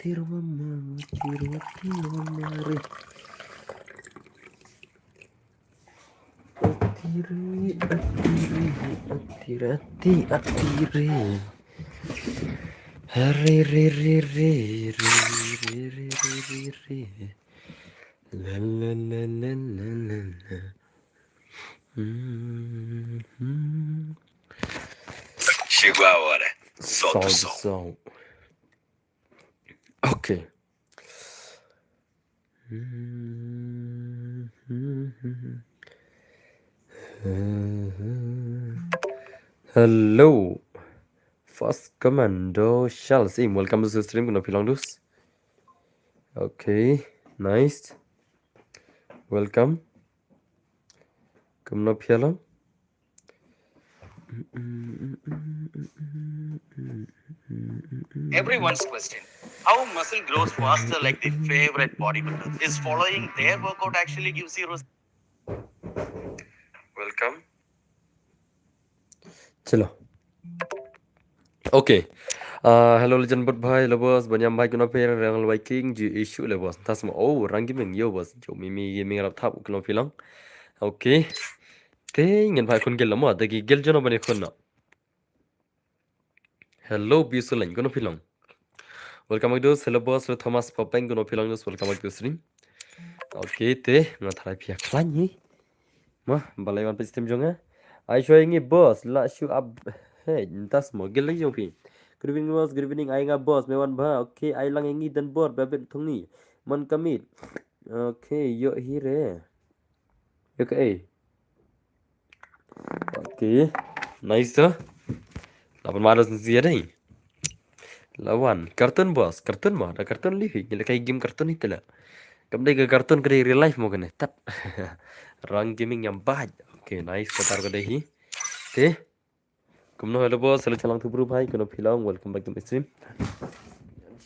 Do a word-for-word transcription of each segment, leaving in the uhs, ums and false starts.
Tirwama, tirwa, tirwama re. Atiri, atiri, atiri, ati, atiri. Re, re, re, re. La, la, la, la, la, la, la. Mm-hmm. Chegou a hora. Solta o som. Som. Ok. Hello. First Commando Charles. Im, welcome to the stream. Kumno phi long dus? Okay, nice. Welcome. Kumno phi long? Everyone's question. How muscle grows faster like the favorite bodybuilder? Is following their workout actually gives you results? Welcome. Chalo. Okay. Uh, hello Legend Bot bhai, hello boss, baniam bhai, kumno phi long, Rangal Viking, G issue le boss. Tas mo, oh, Rang Gaming, yo boss, yo Mimi Gaming rap thap, kumno phi long. Okay. Te ngin phai khun gel mo, te ki gel jono bani khun no. Hello Biusulen, kumno phi long. Welcome back dus, hello boss, hello Thomas Popeng, kumno phi long dus, welcome back to stream. Okay, te nga tharai phi ïa khlaiñ hi. Ma, balei wan phi stream jong nga. Ai shuwa ïa ngi boss, la shu up. Hey, ntas mo, gel lang jong phi. Good evening boss, good evening, ai nga boss, me wan bha. Okay, ai lang ïa ngi dan bor, babit thong ni. Man kamit. Okay, yo hi re. Yo ka ei. Okay. Nice to. Laban maros ni zia dei. Lawan. Cartoon boss. Cartoon mo. Da cartoon li hi. Ni la kai game cartoon hi tela. Kam dei ka cartoon ka dei real life mo kane. Tat. Rang Gaming ïam bad. Okay. Nice. Katar ka dei hi. Okay. Kumno hello boss, hello Chalang Thubru bhai, kumno phi long, welcome back to my stream.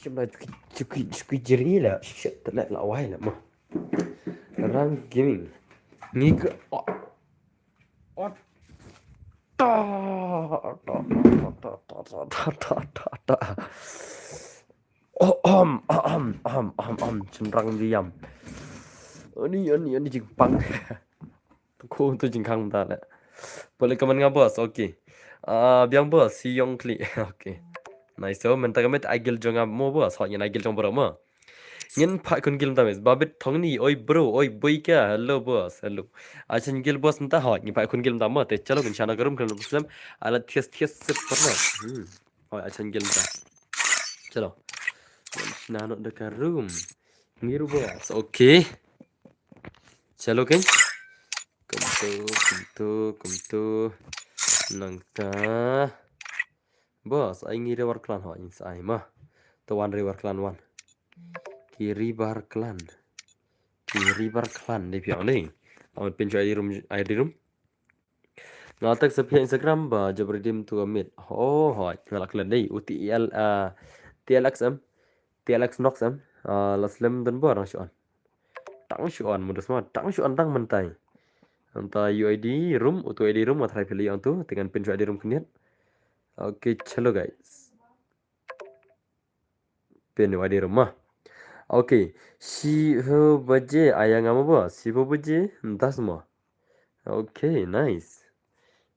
Shim la chuki chuki chuki jiri la, shit la la wai la mo. Rang Gaming. Ni ka o- o- ta ta ta ta ta ta ta ta ta. Oh, um, um, um, um, um, um, chim rang diam. Ani ani ani jingpang. Ko tu jingkhang ta le. Boleh kaman nga boss, okay. Ah, biang boss, si yong kli. Okay. Nice, so mynta ka miet ai gel jong nga mo boss, hot ngin ai gel jong bro mo. Ngin phai khun gel mynta miet. Babit thong ni, oi bro, oi boy ka. Hello boss, hello. Ai chan gel boss mynta hot, ngin phai khun gel mynta mo. Te chalo ngin shana ka room kan slem. Ala thias thias sip parno. Hmm. Hot ai chan gel mynta. Chalo. Ngin shana no da ka room. Ngi ruh boss, okay. Chalo kein. Kumtu, kumtu, kumtu. Nangta. Boss, ai ngi River Clan ho, ins ai ma. To wan River Clan wan. Ki River Clan. Ki River Clan dei phi ong dei. Amat pin shu I D room, I D room. Nga text phi Instagram ba jab redeem to a mid. Ho ho, nga la klet dei. U T L, ah, T L X M. T L X Nox em. Ah, la slem don bor nang shu on. Tang shu on, mudas ma, tang shu on tang myntai. Anta U I D room, utu U I D room, nga tharai phi la ïoh tu, te ngan pin shu U I D room khyndiat. Okay, chalo guys. Pin U I D room ma. Okay, shiphew baje, ai nga mo ba, shiphew baje, ntas ma. Okay, nice.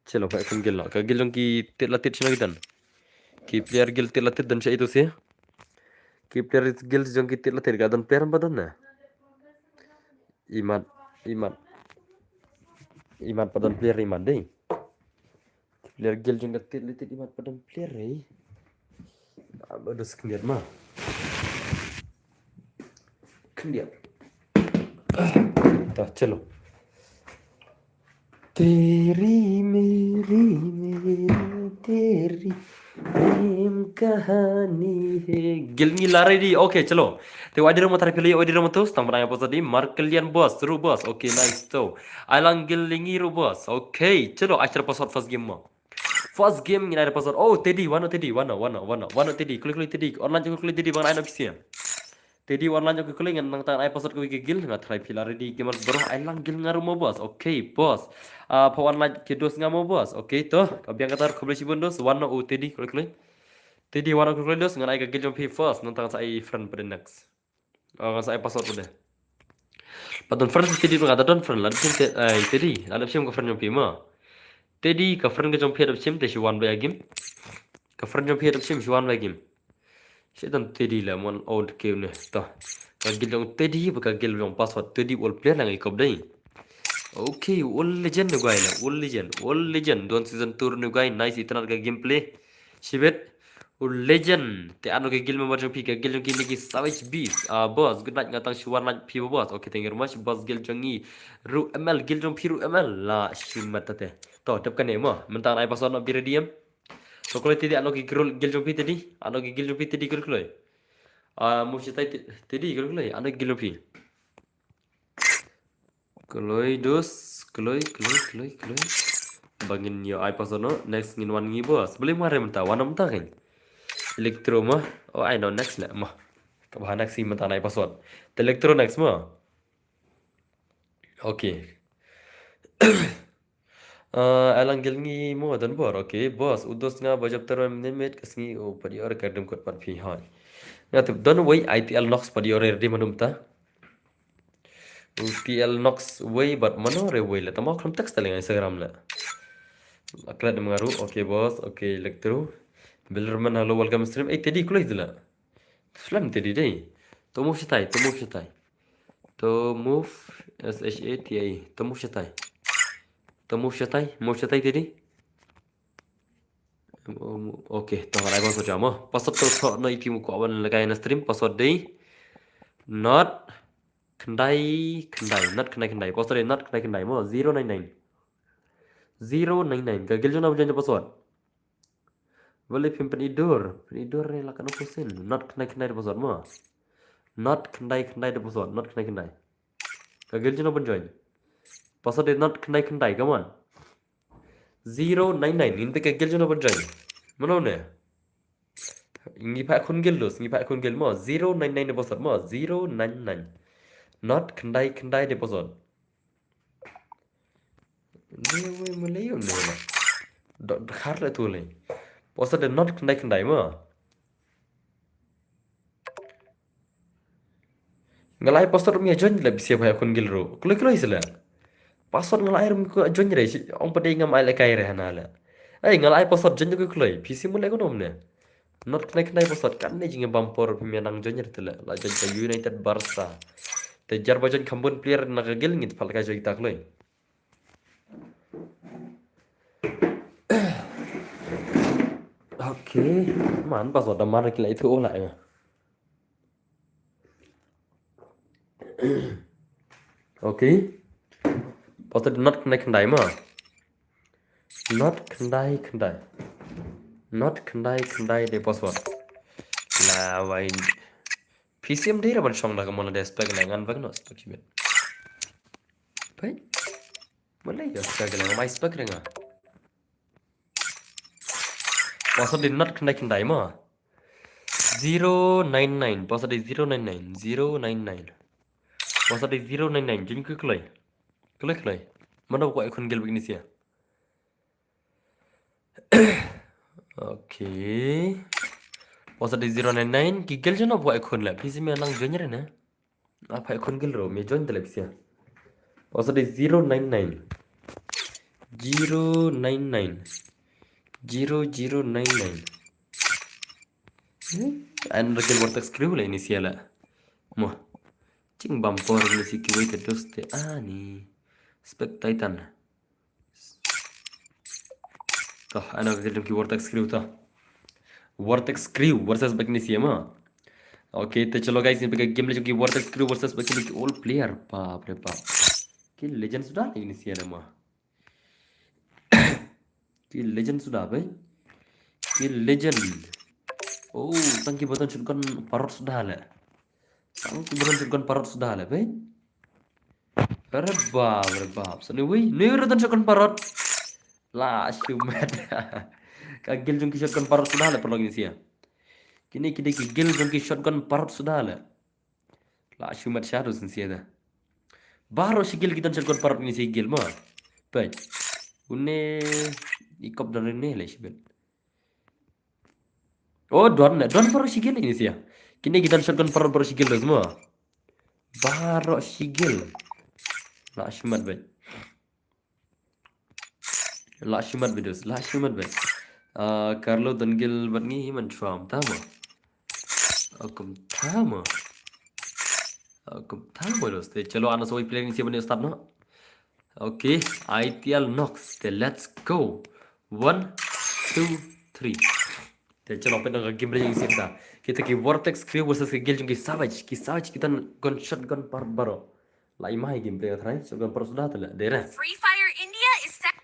Chalo, phai khun gel noh. Ka gel jong ki tit la tit shano ki don. Ki player gel tit la tit don sha itu si. Ki player gel jong ki tit la tit ka don player ba don na. Imat, imat. Imat pa don player imat dei. Ki player gel jong ka tit la tit imat pa don player ei. Ba dos khyndiat ma. Khyndiat. Ta chalo. Teri meri meri teri prem kahani hai. Gel ngi la ready. Okay, chalo. Te wadi room tari pili, wadi room tu. Stang bana ya boss di. Markelian boss, ru boss. Okay, nice to. Ai lang gel ngi ru boss. Okay, chalo. Ai shara password first game mo. First game ngin ai password. Oh, Teddy, wano Teddy, wano, wano, wano, wano Teddy, klik klik Teddy, online klik klik Teddy, bang ai no pisian. Teddy online klik klik ngan nang tang ai password kawei ka gel, nga tharai phi la ready gamers bro, ai lang gel nga ru mo boss. Okay, boss. Ah, pha online ki dos nga mo boss. Okay, to, ka biang kata khublei shibun dos, wano u Teddy, klik klik. Teddy, wan, okay, Cloidos, ngan ai ka guild jong phi first, nangta ngan sa ai friend pat de next. Oh, ngan sa ai password pat de. Pat don friend Teddy, nga da don friend, la dep shim te, ai, Teddy, la dep shim ka friend jong phi mo. Teddy, ka friend ka jong phi la dep shim te shu wan beit ha game. Ka friend jong phi la dep shim, shu wan beit ha game. Shaitan Teddy la mon out ke ne. To. Ka guild jong Teddy bad ka guild jong Password, Teddy u ol player la ngi kop dei. Okay, u ol legend ne guy la, u ol legend, u ol legend. Don season two ne guy, nice itynnad ka gameplay. Shibit. U ol legend. Te ano ka guild member jong phi, ka guild jong ki ne ki Savage Beast. Ah, boss, good night, nga tang shu wan like phi boss. Okay, thank you very much. Boss, guild jong ngi ruh M L, guild jong phi ruh M L. La shimet te. To, tep kane mo. Mynta ngan ai password, na be ready em. To, kloi Teddy, ano ki guild, guild jong phi Teddy. Ano ki guild jong phi Teddy, kloi kloi. Ah, mo shatai Te-, Teddy, kloi kloi. Ano ki guild jong phi. Kloi dos, kloi, kloi, kloi, kloi. Ba ngin ïoh ai password noh, next ngin wan ngi boss. Balei mar mynta, wan mynta kan. Electro mo. Oh, ai noh, next leh mo. Kaba next hi mynta ngan ai password. Te Electro next mo. Okay. Ah, alang guild ngi mo don bor. Okay, boss, u dos nga ba jop terem minit ka sngi u pat ïoh re ka dim kot pat phi hoi. Nga tip don wei I T L Nox pat ïoh re dim hanum ta. U T L Nox wei bad mano re wei le. Tama kham text ta le ngai Instagram le. Aklat dem ngaru. Okay, boss. Okay, Electro. Bilderman, hello, welcome stream. Eh, Teddy, kloi dila. Slam Teddy dei. To move shatai, to move shatai. To move, S H A T I. To move shatai. To move shatai, move shatai Teddy. Um, okay, to ngan ai password jam mo. Password to to no iti mu ko awan lekai na stream, password dei. Not khyndai khyndai, not khyndai khyndai. Password dei not khyndai khyndai mo, zero nine nine. Zero nine nine. Ka guild jong na ba join da password. Wale phim pynidur, pynidur re la kano kusin. Not khyndai khyndai da password mo. Not khyndai khyndai da password, not khyndai khyndai. Ka guild jong na ba join. Password dei not khyndai khyndai, come on. Zero nine nine, ngin peit ka guild jong na ba join. Mano ne? Ngi phah khun guild dos, ngi phah khun guild mo. Zero nine nine da password mo, zero nine nine. Not khyndai khyndai da password. Ni wei mo lei um ne la. Dot khar le tu lei. Password dei not khyndai khyndai mo. Nga la ai password ym ïa join le bisi ba ïa khun guild ruh. Kloi kloi sila. Password nga la ai ym ïa join re, ong pat dei ngam ai lekai re hana le. Ai nga la ai password join kloi kloi. Phi shu mut le kumno ne. Not khyndai khyndai password kan ne jingim bam por phim ïa nang join re te le. La join ka United Barca. Te jar ba join kham bun player na ka guild ngi te pat lekai join ta kloi. Okay, man password da mar ki la ithuh la nga. Okay. Password not khyndai khyndai mo. Not khyndai khyndai. Not khyndai khyndai dei password. La wai. P C M dei ra ban shong da ka mon la dei spec la ngan bak no spec shibit. Pai. Malai ïa spec la ngan mai spec re nga. Password dei not khyndai khyndai mo. Zero nine nine. Password dei zero nine nine. Zero nine nine. Password dei zero nine nine. Jin ku kloi. Kloi kloi. Mano ko ai khun guild bik ni sia. Okay. Password dei zero nine nine. Ki guild jano ko ai khun la. Phi shu mih nang join re ne. Apa ai khun guild ruh, me join te la phi sia. Password dei zero nine nine. Zero nine nine. Zero zero nine nine. Hmm? An rakel wartak screw la ini sia la. Mo. Ching bam por ni si kiwei te dos te ani. Spec Titan. To, ano ka jong ki Vortex Crew to. Vortex Crew versus bad kine C M, ah. Okay, te chalo guys, ngin peit ka game la jong ki Vortex Crew versus bad kine ki all player. Bap re bap. Ki legend suda la kine C M, ah. Ki legend suda, bhai. Ki legend. Oh, tang ki button shotgun parrot suda la. Tang ki button shotgun parrot suda la, bhai. Are bap, are bap. Sa ni wei, ni wei don shotgun parrot. La, shumat. Ka guild jong ki shotgun parrot suda la, paralok Indonesia. Kine ki dei ki guild jong ki shotgun parrot suda la. La, shumat shadow Indonesia da. Baroh shi guild ki don shotgun parrot Indonesia guild mo. Peit. Une i kop don ne le shibet. Oh, don, don baroh shi kill ini sha. Kine ki don shotgun baroh, baroh shi kill dos mo. Baroh shi kill. La shimat bad. La shimat bad dos, la shimat bad. Ah, Carlo don kill bad ngi hi man shwa, tama. Akum tama. Akum tama dos. Te chalo, ana soi playing si bani start no. Okay, I T L Nox. Te let's go. One, two, three. Te chalo, pyndonkam ka game re jong ngi sien ta. Kita ki Vortex Crew versus ka guild jong ki Savage. Ki Savage kita gun shotgun par baroh. La i mai game play ka trai, shotgun par suda te la. Dera. Free Fire India is set.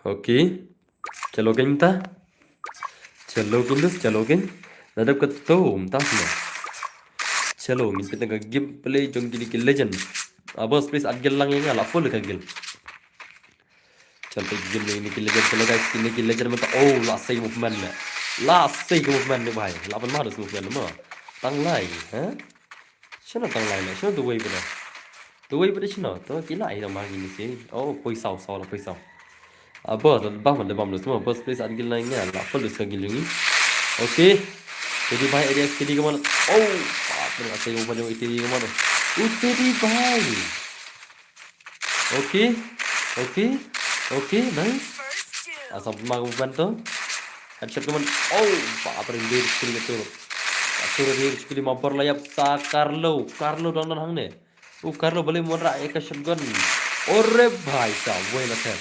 Okay. Chalo kein ta. Chalo kein dus, chalo kein. Nadap ka to, um, ta sna. Chalo, ngin pyndonkam ka gameplay jong kine ki legend. Abos, please, add guild lang ïa nga, la full ka guild. Chalo, pyndonkam kine ki legend, chalo guys, kine ki legend mynta. Oh, la sei movement ne. La sei movement ne bhai. La ban ma dus movement ne ma. Tang lai, ha? Shano tang lai ne? Shano tu wei pada? Tu wei pada shano? Tu kila ai dang ma kine si. Oh, poi saw, saw la poi saw. Abos, bam, bam, bam, semua. Abos, please, add guild lang ïa nga. La full dus ka guild jong ngi. Okay. Teddy bhai, area Teddy kemana? Oh, apa nak saya umpan jong Teddy kemana? Oh, Teddy bhai. Okay. Okay. Okay, nice. Asam pemang umpan tu. Headshot kemana? Oh, apa rindir sekali tu. Satu rindir sekali, mabar layap sa Carlo. Carlo dang dang hangne. U Carlo balei mon ra ïa ka shotgun. Ore bhai sa, wei la ter.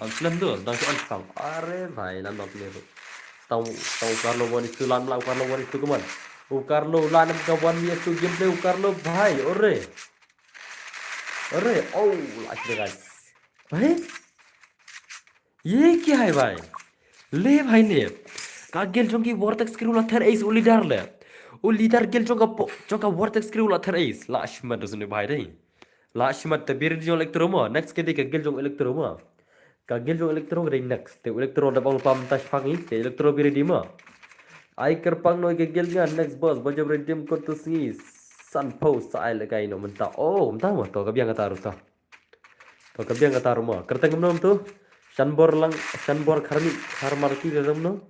Am slem tu, dang shot pang. Are bhai, la nok ne tu. Tau, tau Carlo one is two lan la, u Carlo one is two kemana? U Carlo lan ka one is two gameplay, u Carlo bhai, ore. Ore, oh, la shot guys. Bhai? Ye ki hai bhai. Le bhai le. Ka guild jong ki Vortex Crew la ther ace u leader le. U leader guild jong ka po-, jong ka Vortex Crew la ther ace. La shimat dos ne bhai dei. La shimat te biri jong Electro mo. Next ke dei ka guild jong Electro mo. Ka guild jong Electro ka dei next. Te Electro da bang pam tash pang i. Te Electro biri di mo. Ai kyrpang noi ka guild nga next boss. Ba jab redeem ko tu sngi. San pau sa ai le kai no mynta. Oh, mynta mo to ka biang ka taru ta. To ka biang kata ruh mo. Kyrteng kumno tu? Shanbor lang, Shanbor Kharmi, Kharmarki kyrteng kumno?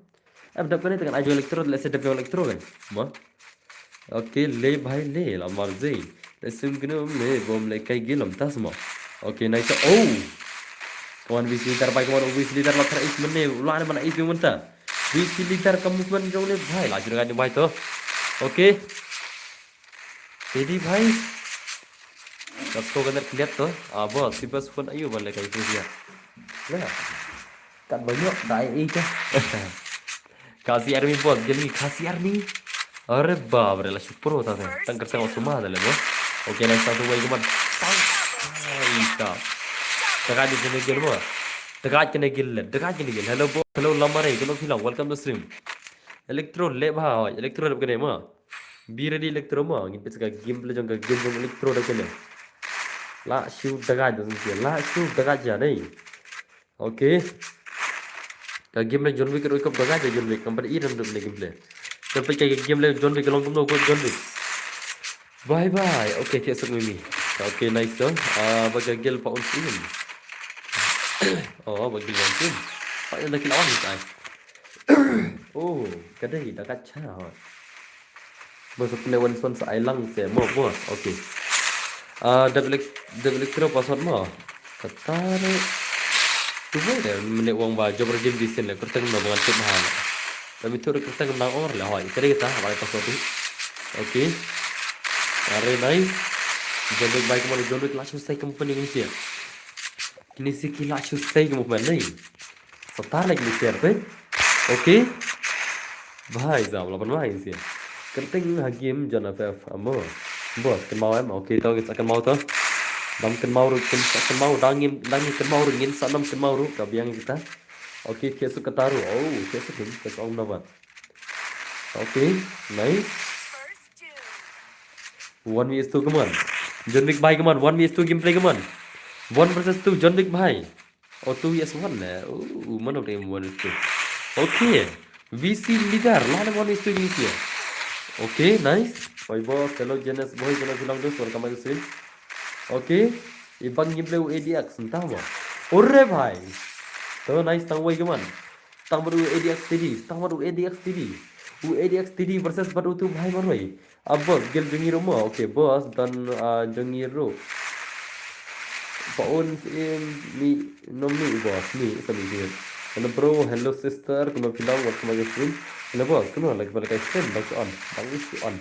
Em dap kane te kan ai jong Electro, lehse dap jong Electro kan. Mo. Okay, le bhai le, la mar je. Lehse kumno me bom le kai gilom tas mo. Okay, nice. Oh. Kawan V C leader bhai, kawan V C leader la thar ace mane, la ne mana ace mynta. V C leader ka movement jong ne bhai, la jurga ne bhai to. Okay. Teddy bhai. Ka score ka net clear to. Ah, boss, si best phone ayu ban le kai tu dia. Le. Kat banyak dai eh ke. Khasi Army boss, jadi Khasi Army. Are bap re, la shu pro ta te. Tang kyrteng suma ta le mo. Okay, nice, satu wei keman. Tang. Isa. Dekat di sini gel mo. Dekat kene gel le. Dekat kene gel. Hello boss. Hello Lamare. Hello Philang. Welcome to stream. Electro le bha. Electro le kene mo. Be ready Electro mo, ngin peit ka gameplay jong ka game jong Electro da kane. La shu dagat da sngewsih, la shu dagat ja dei. Okay. Ka gameplay John Wick ruh kop dagat ja John Wick, kam pat i dam dam gameplay. Ka peit ka gameplay John Wick long kumno ko John Wick. Bye bye. Okay, thiah suk mimi. Okay, nice to. Ah, ba ka gel pa un sim. Oh, ba gel pa un sim. Pa ina kila wan kai. Oh, ka dei da ka cha. Bos pynleh wan son sa ai lang se mo bos. Okay. Ah, double double throw password mo. Kata ne. Tu mo de mene wang ba job redim di sen le kyrteng no bangan tip mahal. Kami tu kyrteng nang or le hoi. Ka dei kata ba password tu. Okay. Are nice. John Wick bhai kumno John Wick la shu sai kam pun ni sia. Kini si ki la shu sai kam pun ni. Satar lagi ni share pe. Okay. Bhai zam la ban mai sia. Kyrteng ha game John F F amo. Bos kynmaw em. Okay to kita kynmaw to. Dam kynmaw ruh kynsa kynmaw dang ngin dang ngin kynmaw ruh ngin sa dam kynmaw ruh ka biang kita. Okay, thiah suk kata ruh. Oh, thiah suk kin thiah suk ong na ba. Okay, nice. One versus two, come on. John Wick bhai, come on. One versus two gameplay, come on. One versus two, John Wick bhai. Oh, two versus one ne. Oh, man of the game, one versus two. Okay. V C leader, la one versus two V C. Okay, nice. Bye boss, hello Genesis boy, hello Philang dos, welcome back to stream. Okay. I bang ngi blei u A D X, ntah mo. Ore bhai. To nice tang wei kaman. Tang bad u A D X T D, tang bad u A D X T D. U A D X T D versus bad utu bhai marwei. A boss, gel jong ngi ruh mo. Okay, boss, don, ah, jong ngi ruh. Pa un sim mi, no mi, boss, mi, sa mi jingit. Hello bro, hello sister, kumno phi long, welcome back to stream. Hello boss, kumno lagi balik stream, bang shu on, bang shu on.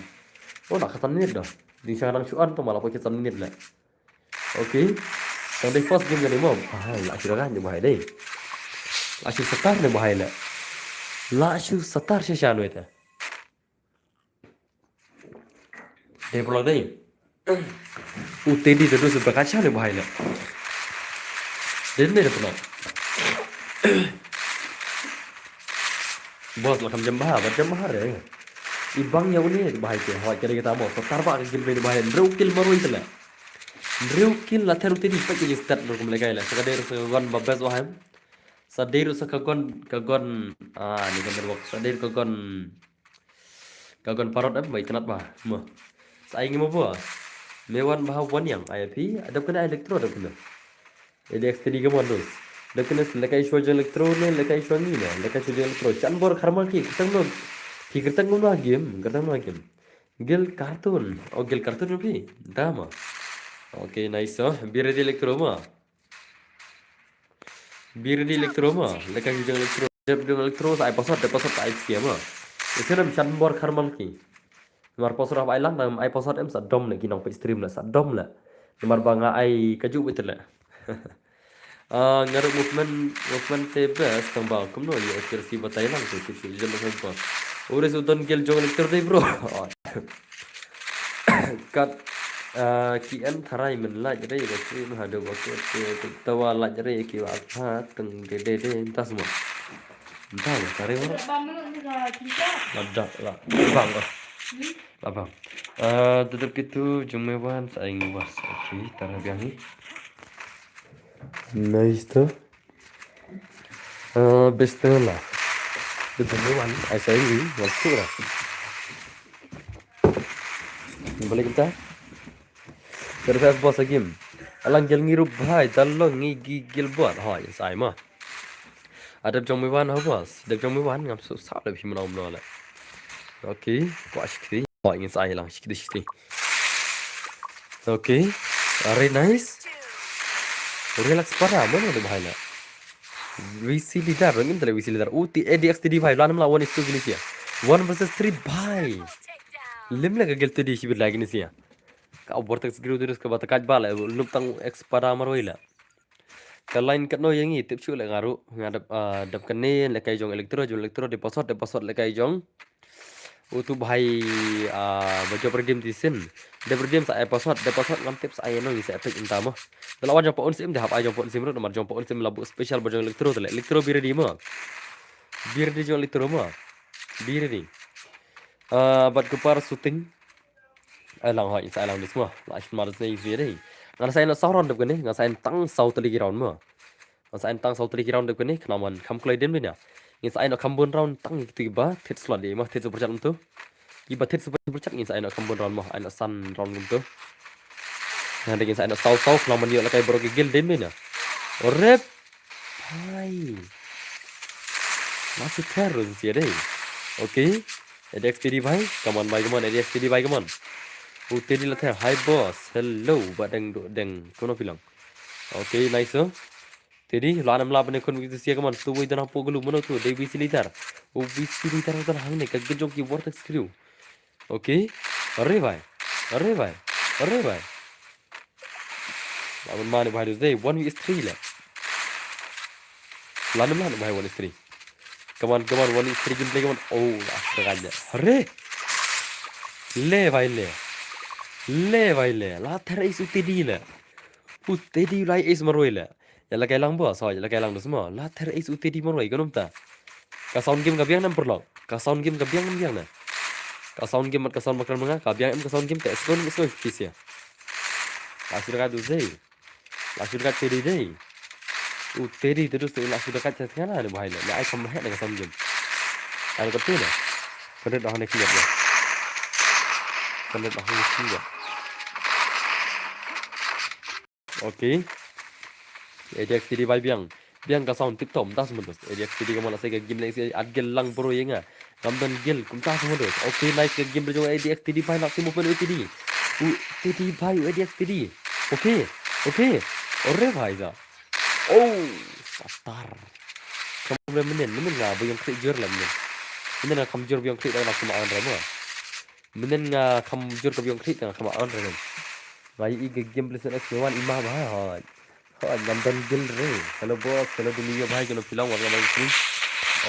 Oh, na ka san minit dah. Ding sha nang shu on, to malah pakai san minit lah. Okay. Tang dei first game kane mo. Ah, la shu ran ni bahai dei. La shu satar ni bahai la. La shu satar sha shan wei ta. Dei pula dei. U Teddy tu tu sebelah kaca ni bahai la. Dei ni dei pula. Boss la kam jam bahar, ba jam bahar dei. I bang ya uni bahai te, hoi kali kita mo. Satar ba ka game ni bahai. Hynriew kill marwei te la. Hynriew kill la ther u Teddy, peit ki stat ruh kum lekai la. Sa ka dei ruh sa ka gun ba best wa hem. Sa dei ruh sa ka gun, ka gun, ah, ni ka network. Sa dei ruh ka gun, ka gun parot em, ba itynnat ba. Mo. Sa ai ngi mo boss. Me wan ba ha wan yang, ai phi, adap kane electro adap kane. A D X T D ka mon dus. Adap kane lekai shwa jong electro ne, lekai shwa ngi ne, lekai shwa jong electro. Chan bor kharmal ki, kyrteng no. Phi kyrteng no game, kyrteng no game. Gil cartoon. Oh, gil cartoon phi. Dama. Okay, nice. Oh, Biredi Electro ma. Biredi Electro ma. Lekai jong electro. Jep jong electro sa ai password, dep password sa ai sia ma. Isi nam chan bor kharmal ki. Mar password ai lang, nam ai password em sa dom le ki nong peit stream le, sa dom le. Namar ba nga ai kaju betul le. Ah, nga ruh movement, movement te best tang ba kumno ïa accuracy batai lang tu, tu, tu, jam ba boss. Ure su don gel jong electro dei bro. Kat, ah, ki en tharai men lait re ba sri ma hado ba ko te tawa lait re ki wa pha teng de de de, entah semua. Entah lah, tharai wa. Ladak lah. Bang lah. Lah bang. Ah, tutup gitu jong me wan sa ing was. Okay, tara biang ni. Nice tu. Ah, best tu lah. Tutup me wan, ai sa ing wan tu lah. Balik kita. Terus boss game. Alang gel ngi ruh bhai, dal long ngi gi gel bot. Ha, yes, ai ma. Adep jong me wan ha boss. Adep jong me wan ngam su sa le phi mano mano le. Okay, kwa shikti. Hoi, ngin sa ai lang, shikti, shikti. Okay. Are nice. Relax para, mana ada bahaya. V C leader, rangin tele V C leader. U T A D X T D bhai, lan mla one is two gini sia. One versus three bhai. Lim le ka gel T D shibit lagi ni sia. Ka vortex griu terus ka bata kaj bala, lup tang X para marwei la. Ka line katno ïa ngi tip shuh le nga ruh, nga dap, ah, dap kane lekai jong electro, jong electro, deposit, deposit lekai jong. Utu bhai, ah, ba jop redeem tisin. Dep redeem sa deposit, deposit ngam tip sa ai no ngi sa epic inta mo. Dala wan jong pa un sim, dep hap ai jong pa un sim ruh, namar jong pa un sim la bu special ba jong electro tele. Electro be ready mo. Be ready jong electro mo. Be ready. Ah, bad kupar shooting. Ai lang hoi, sa ai lang dis mo. La shit ma dis ne isi dei. Ngan sa ai no saw round dep kane, ngan sa ai tang saw teli ki round mo. Ngan sa ai tang saw teli ki round dep kane, khnang man kham kloi dem dei na. Ngin sa ai no kham bun round tang ki tu ki ba, tit slot dei mo, tit super chat mo tu. Ki ba tit super chat ngin sa ai no kham bun round mo, ai no san round mo tu. Ngan dei ngin sa ai no saw saw, khnang man ïoh lekai bro ki gel dem dei na. Orep. Hai. Masih terus sia dei. Okay. A D X T D bhai, come on bhai, come on, A D X T D bhai, come on. U Teddy la ther, hi boss, hello, ba deng do deng, kumno phi long. Okay, nice, oh. Teddy, la nam la bane kun wi sia, come on, tu wi dana po gulu, mano tu, dei V C leader. U V C leader utan hangne, ka gejok ki vortex crew. Okay. Are bhai. Are bhai. Are bhai. Laban mane bhai dus dei one v three le. Lanem lan bhai one v three. Come on, come on, one v three gameplay, come on. Oh, la ther le. Are. Le bhai le. Le bhai le. La ther is u Teddy le. U Teddy la is marwei le. Ïa la kai lang bos, hoi, ïa la kai lang dus mo. La ther is u Teddy marwei, ka num ta. Ka sound game ka biang nam perlok. Ka sound game ka biang nam biang na. Ka sound game mat ka sound bakran manga, ka biang em ka sound game ka skon skon kisia. La shu dekat dus dei. La shu dekat Teddy dei. U Teddy te dus la shu dekat chat kana ne bahai le. Ne ai kam he ne ka sound game. Ai ka tu ne. Ka det dah ne kiat ya. Ka det dah ne kiat. Okay. A D X T D bhai biang. Biang ka sound tip top, mynta sngewbha. A D X T D ka mon la sei ka game leng sei at gel lang bro ïa nga. Ngam don gel, kumta sngewbha. Okay, nice ka game bro jong A D X T D bhai, la sei movement U T D. U T D bhai, U A D X T D. Okay, okay. Ore bhai sa. Oh, satar. Kam bre mynnin, mynnin nga ba ïong khlieh jur la mynnin. Mynnin nga kam jur ba ïong khlieh da la kumba on re mo. Mynnin nga kam jur ka ba ïong khlieh da nga kam on re mynnin. Nga ïohi ka game Playstation X me wan i ma bha hoi. Hoi, ngam don gel re. Hello boss, hello Dulio bhai, kano phi long, welcome back to stream.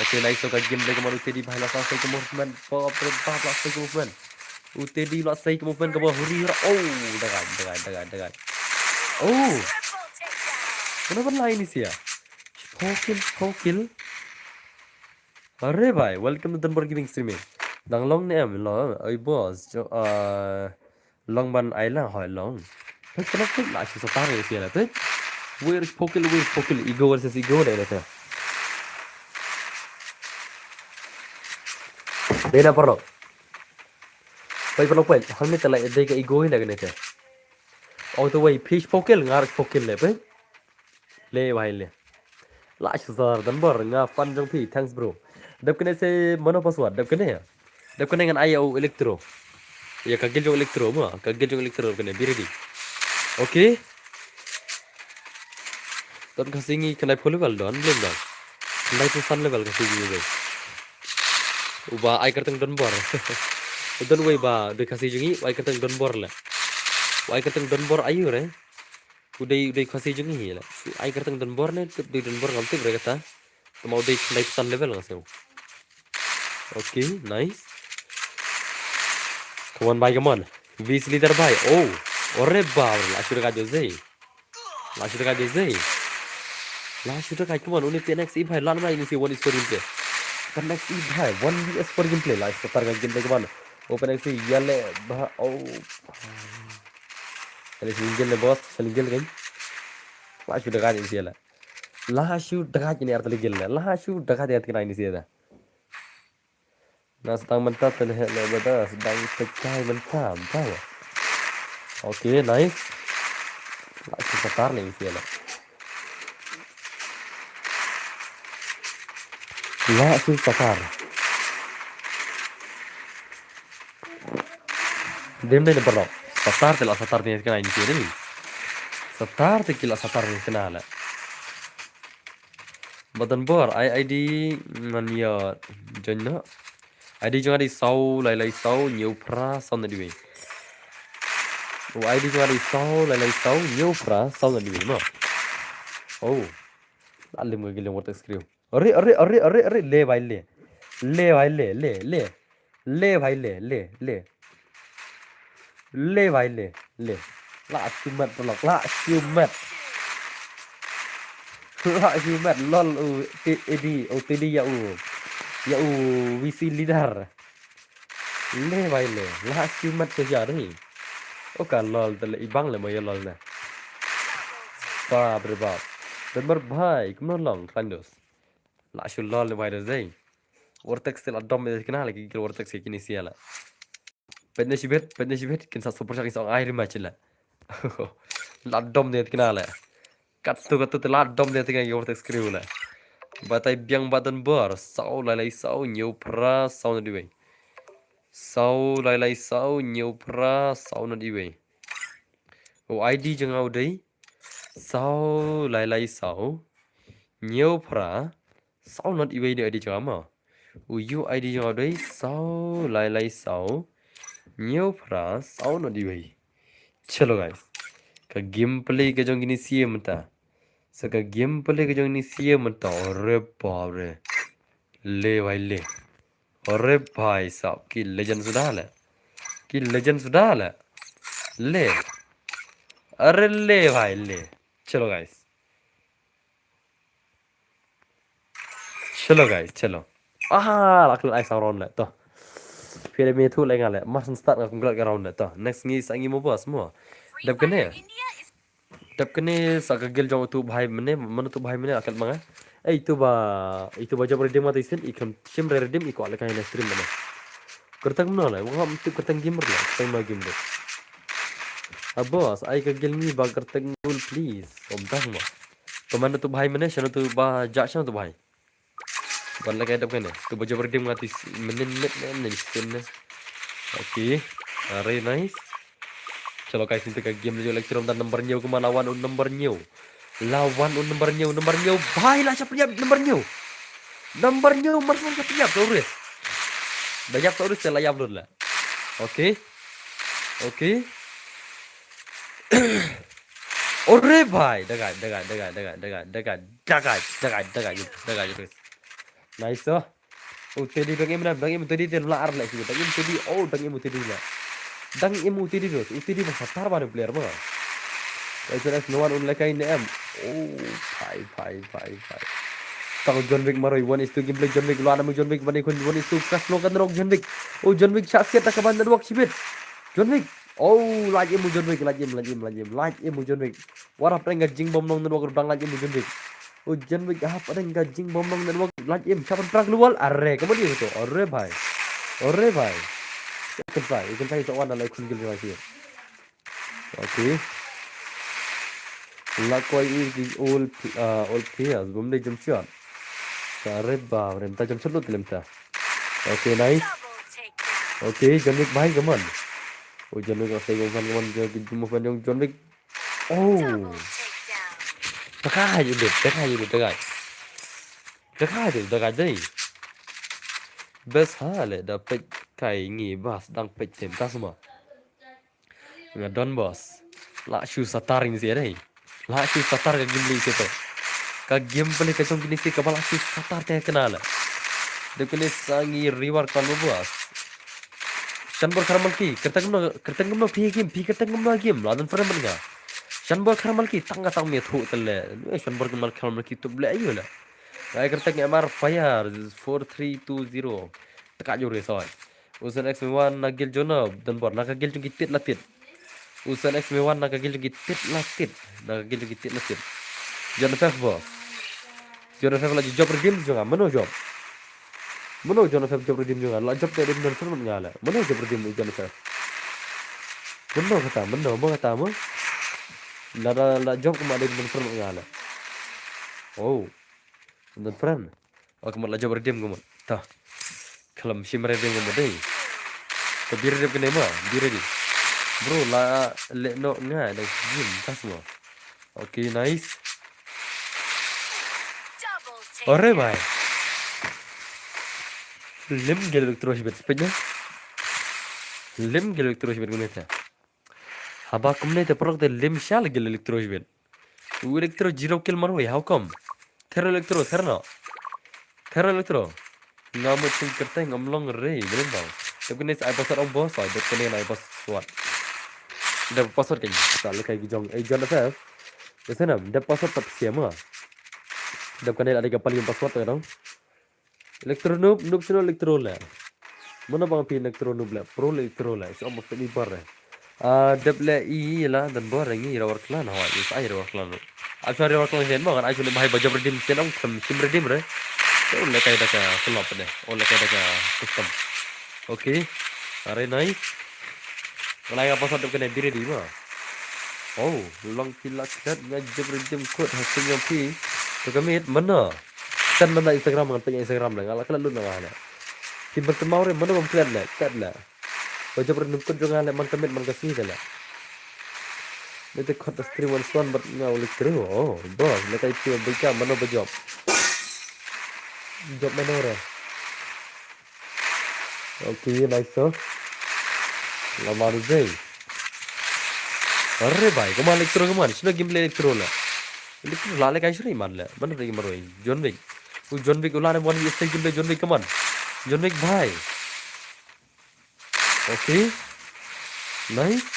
Okay, nice ka game leh ka mon U T D bhai, la sa sei ka movement. Bap re bap, la sei ka movement. U T D la sei ka movement kaba huri hura. Oh, dagai, dagai, dagai, dagai. Oh. Kano ban lai ni sia? Four kill, four kill. Are bhai, welcome to Dunbar Gaming Streaming. Dang long ne em, long. Oi boss, jo, uh, long ban ai lang hoi long. Peit, peit, peit, la shu satar ïa sia la, peit. Where's four kill, where's four kill? Ego versus ego ne, ne. Dei na paralok. Peit paralok peit, hangne te la dei ka ego hi la kane te. Ong te wei phi four kill, nga four kill le peit. Le bhai le. La shu satar Dunbar, nga fan jong phi, thanks bro. Dep kane se mano password, dep kane. Dep kane ngan ai ïa u Electro. Ïa ka guild jong Electro mo, ka guild jong Electro kane, be ready. Okay. Don Khasi ngi khyndai phew level don, blem don. Khyndai phew san level Khasi ngi dei. Uba ai kyrteng Donbor. Don uwei ba dei Khasi jong ngi, u ai kyrteng Donbor le. U ai kyrteng Donbor aiu re. U dei, u dei Khasi jong ngi le. Ai kyrteng Donbor ne, tip dei Donbor ngam tip re kata. Tangba u dei khyndai phew san level nga sngew. Okay, nice. Come on bhai, come on. Vis leader bhai. Oh, ore bap re, la shu da ka Jose. La shu da ka Jose. La shu da ka, come on, une P N X E bhai, lan bhai, ini si one is four gameplay. P N X E bhai, one V S four gameplay, la shu tar ka gameplay, come on. Open X E, yale, bha, oh. Yale, single le boss, single kan. La shu da ka ini si yale. La shu da ka ini artali gil le. La shu da ka ini artali gil le. Na sdang mynta te leh leh bada sdang tekai mynta mynta. Okay, nice. La shu satar ne isi la. La shu satar. Dem dei ne paralok. Satar te la satar ne kena isi ne. Satar te ki la satar ne kena la. Ba Donbor, ai ID ngan ïa join noh. ID jong nga dei saw lai lai saw hynñiew phra saw nod wei. Oh, ID jong nga dei saw lai lai saw hynñiew phra saw nod wei mo. Oh. La lim ka gilong water screw. Are, are, are, are, are, le bhai le. Le bhai le, le, le. Le bhai le, le, le. Le bhai le, le. La shu met paralok, la shu met. La shu met lol u T-, A D, u T D ïa u. Ïa u V C leader. Le bhai le, la shu met sha jar hi. O ka lol te le i bang le mo ïa lol ne. Bap re bap. Donbor bhai, kumno long, khlaiñ dos. La shu lol le bhai dos dei. Vortex te la dom ïa kine la ki gil Vortex ïa kine sia la. Peit ne shibit, peit ne shibit, kin sa super shot kin sa ai rematch la. La dom ïa kine la. Katto katto te la dom ïa kine Vortex crew la. Batai biang ba Donbor, saw lai lai saw hynñiew phra saw nod wei. Saw lai lai saw hynñiew phra saw nod wei. O ID jong nga u dei. Saw lai lai saw hynñiew phra saw nod wei dei ID jong nga mo. U U ID jong nga u dei saw lai lai saw hynñiew phra saw nod wei. Chalo guys. Ka gameplay ka jong kine sia mynta. Sa ka gameplay ka jong kine sia mynta. Ore bap re. Le bhai le. Ore bhai sahab, ki legend suda le. Ki legend suda le. Le. Are le bhai le. Chalo guys. Chalo guys, chalo. Ah, la klet ai saw round le to. Phi le me thu le nga le. Mar syn start nga kum klet ka round le to. Next ngi sa ngi mo boss mo. Dep kane. Dep kane sa ka guild jong utu bhai mane, mane utu bhai mane akat manga. Eh, itu ba, itu ba jop redeem mata isin, i kham shim re redeem i ko le ka hina stream mane. Kyrteng mano le, wa kham tip kyrteng gamer le, kyrteng ma gamer. Ah, boss, ai ka gel ngi ba kyrteng ul, please. Om tang ma. Pemana tu bhai mane, shano tu ba ja shano tu bhai. Ban la kai dap kane. Tu ba jop redeem nga ti menen net ne, menen skin ne. Okay. Are nice. Chalo guys, nte ka game le jo Electro da number ñiew kumba la wan un number ñiew. La wan un number ñiew, number ñiew. Bhai la shap ñiap number ñiew. Number ñiew mar shap ñiap Saurus. Da ñiap Saurus te la ñiap lut la. Okay. Okay. Ore bhai, dagai, dagai, dagai. Nice, oh. Oh, Teddy, dang im na, dang im Teddy, te la ar la shu, dang im Teddy, oh, dang im Teddy la. Dang im Teddy dos, Teddy ba satar ba ne player ma. Guys, no one un lekai ne em. Oh, bhai, bhai, bhai, bhai. Tang John Wick maroi, one is two gameplay John Wick, lo anam John Wick, bani kun one is two, kas lo kan rok John Wick. Oh, John Wick, shah siat, ka ban network shibit. John Wick. Oh, laj im u John Wick, laj im, laj im, laj im, laj im u John Wick. War hap dang ka jingbom long network, dang laj im u John Wick. U John Wick hap dang ka jingbom long network, laj im, shah pran prak luwal, are, ka mani to, are bhai. Are bhai. Kan sai, kan sai sa wan alai khun gil jwa shi. Okay. La koi i ki all, uh, all players, bom de jump shot. Ka red ba, rem ta jump shot lut lem ta. Okay, nice. Okay, John Wick bhai, come on. Oh, John Wick, say, come on, come on, John Wick, move on, John Wick. Oh. Takai ju dit, takai ju dit, takai. Takai ju, takai dei. Best ha le da pek kai ngi bas dang pek tem ta semua. Nga don boss. La shu satar ngi sia dei. La shu satar ka game le sia te. Ka game pele ka jong kini sia ka ba la shu satar te kena le. De kini sa ngi reward kan boss. Shanbor Kharmalki, kyrteng kumno, kyrteng kumno phi game, phi kyrteng kumno game, la don friend man nga. Shanbor Kharmalki, tang ka tang me thu tele. Eh, Shanbor Kharmalki tu ble ayo le. Ai kyrteng M R Fire four three two zero. Teka jure soi. Usen X Mewan na gil jona, don bor, na ka gil jong ki tit la tit. Usen X Mewan na ka gil jong ki tit la tit. Na ka gil jong ki tit la tit. John F F boss. John F F la job redeem jong nga, mano job. Mano John F F job redeem jong nga, la job te redeem non sermon nga le. Mano job redeem John F F. Mano kata, mano, mo kata mo. La, la, la job kuma redeem non sermon nga le. Oh. Non friend. Oh, kumut la job redeem kumut. Ta. Kalam shim redeem kumut dei. Ta bi redeem kene ma, bi redeem. Bro, la le no nga da game tas mo. Okay, nice. Ore bhai. Lim gel electro shibet spet na. Lim gel electro shibet kumne ta. Haba kumne te prok te lim shal gel electro shibet. U Electro zero kill marwei, how come? Thero Electro, thero no. Thero Electro. Nga mut sing kerteng, am long re, belen bang. Dep kene ai password ong boss, ai dep kene ai password. Dep password kan, sa lekai ki jong, eh, John F F. Dep sana, dep password tap siama. Dep kene ada ka paling password ta dong. Electro noob, noob sino Electro le. Mano bang phi Electro noob le, pro le Electro le, so mo pini bar le. Ah, dep le i la dan bor ngi rawar klan hawa, i ai rawar klan. Ai sa rawar klan sen mo kan ai sunu bahai ba job redeem sen ong kam sim redeem re. To le kai da ka selop ne, o le kai da ka custom. Okay. Are nice. Malai ka pasal dep kene bi ready mo. Oh, long phi la klat nga job redeem kut ha sing yong phi. To kamit mano. Kan man da Instagram, kan pynïaid Instagram le, nga la klet lut na nga le. Ki ban tynmaw re, mano ban klet le, klet le. Ba jop re num kut jong nga le, man ka miet man ka sngi te le. Nete khot da stream wan swan bad nga u Electro. Oh, boss, le kai phi ba bika mano ba jop. Jop mano re. Okay, nice so. La maru dei. Arre bhai, kaman Electro kaman, shino game le Electro le. Electro la le kai shri man le. Man re maroi. John Wick. U John Wick u la ne one V style game le John Wick kaman. John Wick bhai. Okay. Nice.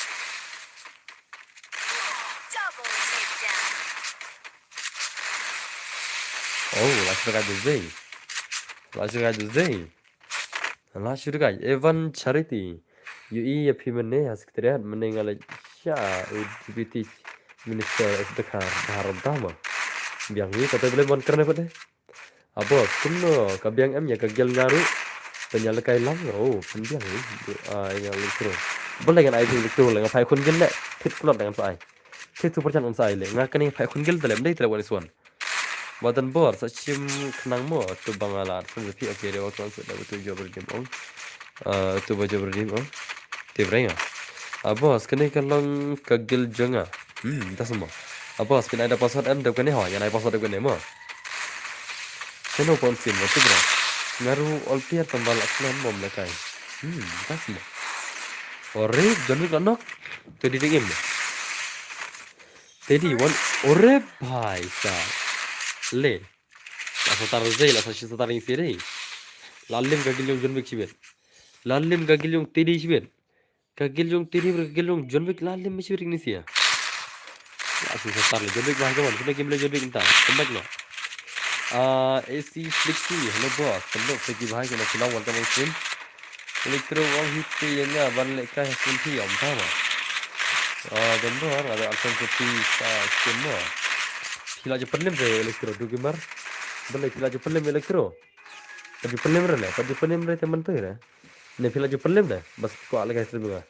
Oh, la shri kai dei. La shri kai dei. La shu dkai, Evan Charity. U i ya phi mane ha secretariat mane nga la sha u deputy minister S D K Bharat dama. Biang hi kata bele mon kerne pade. Abos, kumno ka biang em ya ka gel ngaru. Penyal kai lang, oh, pen biang hi. Ah, ya Electro. Balei ngan ai phi electro leh, nga phai khun gil leh. Thit slot ngan sa ai. Thit super chan ngan sa ai leh. Nga kane phai khun gil te leh, ym dei te leh one is one. Ba don bor sa shim khnang mo, tu ba nga la san phi, okay, de wa kon sa da tu job redeem ong. Ah, tu ba job redeem ong. Te breng ah. Ah, boss, kane ka long ka gil jong nga. Hmm, da sa mo. Ah, boss, phin ai da password em, dep kane ho, ngan ai password dep kane mo. Shano pon sim mo, tu breng. Nga ruh all player tang ba la slam mo, ym lehkai. Hmm, da sa mo. Ore, John Wick la nok. Tu di ding im. Te di wan, ore bhai sa. Le. La sa tar zei, la sa shi sa tar ing siri. La lim ka gil jong John Wick shibit. La lim ka gil jong Teddy shibit. Ka gil jong Teddy, ka gil jong John Wick, la lim shibit ni sia. La shi sa tar le John Wick bhai, come on. Sino game le John Wick nta. Come back no. Ah, A C Flicky, hello boss. Hello Flicky bhai, kena pulang, welcome on stream. Electro ong hi te ïa nga ban lehkai ha sien phi ym thaw ma. Ah, don bor, ada alsan se phi sa sien ma. Phi la ju pynlem re Electro, du gamer. Balei phi la ju pynlem Electro? Pat ju pynlem re le, pat ju pynlem re te man te re. Ne phi la ju pynlem de, bas ko ala guys re bunga.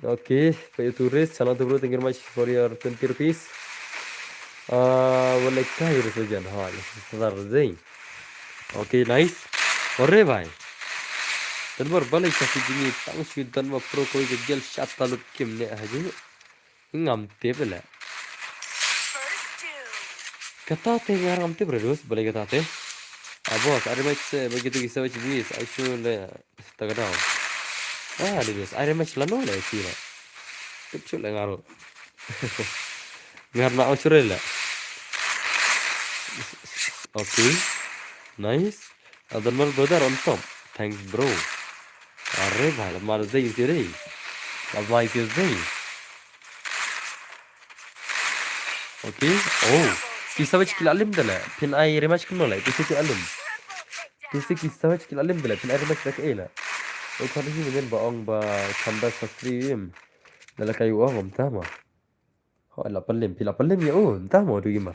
Okay, pay to raise, channel to bro, thank you very much for your twenty rupees. Ah, wala kai rupees jan, ha, ya sadar zei. Okay, nice. Ore bhai. Don bor balei ka si jingi tang shu don ma pro koi ka gel shat talut kim ne haji. Ngam tip le. Kata te ngar ngam tip re dus, balei kata te. Ah, boss, are match se bagi tu ki savage bis, ai shu le. Ta ka daw. Ah, di dus, are match lano le ki le. Tip shu le ngaru. Ngar na au shu re le. Okay. Nice. Adon mar brother on top. Thanks bro. Are bhai, la mar zei isi re. La mar isi zei. Okay. Oh. Ki savage ki la lim da le. Phin ai rematch kumno le. Pisi ki la lim. Pisi ki savage ki la lim da le. Phin ai rematch da ka e le. Oh, kan hi men ba ong ba kambas ha stream. Da la kai u ong om ta ma. Ho la pynlem, phi la pynlem ïa u, nta mo du gamer.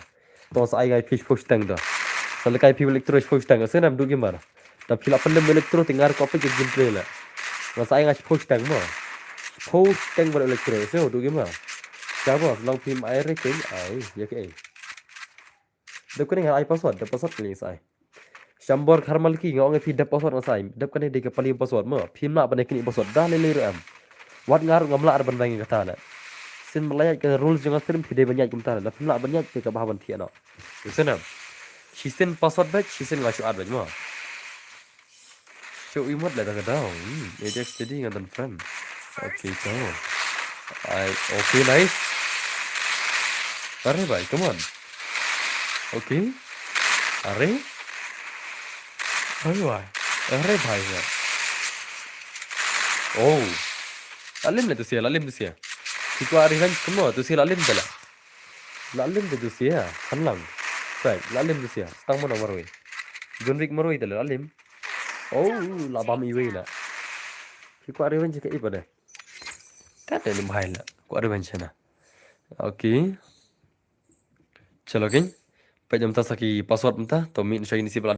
To sa ai ngai phi post tang da. Sa la kai phi Electro post tang, sa nam du gamer. Da phi la pynlem Electro te ngar ko phi gameplay la. Nga sa ai ngai post tang mo. Post tang mo Electro, so du gamer. Sa mo, long phi ai re king, ai, ïa ke ai. Dep kane nga ai password, dep password kane sa ai. Shambor Kharmalki nga ong ïa phi dep password nga sa ai. Dep kane dei ka pali password mo. Phim lah ban ïa kane password. Da lei lei ruh em. Wat nga ruh ngam lah ban ïa kata le. Sien ba la ïaid ka rules jong nga stream phi dei ban ïaid kumta le. Da phim lah ban ïaid te ka bah ban thiah noh. Shisien em. Shisien password bad, shisien nga shu add bad mo. Shu imut le da ka daw. Hmm, A J X steady nga don friend. Okay, chao. Ai, okay, nice. Are bhai, come on. Okay. Are. Are bhai. Are bhai ya. Oh. La lim le tu sia, la lim tu sia. Ki kwah revenge kumno, tu sia la lim da la. La lim da tu sia, san lang. Right, la lim tu sia. Stang mo na marwei. John Wick marwei da la lim. Oh, la bam iwei la. Ki kwah revenge ka ipa de. Ka de lim bhai la. Kwah revenge na. Okay. Chalo king. Peit mynta sa ki password mynta. To min shai ni si bla.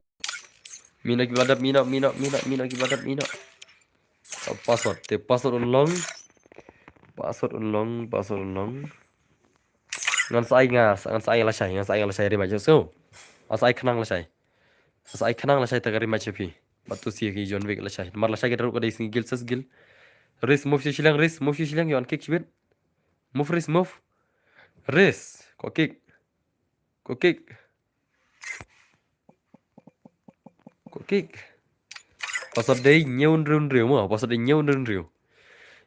Min ki bla dap, min, min, min, min ki bla dap, min. Sa password. Te password un long. Password un long, password un long. Ngan sa ai nga, ngan sa ai lashai, ngan sa ai lashai rematch so. Ngan sa ai khnang lashai. Ngan sa ai khnang lashai ta ka rematch phi. Bad tu si ki John Wick lashai. Mar lashai ki daru ka dei sngi gil sas gil. Riz move shi shiliang, Riz move shi shiliang, yon kick shibit. Move Riz, move. Riz, ko kick. Ko kick. Ko kick. Password dei hynñiew hynriew hynriew mo, password dei hynñiew hynriew hynriew.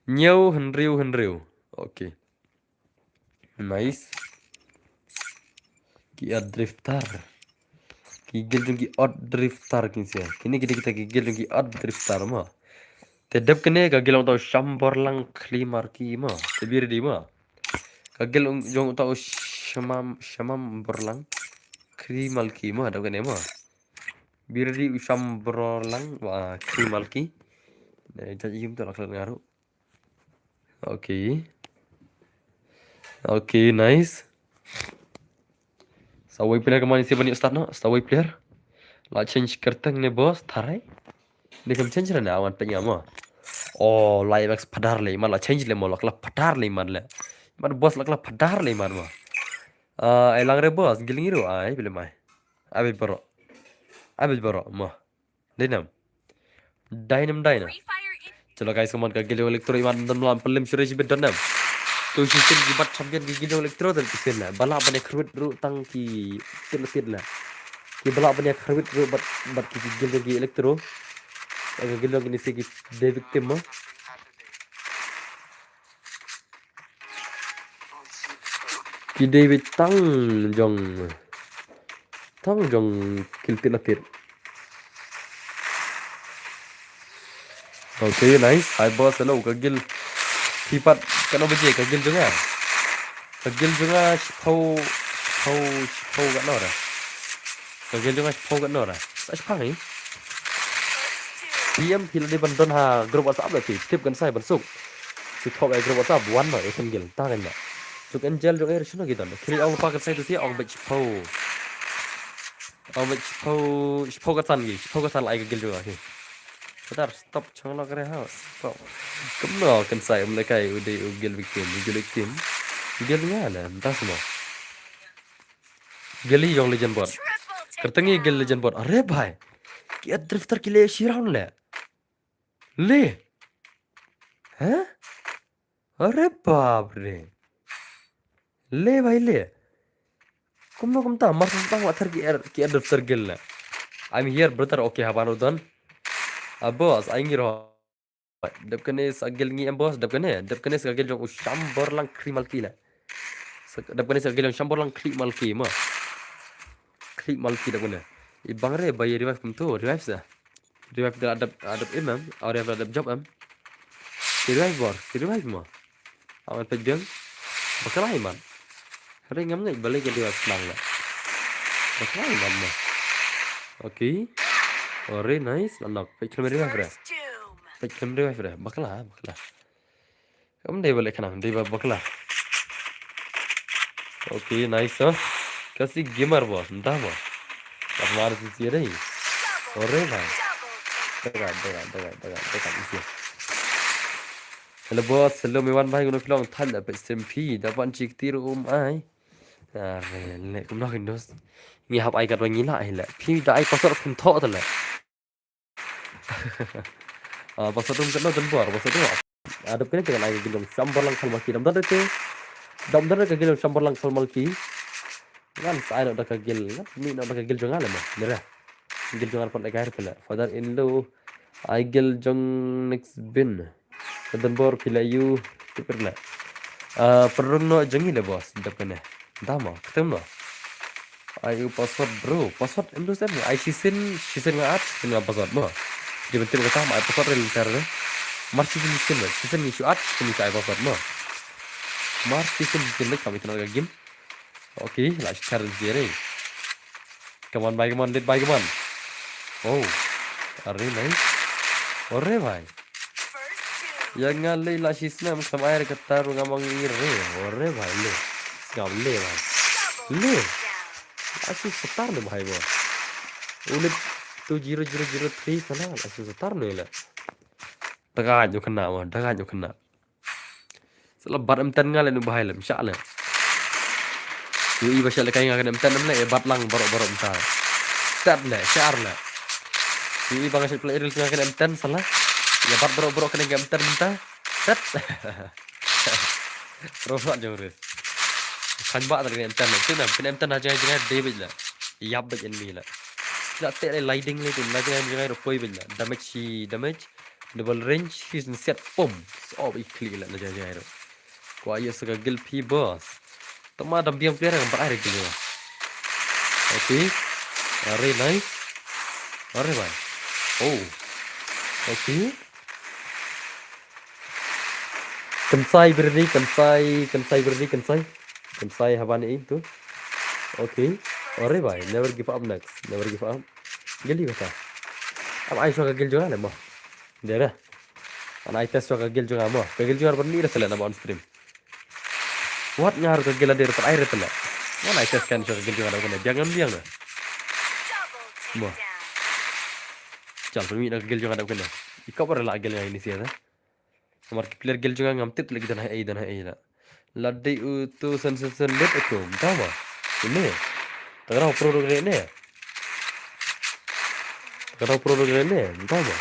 Hynñiew hynriew hynriew. Okay. Nice. Ki Odd Drifter. Ki gil jong ki Odd Drifter kin sia. Kine ki dei kita ki gil jong ki Odd Drifter mo. Te dep kane ka gil ong tau Shamborlang Klimarki mo. Te bi ready mo. Ka gil ong jong tau Shamam, Shamamborlang Krimalki mo, dep kane mo. Bi ready u Shamborlang wa Krimalki. Ne jaj yum to la khlad ngaru. Okay. Okay, nice. Sa wei player ka man isi ban ïoh start noh, sa wei player. La change kyrteng ne boss, tharai. Ni kam change ra na wan peit nga mo. Oh, la Apex phadar le, imat la change le mo, la kla phadar le imat le. Imat boss la kla phadar le imat mo. Ah, ai lang re boss, guild ngi ruh, ai, phi leh mai. Abi bro. Abi bro, mo. Dynam. Dynam, Dynam. Chalo guys, kumne ka guild jong Electro imat dam lam pelim shuh re shibit dynam. To shisien ki bat champion ki guild jong Electro, tan ki sien la. Ba lah ban ïa kyrwit ruh tang ki tit la tit la. Ki ba lah ban ïa kyrwit ruh bad, bad ki guild jong ki Electro. Ka guild jong kine sien ki dei victim mo. Ki dei beit tang jong, tang jong kill tit la tit. Okay, nice. Hi boss, hello, ka guild. Ki pat, kano baje, ka guild jong nga. Ka guild jong nga, shiphew, shiphew, shiphew katno ra. Ka guild jong nga, shiphew katno ra. Sa shiphew ni. P M phi la dei ban don ha group WhatsApp la phi. Tip kan sai ban suk. Shu thok ai group WhatsApp wan no, eh, kan guild. Ta kan na. Suk Angel jong eh, shano ki don. Kiri ong pa kan sai tu si, ong beit shiphew. Ong beit shiphew, shiphew ka san ki, shiphew ka san la ai ka guild jong nga ki. Kadar stop chong lok re ha, stop. Kumno kan sai um lekai u dei u guild victim, u guild victim. Guild nga la, nda semua. Guild i jong Legend Bot. Kyrteng i guild Legend Bot. Are bhai. Ki ad drifter ki le shi round le. Le. Hah? Are bap re. Le bhai le. Kumno kumta, mar sa tang wa thar ki air, ki air drifter guild le. I'm here brother, okay, haba no don. Ah, boss, ai ngi ro. Dep kane sa guild ngi em boss, dep kane, dep kane sa guild jong u Shambor Lang Krimalki le. Sa, dep kane sa guild jong Shambor Lang Krimalki mo. Krimalki dep kane. I bang re ba ye revive kumtu, revive sa. Revive da adap, adap im em, au revive da adap job em. Si revive bor, si revive mo. Amat peit biang. Bakla iman. Hare ngam ngai balai ka revive nang la. Bakla iman mo. Okay. Ore nice, la nok. Peit khlem revive re. Peit khlem revive re. Bakla, bakla. Kam dei balik khnang, dei ba bakla. Okay, nice, oh. Kasi gamer boss, entah mo. Kat mar si si dei. Ore bhai. Daga, daga, daga, daga, daga, isi. Hello boss, hello mi wan bhai, kuno pilong thal da pet stream phi, da pan chik tir um ai. Are, le, kumno kindos. Ngi hap ai kat wa ngi la ai le. Phi da ai password phin tho ta le. Ah, password room kano dan bor, password room. Ah, dap kane jangan ai ka gilong Shambor Lang Khalmalki dam dan te. Dam dan ka gilong Shambor Lang Khalmalki. Ngan sa ai no da ka gil, ngan mi no da ka gil jong ale mo. Nira. Gil jong ale pon ai ka her pele. Father in law. Ai gil jong next bin. Ka dan bor pila yu. Tipir le. Ah, perung no jong ile boss. Dap kane. Dama, ketem no. Ai u password bro, password em dus em. Ai shisien, shisien nga at, shisien nga password mo. Di bentuk kata ma ai password rel ter ne. Mar shisien shisien ne, shisien ngi shu at, shisien ngi shu ai password mo. Mar shisien shisien ne kami kenal ka game. Okay, la shu ter je re. Come on bhai, come on, lead bhai, come on. Oh, are nice. Ore bhai. Ya nga le la shi snem khlem ai re kata ruh nga mang i re. Ore bhai le. Sngap le bhai. Le. La shi setar ne bhai mo. Ulit two zero zero zero three sana la shi setar ne le. Daga nyu kena mo, daga nyu kena. Sala bat em ten nga le nu bhai le, msha le. Yu i ba sha le kai nga kena em ten em le, e bat lang barok barok mta. Tat le, shar le. Yu i ba nga sha play reels nga kena em ten sala. Ya bat barok barok kena em ten mta. Tat. Robot jong reels. Kan ba ta kena em ten le. Tu na, kena em ten ha jai jai debit le. Yap bit enemy le. Sila te le lighting le tu, na jai jai ro poi bit le. Damage shi damage. Double range, he's in set pom. So, oh, i klik la na jai jai ro. Kwa yo sa ka gil phi boss. Tama dam biang player ang ba ai gil. Okay. Are nice. Are bhai. Oh. Okay. Kansai berni, kansai, kansai berni, kansai. Kansai haban itu. Okay. Are bhai, never give up next. Never give up. Gil di kata. Am ai shuwa ka gil jong nga le mo. Dera. An ai test shuwa ka gil jong nga mo. Ka gil jong nga ban ni da selen na on stream. Wat nga har ka gil ada dapat ai da selen. Wan ai test kan shuwa ka gil jong nga da kena. Biang biang na. Mo. Chal pun mi na ka gil jong nga da kena. Ikap ada la gil nga ini sia da. Namar ki player guild jong nga ngam tip leh ki don ha ei, don ha ei la. La dei uto san san san lut uto, mynta ma. Une. Te ka dei pro dok ne. Te ka dei pro dok ne, mynta ma.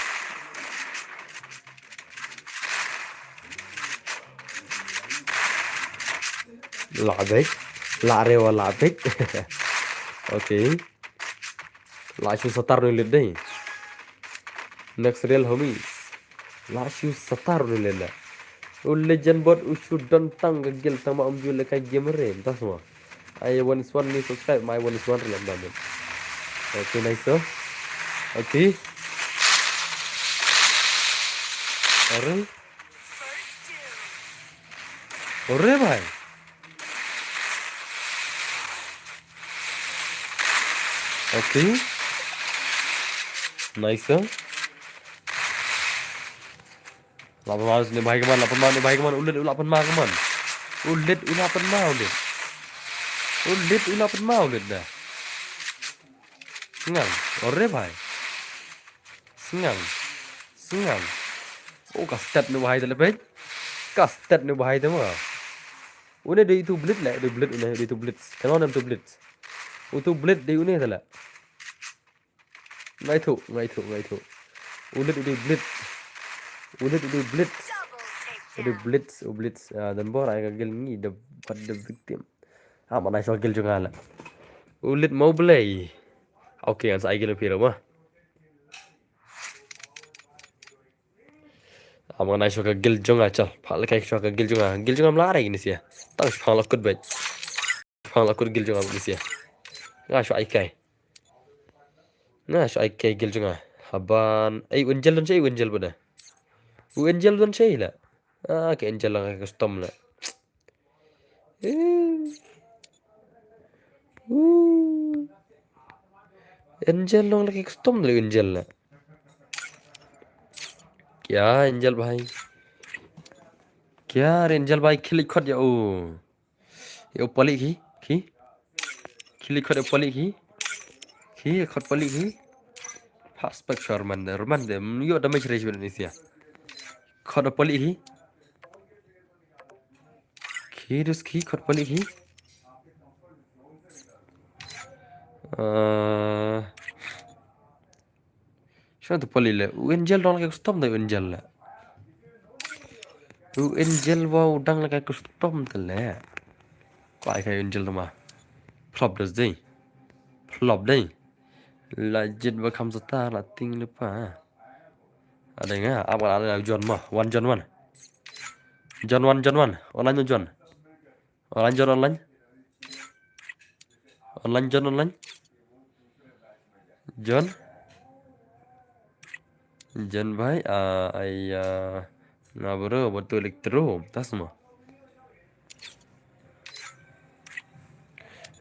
Lah bek. Lah rewa lah bek. Okay. Lah shu satar nu lut dei. Next real homies. Lah shu satar nu lut la. U legend bot u shu don tang ka guild tang ma um ju le ka game re. Mynta sma. Ai one is one ni subscribe, my one is one re la mynta. Okay, nice, sir. Okay. Are. Are bhai. Okay. Nice, sir. Lah pynma ne bhai ka man, lah pynma ne bhai ka man, u lut u lah pynma ka man. U lut u lah pynma u lut. U lut u lah pynma u lut da. Sngang, ore bhai. Sngang. Sngang. Oh, ka stat ne bhai te le peit. Ka stat ne bhai te ma. Une dei uto blitz le, dei blitz une, dei uto blitz. Kano ne uto blitz. Uto blitz dei une te le. Ngai tu, ngai tu, ngai tu. U lut u dei blitz. U lut u dei blitz. U dei blitz, u blitz. Ah, don bor ai ka guild ngi da pat da victim. Ah, ma nai shu guild jong nga la. U lut mo blei. Okay, ngan sa ai guild phi ma. Ah, ma nai shu ka guild jong nga chal. Pha la kai shu ka guild jong nga. Guild jong nga mla rai ni sia. Tang shu pha la kut beit. Pha la kut guild jong nga ni sia. Nga shu ai kai. Nga shu ai kai guild jong nga. Haban. Ei, u Angel don shei, u Angel bada. U Angel don shei la. Ah, ka Angel la ka custom la. Eh. Uh. Angel long la ka custom la Angel la. Kya Angel bhai? Kya re Angel bhai, khili khot ya u. Ïa u pali ki, ki. Ki li khot u pali ki. Ki khot pali ki. Pas pek shor man de, man de. Ïoh damage ratio ni sia. Khot u pali ki. Ki dus ki khot pali ki. Eh, Shano tu pali le? U Angel dang la ka custom da u Angel le. U Angel wa u dang la ka custom te le. Kwai ka u Angel ma. Flop das dei. Flop dei. La jit ba kham sata la ting le pa. Ada nga, apa ada John ma. One John one. John one, John one. Online John. Online John, online. Online John, online. John. John bhai, ah, ai, ah, na bro, betul elektro, tas ma.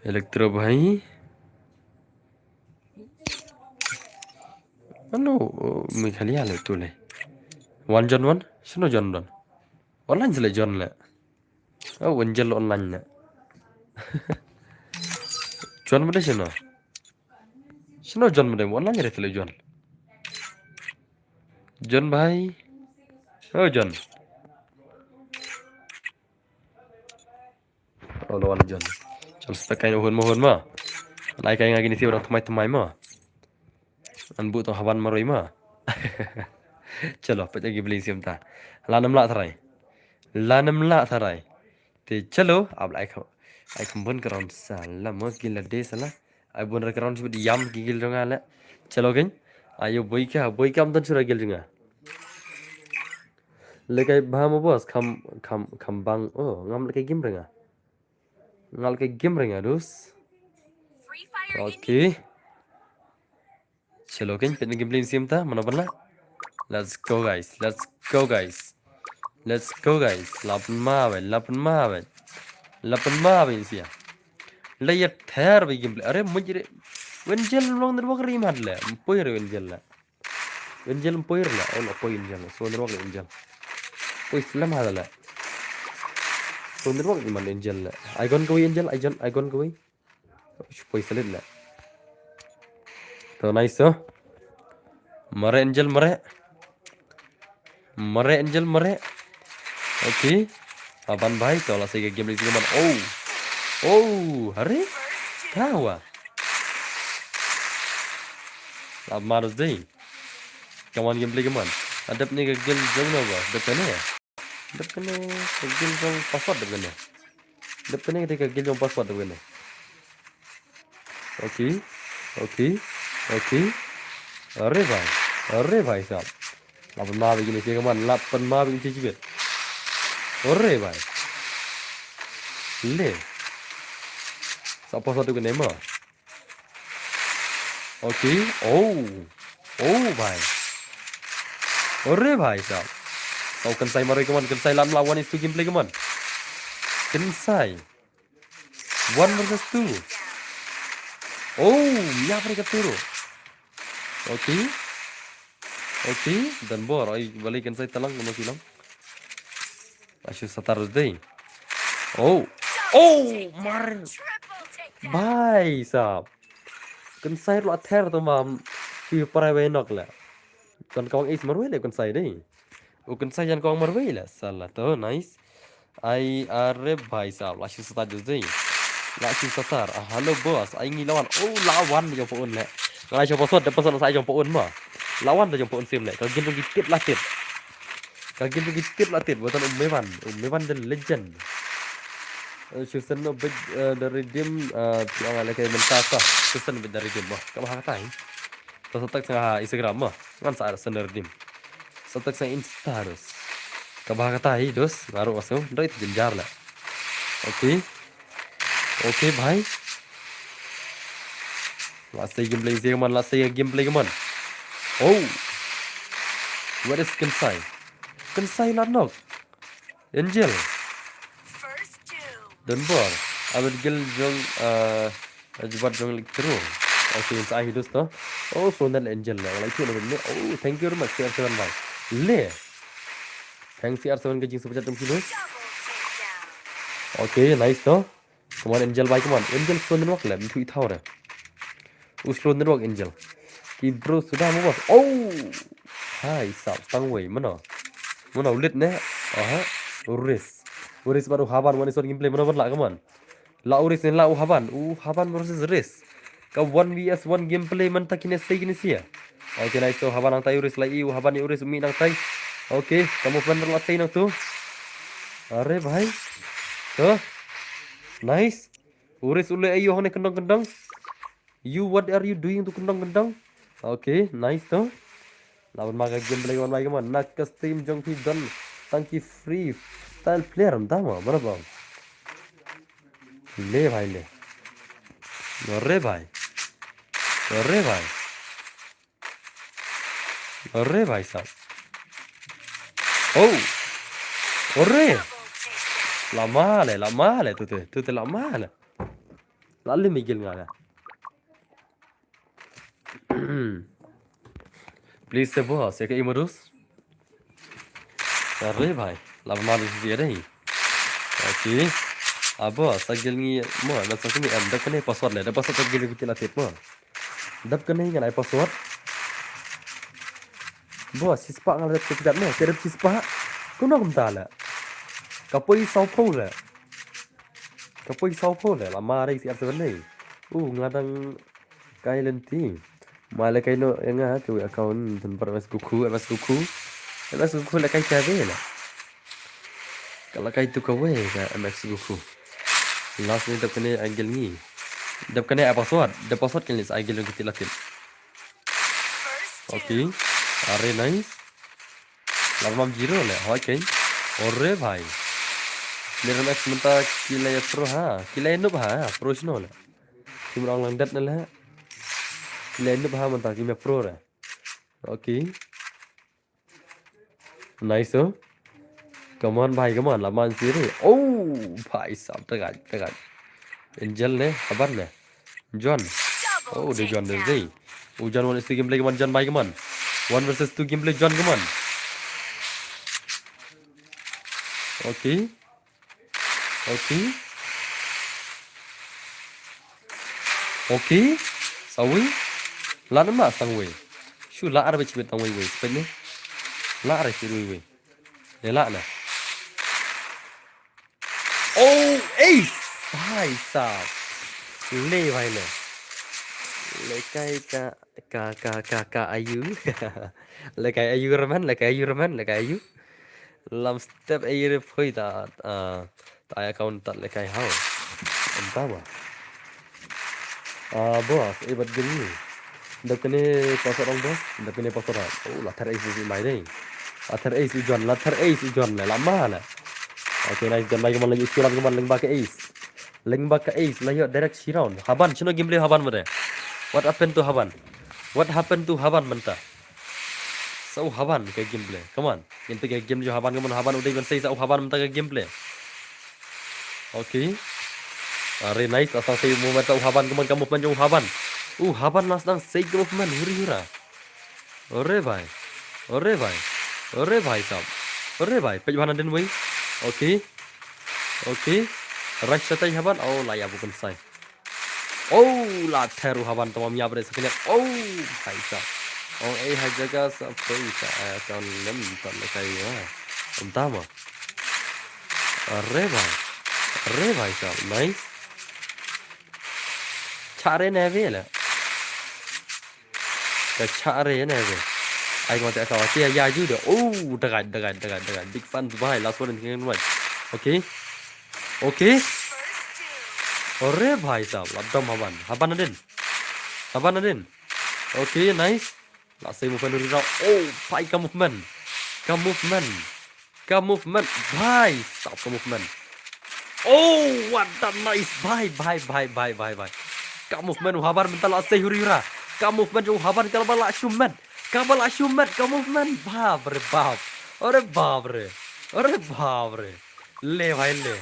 Elektro bhai. Ano, oh, Meghalaya le tu le. One John one, shano John don. Online sele John le. Oh, Angel online na. John mede shano? Shano John mede online re tele John. John bhai. Oh, John. Oh, lo wan John. Chal spek kai hun mo hun mo. Lai kai nga kini si orang temai temai mo. An bu tong haban maroi ma. Chalo, peit ïa ki bling sim ta. Lanem lah tharai. Lanem lah tharai. Te chalo, ab lai kham. Ai kham bun ka round sa. La mo ki la de sa la. Ai bun ra ka round sibit yam ki gil jong nga la. Chalo ken. Ayo boi ka, boi ka am tan sura gil jong nga. Le kai bha mo boss, kham, kham, kham bang. Oh, ngam le kai gim ra nga. Ngal ke game ring adus. Okay. Chalo ken pet game play sim ta mana bana. Let's go guys. Let's go guys. Let's go guys. Lapan ma ben, lapan ma ben. Lapan ma ben sia. La ya ther be game play. Are mujre. Wenjel long der wak ri mat le. Poi re wenjel la. Angel poi la, oh, la poi Angel. So nerwak Angel. Poi slam ha la. So nerwak iman Angel la. Ai gon kawei Angel, ai jon, ai gon kawei. Poi selit la. To nice to. Mare Angel mare. Mare Angel mare. Okay. Haban bhai, to la sei ka game lei shi kaman. Oh. Oh, hare. Kawa. Haban dei. Kaman game lei kaman. Adep ne ka guild jong na ba. Dep kane. Dep kane ka guild jong password dep kane. Dep kane ka guild jong password dep kane. Okay. Okay. Okay. Are bhai. Are bhai sahab. Lapan ma begini sih kaman. Lapan ma begini sih jibit. Are bhai. Le. Sa password dep kane ma. Okay. Oh. Oh bhai. Are bhai sahab. Sa kynsai marwei kaman. Kynsai lam la one is two game lei kaman. Kynsai. One versus two. Oh, nya pare ka turu. Okay. Okay, dan bor ai balei kynsai talang kano kilang. Ashu satar dei. Oh. Oh, mar. Bhai sahab. Kynsai lo ather to mam. Fi parai wei nok le. Kan kawang is marwei le kynsai dei. U kynsai jan kawang marwei le. Salah to, nice. Ai are bhai sahab, la shu satar just dei. La shu satar. Ah, hello boss, ai ngi lawan. Oh, lawan jong pun le. Ngai shu password, da password sa jong pun ma. Lawan da jong pun sim le. Ka guild ki tit la tit. Ka guild ki tit la tit, bukan Umevan. Umevan the legend. Eh, shu sen no bit, eh, the redeem, eh, ti ang le kai menta ta. Shu sen bit the redeem ma. Ka ba ha tai. To sa tak sa Instagram ma. Ngan sa sen the redeem. Sa tak sa Insta dos. Ka ba ka tai dos. Ngaru asu. Doi jin jar la. Okay. Okay bhai. La sei game lei kaman, la sei game lei kaman. Oh. Where is Kynsai? Kynsai la nok. Angel. Don bor. Abet gel jong, eh, Ajbat jong lik tru. Okay, sa hi dos to. Oh, so nan Angel la. Like tu na ne. Oh, thank you very much, C R seven bhai. Le. Thanks C R seven ka jing super chat jong ki dos. Okay, nice to. Come on, Angel bhai, come on. Angel slow network le, mynta i thaw re. U slow network Angel. Ki bro suda mo boss. Oh! Hai, sap, stang wei, mano. Mano, lit ne? Aha. Uris. Uris baru haban, one is one gameplay, mano, ban la, come on. La Uris ne, la u haban. U haban versus Uris. Ka one versus one gameplay, man ta kine sei kine sia. Okay, nice, so haban nang tai Uris la i, u haban i Uris umi nang tai. Okay, ka movement la sei nang tu. Are, bhai. Tu. Nice. Uris ule ayo hone kendong kendong. You, what are you doing tu kendong kendong? Okay, nice to. Lawan ma ka game play wan bai kaman. Na ka stream jong phi don tang ki free style player ym tang ma, mana ba? Le bhai le. Re bhai. Re bhai. Re bhai sahab. Oh. Re. Lama le, lama le tu te, tu te lama le. Lalim i gil nga la. Please se bo se ka imodus. Are bhai, lama du si dei. Okay. Abo sa gil ngi mo na sa kini em da kane password le, da password ka gil ngi tila tip mo. Dap kane ngan ai password. Bo shispa ngal dap sekidat mo, te dap shispa. Kuno kumta le. Ka poi saw pho le. Ka poi saw pho le, lama dei si ar seven dei. U nga dang kai lenti. Ma le kai no nga tu account tun par M S Goku, M S Goku. M S Goku le kai ta be le. Ka la kai tu ka we ka M S Goku. Last ni dap kane angle ngi. Dap kane ai password, dap password kan lis angle ngi tila tip. Okay. Are nice. Lam lam zero le, hoi keng. Ore bhai. Player X mynta ki la pro ha, ki la noob ha, pro shino le. Ki mrong lang det ne le. Ki la noob ha mynta ki me pro re. Okay. Nice oh. Come on bhai, come on, la man siri. Oh, bhai sahab, tagat, tagat. Angel ne, aban ne. John. Oh, de John de dei. Oh, John one is two gameplay kaman, John bhai kaman. One versus two gameplay, John kaman. Okay. Okay. Okay. Sawi. La nama tang wei. Shu la ar bechibet tang wei wei. Spet ne. La ar bechibet wei wei. Ne la na. Oh, ace! Bhai sahab. Le bhai le. Lekai ka, ka, ka, ka, ka ayu. Lekai ayu raman, lekai ayu raman, lekai ayu. Lam step ayu re phui ta, ah, ta account ta lekai hau. Entah ba. Ah, boss, eh, bat gini. Dep kene password ong, boss, dep kene password ong. Oh, la ther ace u mai dei. La ther ace u John, la ther ace u John le, la ma le. Okay, nice, John mai kemon lagi, issue la kemon leng ba ka ace. Leng ba ka ace, la ïoh direct shi round. Haban, shino gameplay Haban mede. What happened to Haban? What happened to Haban mynta? Sa u Haban ka gameplay. Come on. Ngin peit ka game jong u Haban, kemon Haban u dei ban sei sa u Haban mynta ka gameplay. Okay. Are nice, la sdang sei movement sa u Haban, kemon ka movement jong u Haban. U Haban la sdang sei ka movement, huri hura. Ore bhai. Ore bhai. Ore bhai sahab. Ore bhai, peit bha nadien wei. Okay. Okay. Rush shatai Haban, oh, la ïap u Kynsai. Oh, la ther u Haban, tamam ïap re sa kane. Oh, bhai sahab. Ong ei ha jaka sa pei sa, eh, ton lem, ton lekai wa. Entah ma. Are bhai. Are bhai sahab, nice. Chare ne ve le. Ka chare ne ve. Ai ko te ka wa tia ya ju de. Oh, dagat, dagat, dagat, dagat. Big fan bhai, last one in the match. Okay. Okay. Ore bhai sahab, la dom Haban. Haban nadien. Haban nadien. Okay, nice. La sei movement uri rau. Oh, bhai ka movement. Ka movement. Ka movement. Bhai sahab ka movement. Oh, what a nice. Bhai, bhai, bhai, bhai, bhai, bhai. Ka movement u Haban mynta la sei huri hura. Ka movement u Haban ka la ba la shu met. Ka ba la shu met ka movement. Bap re bap. Ore bap re. Ore bap re. Le bhai le.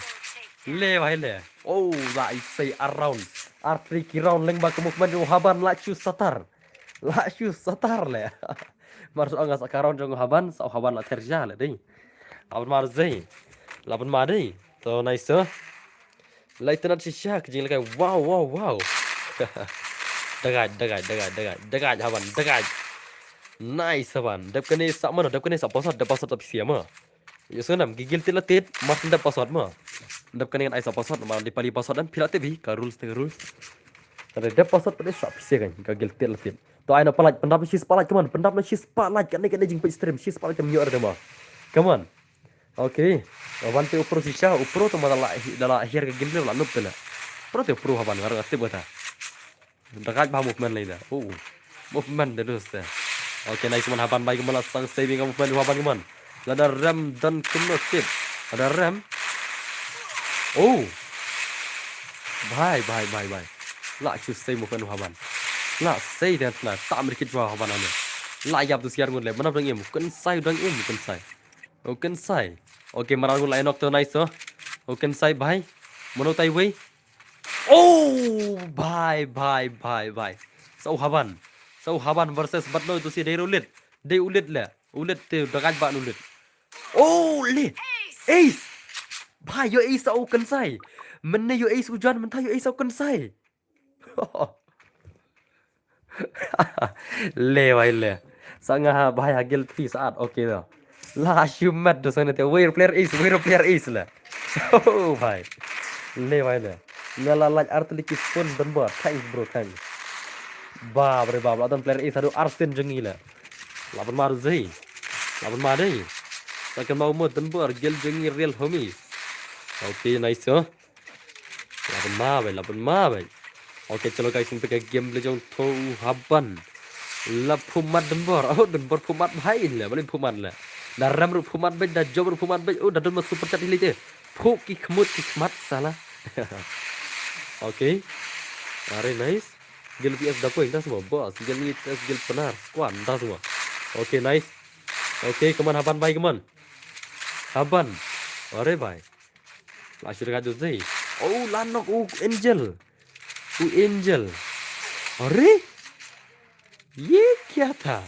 Le bhai le. Oh, la i sei around. Ar three ki round leng ba ka movement u Haban la shu satar. La shu satar le. Mar sa nga sa ka round jong u Haban, sa u Haban la ther ja le dei. Laban mar zei. Laban mar dei. To nice to. Lai tenat shisha ka jinglekai. Wow, wow, wow. Dagat, dagat, dagat, dagat. Dagat Haban, dagat. Nice Haban. Dep kane sa mano, dep kane sa password, dep password ta pisia ma. Ïoh sngewdam, ki guild tit la tit, mar dep password ma. Dep kane ngan ai sa password, ma di pali password em, phi la tip hi, ka rules te ka rules. Tare dep password pade sa pisia kan, ka guild tit la tit. To ai na palait, pyndap na shi spotlight, come on, pyndap na shi spotlight, kane kane jingpeit stream, shi spotlight kam ïoh re ma. Come on. Okay. Wan te u pro shisha, u pro to ma da la, da la hiar ka gameplay la noob te la. Pro te u pro Haban, ngar tip kata. Dagat bha movement lei da. Oh. Movement da dus te. Okay, nice man Haban bai kemon la sdang saving movement Haban kemon. Lada rem don kumno tip. Lada rem. Oh. Bhai, bhai, bhai, bhai. La shu sei movement Haban. La sei dan tna tam rikit jwa Haban ane. La ïap tu siar ngut le. Mana dang im. Kynsai dang im Kynsai. Oh, Kynsai. Okay, mana ngut la nok to nice to. Oh, Kynsai bhai. Mano tai wei. Oh, bhai, bhai, bhai, bhai. Sa u Haban. Sa u Haban versus Batno tu si dei ulit. Dei ulit le. Ulit te dagat ba ulit. Oh, le. Ace. Bhai, ïoh ace sa u Kynsai. Mynne ïoh ace u John, mynta ïoh ace sa u Kynsai. Le bhai le. Sa nga ha bhai ha guild phi saat, okay da. La shu met da sa ne te, where player ace, where player ace le. Oh bhai. Le bhai le. Nga la like artylli ki phone don ba. Thanks bro, thanks. Bap re bap, la don player ace haduh arsien jong ngi le. Laban mar zei. Laban mar dei. Sa kan mau mo don ba, guild jong ngi real homies. Okay, nice to. Laban ma bhai, laban ma bhai. Okay, chalo guys, ngin peit ka gameplay jong to u Haban. La phumat Dunbor. Oh, Dunbor phumat bhai in la, bali phumat la. Da rem ruh phumat bhai, da jop ruh phumat bhai. Oh, da don ma super chat hi lei te. Phu ki khmut ki khmat sala. Okay. Are nice. Gil P S da poi, da semua boss. Gil ni test gil penar. Squad, da semua. Okay, nice. Okay, come on Haban bhai, come on. Haban. Are bhai. La shu rega jose. Oh, la nok u Angel. U Angel. Are? Ye kya tha?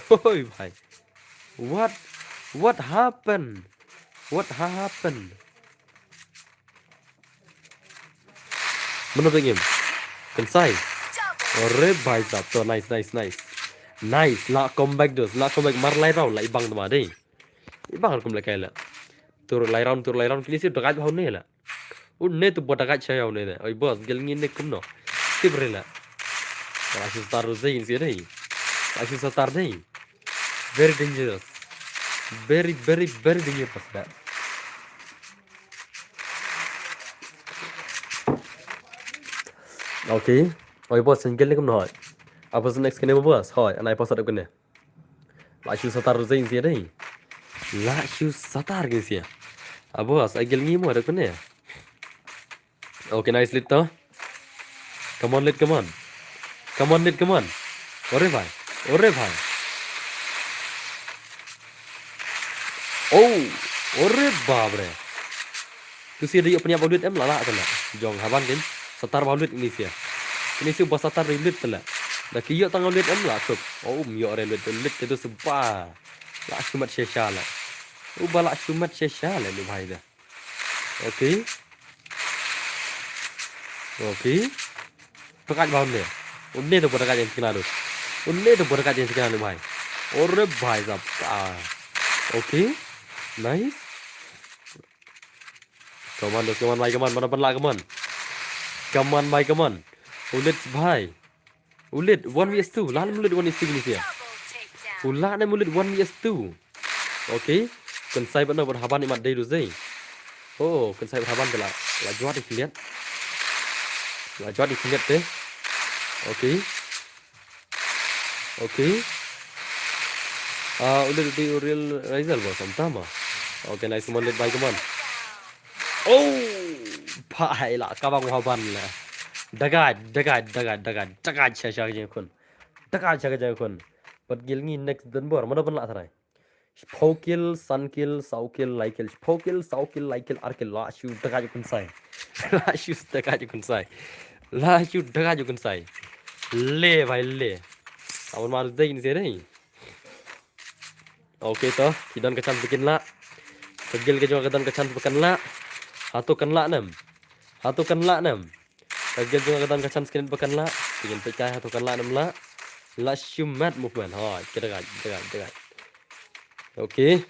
Hoi bhai. What, what happened? What ha happened? Mano bengim? Kynsai. Are bhai sahab to, nice, nice, nice. Nice, la comeback dos, la comeback mar lai round la ibang tma dei. Ibang rukom la kai la. Tur lai round, tur lai round, kine shu dagaj bha une la. Une tu ba dagaj sha ïa une de. Oi boss, gel ngi ne kumno. Tip re la. Lashu satar u Zay ngi shu dei. Lashu satar dei. Very dangerous. Very, very, very dangerous da. Okay. Oi boss, gel ne kumno hoi. Apa next kane boss? Hoi, anai pass up kane. Lashu satar u Zay ngi shu dei. Lashu satar ngi shu. Abo as agil ngi mo da kane. Okay, nice lead to. Come on, lead, come on. Come on, lead, come on. Ore bhai. Ore bhai. Oh, ore bap re. Tu shu dei pynïap bha u lead em la la tana. Jong Haban kin. Satar bha u lead ngi shu. Ngi shu ba satar bha u lead tala. Da ki ïoh tang u lead em la suk. Oh, um ïoh re u lead, u lead te tu shu ba. Lashu mat shisha la. U ba lashu mat shisha la lu bhai da. Okay. Okay. Dagaj bha une. Une to ba dagaj ïa kine dus. Une to ba dagaj ïa kine lu bhai. Ore bhai sahab. Ah. Okay. Nice. Come on, dus, come on, bhai, come on. Mano ban la, come on. Come on, bhai, come on. U lead bhai. U lead one versus two. La ne u lead one versus two kine shu. U la ne u lead one versus two. Okay. Kynsai bad no bad Haban imat dei du sei. Oh, kynsai bad Haban te la. La jwat i khyndiat. La jwat i khyndiat te. Okay. Okay. Ah, u lead u dei u Real Razel boss, am tama. Okay, nice, come on, lead bhai, come on. Oh, bhai la, ka bang u Haban la. Dagaj, dagaj, dagaj, dagaj, dagaj sha sha ka jingkhun. Dagaj sha ka jingkhun. Bad gil ngi next don bor, mano ban la tharai. Shiphew kill, san kill, saw kill, lai kill, shiphew kill, saw kill, lai kill, ar kill, lashu dagaj u kynsai. Lashu dagaj u kynsai. Lashu dagaj u kynsai. Le bhai le. Abon mar dei ngi shu dei. Okay to, ki don ka chance ba kin la. Ka gil ka jong ka don ka chance ba kan la. Hato kan la nem. Hato kan la nem. Ka gil jong ka don ka chance kine ba kan la. Ki ngin peit kai hato kan la nem la. Lashu mad movement. Ha, kira kai, kira kai, kira kai. Okay.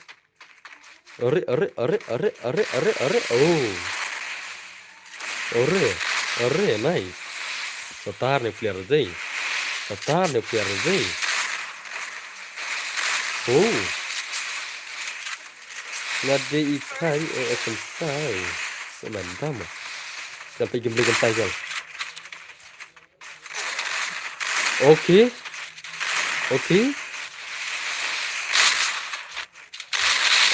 Ore, ore, ore, ore, ore, ore, ore. Oh. Ore, ore, nice. Satar ne player dei. Satar ne player dei. Oh. Nga dei i kai, eh, eh, kynsai. Semen tama. Sampai game dei kynsai kal. Okay. Okay.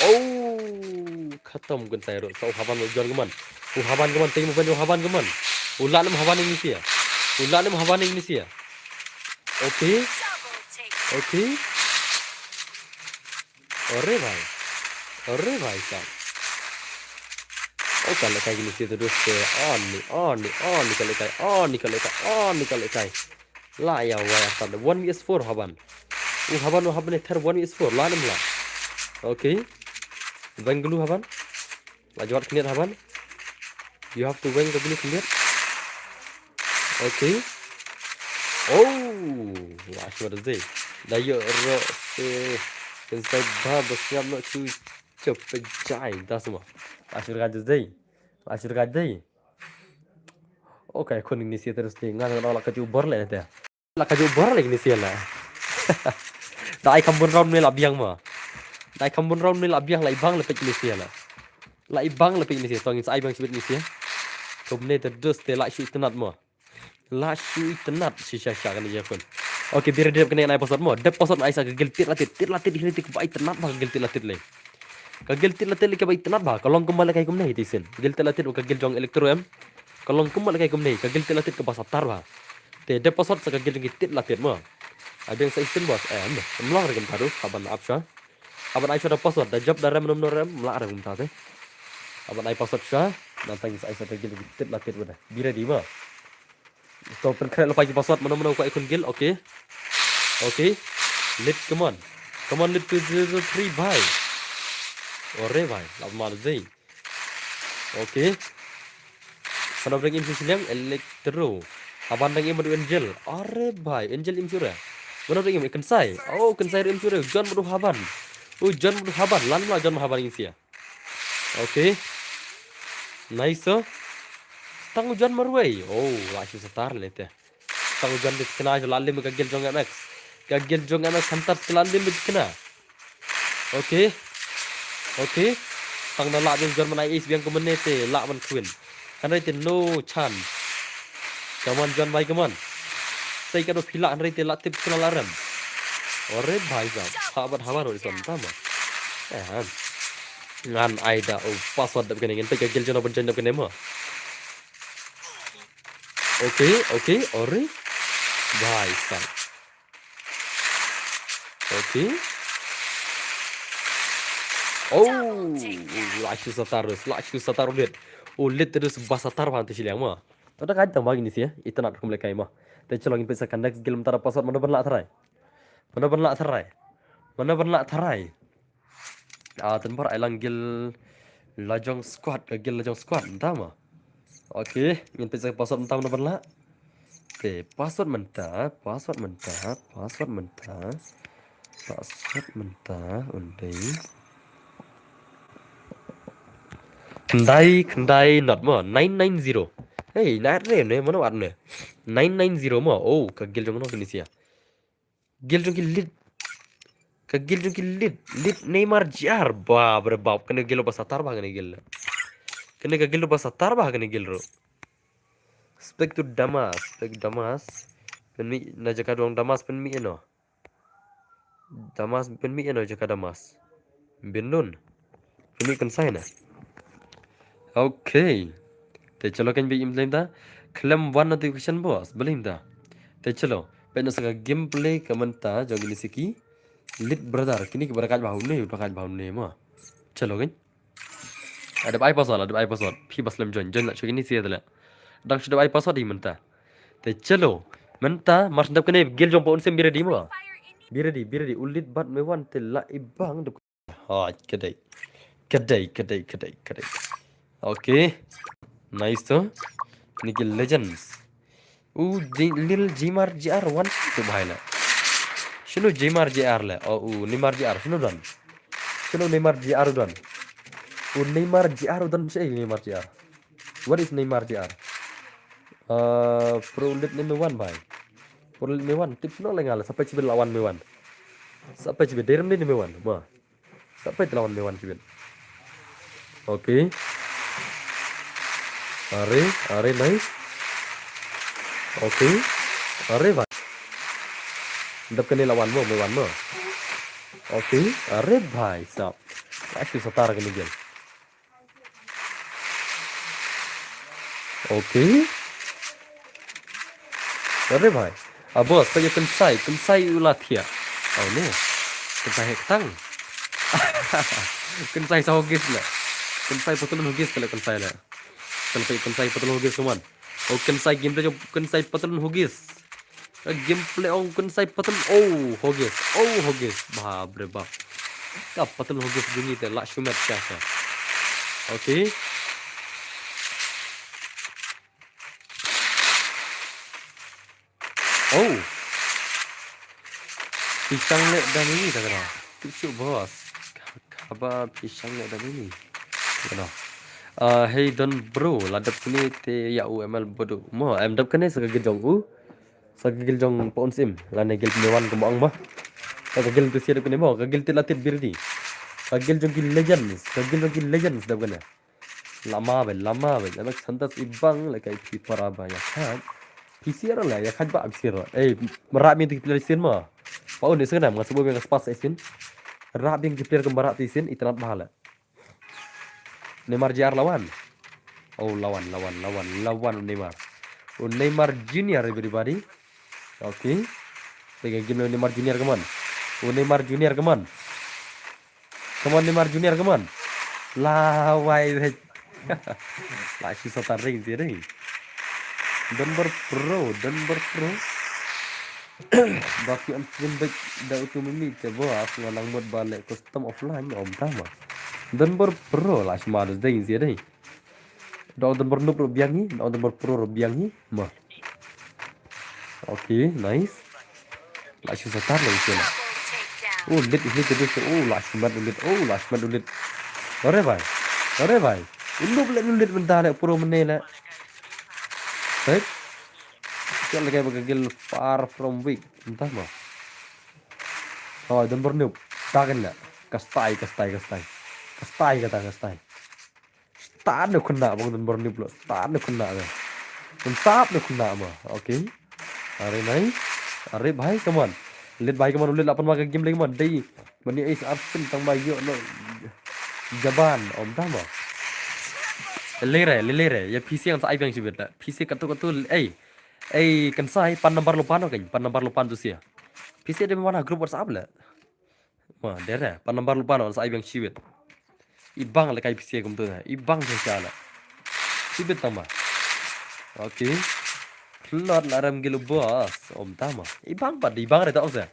Oh, khatam kynsai ruh. Sa u Haban u John kaman. U Haban kaman, tei mo ban u Haban kaman. U la nem Haban ïa ngi shu. U la nem Haban ïa ngi shu. Okay. Okay. Ore bhai. Ore bhai sahab. Oh, ka lehkai kine shu te dost. Ani, ani, ani ka lehkai, ani ka lehkai, ani ka lehkai. La ïa wai atan. One versus four Haban. U Haban, u Haban ïa thar one versus four. La nem la. Okay. Weng glue Haban. La jwat khyndiat Haban. You have to weng ka glue khyndiat. Okay. Oh, la shu da dei. Da ïoh ruh se. Kynsai ba ba sngap noh shu chop pe jai. Da sma. La shu da dei. La shu da dei. Okay, khun ngi shu te dost nga nga la ka ju bor le te. La ka ju bor le kine shu la. Da ai kham bun round ne la biang ma. Da ai kham bun round ne la biang la i bang le peit kine shu la. La i bang le peit kine shu, tong sa ai bang sibit kine shu. Kumne te dost te la shu itynnad ma. La shu itynnad shisha sha kane ja khun. Okay, bira dep kane nai password ma. Dep password nai sa ka gil tit la tit, tit la tit hiri tit ba itynnad ba ka gil tit la tit le. Ka gil tit la tit le ka ba itynnad ba. Ka long kumba le kai kumne hi tisin. Gil tit la tit ka gil jong Electro em. Ka long kumba le kai kumne, ka gil tit la tit ka ba satar ba. Te dep password sa ka gil jong ki tit la tit ma. Ai biang sa isin boss em. Em long re kumta dus, haban ap sha. Haban ai sha da password, da jop da rem nom no rem, mla rem kumta te. Haban ai password sha, nantang sa ai sha da gil jong ki tit la tit ba da. Be ready ma. To pynkhreh lypa ki password, mano mano ka ai khun gil, okay. Okay. Lead, come on. Come on, lead two zero three, bhai. Ore bhai, lap mar dei. Okay. Mano ba dang im shu shiliang, Electro. Haban dang im bad u Angel. Are bhai, Angel im shu re. Mano ba dang im, Kynsai. Oh, Kynsai im shu re. John bad u Haban. Oh, John bad u Haban. Lan la John bad Haban im shu. Okay. Nice, oh. Stang u John marwei. Oh, la shu satar le te. Stang u John de kena la lim ka guild jong M X. Ka guild jong M X Hunters ka la lim kena. Okay. Okay. Stang na la jong John man ai ace biang kumne te la man queen. Hynrei te no chance. Come on, John, bhai, come on. Sei ka do phila hynrei te la tip kena la rem. Ore bhai sahab, habar habar oi son tama. Eh, han. Ngan ai da, oh, password dap kene, ngan peit ka guild jong na ban join dap kene mo. Okay, okay, ore. Bhai sahab. Okay. Oh, la shu satar, la shu satar ulit. Ulit terus ba satar bang te shiliang mo. Toda ka tang bagi ni sia, ita nak kum lekai mo. Te chalo ngin peit sa ka next guild mynta da password mano ban la tharai. Mano ban la tharai. Mano ban la tharai. Ah, tynbar ai lang guild la jong squad, ka guild la jong squad mynta mo. Okay, ngin peit sa ka password mynta mano ban la. Te password mynta, password mynta, password mynta. Password mynta, undai. Khyndai, khyndai, not mo, nine nine zero. Hey, nat re ne, mano at ne. Nine nine zero mo, oh, ka guild jong no kini sia. Guild jong ki lead. Ka guild jong ki lead. Lead Neymar G R. Bap re bap. Kane guild ba satar ba kane guild. Kane ka guild ba satar ba kane guild ro. Spek to Damas. Spek Damas. Pynmih na jaka dong Damas pynmih eno. Damas pynmih eno jaka Damas. Bindun. Pynmih kynsai na. Okay. Te chalo kan bi im lem da. Khlem one notification boss. Blim da. Te chalo. Peit na sa ka gameplay ka mynta jong ini siki. Lead brother. Kini ki barakat bahu ne, barakat bahu ne mo. Chalo kan. Ada ai password, ada ai password. Phi bas lem join, join la chukini sia tala. Dang shu da ai password di mynta. Te chalo. Mynta, mar sendap kene guild jong pa un sem bira di mo. Bira di, bira di. Ulit bat me wan te la ibang. Hai, kedai. Kedai, kedai, kedai, kedai. Okay. Nice to. Ni ki legends. U J-, Lil Jimar G R one tu bhai le. Shinu Jimar G R le? Oh, u Neymar G R shinu don? Shinu Neymar G R don? U Neymar G R don shi Neymar G R. What is Neymar G R? Uh, Pro League ni me wan bhai. Pro League me wan. Tip shinu le ngale. Sape chibin lawan me wan. Sape chibin derem ni me wan. Ma. Sa peit lawan me wan kibit. Okay. Are, are, nice. Okay. Are bhai. Dap kane lawan mo, me wan mo. Okay. Are bhai sahab. Last satar kane game. Okay. Are bhai. Ah, boss, peit ïa u Kynsai, Kynsai u la thiah. Oh no. Kynsai heh ktang. Kynsai sa hugis la. Kynsai patlun hugis la Kynsai la. Kynsai, Kynsai patlun hugis, come on. Oh, Kynsai gameplay jong Kynsai patlun hugis. Gameplay ong Kynsai patlun. Oh, hugis. Oh, hugis. Bap re bap. Ka patlun hugis jong ngi te la shu met sha sha. Okay. Oh. Phi shang leh da mini ta kano. Phi shu boss. Kaba phi shang leh da mini. Kano. Ah, hey don bro, la dap kane te ïa u M L bodo. Mo, em dap kane sa ka guild jong u. Sa ka guild jong pa un sim. Lane guild me wan kumba ong ba. Sa ka guild tu sia dap kane mo, ka guild te la tit birdi. Ka guild jong ki legends, ka guild jong ki legends dap kane. Lama ben, lama ben. Anak santas ibang la kai phi para ba ïa khat. Phi sir la ïa khat ba phi sir. Eh, mara mi tu player sin ma. Pa un ni sengna ma subu mi ka spas sin. Ra bing ki player ke mara ti sin itanat bahala. Neymar G R lawan. Oh, lawan, lawan, lawan, lawan Neymar. Oh, Neymar Junior everybody. Okay. Bagi game Neymar Junior, come on. Oh, Neymar Junior, come on. Come on, Neymar Junior, come on. Lawai, weh. La shu sa taring ti ring. Dunbar Pro, Dunbar Pro. Ba ki on stream back da utu mimi te bo as nga nang mut ba leh custom offline om tama. Dunbar Pro la shu ma dus ding ti ring. Dok Dunbar Noob ruh biang hi, dok Dunbar Pro ruh biang hi. Ma. Okay, nice. La shu sa tar la shu la. Oh, lit, lit, lit, oh, la shu mat ulit, oh, la shu mat ulit. Ore bhai. Ore bhai. Unu blet unu lit mynta le puro mynne le. Hei. Kya lagay ba ka gil far from weak. Mynta mo. Oh, don bor nup. Tagan le. Kastai, kastai, kastai. Kastai kata, kastai. Start ne khuna bang don bor nup lo. Start ne khuna le. Don sap ne khuna mo. Okay. Are nice. Are bhai, come on. Lit bhai, come on. Lit lapan ma ka game lagi mo. Dei. Mani ace arsen tang ma yo no. Jaban om tama. Lere, lere. Ya P C ang sa ai biang sibit la. P C katu katu ei. Ei kan sai pan number lupan kan. Pan number lupan tu sia. P C de mana group WhatsApp la. Ma dere pan number lupan sa ai biang sibit. Ibang la kai P C kum tu na. Ibang de sala. Sibit tama. Okay. Lot la ram gil boss. Om tama. Ibang pat, ibang re ta ong sa.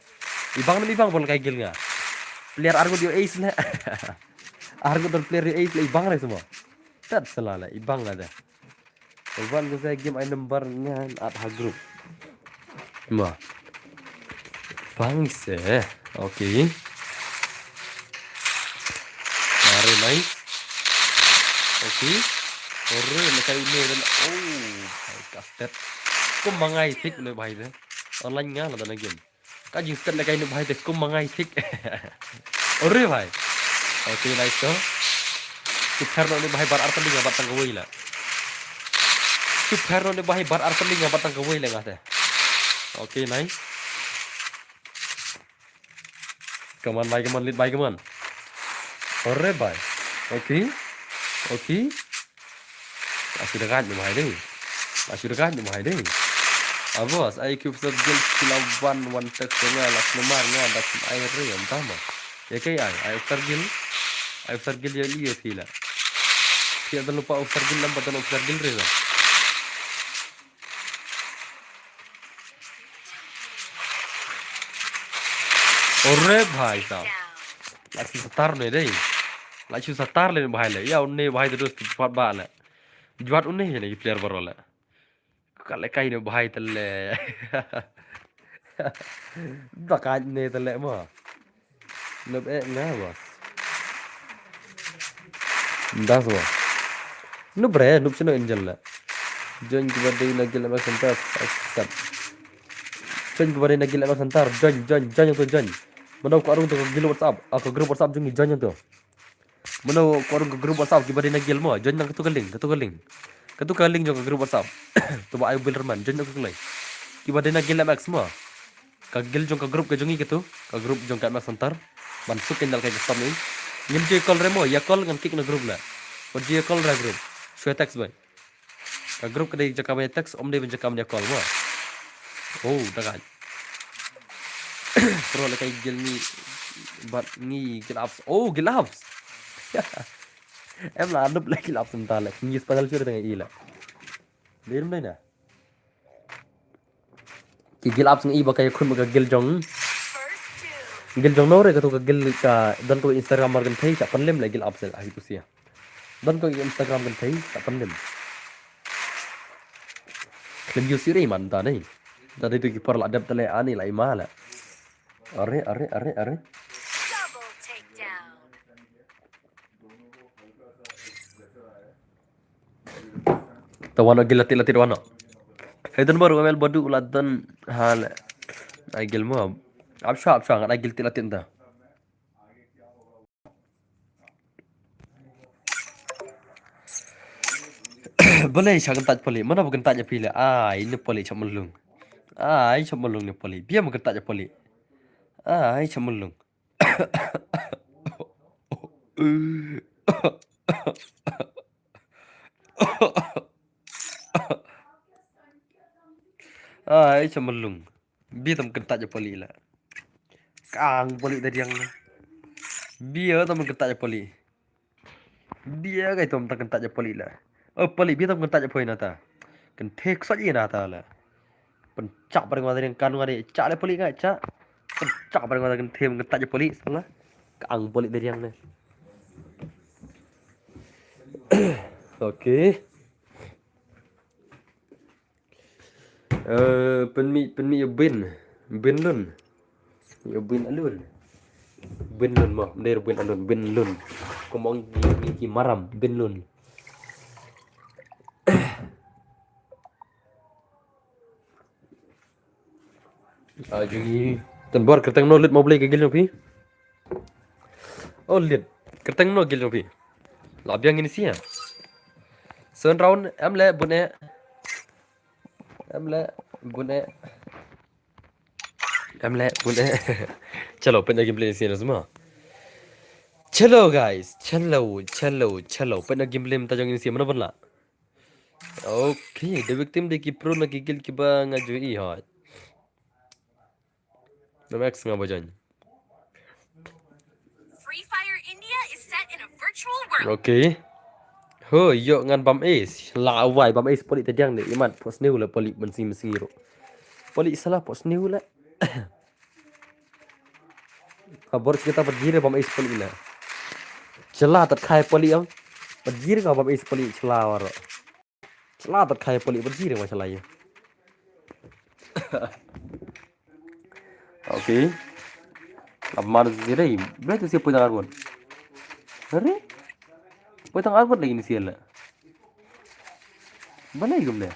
Ibang nam ibang bol kai gil nga. Player arngut yo ace le. Arngut don player yo ace le ibang re semua. Tat sala le ibang la de. Wan ko sa game ai number ngan at ha group. Ma. Bang se. Okay. Are nice. Okay. Ore na kai ne dan. Oh, hai kastet. Kum mangai thik ne bhai de. Online nga la dan game. Ka jing stet le kai ne bhai de kum mangai thik. Ore bhai. Okay, nice to. Super no ne bhai bar artali nga bat tang kawai la. Super no ne bhai bar artali nga bat tang kawai la nga te. Okay, nice. Come on, bhai, come on, lit bhai, come on. Ore bhai. Okay. Okay. Asu dekat ni bhai dei. Asu dekat ni bhai dei. Abos, ai ki officer gil kila wan wan tek senga la klemar nga dak ai re yang tama. Ya kai ai, ai officer gil. Ai officer gil ya li ya pila. Pia dan lupa officer gil lam batan officer gil re la. Ore bhai sahab. La chu satar ne dei. La chu satar le bhai le. Ya unne bhai terus jwat ba le. Jwat unne ne player baro le. Ka le kai ne bhai tele. Ba kai ne tele mo. Nup eh nga bos. Das mo. Nup re, nup sino angel le. Join ki ba dei na gil M X Center, accept. Join ki ba dei na gil M X Center, join, join, join to join. Mano ko arung to gil WhatsApp, ako group WhatsApp jong i join to. Mano ko arung ko group WhatsApp ki ba dei na gil mo, join nang katu ka link, katu ka link. Katu ka link jong ka group WhatsApp. To ba ai Bilderman, join nang katu ka link. Ki ba dei na gil M X mo. Ka gil jong ka group ka jong i katu, ka group jong ka M X Center. Ban suk kin dal ka custom ni. Ngim joi call re mo, ya call ngan kick na group le. Ban joi call re group. Shwe text bai. Ka group ka dei jaka ban text, om dei ban jaka ban call mo. Oh, da ka. Pro le kai gil ni, bat ni gil apps. Oh, gil apps. Em la adup le gil apps mynta le. Ngi special shwe tang i le. Dei rum dei na. Ki gil apps ngi ba ka ya khun ba ka gil jong. Gil jong no re katu ka gil ka don tu Instagram mar kan thei sa pan lem le gil apps le ai tu sia. Don ko Instagram kan thei sa pan lem. Khlem use re man da nei. Da dei tu ki por la dep tale ani la ima la. Are, are, are, are. Double takedown. Ta wano gil lati lati wano. Hei don baru M L badu la don hal. Ai gil mo. Apsha apsha ngan ai gil ti lati ta. Balei sha kyntait pali. Mana ba kyntait pali. Ai ne pali sha malung. Ai sha malung ne pali. Biam kyntait pali. Ai sha malung. Ai chamalung. Bi tam kynta ja pali la. Kang pali da diang la. Bi tam kynta ja pali. Bi kai tam kynta ja pali la. Oh pali bi tam kynta ja pali na ta. Kan thek sa ji na ta la. Pynchak bareng wa ring kan wa de chak le pali ngai chak. Pynchak bareng wa ring them kan taj pali sala. Ka ang pali beriang ne. Okay. Eh, pynmih pynmih yo bin. Bin lun. Yo bin alun. Bin lun mo, mynta bin lun, bin lun. Kumong ki, ki, ki maram, bin lun. Ah, jong i. Tun bor kyrteng no lit mo Blei ka guild jong phi. Oh, lit. Kyrteng no guild jong phi. La biang ini sia. Sun round, em le bun e. Em le bun e. Em le bun e. Chalo, pynda gameplay sia na semua. Chalo guys, chalo, chalo, chalo. Pynda gameplay mynta jong ini sia, mano pynla. Okay, the victim de ki pro na ki guild kiba nga ju i hot. Na Max nga ba join. Free Fire India is set in a virtual world. Okay. Ho, yo ngan bam ace. La wai bam ace poli te diang de. Imat pos neu le poli mensi mensi ro. Poli salah pos neu le. Abor kita berjire bam ace poli le. Chela tat khai poli am. Berjire ka bam ace poli chela waro. Chela tat khai poli berjire ma chela ye. Okay. Ap mar zirei. Bele tu sia poi tang arbon. Are? Poi tang arbon lagi ni sia la. Bele gum le.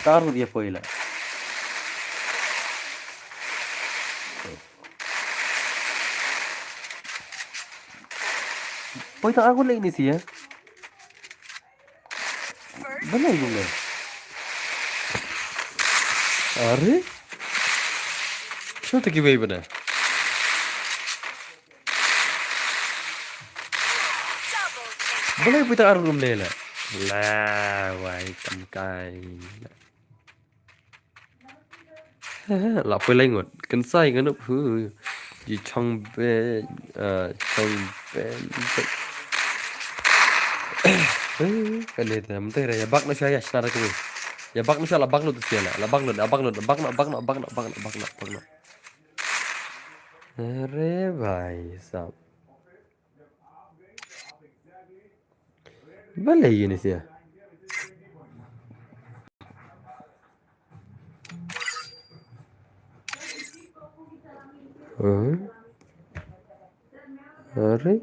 Tang arbon dia poi la. Poi tang arbon lagi ni sia. Bele gum le. Are? Shu te kiwei bana. Bele poi tang arbon lum le la. La wai kam kai. La poi lai ngut. Kynsai ngan up hu. Ji chong be, ah, chong be. Kane te mynta re ya bak no sha ya shna da kwe. Ya bak no sha la bak no tu sia la. La bak no, la bak no, bak no, bak no, bak no, bak no, bak no, bak no. Are bhai sahab. Bale ye ni sia. Huh? Are?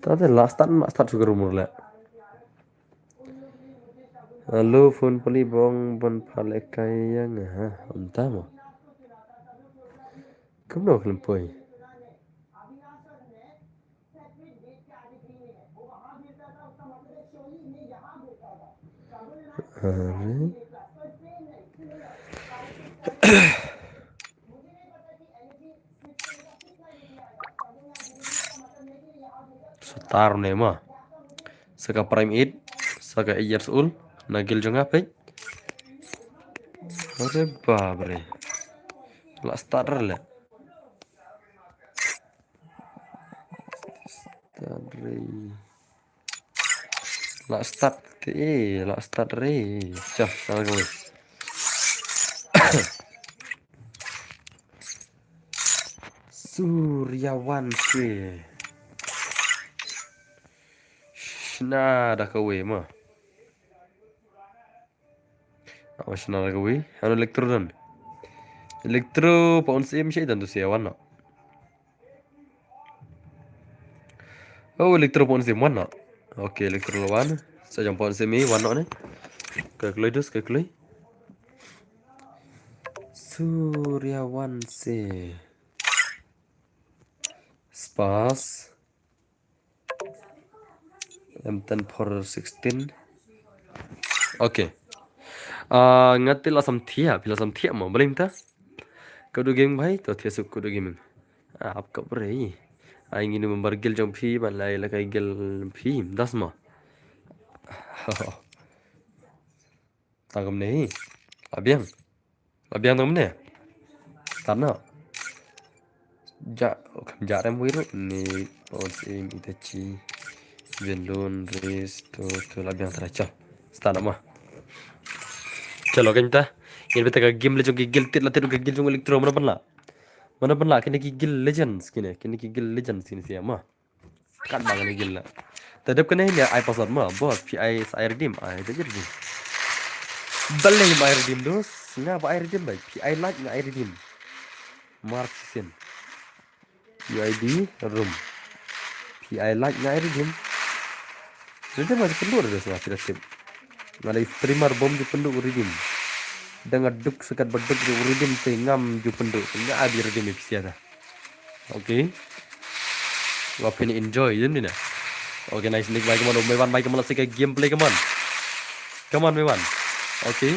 Tate la start ma start sugar umur le. Alo phone pali bong bon pale kayang ha onta mo. Kumno khlem poi. Are. Star ne ma. Saka prime eight, saka eight years old, na guild jong nga pek. Are bap re. La start re le. Start re. La start te, la start re. Chah, salah gue. Suryawanshi. Shna da kawei ma. Awa shna da kawei. Hano Electro don. Electro pa un sim shi dan tu sia wan no. Oh, Electro pa un sim wan no. Okay, Electro la wan. Sa jong pa un sim i wan no ne. Ka kloi dus, ka kloi. Suryawanshi. Spas. M ten four sixteen. Okay. Ah, nga te la sam thiah, phi la sam thiah mo, balim ta. Kadu gaming bhai, to thiah suk kadu gaming. Ah, ap kap re. Ai ngi ni member guild jong phi, ban lai la kai guild phi, das mo. Tang kumne hi. La biang. La biang tang kumne. Start noh. Ja, ja rem wiru ni pon sing Itachi. Venlun, Riz, tu, tu la biang tara chal. Start noh ma. Chalo kan ta. Ngin beta ka game le jong ki guild tit la tit ka guild jong Electro mana pynla. Mana pynla kine ki guild legends kine. Kine ki guild legends kine sia ma. Kat ba kane guild la. Te dep kane ïa ai password ma, boss, phi ai sa ai redeem, ai da redeem. Balei ma ai redeem dos, nga ba ai redeem bai, phi ai like nga ai redeem. Mark sin. U I D room. Phi ai like nga ai redeem. Redeem ma ju pynduh dos nga phi da tip. Nga dei streamer bom ju pynduh redeem. Da nga duk sekat ba duk redeem te ngam ju pynduh. Nga abi redeem ïa phi sa da. Okay. Wa phin enjoy ïa ni na. Okay, nice Nick bai, come on, Mewan bai, come on, let's take a gameplay, come on. Come on, Mewan. Okay.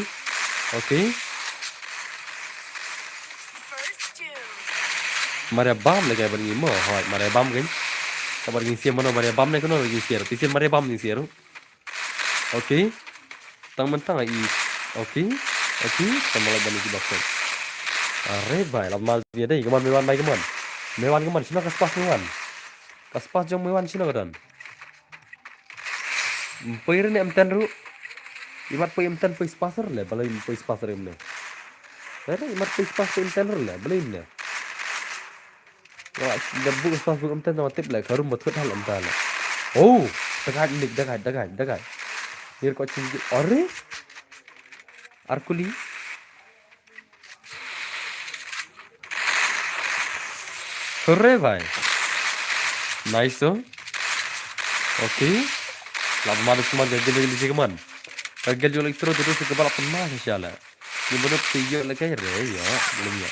Okay. Maria bam lagi ban ngi mo, hoi, Maria bam kan. Sabar ngi siar mano Maria bam ne kono ngi siar. Tisin Maria bam ngi siar. Okay. Tang mentang ai. Okay. Okay. Tang malak bani ki bakon. Are bai, lap mal dia dei. Come on, Mewan bai, come on. Mewan, come on. Shino ka spas Mewan. Ka spas jong Mewan shino ka don. Mpoi re ne em ten ru. Imat poi em ten poi spas re le, balai mpoi spas re em ne. Re imat poi spas poi em ten re le, balai em ne. Wah, da buk spas buk em ten tama tip le, ka rum ba thut hal em ta le. Oh, dagai nik, dagai, dagai, dagai. Ngir ko ching, are? Arkuli. Hore bai. Nice to. Okay. Lap ma dus man, gel gel gel man. Gel gel jol elektro terus ke balap pernah shala. Ni bodoh tiyo le kai re ya, belum ya.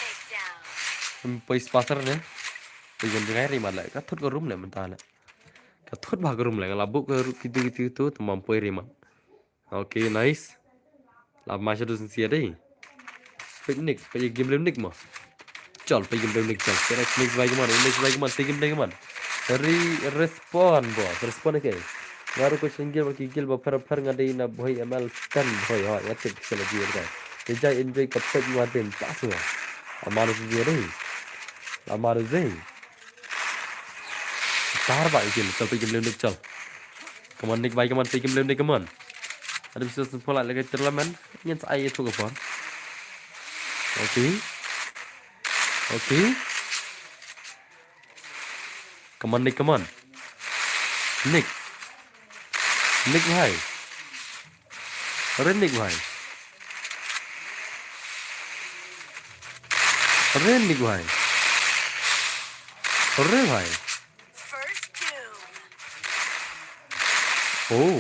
Mpoi spas re ne. Tiyo dengan ri mala. Ka thut ka rum le mentah le. Ka thut ba ka rum le. Ka labuk ka ru-, kitu kitu tu, temam poi ri ma. Okay, nice. Lap ma sha dus nsia dei. Picnic, picnic game nick mo. Chal, picnic game nick chal. Next, next bai keman, next bai keman, picnic game nick keman. Re-, respond, boss, respond ke. Nga ruh ko sengil ba ki gil ba pher pher nga dei na bhoi M L ten bhoi, ha, nga tip sel di ka. Te jai enjoy ka pet nga den ta sua. Amar nsia dei. Amar dei. Tar ba ikin, chal picnic game nick chal. Come on, Nick bai, come on, picnic game nick, come on. Ada bisa sempurna lagi terlamen. Ingin saya itu ke pon. Okay. Okay. Come on, Nick, come on. Nick. Nick bhai. Are Nick bhai. Are Nick bhai. Are bhai. Oh.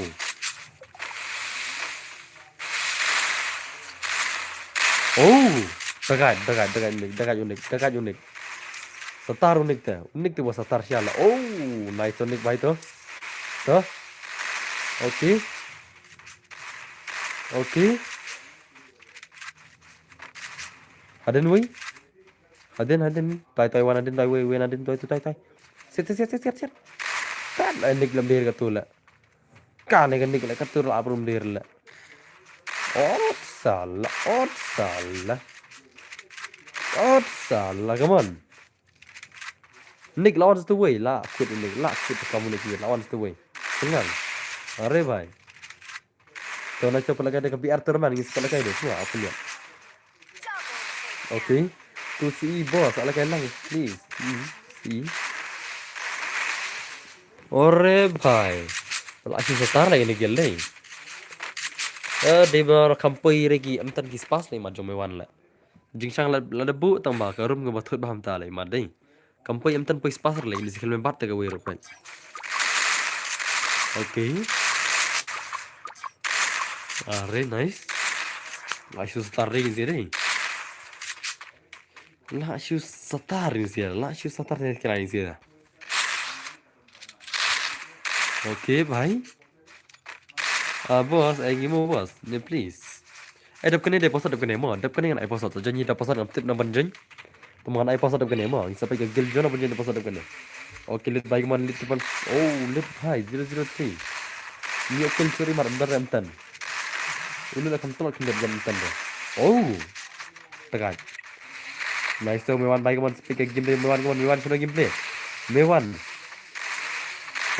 Oh. Dagat, dagat, dagat u Nick, dagat u Nick, dagat u Nick. Satar u Nick te, u Nick te ba satar shala. Oh, nice u Nick bhai to. To. Okay. Okay. Hadin wei. Hadin, hadin. Tai, tai, wan hadin, tai, wei, wei, hadin, tai, tai, tai. Sit, sit, sit, sit, sit, sit. Kan, eh, Nick lem dir katu la. Kan, eh, Nick la katu la aprum dir la. Ot sala, ot sala. Ot sala, come on. Nick, la on the way, la quit Nick, la quit kamu Nick, la on the way. Senang. Are bhai. To na chop la kai de ka B R tournament ngi chop la kai de semua apa ya. Okay. Tu C E boss, ala kai lang, please. C E, C E. Ore bhai. La shu satar lagi ni gel dei. Eh, dei ba kampoi re ki em tan ki spas lei ma jong me wan la. Jingshang la, la da bu tang ba ka rum ka ba thut ba ham ta lei ma dei. Kampoi em tan poi spas lei ni sikhel me bat te ka wei ruh poi. Okay. Are nice. La shu satar dei ni dei. La shu satar ni sia, la shu satar ni kira ni sia. Okay bhai. Ah, boss, ai ngi mo boss, ne please. Ai dap kane dei password dap kane mo, dap kane ngan ai password, janji dap password ngam tip na ban janji. Tama ngan ai password dap kane mo, ngi sa peit ka guild jong na ban janji dap password dap kane. Okay, lit bhai keman lit tipan. Oh, lit bhai, zero zero three. Ni okay, sorry mar, em tan. Ulu la kam tolak khyndiat jam em tan deh. Oh. Tegai. Nice to, me wan bhai, come on, speak a gameplay, me wan, come on, me wan, shino gameplay. Me wan.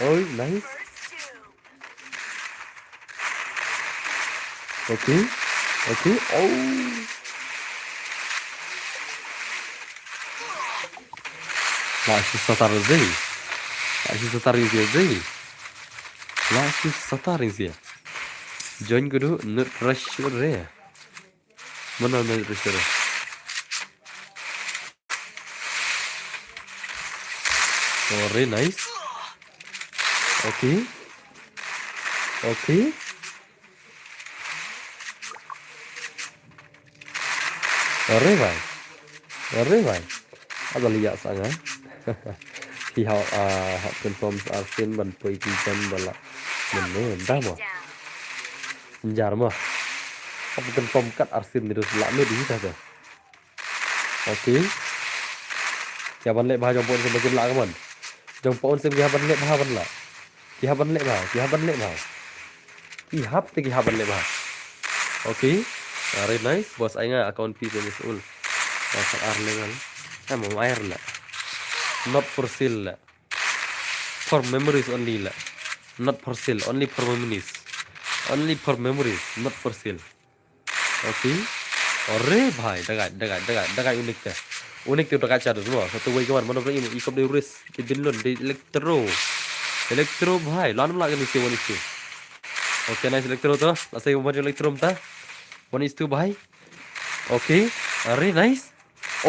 Oh, nice. Okay. Okay. Oh. La shu satar zai. La shu satar zai. La shu sata ring sia. Join kudu, not pressure re. Mana not pressure re. Oh, re nice. Okay. Okay. Are bhai. Are bhai. Ada liya sa nga. Ki hap, ah, hap confirm sa arsien ban poi ki jam bala. Mene, dah mo. Senjar mo. Hap confirm kat arsien ni dus la me di dah tu. Okay. Ki hap ban leh bha jong pon sim ba kin la ka mon. Jong pon sim ki hap ban leh bha ban la. Ki hap ban leh bha, ki hap ban leh bha. Ki hap te ki hap ban leh bha. Okay. Very nice. Boss ai nga account fee sim is all. Dapat ar level. Em, ai la. Not for sale la. For memories only la. Not for sale, only for memories. Only for memories, not for sale. Okay. Are bhai, dagai, dagai, dagai, dagai unik te. Unik te dagai chadu semua. Satu wei kawan, mana pula ini? Ikop de Uris, de Binlun, de Electro. Electro bhai, lan la kani si one is two. Okay, nice Electro to. Lasa yung one Electro ta. One is two bhai. Okay. Are nice.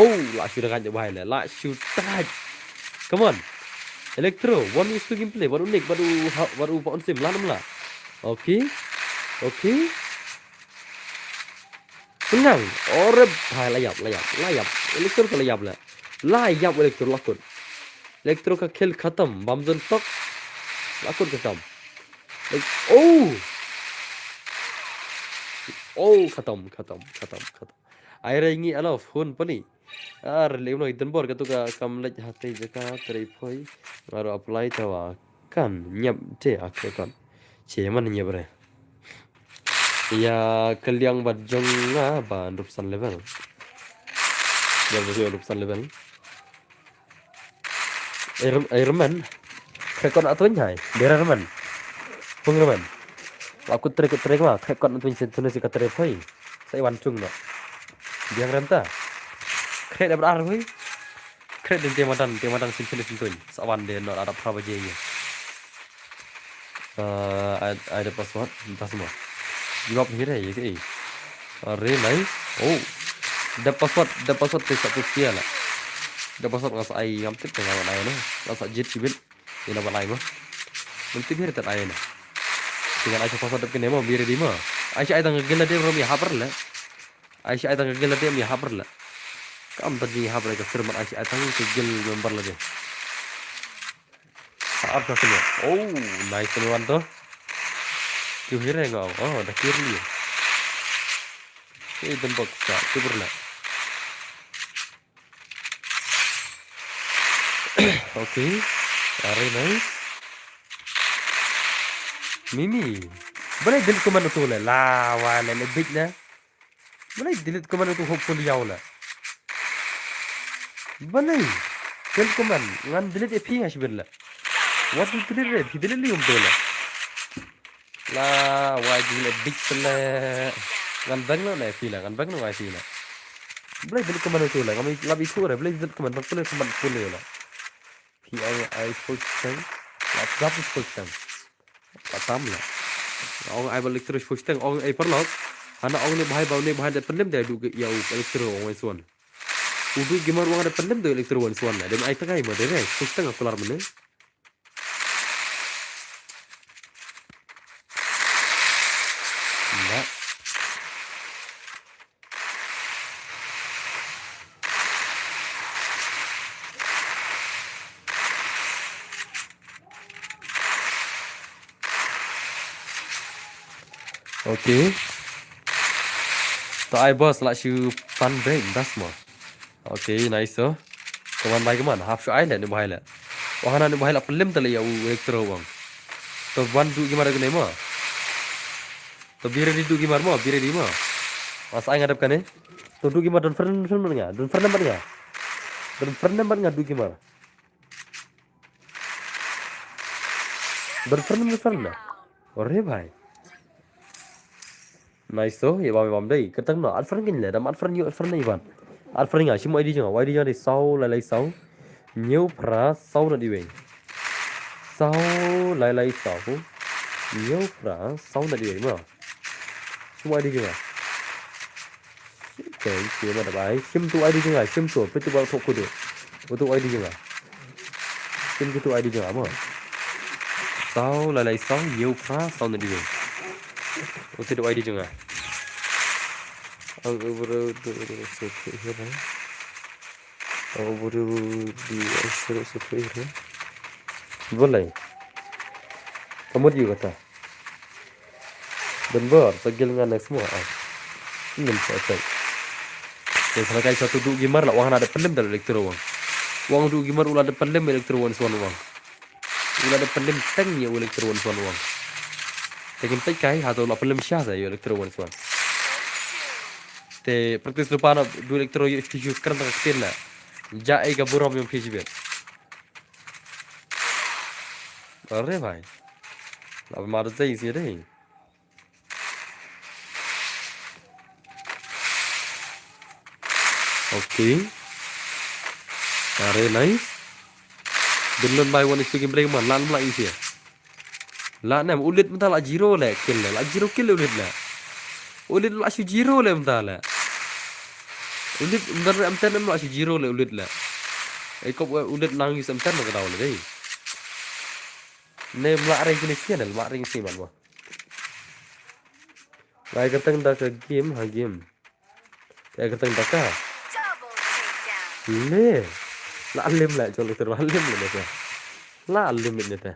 Oh, la shu dagai de bhai le. La shu dagai. Come on. Electro, one is two gameplay. Baru unik, baru ha-, baru pa on sim, lan la. Okay. Okay. Senang. Ore bhai, la ïap, la ïap, la ïap. Electro la ïap la. La ïap Electro la kut. Electro ka kill khatam. Bam zone tok. La kut khatam. Like, oh. Oh, khatam, khatam, khatam, khatam. Ai re ngi alo phone pani. Ar le uno iden bor katu ka kam lej hate jaka trei phoi. Ngaro apply tawa kan nyap te ak kan. Che man nyap re. Ya kaliang ba jong nga ba rup san level. Ya ba rup san level. Iron, Iron Man. Krekot atun hai. Bera Iron Man. Pung Iron Man. Aku trek trek ma. Krekot atun sentune si katre phoi. Sa iwan chung no. Biang renta. Kret da ber ar phoi. Kret din te madan, te madan sentune sentune. Sa wan de no ada pra baje ye. Ah, ai, ai da password, entah semua. Jawab ni re, ye ke. Are nice. Oh. Da password, da password te sa tu sia la. Da password ngas ai ngam tip te ngai ai na. Ngas ai jit sibit. Ina ba lai mo. Ngam tip hir tat ai na. Tinggal ai sa password dep kene mo, bire di mo. Ai sa ai tang gila de rom ya haper le. Ai sa ai tang gila de ya haper le. Kam tadi haper ka firman ai sa ai tang gil member le de. Saat sa sini. Oh, nice ni wan to. Kiu hire nga. Oh, da kiri. Eden box sa, tu berla. Okay. Very nice. Mimi. Boleh delete command tu le. La, wa le le big na. Balei delete command tu hopefully yaw la. Balei delete command ngan delete ïa phi nga shibit la. Wat tu delete re phi delete li um tu la. La wai delete big la. Ngan bang la na phi la, ngan bang la wai phi la. Balei delete command tu la, ngam lap itu re, balei delete command, bang pule command pule la. Phi ai ai sports time. La drop sports time. Patam la. Ong ai ba Electro shu teng ong ai paralok. Hana ong ne bahai ba ne bahai da pendem da du ya u Electro ong ai suan. U du gamer ong da pendem da Electro wan suan la. Dem ai takai ma de re. Shu teng aku lar mene. Nda. Okay. To ai boss la shu pan break das mo. Okay, nice so. Kaman bai kaman hap shu ai le ni bahai le. Wahana ni bahai la pelim tale ya u Electro wang. To wan du gamer ne mo. To bire di du gamer mo, bire di mo. Mas ai ngadap kane. To du gamer don friend friend nga, don friend ban nga. Don friend ban nga du gamer. Berfriend, berfriend na. Ore bhai. Nice to, ye bam, ye bam dei. Ketang no, add friend kin le, dam add friend yu, add friend na iban. Add friend nga, shim I D jong, I D jong dei saw lai lai saw. New pra saw na diweng. Saw lai lai saw. Ïew phra, saw na dei ma. Shim ID jong nga. Shim, shim ma da bai. Shim tu ID jong nga, shim tu. Peit tu ba thok kudu. Utu ID jong nga. Shim tu ID jong nga ma. Saw lai lai saw, ïew phra, saw na dei. Utu tu ID jong nga. Ang ubru du du se tu hira. Ang ubru di ang suru se tu hira. Boleh. Kamu di kata. Don bor, sa gil nga next mo, ah. Ngin sa attack. Yang kena kai satu du gamer la, wang na da pelim da electro wang. Wang du gamer u la da pelim electro wang swan wang. U la da pelim teng ïa u electro wang swan wang. Te ngin peit kai, hato la pelim sha sa ïa u electro wang swan. Te practice lupa na du electro ïa u shu kren ta ka ktien la. Ja ai ka burom ïa u phi jibet. Are bhai. La ba mar zai isi dei. Okay. Are nice. Dunlon bai wan istu game break man lan mla isi. La nem ulit mynta la zero le kill le. La zero kill le ulit le. Ulit la shu zero le mynta le. Ulit mynta re amten em la shu zero le ulit le. Ai kop ulit nang use amten ka daw le dei. Ne mla ring kini sian, mla ring si man mo. Lai kyrteng da ka game, ha game. Ka kyrteng da ka. Le. La lim la jol ter la lim le ne ka. La lim ne ta.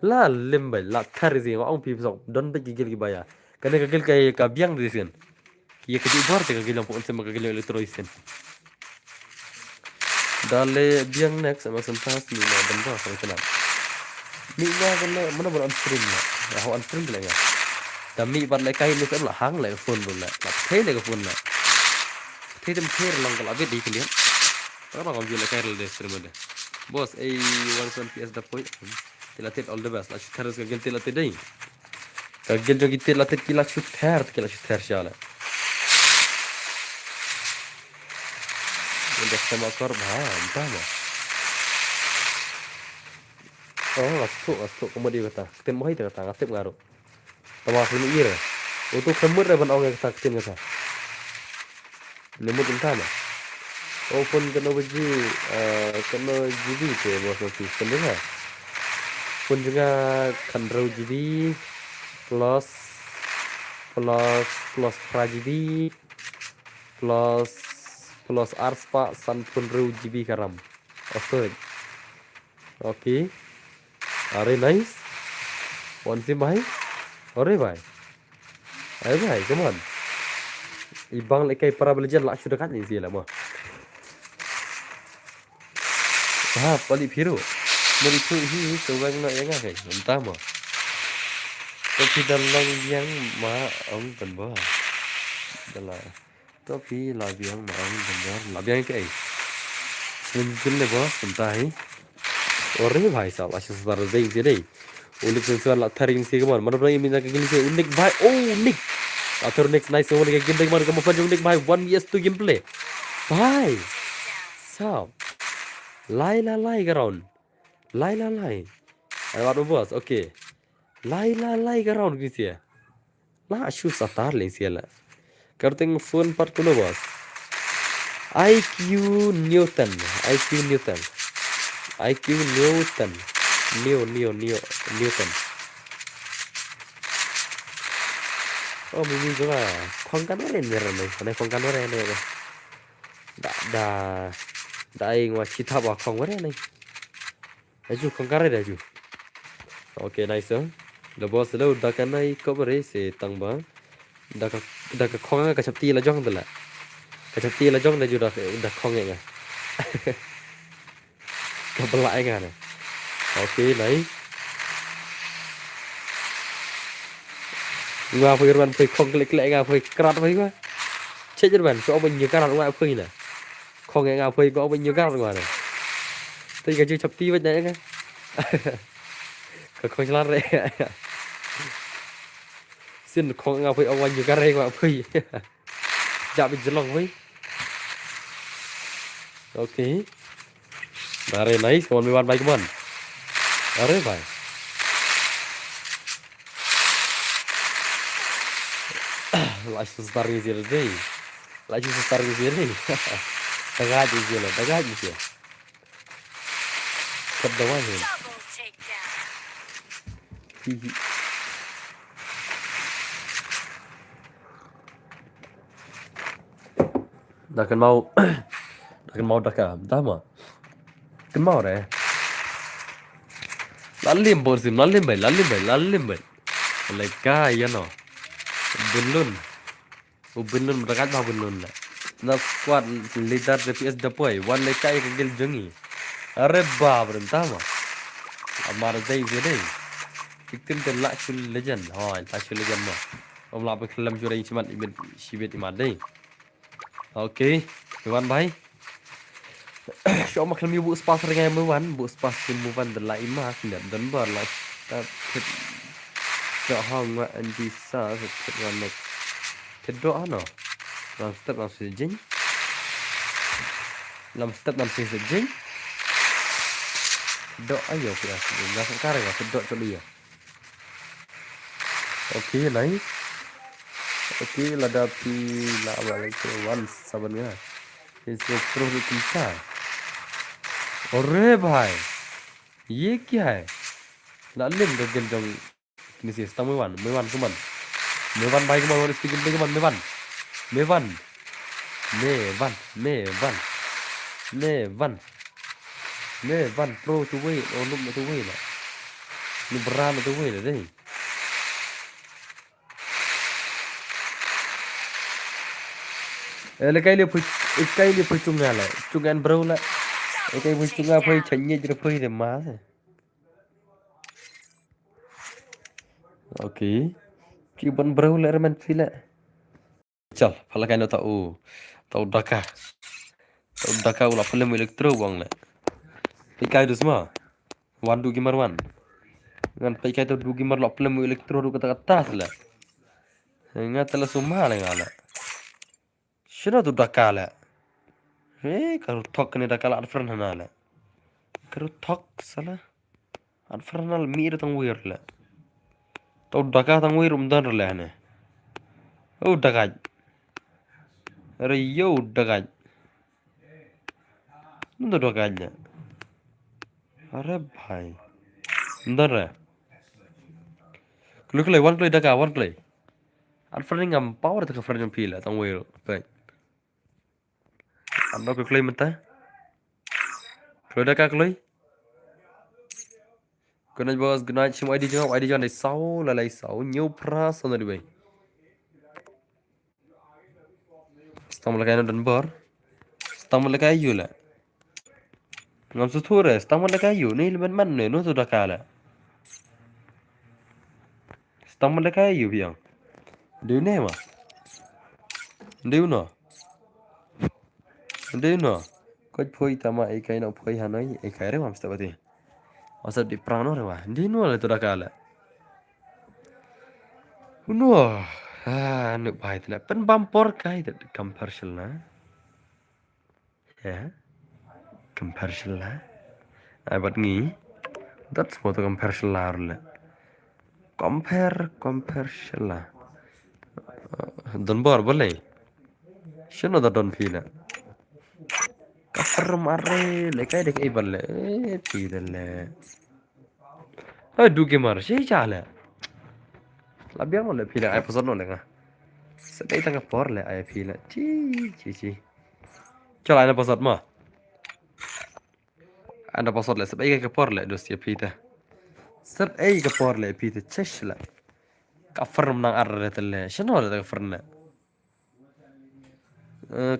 La lim bai, la thar si nga ong pi sok, don bai ki gil ki baya. Kane ka gil ka ka biang di sin. Ki ïa ka ju bor te ka gil ong pon sem ka gil ong electro sin. Da le biang next ama sem tas mi na ban ba ka tenan. Mi nga ka le mana ban on stream la. Nga on stream le nga. Da mi ban le kai ni sem la hang le phone bun le. La phe le ka phone le. Phe dem phe lang ka la bit di kalian. Ta ba ka ju le kai le stream de. Boss, ei one seven P S da poi. Te la tit all the best. La shu ther ka gil te la tit dei. Ka gil jong ki te la tit ki la shu ther, ki la shu ther sha la. Nda sama kor ba, entah ma. Oh, astu, astu, kamu di kata. Ktien mo hai te kata, nga tip nga ruh. Tama sini ira. Utu kemut re ban ong kata ktien kata. Nemut entah ma. Oh, phone kano baji, eh, kano G B te bos nanti. Phone jong nga. Phone jong nga khatnriew G B plus, plus, plus phra G B plus, plus ar spah sanphew hynriew G B ka RAM. Of course. Okay. Are nice. Wan sim bhai. Are bhai. Are bhai, come on. I bang le kai para belajar la shu dekat ni si la mo. Ha, pali phiru. Mari phu hi, to bang no yang kai. Entah mo. To phi dalang yang ma ong kan ba. Dalang. To phi la biang ma ong dang la biang ke ai. Slim jin le boss mynta hi. Ore bhai sahab, asha star dei si dei. Ulit sensor la tharing si kaman. Mana pernah ini nak gini si unik bhai. Oh, unik. Atur next nice one ke game dei man kamu panjang unik bhai. One V S two gameplay. Bhai. Sahab. Lai la lai ka round. Lai la lai. Ai wat boss. Okay. Lai la lai ka round gini si. La shu satar leng sia la. Ka kyrteng phone pat kuno boss. I Q Newton, I Q Newton. I Q Newton. New, new, new, Newton. Oh, mimi jong nga. Khong kan ware ne re ne. Khong kan ware ne re. Da, da. Da ai ngwa chitha ba khong ware ne. Aju khong kare da aju. Okay, nice. Da boss lo da ka nai ko bare se tang ba. Da ka, da ka khong ka chapti la jong da la. Ka chapti la jong da ju da, da khong nga. Ka bala nga na. Okay, nice. Nga phi ran phi khong klik klik nga phi krat phi nga. Che jer ban so ba nyi krat nga phi na. Khong nga phi ko ba nyi krat nga na. Te ka ju chapti ba nga. Ka khong chlan re. Sin khong nga phi ong wan ju ka re nga phi. Ja bi jlong phi. Okay. Are nice, one by one by one. Are bhai. Lashtu star ngi sir dei. Lashtu star ngi sir dei. Daga ji sir, daga ji sir. Kat dawa sir. Hi hi. Da kan mau, da kan mau da ka, da ma. Kan mau re. Lalim bor sim, lalim bai, lalim bai, lalim bai. Leka ya no. Bunlun. U Bunlun merakat ba Bunlun la. Na squad leader D P S da poi. Wan leka ya ka gil jongi. Are ba bren tama. Amar dei je dei. Victim te la shul legend. Hoi, la shul legend ma. Om la ba khlem jure chimat ibit shibit imat dei. Okay, wan bai. Sho ma khlem yu bu spas ringai mu wan, bu spas mu wan de la ima khnep dan bar la. Ta thit. Ka ha nga an di sa sa thit wan next. Thit do ano. Lam step lam si jing. Lam step lam si jing. Thit do ayo ku ya. Nga sa kare ya thit do choli ya. Okay, nice. Okay, lada phi la ba lek wan saban nga. Phi so pro ru kinta. Ore bhai. Ye kya hai? La lim da gel jong. Kini si stang me wan, me wan kuman. Me wan bhai kuman, wan speaking bhai kuman, me wan. Me wan. Me wan, me wan. Me wan. Me wan pro tu wei, oh lum tu wei la. Ni bra na tu wei la dei. Eh, le kai le pui, eh, kai le pui chunga le. Chunga an bro le. Eh, kai pui chunga pui chanye jere pui de ma se. Okay. Chi ban bro le remen phi le. Chal, phala kai no ta u. Ta u daka. Ta u daka u la phalem electro bang le. Pi kai dus ma. Wan du gimar wan. Ngan pai kai to du gimar lok plem electro du kata kata sila. Nga tala suma le nga le. Shino tu daka le. Eh, karu thok kene daka la adfren hana le. Karu thok sala. Adfren hana le mi ida tang wir le. Tau daka tang wir um dan le hane. Oh, daka. Are yo daka. Nunda dua ka nya. Are bhai. Ndar re. Kloi kloi, wan kloi daka, wan kloi. An friend ngam power ta ka friend ngam pila, tang wei ro. Pai. An daka kloi menta. Kloi daka kloi. Good night boss, good night. Shim I D jong, I D jong dei saw, la lai saw. New pra saw na di bai. Stang ma laka ïa u Donbor. Stang ma laka ïa u la. Ngam sngewthuh re, stang ma laka ïa u. Ni lem man ne, no tu daka la. Stang ma laka ïa u biang. Dei ne ma. Dei no. Dei no. Koj phoi tama ei kai no phoi hanoi, ei kai re mam step ati. Masa di prang no re wa. Dei no le tu daka la. Uno, ah, nuk bai tla pen bam por kai te compare shil na. Ya. Compare shil na. Ai bat ngi. Dat semua tu compare shil la le. Compare, compare shil la. Donbor boleh. Shino da don phi na. Kafir mare le kai dek ei bal le. Eh, phi de le. Oi, du gamer, shi cha le. La biang no le phi le, ai pasot no le nga. Sedai tang ka por le, ai phi le. Chi, chi, chi. Chal ai na pasot ma. Ai na pasot le, sedai ka por le, dos ya phi ta. Sedai ka por le, phi ta, chesh le. Ka fern nang ar le te le, shano le ka fern le.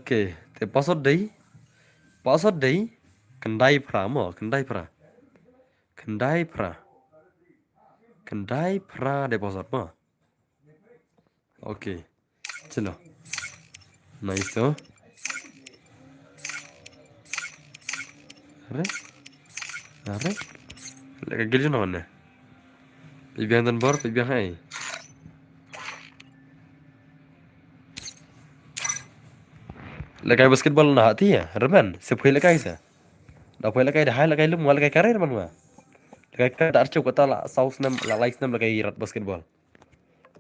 Okay, te pasot dei. Pasot dei. Kendai pra mo, kendai pra. Kendai pra. Kendai pra de pasot mo. Okay. Chalo. Nice to. Are? Are? Leka gil juna wane. Pi biang Donbor, pi biang hai. Lekai basketball na hati ya, remen. Sepoi lekai sa. Da poi lekai da hai lekai lum, lekai kare remen ma. Lekai ka da archuk kata la saus nem, la lais nem lekai rat basketball.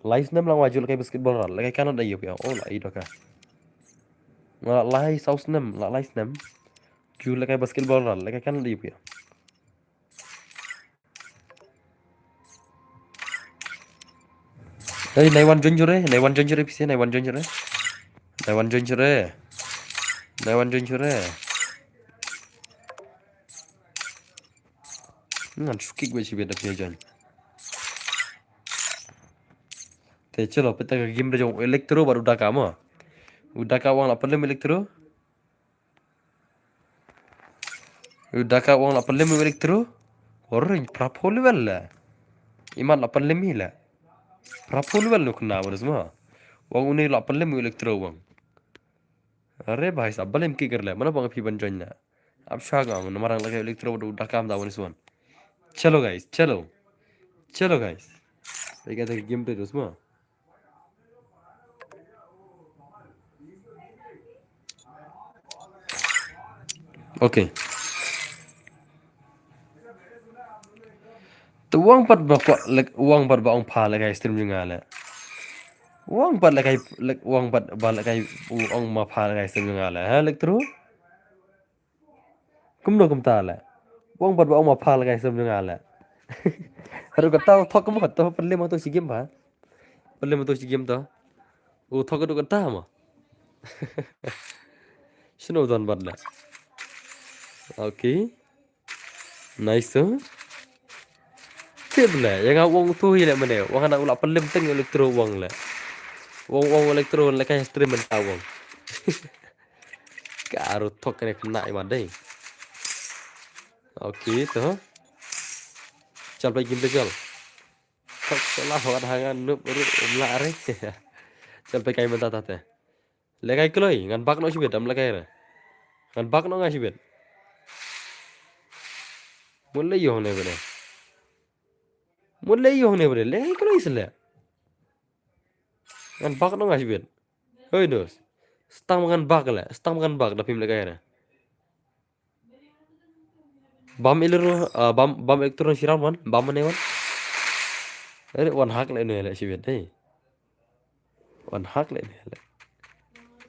Lai snem lang wa ju lehkai basketball ral, lehkai kan da ïoh ïa. Oh, la i doka. Nga la lai saw snem, la lai snem. Ju lehkai basketball ral, lehkai kan da ïoh ïa. Hey, nai wan join jure, nai wan join jure, pise, nai wan join jure. Nai wan join jure. Nai wan join jure. Ngan sukik gue sibet da pia join. Te chalo, peta ka game da jong Electro bad u Daka mo. U Daka wang la pelem Electro. U Daka wang la pelem u Electro. Ore, prapo level la. Imat la pelem hi la. Prapo level nu kena baru semua. Wang uni la pelem u Electro wang. Are bahai sa pelem kicker la. Mana bang phi ban join la. Ap sha nga, mana marang lagi Electro bad u Daka am da wani suan. Chalo guys, chalo. Chalo guys. Lagi ada game play terus semua. Okay. Tu wang pat ba kwah lek, wang pat ba ong pha lehkai stream jong nga le. Wang pat lehkai, lek, wang pat ba lehkai, ong ma pha lehkai stream jong nga le. Ha, Electro? Kumno kumta le. Wang pat ba ong ma pha lehkai stream jong nga le. Haru kata thok kum kata pelem tu si game ba. Pelem tu si game tu. U thok tu kata ma. Shino don bad le. Okay. Nice tu. Tip le, ïa nga wang tu hi le mane. Wang hana u la pelem teng Electro wang le. Wang, wang Electro lehkai stream mane wang. Ka aru thok kane kena i ma dei. Okay tu. Chal pai game le chal. Thok sala wat hangan nup ru um la are. Chal pai kai menta tate. Lehkai kloi, ngan bak noh shibit, dam lehkai re. Ngan bak noh nga shibit. Mut le ïoh ne bene. Mut le ïoh ne bene, lehkai kloi sele. Ngan bak noh nga shibit. Hoi dos. Stang ngan bak le, stang ngan bak, da phim lehkai re. Bam Electro, ah, bam, bam Electro shi round wan, bam ne wan. Are wan hak le ne le shibit, eh. Wan hak le ne le.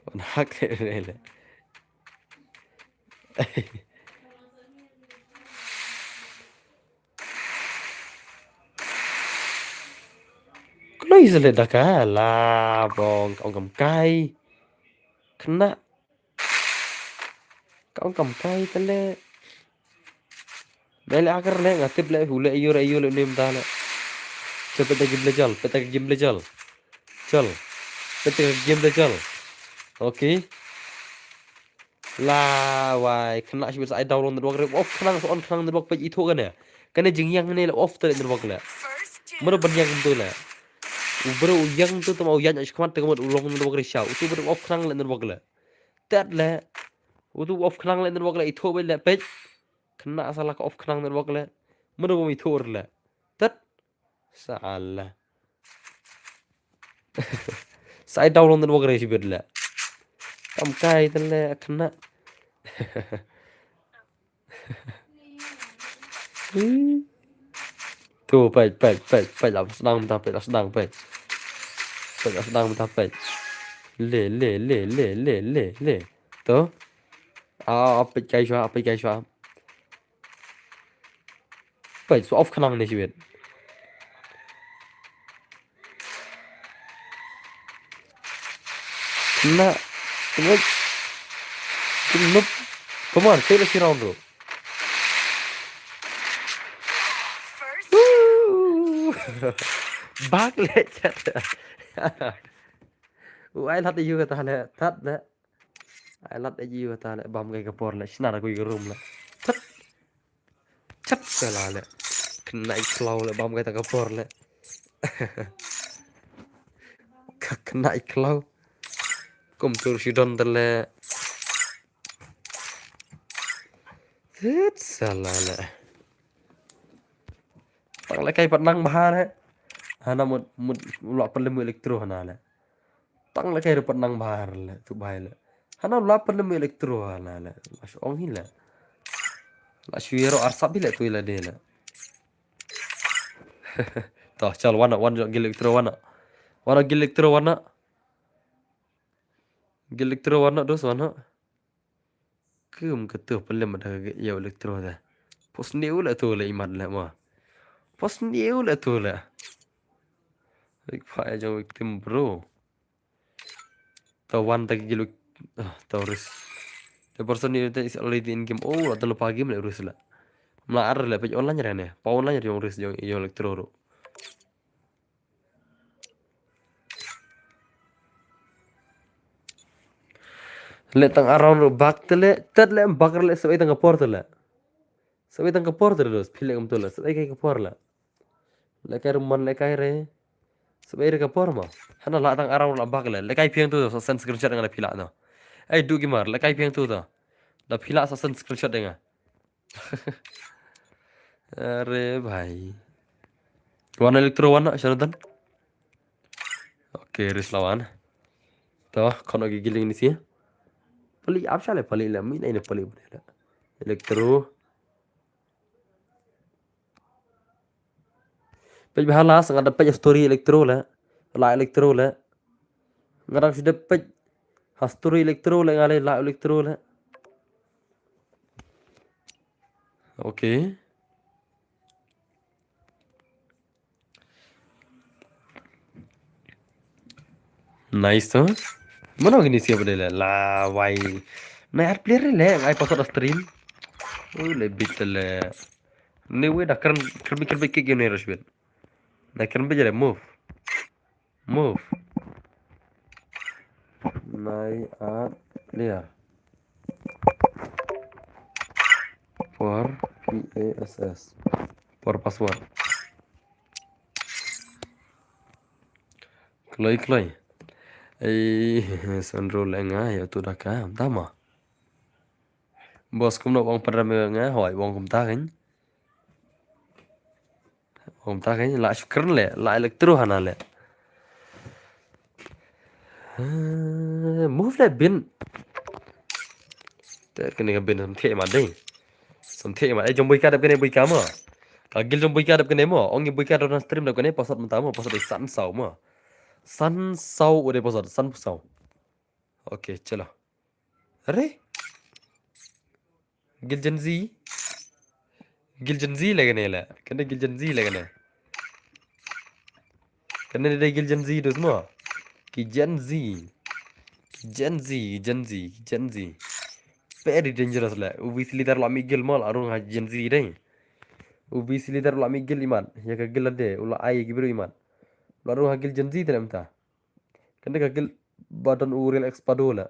Wan hak le ne le. Kloi sele Daka la bong ong kam kai. Kena Ka ong kam kai tele. Dai le akar le nga tip le hu le yu re yu le nim da le. Chal peta game le chal, peta game le chal. Chal. Peta game le chal. Okay. La wai kena shi sa ai download network re off khnang sa on khnang network page ithuh kane. Kane jingïang ne le off tele network le. Mano ban ïang tu le. U bro u ïang tu tama u ïang shi khmat te ka mut u long network re shaw. Tu bro off khnang le network le. Tet le. Utu off khnang le network le ithuh beit le peit. Kena sa la ka off khnang network le. Mano bym ithuh le. Tet. Sa la. Sa ai download network re shibit le. Kam kai te le kena. Tu peit, peit, peit, peit la sdang mynta peit la sdang peit. Peit la sdang mynta peit. Le, le, le, le, le, le, le. Tu. Ah, peit kai shwa, peit kai shwa. Peit, sa off khnang ne shibit. Na, tengok. Tengok. Come on, save the round, bro. Woo! Bak le chat. U ai lad yu kata le, tat le. Ai lad yu kata le, bam kai ka por le, shna da kui ka room le. Tat. Chat sala le. Kena i khlaw le bam kai ta ka por le. Ka kena i khlaw. Kum tur shi don le. Chat sala le. Tang le kai pat nang bha le. Hana mut mut lok pelem Electro hana le. Tang le kai rupat nang bha le tu bai le. Hana la pelem Electro hana le. Mas ong hi le. La shu ro arsap hi le tu le de le. To chal wana wan jok Electro wana. Wan noh Guild Electro, wan noh. Guild Electro, wan noh, dos, wan noh. Kum katu pynlem da ka ïa Electro da. Pos ni u la tu la imat la ma. Pos ni u la tu la. Big fire jong victim, bro. Ta wan ta ki Guild, ah, ta risk. The person ni ta is already in game. Oh, la ta lupa game la risk la. Mla ar la page online ra ne. Pa online jong risk jong, jong Electro ru. Le tang around ru bak te le, tet le bak le sawai tang ka por te le. Sawai tang ka por te le, phi le kam tu le, sawai kai ka por le. Le kai ru man le kai re. Sawai re ka por ma. Hana la tang around la bak le, le kai phiang tu, sa send screenshot nga da phi la no. Ai du ki mar, le kai phiang tu tu. Da phi la sa send screenshot de nga. Are bhai. Wan Electro wan na, Jonathan. Okay, risk la wan. To, khon agi giling ni si. Pali ap sha le pali la, mi nai ne pali pali la. Electro. Page bha la, sa nga da page story Electro la. La Electro la. Nga da shu da page ha story Electro la, nga le la Electro la. Okay. Nice to. Mano kini siapa dia le? La wai. Na ar player le, ai pasal stream. Oh, le bit le. Ni wei da keren, keren, keren, keren, keren, keren, keren, move. Move. Nai at lia. For P A S S. For password. Kloi, kloi. Ei, Sandro lenga ya tu daka. Dama. Bos kumno wang padram nga, hoi wang kumta kan. Wang kumta kan, la shukran le, la Electro hana le. Eh, move le bin. Te kane ka bin samthe ma dei. Samthe ma, eh, jong boika dep kane boika ma. Ka gil jong boika dep kane ma, ong boika dep na stream dep kane, pasat mynta ma, pasat dei san saw ma. San saw u dei pasat, san saw. Okay, chalo. Are? Gil Gen Z? Gil Gen Z le kane le. Kane Gil Gen Z le kane. Kane dei Gil Gen Z dus mo. Ki Gen Z. Ki Gen Z, Gen Z, Gen Z. Very dangerous le. U V C leader la mi gil mo la rung ha Gen Z dei. U V C leader la mi gil imat. Ya ka gil la de, u la ai ki biru imat. La rung ha gil Gen Z te le mynta. Kane ka gil ba don u Real X Pado la.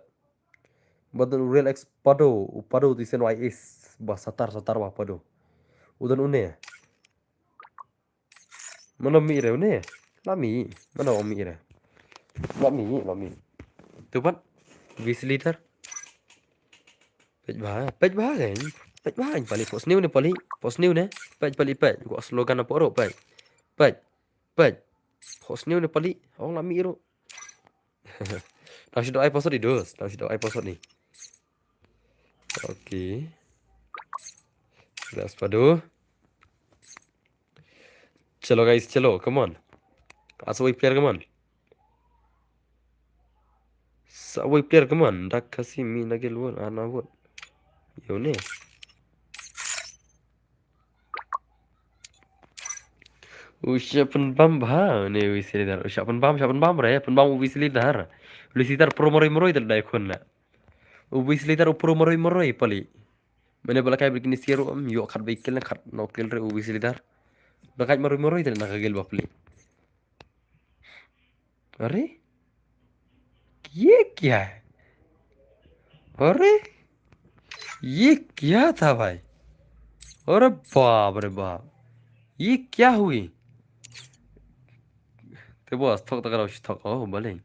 Ba don u Real X Pado, u Pado ti sen Y S, ba satar, satar ba Pado. U don une. Mano mi re une? La mi, mano mi re? La mi, la mi. Tu pat, V C leader. Page ba, page ba kan? Page ba kan pali, post new ne pali, post new ne? Page pali page, gua slogan apa ro page? Page, page. Post new ne pali, ong la mi ro. Nang sido ai password ni dus, nang sido ai password ni. Okay. Ras padu. Chalo guys, chalo, come on. Asa wei player, come on. Sa wei player, come on. Dak kasi mi nagil won, ana won. Yo ne. U shah pynbam bha ne U V C leader. U shah pynbam, shah pynbam re, pynbam U V C leader. U V C leader pro maroi maroi dal dai khun la. U V C leader u pro maroi maroi pali. Mane bala kai bikini siaru am yo khat ba ikil na khat no kil re U V C leader. Ba kai maroi maroi dal na ka gil ba pali. अरे? ये क्या है? अरे? ये क्या था भाई? अरे बाप रे बाप। ये क्या हुई? Te bos, thok ta ka rau shi thok, oh, balei.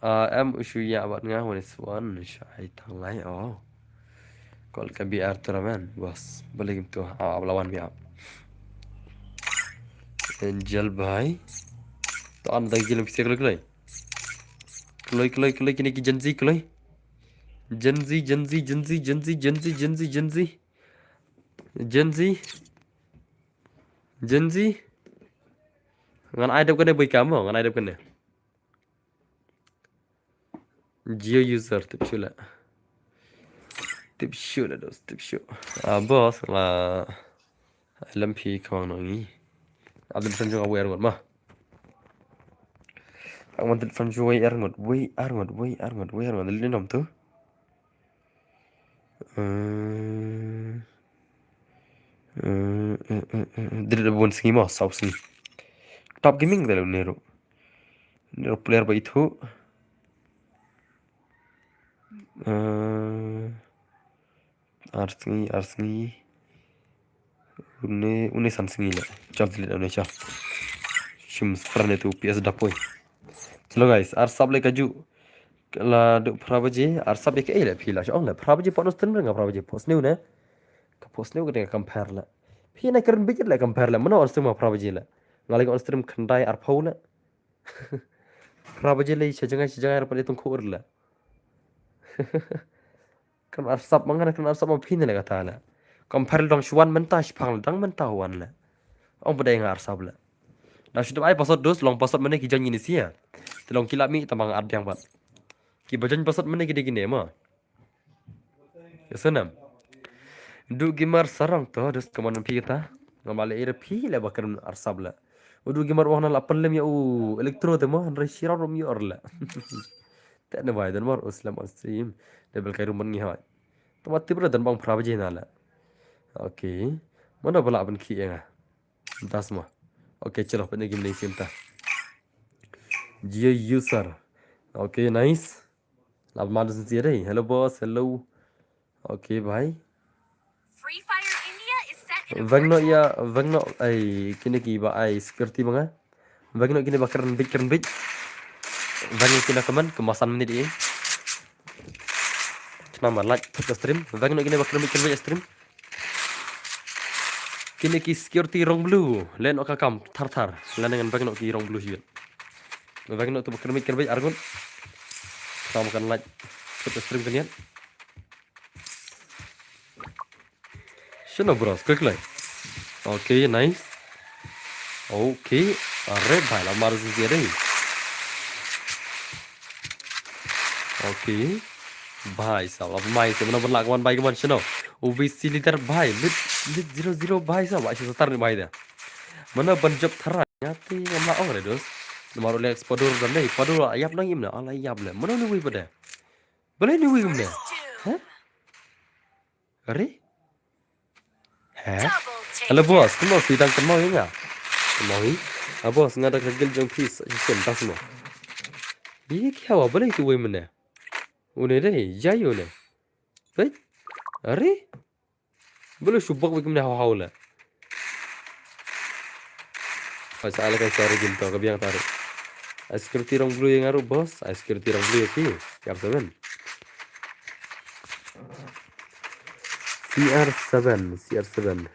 Ah, em u shu ïa bad nga, one is one, shai tang lai, oh. Kol ka B R tournament, bos, balei kim tu, ah, bala wan biap. Angel bhai. To an da gilem pisa kloi kloi. Kloi kloi kloi kine ki Gen Z kloi. Gen Z, Gen Z, Gen Z, Gen Z, Gen Z, Gen Z, Gen Z. Gen Z. Gen Z. Ngan ai dep kane bui ka mo, ngan ai dep kane. Geo user, tip shu la. Tip shu la dos, tip shu. Ah, boss, la. Lem phi khawang nong ngi. Abdul Sanjung awi arngot ma. Ang man Sanjung wei arngot, wei arngot, wei arngot, wei arngot. Lili nom tu. Eh, eh, eh, eh, eh, eh. Dili da bun sngi ma, saw sngi. Top Gaming da lo Nero. Nero player ba itu. Eh, ar sngi, ar sngi. Une, une san sngi le. Chal tilit une chal. Shim friend itu P S dapoi. Chalo guys, ar sap le kaju. La du phra baje, ar sap ke le phi la shong le. Phra baje pon stream nga phra baje post new ne. Ka post new ka compare le. Phi na kren bit le compare le. Mano on stream phra baje le. Nga le on stream khandai ar phau le. Phra baje le sha jangai sha jangai ar pon itung khur le. Kan arsap ma nga, kan arsap ma phi ne la kata la. Compare dang shwan mynta shipang dang mynta wan la. Ong ba dei nga arsap la. Da shu ai password dos, long password mane ki jan ini sia. Te long ki la mih tamang ar diang bat. Ki ba jan password mane ki dei ki ne ma. Ya sanam. Du gimar sarang to dos kaman phi kata. Nga male ira phi la ba kan arsap la. Udu gimar wang na la pynlem ya u electro te ma, nrai shirau rum yor la. Te ne bai dan mar uslam asim. Double kai rum ban ngi hai. Tama tip ra dan bang phra baje na la. Okay. Mana bala ban khi enga. Das ma. Okay, chalo, pene gim nei sim ta. Geo user. Okay, nice. La ma dus si dei. Hello boss, hello. Okay, bhai. Free Fire India is set in a Veng no virtual ya, veng no ai kine ki ba ai security manga. Veng no kine ba kren bit kren bit. Veng no kine kaman kemasan menit eh. Kena ma like thut ka stream. Veng no kine ba kren bit kren bit stream. Kine ki security rong blue. Len no ka kam thar thar. Len ngan veng no ki rong blue hiut. Veng no tu ba kren bit kren bit argun. Kena ma kan like thut ka stream keniat. Shino bros, quick like. Okay, nice. Okay, are bhai la mar zi dei. Okay. Bhai sab, la mai se mana berlak wan bai kaman shino. U V C leader bhai, lit lit zero zero bhai sab, bhai sab satar ni bhai da. Mana ban jop thara, nyati ngam la ong re dos. Namar u Lex padur dan dei, padur yap nang im na, ala yap le. Mana ni wi pada. Balei ni wi kumne? Ha? Are? Ha? Hello boss, kumno phi dang kynmaw ïa nga? Kynmaw hi? Ah boss, nga da ka guild jong phi sa shisien, das mo. Ïa ki hawa balei tu wei mynne? Une dei, jai une. Wei? Are? Belu shu bok bik mne haw haw la. Pas ala kai sari gim to ka biang tarik. Ai security rong blue ïa nga ruh boss. Ai security rong blue ïa ki. C R seven. C R seven, C R seven.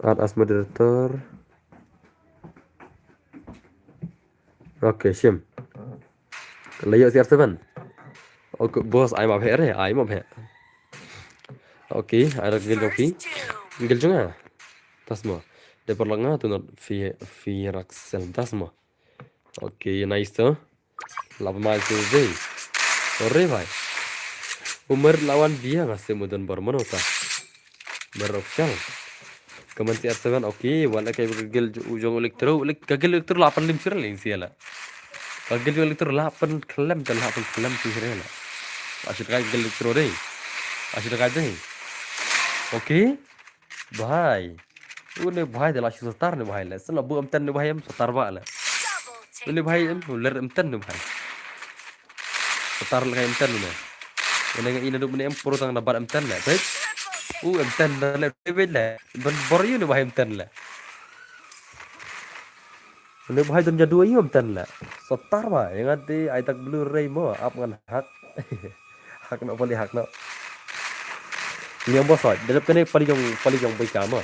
Add as moderator. Okay, shim. Layo C R seven. Okay, boss, ai ma phe re, ai ma phe. Okay, ai rak gil jong phi. Gil jong nga. Tas mo. De por lak nga tu not phi, phi rak sel. Tas mo. Okay, nice to. Lap mai tu dei. Ore bhai. Umar lawan dia nga se mudan bor mano ta. Bar official. Kaman C R seven, okay, wala kai gil ju-, jong Electro, Elec-, ka gil Electro la pan lim sir ling siala. Ka gil jong Electro la pan klem, la pan klem sir la. Asyik kai gil Electro dei. Asyik kai dei. Okay. Bhai. Une bhai de la shu satar ne bhai le. Sen la bu em ten ne bhai em satar ba le. Une bhai em ler em ten ne bhai. Satar le kai em ten ne. Une nga ina du mene em puro tang na bar em ten le. Bhai. U em ten le bhai le. Don bor yu ne bhai em ten le. Une bhai don jadu yu em ten le. Satar bhai. Yang ati ai tak blue ray mo ap ngan hak. Hak no pali hak no. Ni ambo soi. Dep kene pali jong pali jong boy kama.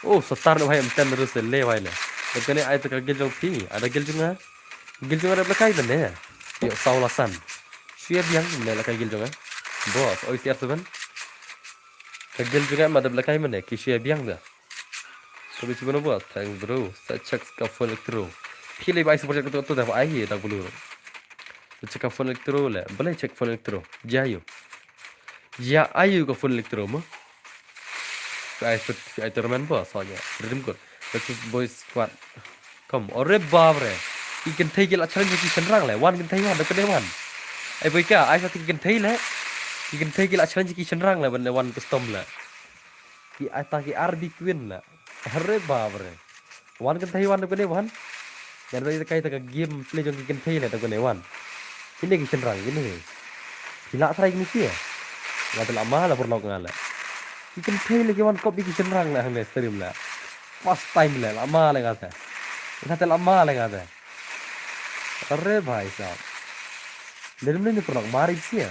Oh, satar ne bhai em ten rus le bhai le. Dep kene ai tak gil jong phi. Ada gil jong nga. Gil jong nga dep lekai ne. Yo saw la san. Shuya biang ne lekai gil jong nga. Boss, oi C R seven. Ka guild jong nga ma dep la kai mane, ki shu ïa biang da. Ka bi chi mano boss, thanks bro. Sa check ka phone electro. Phi lei bai support ka tu tu da ai da bulu. Sa check ka phone electro le, balei check phone electro. Jia ïa. Jia ïa ka phone electro mo. Fi ai fit, fi ai tournament boss, sa ïa. Redeem code. This is boys squad. Kam, ore bap re. Ki kynthei ki la challenge ki shynrang le. Wan kynthei wan, da kane wan. Ai boi ka, ai sa ki kynthei le. Ki kynthei ki la challenge ki shynrang le, ban le wan custom le. Ki ai ta ki R B queen le. Ore bap re. Wan kynthei wan, da kane wan. Ngan bai ta kai ta ka game play jong ki kynthei le, da kane wan. Kine ki shynrang kine. Ki la try kine sia. Nga te la ma la pyrlok nga le. Ki kynthei le ki wan kop ki shynrang le hangne stream le. First time le, la ma le nga te. Nga te la ma le nga te. Are bhai sahab. Dei ne pyrlok mari sia.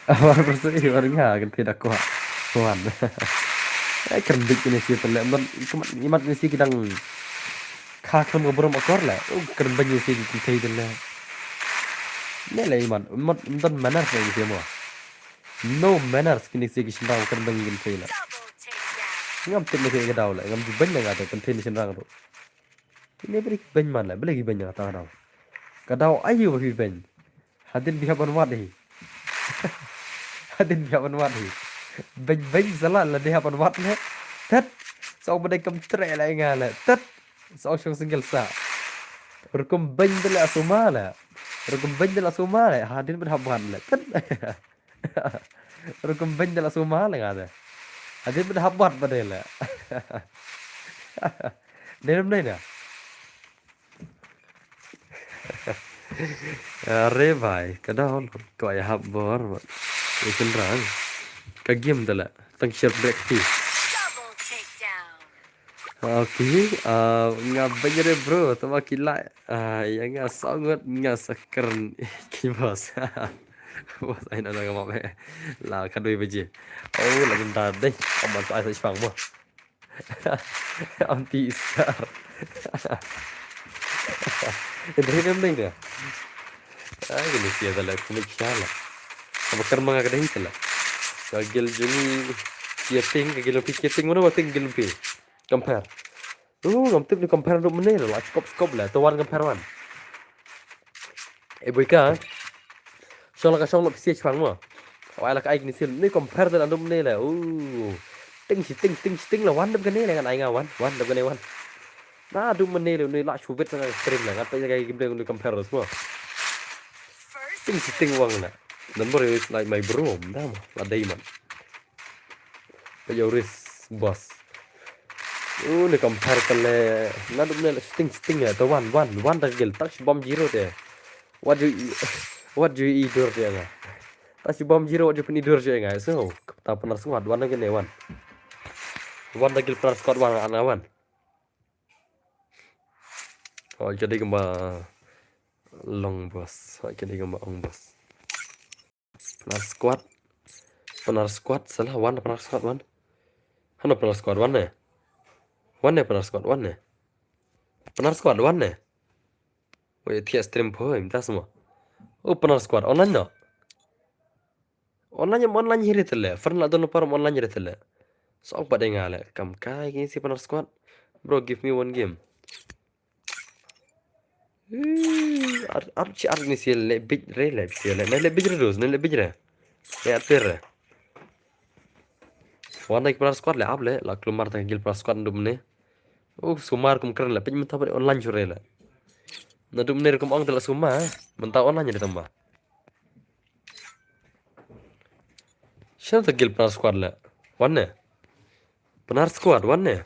Amar persi war nga kan tidak kuat. Kuat. Eh, kren bit ini sih tele. Imat, imat ini sih kidang kha khlem ka burom akor le. Oh, kren bit ini sih kita itu le. Ne le imat, imat, imat manners ini sih mo. No manners kini sih ki shynrang kren bit ini sih le. Ngam tip ne ka daw le. Ngam ju bit ne nga te kren ini shynrang tu. Kine bri ki beiñ man la, bri ki beiñ ka ta ka daw. Ka daw ayu ba ki beiñ. Hadien bi hap ban wad hi. Hadien bi hap ban wad hi. Beiñ beiñ sala la dei hap ban wad le. Tet. Song ba dei kam tre la nga le. Tet. Song shong single sa. Rukum beiñ de la suma le. Rukum beiñ de la suma le. Hadien ba hap wad le. Tet. Rukum beiñ de la suma le nga de. Hadien ba hap wad ba dei le. Dei rum dei na. Are bhai, ka daw lo. Ko ai hap bor. Isin rang. Ka game da la. Tang share break ti. Double takedown. Okay, ah, nga banyere bro, tama ki la. Ah, ya nga sangat nga sakern ki boss. Boss ai na nga mame. La ka doi baje. Oh, la jenta dei. Aman sa ai sa shpang mo. Anti iskar. Dei dem dei da. Ai, kini sia da la kumik shala. Aba kar manga ka dei tala. Ka gil juni kiating, ka gil pi kiating, mana wating gil pi. Compare. Uh, ngam tip ni compare rup mene la, skop skop la, to wan compare wan. Eh, boy ka. Shong la ka shong la psi chwang mo. Wai la ka ai ni sil, ni compare da rup mene la. Uh. Ting si ting, ting si ting la, wan dep kane la ngan ai nga wan, wan dep kane wan. Na rup mene la, ni la shu vet sa nga stream la, ngat pa ka game ni compare mo. Ting si ting wang la. Number is like my bro, da mo, la diamond. Ba yo ris boss. U ne compare ka le na dum ne sting sting ya to wan wan wan da gil tak bom zero te. What do you what do you eat dur te nga. Tak bom zero what do you pini dur te nga. So ta pernah squad wan da gil ne wan. Wan da gil pernah squad wan ana wan. Oh jadi kemba long boss. Oh jadi kemba ong boss. Pnar squad. Pnar squad salah wan pnar squad wan. Hano pnar squad wan ne. Wan ne pnar squad wan ne. Pnar squad wan ne. Wei thiah stream pho im tas mo. Oh pnar squad online no. Online im online hi ritele. Friend la don par online ritele. Sok pat denga le. Kam kai ki si pnar squad. Bro give me one game. Ar ar chi ar ni sia le bit re le sia le ne le bit re dos ne le bit re. Ne at per re. Wan dai pnar squad le ap le la klumar ta gil pnar squad dum ne. Oh sumar kum kren le pit mynta online sure le. Na dum ne kum ong ta la sumar mynta online de tamba. Shano ta gil pnar squad le. Wan ne. Pnar squad wan ne.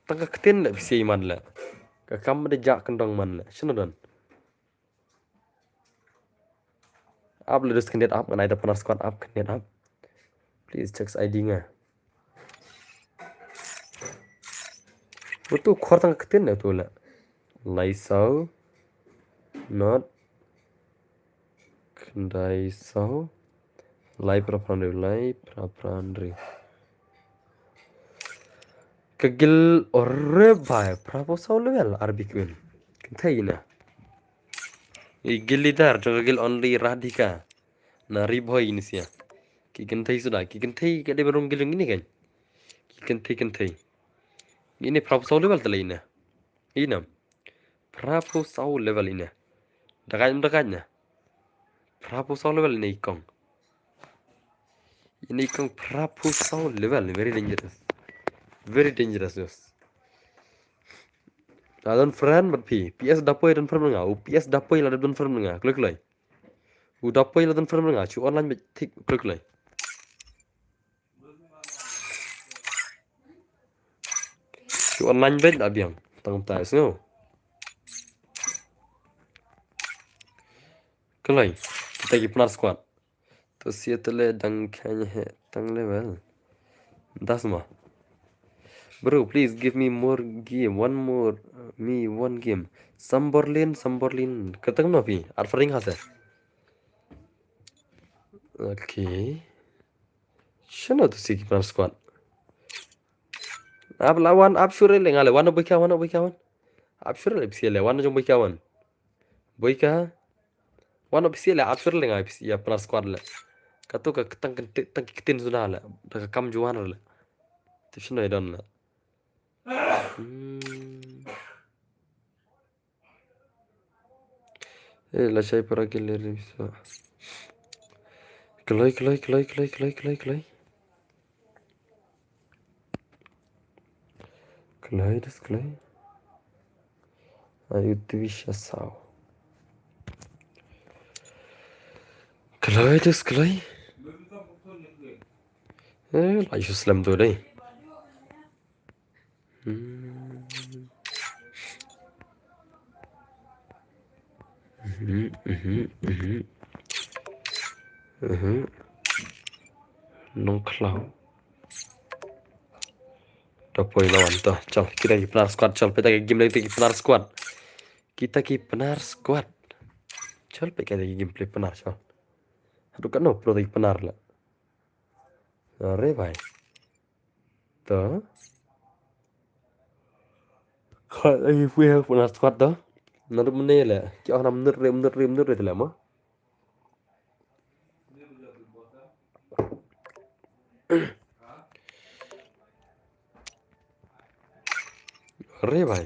Tang ka ktin le psi man le. Ka kam de jak kendong man le. Shano don. Ap le dus kendit ap ngan ai da pnar squad ap kendit ap. Please check I D nga. Utu khor tang ka ktin le utu le. Lai sau. Not. Khyndai saw. Lai phra phra hynriew, lai phra phra hynriew. Ka gil ore bai phra phew saw level R B queen. Kynthei na. I guild leader jong ka guild Only Radhika. Na Ri Bhoi ini sia. Ki kynthei suda, ki kynthei ka dei ban rung guild jong ini kan. Ki kynthei kynthei. Ini phra phew saw level tala ina. Ina. Phra phew saw level ina. Dakai na dakai na. Phra phew saw level ina i kong. Ini kong phra phew saw level, very dangerous. Very dangerous, yes. La don friend bad phi. P S da poi don friend nga. U P S da poi la don friend nga. Kloi kloi. U da poi la don friend nga. Chu online bad thik kloi kloi. Chu online bad da biang. Tang tai sngew. Kloi. Kita ki Pnar squad. To sia tele dang khen he tang level. Das ma. Bro, please give me more game. One more, uh, me one game. Samborlin, Samborlin. Katang no phi? Arfaring hase. Okay. Shano to sia ki Pnar squad. Ab la wan, ab sure le ngale. Wan boika, wan boika, wan. Ab sure le psi le, wan jong boika, wan. Boika. Wan official le, ab sure le nga official ya Pnar squad le. Kato ka tang ktien, tang ktien suna le. Da ka kam juan le. Tip sino don le. Hmm. Eh, la shai para ke le rim sa. Kloi, kloi, kloi, kloi, kloi, kloi, kloi. Kloi, das kloi. Ayu tibisha sao. Kloi, das kloi. Eh, la yu slem tu dei. Hmm. Mhm, mhm, mhm. Mhm. Nongkhlaw. Da poi lawan to. Chal, kita ki Pnar squad, chal, peta ki game lagi kita ki Pnar squad. Kita ki Pnar squad. Chal, peta ki gameplay Pnar, chal. Hadu kano pro ki Pnar la. Are bhai. To. Kha ai pui ha Pnar squad to. Narup mene le. Ki oh nam nut re, nut re, nut re tele mo. Re bhai.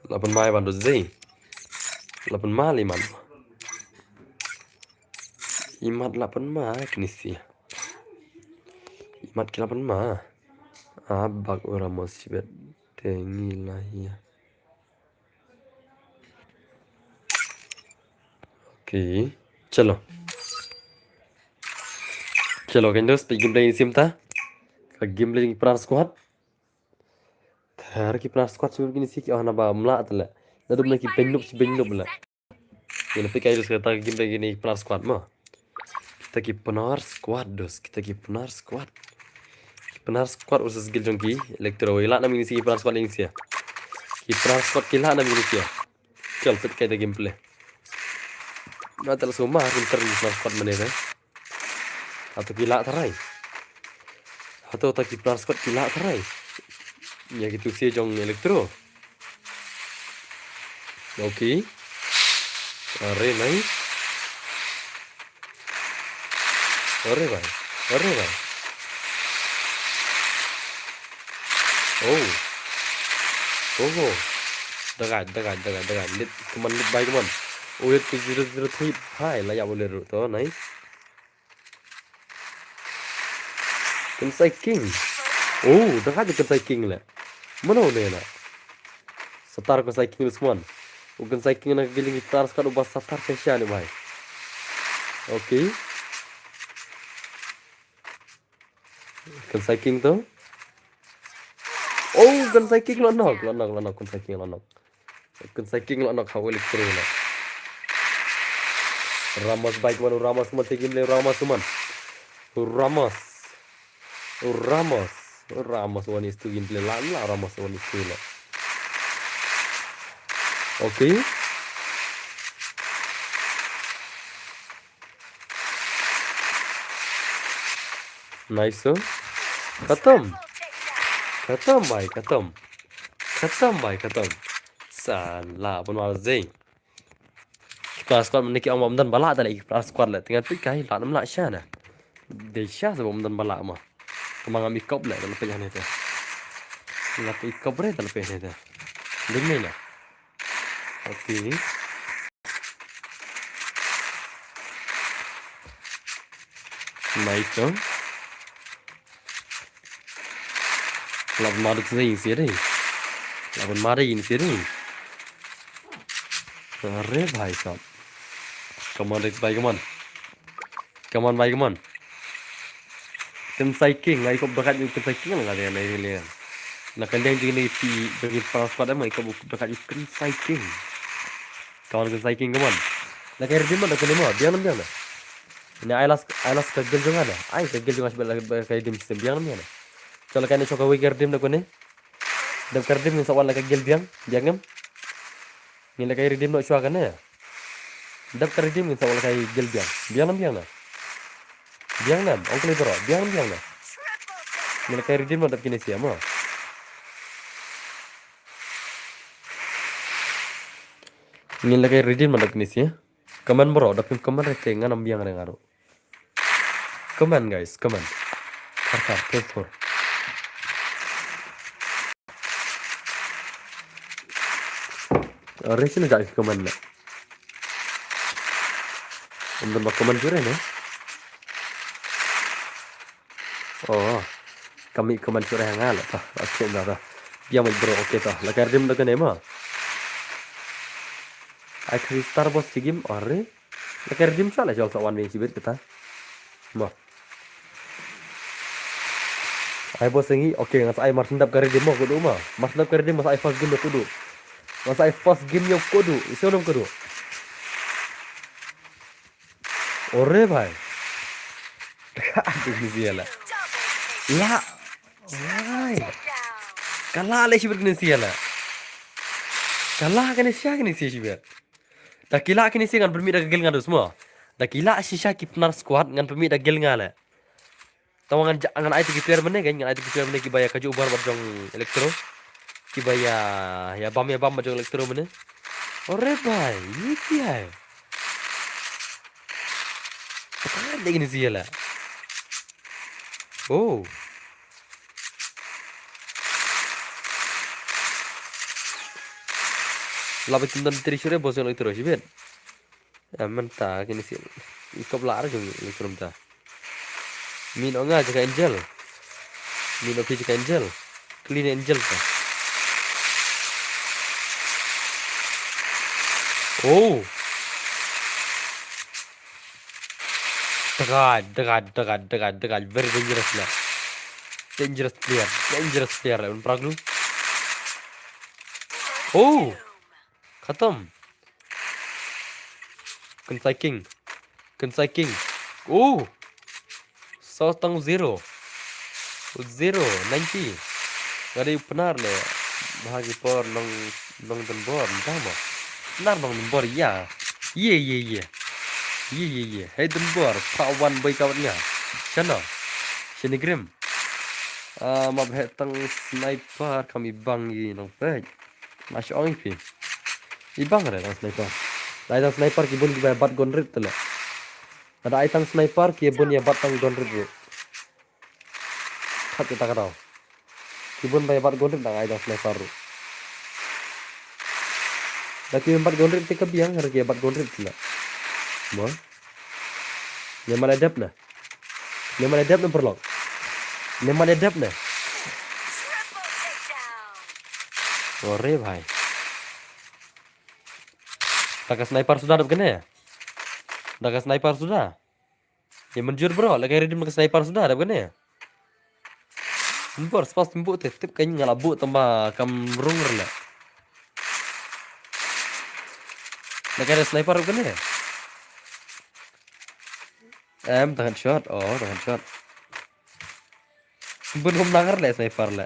La pynma i ban dot zei. La pynma li man. I mat la pynma kini si. I mat ki la pynma. A bak ura mo sibet. Te ngi la hia. Okay. Chalo. Chalo, kan dos, peit gameplay sim ta. Ka gameplay jong ki Pnar squad. Thar ki Pnar squad sum kini si ki oh na ba mla tele. Na dum na ki bendup si bendup la. Ina peit kai dos kata ki gameplay kini Pnar squad mo. Kita ki Pnar squad dos, kita ki Pnar squad. Ki Pnar squad versus guild jong ki Electro. Ila nam ini si ki Pnar squad ini si ya. Ki Pnar squad ki la nam ini si ya. Chal peit kai da gameplay. Na tala suma rim ter ni Pnar squad mane re. Hato ki la tharai. Hato ta ki Pnar squad ki la tharai. Ya ki tu si jong Electro. Okay. Are nice. Are bhai. Are bhai. Oh. Oh. Dagat, dagat, dagat, dagat. Lit, come on, lit bhai, come on. Oh, lit zero zero three bhai. La ya boleh ru to, nice. Kynsai King. Oh, dagat Kynsai King le. Mano ne la. Satar Kynsai King Usman. U Kynsai King na ka giling gitar skat u ba satar ka sha ne bhai. Okay. Kynsai King to. Oh, Kynsai King la nok, la nok, la nok, Kynsai King la nok. Kynsai King la nok ha u Electro la. Ramos bhai, man, Ramos man, te game le Ramos man. Ramos. Ramos. Ramos one is two gameplay la, la Ramos one is two la. Okay. Nice, sir. Khatam. Khatam, bhai, khatam. Khatam bhai, khatam. Sala, ban mar zing. Ki player squad mynne ki ong ba ym don ba lah, te leh ki player squad leh. Te ngan peit kai lah ne ym lah sha na. Dei sha sa ba ym don ba lah mo. Te ma ngam i kop leh, te leh peit hangne te. Ngam i kop re, te leh peit hangne te. Dei ne na. Okay. Nice to. Lah ban mad ïa ki sien dei. Lah ban mad ïa ki sien dei. Are bhai sahab. Come on, Rex bhai, come on. Come on bhai, come on. Kynsai King, nga i kop brakat ïa u Kynsai King, nga dei nga dei. Na ka liang jong ngi phi, jong ngi para squad em, nga i kop brakat ïa u Kynsai King. Come on Kynsai King, come on. La ka redeem da kane mo, biang ne ym biang ne. Ine ai last, ai last ka guild jong nga ne. Ai ka guild jong nga shibit la ka redeem system, biang ne ym biang ne. Chol la kane, chol kawei ka redeem da kane. Dep ka redeem ngin sa wan la ka guild biang, biang em. Ngin la ka redeem noh shuwa kane. Dep ka redeem ngin sa wan la ka guild biang. Biang ne ym biang ne. Biang ne ym, ong kylli baroh, biang ne ym biang ne. Ngin la ka redeem noh dep kine sien mo. Ngin la ka redeem noh dep kine sien. Comment baroh, da phim comment re te ngan ym biang re nga ruh. Comment guys, comment. Thar thar, thur thur. Are shano jait ki comment ne. Ym don ba comment shuh re ne. Oh. Kam i comment shuh re ha nga leh ta. Ba shem da ta. Biang bro, okay ta. La ka redeem da kane mo. Ai Khristar Boss ki game, are. La ka redeem shuwa la jong sa wan wei shibit kita. Mo. Ai Boss ngi, okay, ngan sa ai mar shen dep ka redeem mo, ko duh mo. Mar shen dep ka redeem, ngan sa ai first game ïa ko duh. Ngan sa ai first game ïa ko duh. Ïa shuwa ko duh. Ore bhai. Ka ding ni sia la. La. Ai. Ka la le shibit kine sia la. Ka la kine sia kine sia shibit. Da ki la kine sia ngan pynmih da ka guild nga dus mo. Da ki la shisha ki Pnar squad ngan pynmih da guild nga le. Tang ngan ja-, ngan ai te ki player mynne, ngan ai te ki player mynne kiba ïa kajuh u bor bad jong Electro. Kiba ïa, ïa bam ïa bam bad jong Electro mynne. Ore bhai, ye kya hai? Pata nahi kine sia la. Oh. La ba kin don tri shuh re bos jong Electro shibit. Em, mynta kine sia. I kop lah re jong i krum ta. Min ong nga jaka Angel. Min ong phi jaka Angel. Clean Angel ta. Oh. Degad, degad, degad, degad, degad. Very dangerous la. Dangerous player. Dangerous player la. Un praglu. Oh. Khatam. Kynsai King. Kynsai King. Oh. Saw tang zero. Zero, ninety. Nga dei u Pnar le. Bha ki por nong, nong Donbor, mynta mo. Pnar nong Donbor, ïa. Ye, ye, ye. Ye, ye, ye. Hei Donbor, pa wan bai ka wat nga. Shano. Shini Grim. Ah, ma bhe tang sniper kam i bang i nong pek. Ma shu ong i phi. I bang re tang sniper. Dei tang sniper ki bun kiba bat gun rit te le. Lada ai tang sniper ki bun ïa bat tang gun rit ruh. Khat kita ka daw. Ki bun ba ïa bat gun rit dang ai tang sniper ruh. Da ki bat gun rit te ka biang, hynrei ki bat gun rit te le. Mo. Ne ma la dep na. Ne ma la dep na paralok. Ne ma la dep na. Ore bhai. Da ka sniper suda dep kane. Da ka sniper suda. Ïa mynjur bro, la ka redeem da ka sniper suda dep kane. Bor spas tim buh te tip ka nga la buh tang ba kam rung re le. La ka sniper dep kane. Em, tang headshot. Oh, tang headshot. Bun bom nang le sniper le.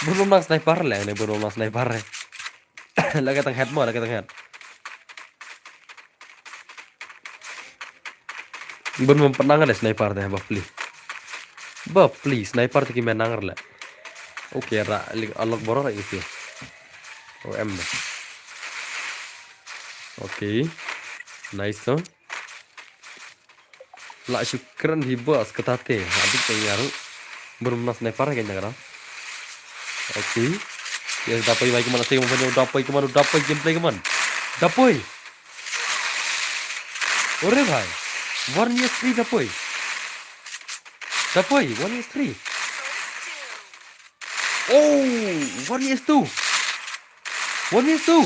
Bun bom nang sniper le, ne bun bom nang sniper le. La ka tang head mo, la ka tang head. Bun bom pynang le sniper te, bapli. Bapli, sniper te ki men nang le. Okay, ra, lik alok boror isi. O M. Okay. Nice, huh? La shu kren hi boss kata te. Adik te nyaru. Belum nas ne para kayaknya kata. Okay. Yes, da poi bai kaman, asai mo, da poi kaman, da poi gameplay kaman. Da poi. Ore bhai. One vs three da poi. Da poi, one vs three. Oh, one vs two. One vs two.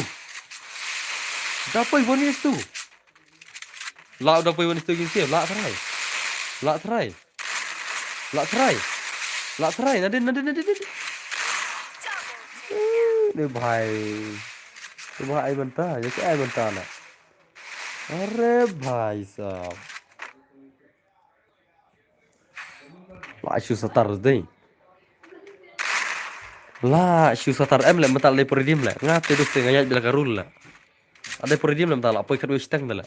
Da poi one vs two. La da poi one vs two kin save. La try. La try. La try. La try. Nadin, nadin, nadin, nadin. Eh, ni bhai. Ni bhai ai mynta, ya ki ai mynta na. Are bhai sahab. La shu satar dei. La shu satar em le mynta la dei redeem le. Nga te dus te nga ïaid bela ka rule le. Ade por redeem lam ta la poi khatwei shiteng da la.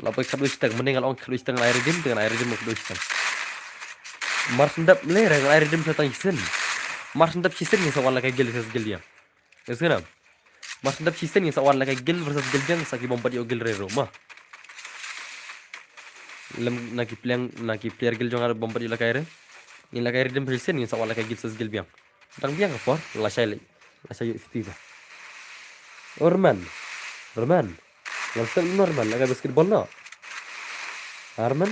La poi khatwei shiteng, mynne nga la ong khatwei shiteng, la ai redeem, te nga ai redeem khatwei shiteng. Mar shen dep le re nga ai redeem sha tang shisien. Mar shen dep shisien ngin sa wan la ka guild versus guild biang. Yes, kena. Mar shen dep shisien ngin sa wan la ka guild versus guild biang, sa ki bym pat ïoh guild re ruh ma. Lem na ki player, na ki player guild jong nga bym pat ïoh la ka re. Ngin la ka redeem shisien ngin sa wan la ka guild versus guild biang. Dang biang ka por, lashai leh. Lashai ïoh shuti ba. O Herman. Herman. Ngam step no Herman, la kai basketball no. Herman.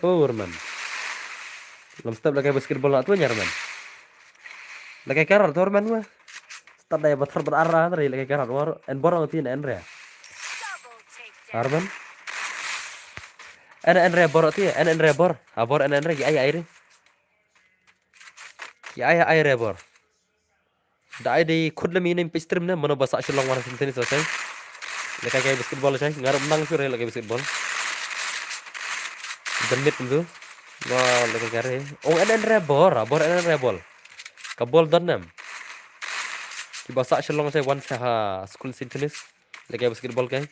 O Herman. Ngam step la kai basketball no tu Herman. La kai karot tu Herman wa. Stad dai batar bar ara tadi la kai karot wa. En borong ti en re. Herman. En en re bor ti, en en re bor. A bor en en re ki ai ai re. Ki ai ai re bor. Da ai dei khut lem ine page stream ne mano ba sah shu long wan ha sien tennis la shai. Le kai kai basketball la shai. Nga ruh nang shu re le kai basketball. Dang mit kumtu. Wa le kai kai re. Ong en en re bor, a bor en en re bor. Ka bor don nem. Ki ba sah shu long shai wan sa ha skul sien tennis. Le kai basketball kai.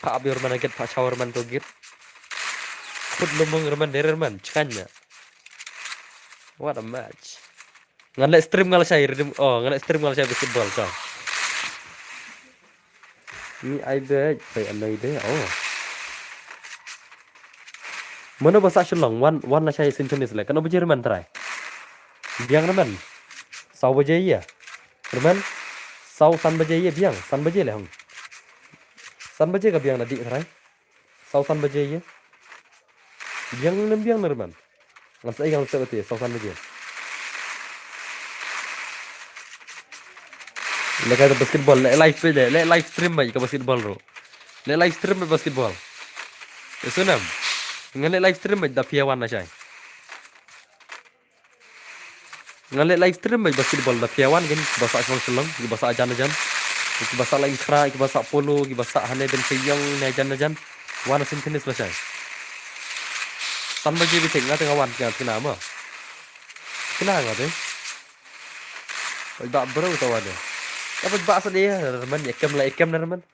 Pha abi Herman a git, pha shaw Herman to git. Khut lumung Herman der Herman, chkanya. What a match. Ngan leh stream nga la shai redeem, oh, ngan leh stream nga la shai basketball, so. Ni ai de, ai anai de, oh. Mano ba sah shu long, wan, wan la shai sien tennis le, kano baje Herman try. Biang Herman. Saw baje ïa. Herman. Saw san baje ïa biang, san baje le hong. San baje ka biang na dih try. Saw san baje ïa. Biang nem biang na Herman. Ngan sa ïa ngan sa bate, saw san baje. Le ka basketball, le live pe le, le live stream ba ka basketball ro. Le live stream ba basketball. Esunam. Ngan le live stream ba da pia wan na shai. Ngan leh live stream ba basketball da phi ïa wan kin, kiba sah shlong shlong, kiba sah jan jan, kiba sah lain khra, kiba sah polo, kiba sah hane ben seyong ne jan jan. Wan sien tennis la shai. San baje bi thik nga te nga wan, nga te nga ma. Kena nga te. Ba bro ta wan. Ba ba sa de, Herman, ïa kem la ïa kem na Herman.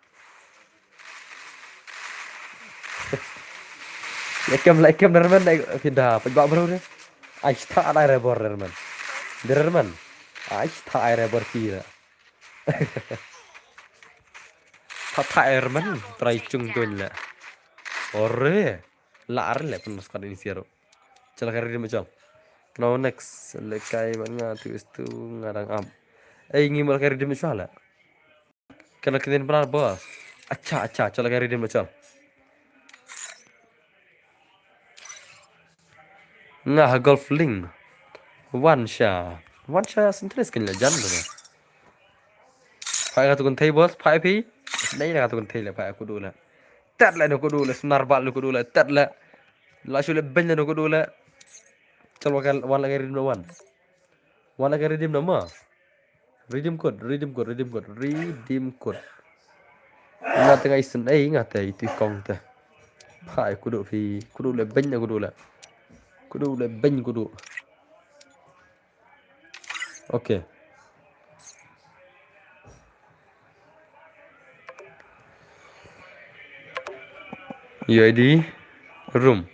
Ïa kem la ïa kem na Herman, dai phi da phi ba bro de. Ai sta ai re bor Herman. De Herman. Ai sta ai re bor phi da. Tha tha Herman, trai chung doin le. Ore. La ar le pun squad ini siaro. Chal ka redeem chal. Now next, le kai man nga tu istu nga dang am. Ei ngi mal ka redeem chal la. Kena kinin brar boss. Acha acha, chal ka redeem chal. Nga ha golf link. Wan sha. Wan sha sien tennis kin la jan da. Phai ka tu kun thei boss, phai phi. Nei ka tu kun thei le phai ku du le. Tat le no ku du le, snar bal no ku du le, tat le. La shu le ben no ku du le. Chal wa ka wan la ka redeem na wan. Wan la ka redeem na ma. Redeem code, redeem code, redeem code, redeem code. Nga te nga isen ei nga te itu kong te. Phai ku du phi, ku du le ben na ku du le. Ku du le ben ku du. Okay. U I D room.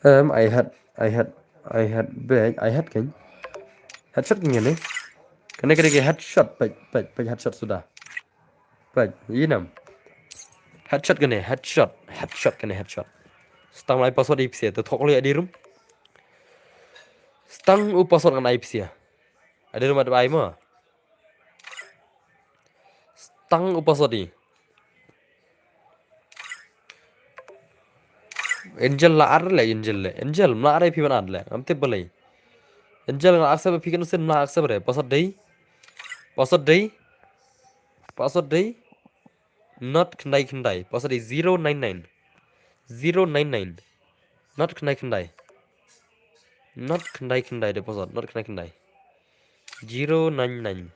Um, I had, I had, I had bad, I had kan. Headshot kan ne? Kane kane ke headshot, peit, peit, peit headshot suda. Peit, ïa nam. Headshot kane, headshot, headshot kane, headshot. Stang lai password ipsia, te thok lai adi room. Stang u password kan ipsia. Adi room at bai ma. Stang u password i. Angel la ar le, Angel le. Angel, mla ar phi ban ar le. Am tip balai. Angel nga accept phi kan usin mla accept re. Password dei. Password dei. Password dei. Not khyndai khyndai. Password dei zero nine nine. Zero nine nine. Not khyndai khyndai. Not khyndai khyndai de password. Not khyndai khyndai. Zero nine nine.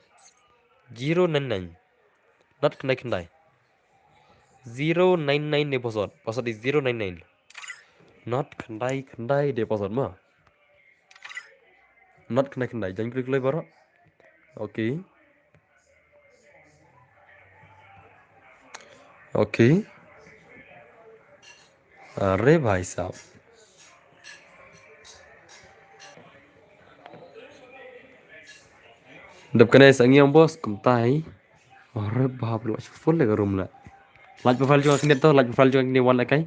Zero nine nine. Not khyndai khyndai. Zero nine nine de password. Password dei zero nine nine. Not khyndai khyndai de password ma. Not khyndai khyndai. Jan klik lai baroh. Okay. Okay. Are bhai sahab. Dep kane sa ngi ong boss kumtai. Are bhap lo full le ka room le. Like profile jong kane to, like profile jong kane wan le kai.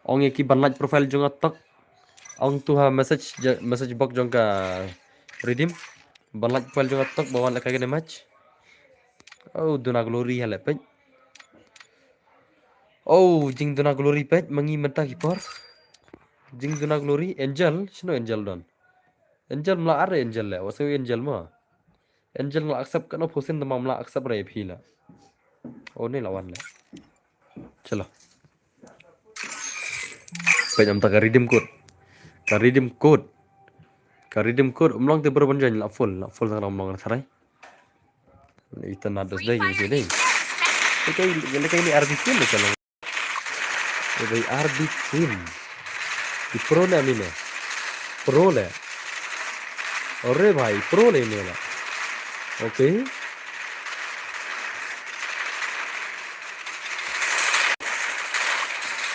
Ong ïa ki ban like profile jong atok. Ong tu ha message, message box jong ka Redeem. Ban like profile jong atok ba wan le kai kane match. Oh, duna glory ha le peit. Oh, jing duna glory peit mangi mynta ki por. Jing duna glory Angel, shino Angel don. Angel mla ar Angel le, wasa Angel ma. Angel mla accept kano phosin da mla accept re phi la. Oh ne la wan le. Chalo. Peit amta ka Redeem code. Ka Redeem code. Ka Redeem code. Umlong te bro ban join la full, la full tang umlong na tharai. Ita na dos dai yin dai. Lekai lekai ni R B Team le chalo. Lekai R B Team. I pro le amine. Pro le. Ore bhai, pro le ine la. Okay.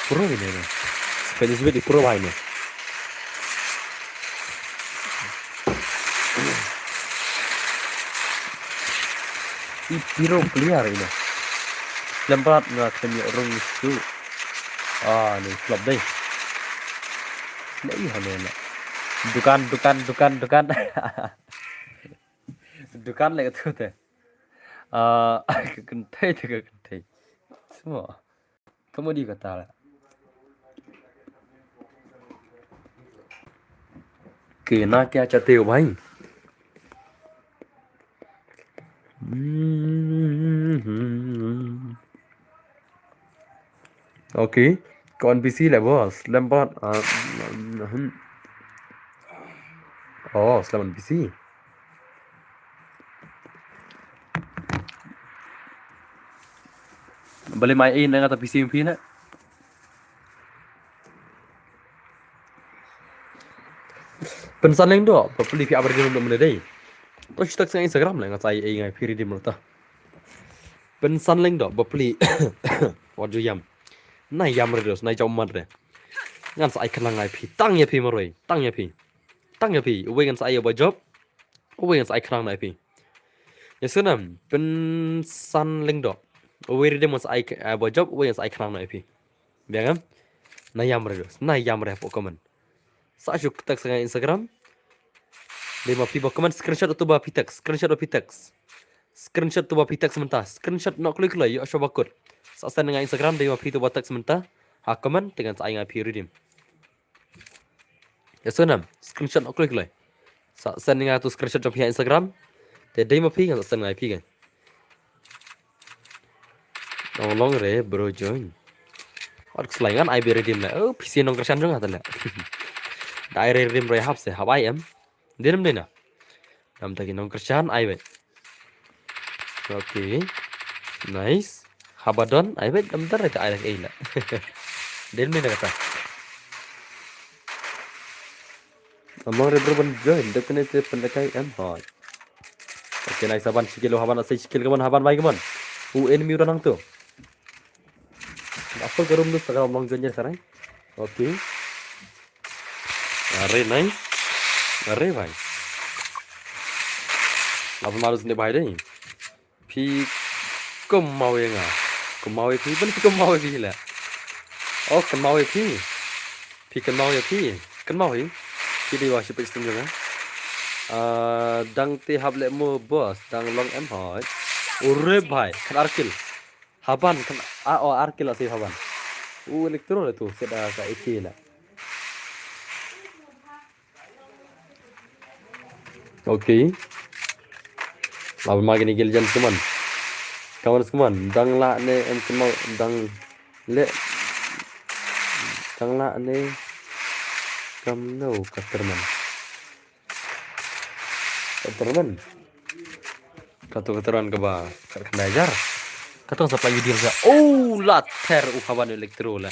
Pro ine la. Spanish bit i pro bhai ne. I piro clear ine. Lembat nga kemi rung su. Ah, ni flop dai. Ni ha ne na. Dukan, dukan, dukan, dukan. Dukan le tu te. Ah, ka kynthei te ka kynthei. Semua. Kamu di kata la. Kena kya chate ho bhai? Okay. Ko N P C le boss. Lem pat. Ah, hmm. Oh, slem N P C. Balei mai ei na nga ta P C M P na. Pynsan leng doh, bapli phi abar jilum doh mene dei. To shi tak sa Instagram le nga sa ei ei ngai phi redeem ta. Pynsan leng doh, bapli. Wat ju yam. Na yam re dos, na jam mat re. Ngan sa ai khnang ngai phi, tang ïa phi marwei, tang ïa phi. Tang ïa phi, uwei ngan sa ai ba job. Uwei ngan sa ai khnang na ïa phi. Ïa sngewbha pynsan leng doh. Uwei redeem ngan sa ai, eh, ba job, uwei ngan sa ai khnang na ïa phi. Biang em? Na yam re dos, na yam re hapoh comment. Sa shu text nga Instagram. Dei ma phi ba comment screenshot utu ba phi text, screenshot ba phi text. Screenshot utu ba phi text mynta, screenshot noh kloi kloi ïoh shuwa ba kut. Sa send nga Instagram dei ma phi utu ba text mynta. Ha comment te ngan sa ai nga phi redeem. Ïa sngewbha screenshot noh kloi kloi. Sa send nga tu screenshot jong phi ha Instagram. Te dei ma phi ngan sa send nga phi kan. Ong long re bro join. Wat kslai ngan ai bad redeem le. Oh, P C nongkyrshan jong nga te le. Da ai re redeem re hap se, hap ai em. Dei nam dei na. Namta ki nongkyrshan ai bad. Okay. Nice. Haba don ai bad namta re ka ai lak ei la. Dei nam dei na kata. Among re bro ban join, dep kane te pynlehkai em hoi. Okay, nice, haban shi kill, haban asai shi kill, kaman haban bai kaman. U enemy u don hangto. Apple ka room dus ta ka long join ïa sarai. Okay. Are nai. Are bhai. Lap ma dus ne bhai dei. Phi kynmaw ïa nga. Kynmaw ïa phi, ban phi kynmaw ïa phi la. Oh, kynmaw ïa phi. Phi kynmaw ïa phi. Kynmaw hi. Phi dei wa shi pek stum jong nga. Ah, dang te hap leh mo boss, dang long em hoi. Ure bhai, khat ar kill. Haban khat, ah, oh, ar kill la save haban. U Electro la tu, set, ah, ka iti la. Okay. Laban ma kine ki legend skumon. Kawan skumon. Dang lah ne em kynmaw dang le. Dang lah ne kamno ka terman. Ka terman. Kato ka terman kaba kat khyndai hajar. Kato supply video sa. Oh, la ter u haban Electro la.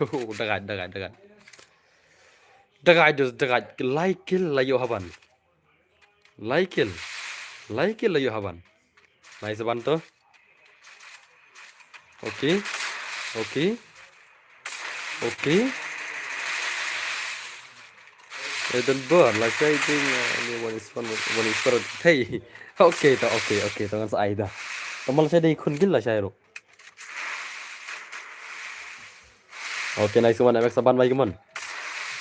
Oh, dagat, dagat, dagat. Dagat, just dagat. Lai kill la ïoh haban. Lai kill. Lai kill la ïoh haban. Nice haban to. Okay. Okay. Okay. Eh, don't bore. Like I think, uh, only one is fun, one is fun. Hey. Okay to, okay, okay to, ngan sa ai da. Tamal sa dei khun gil la sa ro. Okay, nice one, F X haban bai kemon.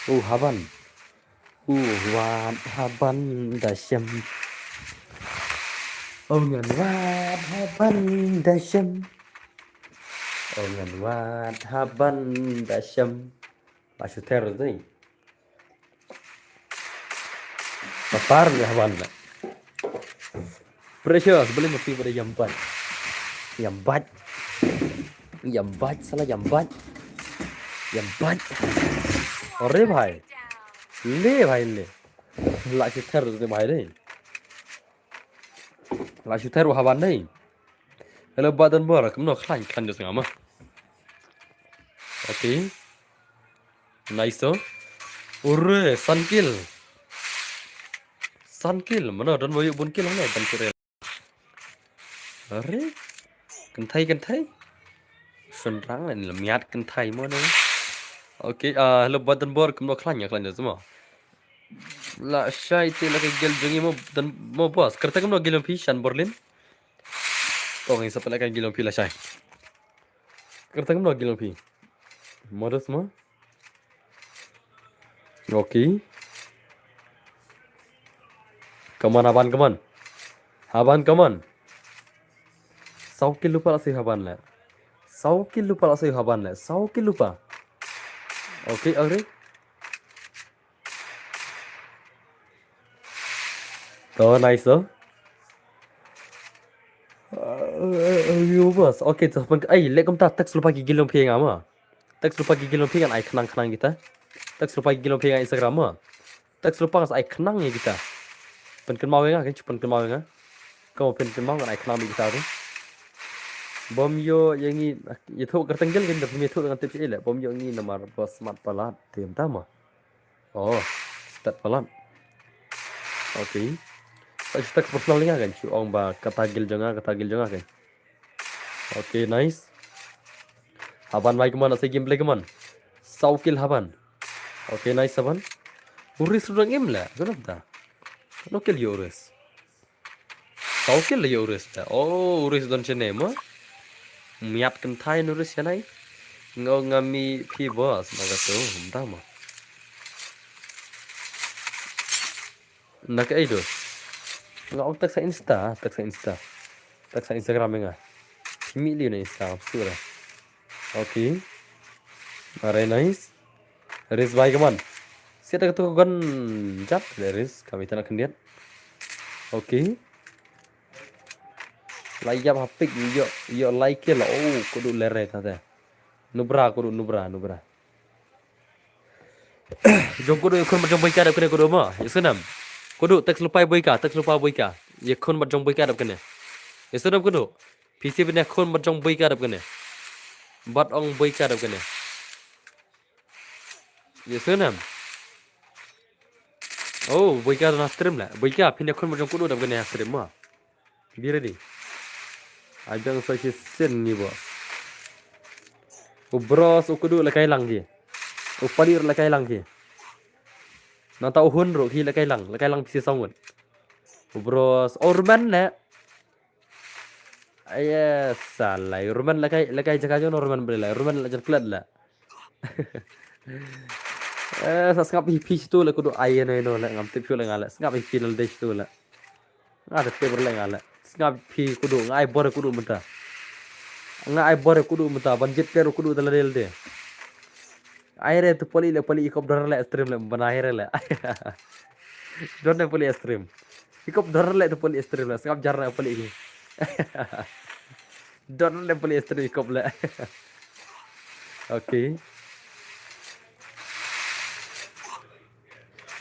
Uh, haban. Uh, wat haban da shem. Oh, ngan wat haban da shem. Oh, ngan wat haban da shem. Ba shu ter dei. Papar ne haban na. Precious, beli mapi pada jambat. Jambat. Jambat, salah jambat. Jambat. Ore bhai. Le bhai le. La shu ter dei bhai dei. La shu ter haban dei. Hello, Badan Bor, kumno khlaiñ, khlaiñ da sngama. Okay. Nice to. Ure, san kill. San kill, mano, don boyu bun kill ne, ban sure. Are? Kynthai, kynthai? Sunrang ne, lemiat kynthai mo ne. Okay, ah, hello, Badan Bor, kumno khlaiñ, khlaiñ da sngama. La shai te la ka gel jong i mo, dan mo boss. Kyrta kumno gel jong phi, Shan Borlin. To ngi sa pela ka gel jong phi la shai. Kyrta kumno gel jong phi. Modus mo. Okay. Come on, haban, come on. Haban, come on. Saw kill lupa la save haban le. Saw kill lupa la save haban le. Saw kill lupa. Okay, agree. To, nice to. Uh, uh, uh, viewers. Okay, to pun ai lek kumta text lupa ki gilong phi nga ma. Text lupa ki gilong phi ngan ai khnang khnang kita. Text lupa ki gilong phi nga Instagram ma. Text lupa ngan ai khnang ïa kita. Pynkynmaw ïa nga, kan pynkynmaw ïa nga. Ka pynkynmaw ngan ai khnang ïa kita tu. Bom ïoh ïa ngi ïathuh kyrteng gel kan da phi ïathuh dengan tips ile. Bom ïoh ngi namar ba smat palat. Te mynta ma. Oh, stat palat. Okay. Sa shu text personal ïa nga kan, shu ong ba kata gil jong nga, kata gil jong nga kan. Okay, nice. Haban mai kemon, asa gameplay kemon. Saw kill haban. Okay, nice haban. Uris ruh dang im la, kenapa ta? No kill ïa Uris. Saw kill ïa Uris ta. Oh, Uris don shane mo. Miat kynthai na Uris shane. Ngo ngami phi boss na ka tu, mynta mo. Na ka ai dos. Nga ong text sa Insta, text sa Insta. Text sa Instagram nga. Phi mih lei na Insta, sure. Okay. Are nice. Ris bai kemon. Siat ka tu gon jat le Ris, kami tana khyndiat. Okay. La ïap ha pick ïoh ïoh lai kill la. Oh, kudu lere kata. Nubra kudu nubra nubra. Jong kudu ïa khun bad jong Boika dap kane kudu mo. Ïa snam. Kudu text lupa Boika, text lupa Boika. Ïa khun bad jong Boika dap kane. Ïa snam kudu. P C bine khun bad jong Boika dap kane. Bad ong Boika dap kane. Ïa snam. Oh, Boika don ha stream la. Boika phin ïa khun bad jong kudu dap kane ha stream mo. Be ready. Ai biang sa shisien ni boss. U bros u kudu la kai lang ki. U pali la kai lang ki. Nangta u hun ruh ki lehkai lang, lehkai lang phi song ngut. U bros, oh, Rumen ne. Yes, salai. Rumen lehkai, lehkai jaka jong no Rumen bri la. Rumen la jan klet la. Eh, sa sngap hi phi stu la kudu ai no no la ngam tip shu la ngala. Sngap hi phi la dei stu la. Nga da tip la ngala. Sngap phi kudu, nga ai bor kudu mynta. Nga ai bor kudu mynta, ban jit ter kudu da la del de. Ai re tu poli le poli ikop dor le stream le ban ai re le. Don ne poli stream. Ikop dor le tu poli stream le, sngap jar ne poli ini. Don ne poli stream ikop le. Okay.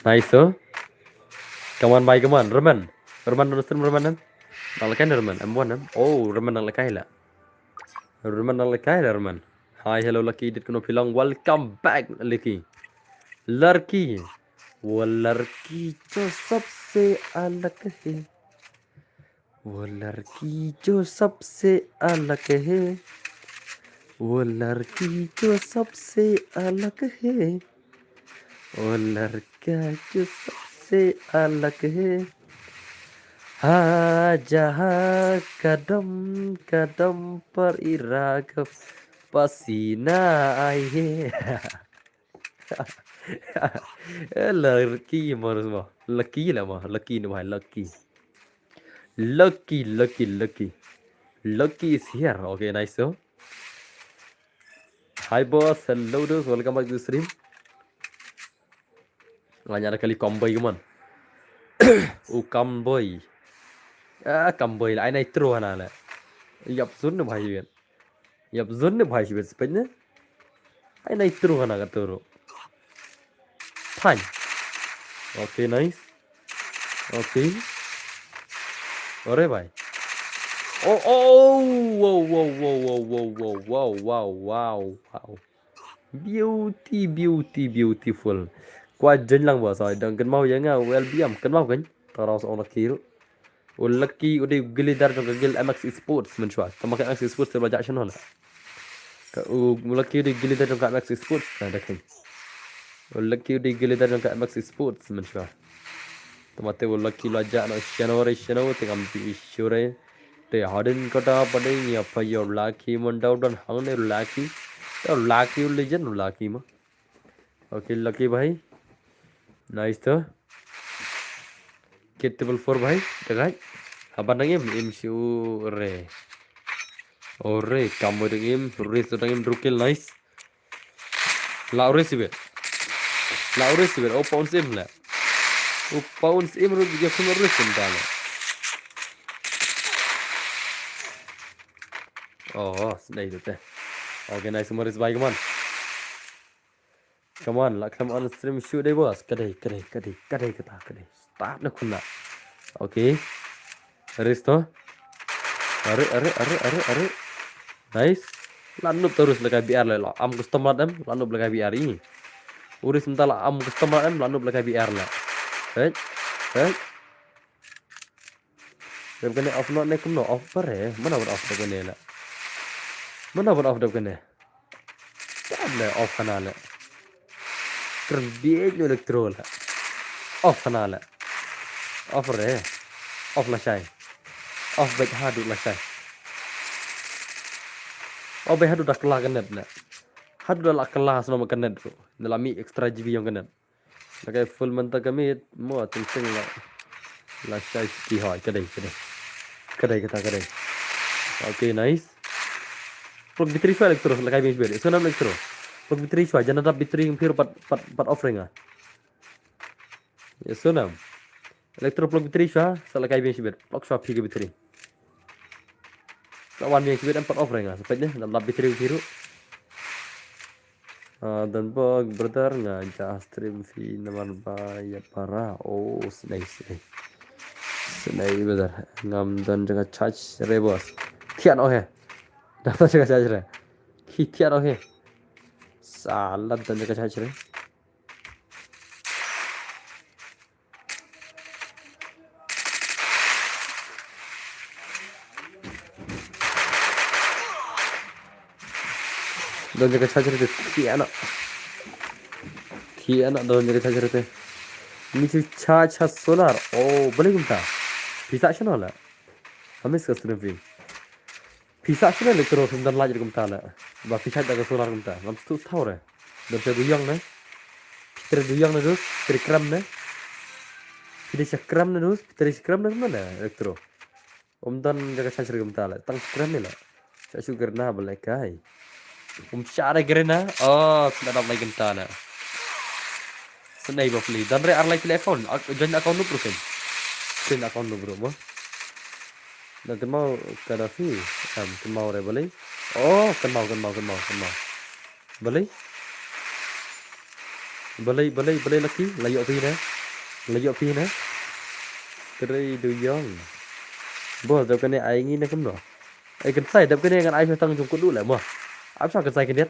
Nice, oh. Come on, bhai, come on. Rumen. Rumen, Rumen, Rumen, Rumen. Nang lehkai ne Rumen, M one, em. Oh, Rumen nang lehkai la. Rumen nang lehkai la, Rumen. Hi, hello, Lucky, did kuno phi long. Welcome back, Lucky. Lucky. वो लड़की जो सबसे अलग है। वो लड़की जो सबसे अलग है। वो लड़की जो सबसे अलग है। वो लड़का जो सबसे अलग है। हाँ, जहाँ कदम कदम पर इराक पसीना आए है। Eh, Lucky mo, mo. Lucky la mo. Lucky no, bhai, Lucky. Lucky, Lucky, Lucky. Lucky is here. Okay, nice, so. Hi, boss. Hello, dudes. Welcome back to the stream. Nga nyara kali Cowboy, come on. Oh, Cowboy. Ah, Cowboy la. Ai nai tru hana la. Yap sun ne bhai yet. Yap zone ne bhai shibet spet ne. Ai nai tru hana ka turu. Thank. Okay, nice. Okay. Ore bhai. Oh, oh, wow, wow, wow, wow, wow, wow, wow, wow, wow, wow. Beauty, beauty, beautiful. Kwa jen lang ba sa dang kan mau ya nga well biam kan mau kan. Tarau sa ong laki ru. U Lucky u dei u leader jong ka guild M X Esports mynshuwa. Tang ba ka M X Esports te ba jah shano la. Ka u Lucky u dei u leader jong ka M X Esports na da king. U Lucky u dei u leader jong ka M X Esports mynshuwa. Tang ba te u Lucky la jah na shano re shano te ngam ju issue re. Te hadin kata pading ya pa yo Lucky mon dau don hang ne Lucky. Te Lucky u legend Lucky ma. Okay, Lucky bhai. Nice to. Kit triple four bhai. Dagai. Haban dang im, im shu re. Ore, kamu dang im, Ris dang im, Drukil, nice. La Ris ibet. La Ris ibet. Oh, pounds im le. Oh, pounds im ru dia kuma Ris im dale. Oh, snai dute. Okay, nice, Maris bhai, come on. Come on, la khlem on stream shu dei boss. Kadei, kadei, kadei, kadei kata, kadei. Start na khuna. Okay. Risto. Are, are, are, are, are. Nice. La nup terus lekai B R le. La am custom rat em, la nup lekai B R i. Uris menta la am custom rat em, la nup lekai B R le. Hei. Hei. Dep kane off no ne kumno off pare. Mana ban off dep kane la. Mana ban off dep kane. Kan le off hana le. Kren biej no electro le. Off hana le. Off re. Off la shai. Off bek hadu la shai. Off bek hadu da kla kanet le. Hadu da la kla sno ma kanet ru. Da la mi extra G B yong kanet. Lakai full mynta ka miet mo ting ting la. La shai ski hoi kadei kadei. Kadei kata kadei. Okay, nice. Plug B three shwa electro lakai bing shibet. Sonam electro. Plug B three shwa jana dap B three phir pat pat pat offering ah. Ya sonam. Electro plug B three shwa sa lakai bing shibet. Plug shwa phi ka B three. Sa wan bing shibet em pat offering ah. Sa pet ne dap dap B three phir. Ah, dan bog brother nga ja stream fi namar ba ya para. Oh, snai snai. Snai brother. Ngam don jaga charge re boss. Thian oh he. Dan don jaga charge re. Ki thian oh he. Salat don jaga charge re. Don jaga charger te, thiana. Thiana don jaga charger te. Ngi shu charge ha solar. Oh, balei kumta? Pisa shano la? Hamis ka stream fee. Pisa shano le tro kum dan laj kumta la. Ba pisa da ka solar kumta. Ngam stu thaw re. Dan sa duyang ne. Pitre duyang ne dus, pitre kram ne. Pitre sa kram ne dus, pitre sa kram ne kumta le elektro. Um don jaka charge re kumta la. Tang kram ne la. Sa shu gerna balai kai. Um share gerna. Oh, kena dap lai kumta la. Senai ba pli. Dan re ar lai pli account. Ak-, join account nu bro ken. Join account nu bro mo. Na kynmaw Gaddafi. Am kynmaw re balai. Oh, kynmaw, kynmaw, kynmaw, kynmaw. Balai. Balai, balai, balai laki. La ïoh phi ne. La ïoh phi ne. Trei duyong. Bos, dap kane ai ngi ne kumno. Ai kynsai, dap kane ngan ai phi tang jong kudu le mo. Ap sa kynsai kane.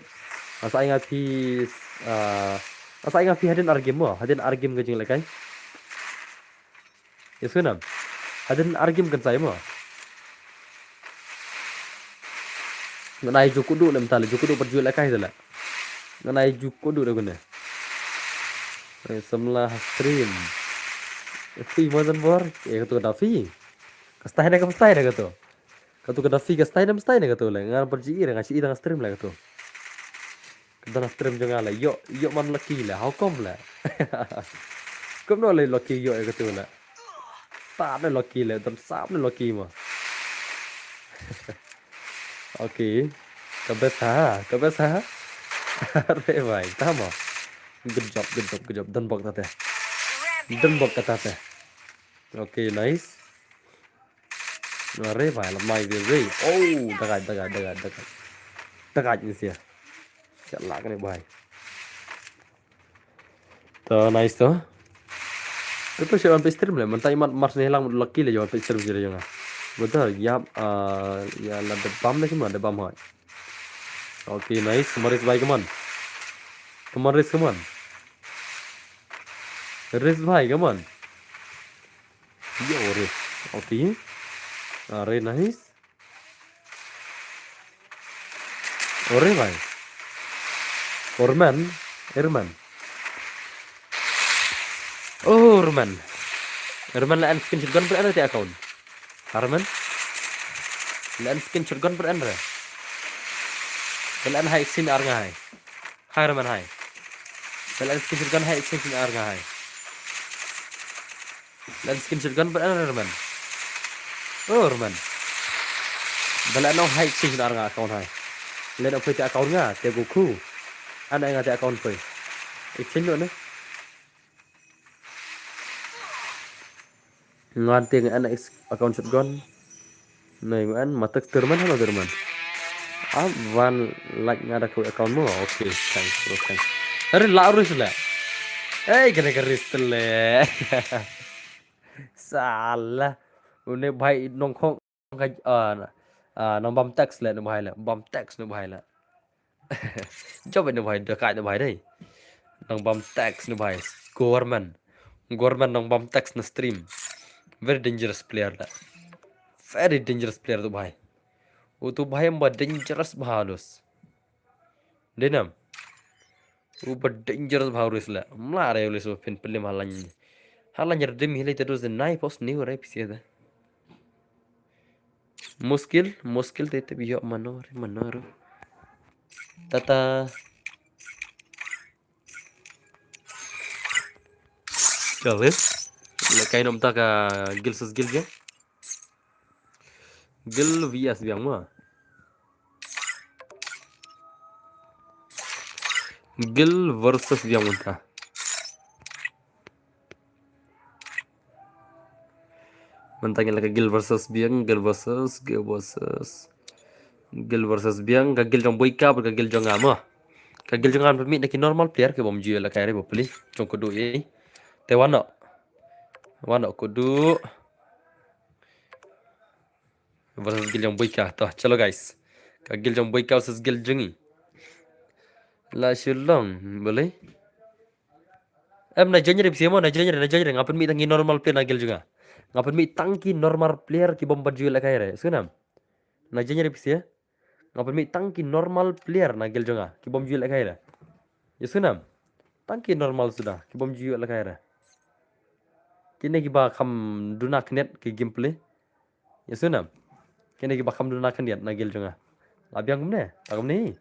Asa ai nga phi, ah, asa ai nga phi hadien ar game mo. Hadien ar game ka jinglekai. Ïa sngewbha. Hadien ar game kynsai mo. Ngan ai ju kudu le mynta le, ju kudu pat ju lekai te le. Ngan ai ju kudu le kane. Ai samla ha stream. Fi mo dan bor. Eh, katu da fi. Ka style ne ka style ne katu. Katu ka da fi ka style ne style ne katu le. Ngan pat ji ira nga ji ira nga stream le katu. Ka da na stream jong nga le. Yo, yo man lucky le. How come le? Kumno le lucky yo e katu le. Start ne lucky le. Don sap ne lucky mo. Okay. Ka best ha. Ka best ha. Re bhai. Tama. Good job, good job, good job. Don bok tate. Don bok tate. Okay, nice. Are bhai, la mai de re. Oh, dagat, dagat, dagat, dagat. Dagat ni sia. Siap lah kena bhai. To, nice to. Itu siap wan pistrim le. Mentai mat mars ni hilang lucky le wan pistrim sih yang. Betul, ya, ah, ya la debam le cuma debam hai. Okay, nice. Kemarin bhai, come on. Kemarin, come on. Res bhai, come on. Yo, res. Okay. Are nice. Ore bhai. Orman, Erman. Orman. Erman la an skin shotgun ber an te account. Arman. La an skin shotgun ber an re. La an hai skin ar nga hai. Hai Arman hai. La an skin shotgun hai skin ar nga hai. Lan skin shotgun ber an re man. Oh, man. Bala no hai skin ar nga account hai. Len op te account nga te Goku. An nga te account pe. Exchange no ne. Ngan te nga an account shotgun. Nei man matak terman hano terman. Ab wan like nga da ko account mo. Okay, thanks bro, thanks. Are la ris la. Ei kene ka ris tele. Salah. Une bhai nongkhong ka ah, ah, nong bam tax le ne bhai le. Bam tax ne bhai le. Job ne bhai, da kai ne bhai dei. Nong bam tax ne bhai. Government. Government nong bam tax na stream. Very dangerous player da. Very dangerous player tu bhai. Utu bhai em ba dangerous bha lus. Denam. U ba dangerous bha lus la. Mla re lus ba pin pelim halan. Halan yer dem hile te dus nai pos ni re pisiada. Muskil, muskil te te biyo manor, manor. Tata. Chale. Le kai nom ta ka gil sus gil je. Gil V S biang ma. Gil versus biang mynta. Mynta ngi la ka Gil versus biang, Gil versus, Gil versus, Gil versus biang, ka Gil jong Boika, ka Gil jong nga mo. Ka Gil jong nga pynmih na ki normal player ki bom ju la kai re bapli, jong kudu i. Te wano. Wano kudu. Versus Gil jong Boika. To, chalo guys. Ka Gil jong Boika versus Gil jong i. La shilong, boleh? Em na join re pisiamo, na join re, na join re. Nga pynmih tang ki normal player na Gil jong nga. Nga pynmih tang ki normal player ki bom ban ju la kai re. Sunam. Na join re pisia. Nga pynmih tang ki normal player na Gil jong nga. Ki bom ju la kai re. Ya sunam. Tang ki normal suda. Ki bom ju la kai re. Kine kiba kham duna khyndiat ki gameplay. Ïa sngewbha. Kine kiba kham duna khyndiat na guild jong nga. La biang kumne, la kumne.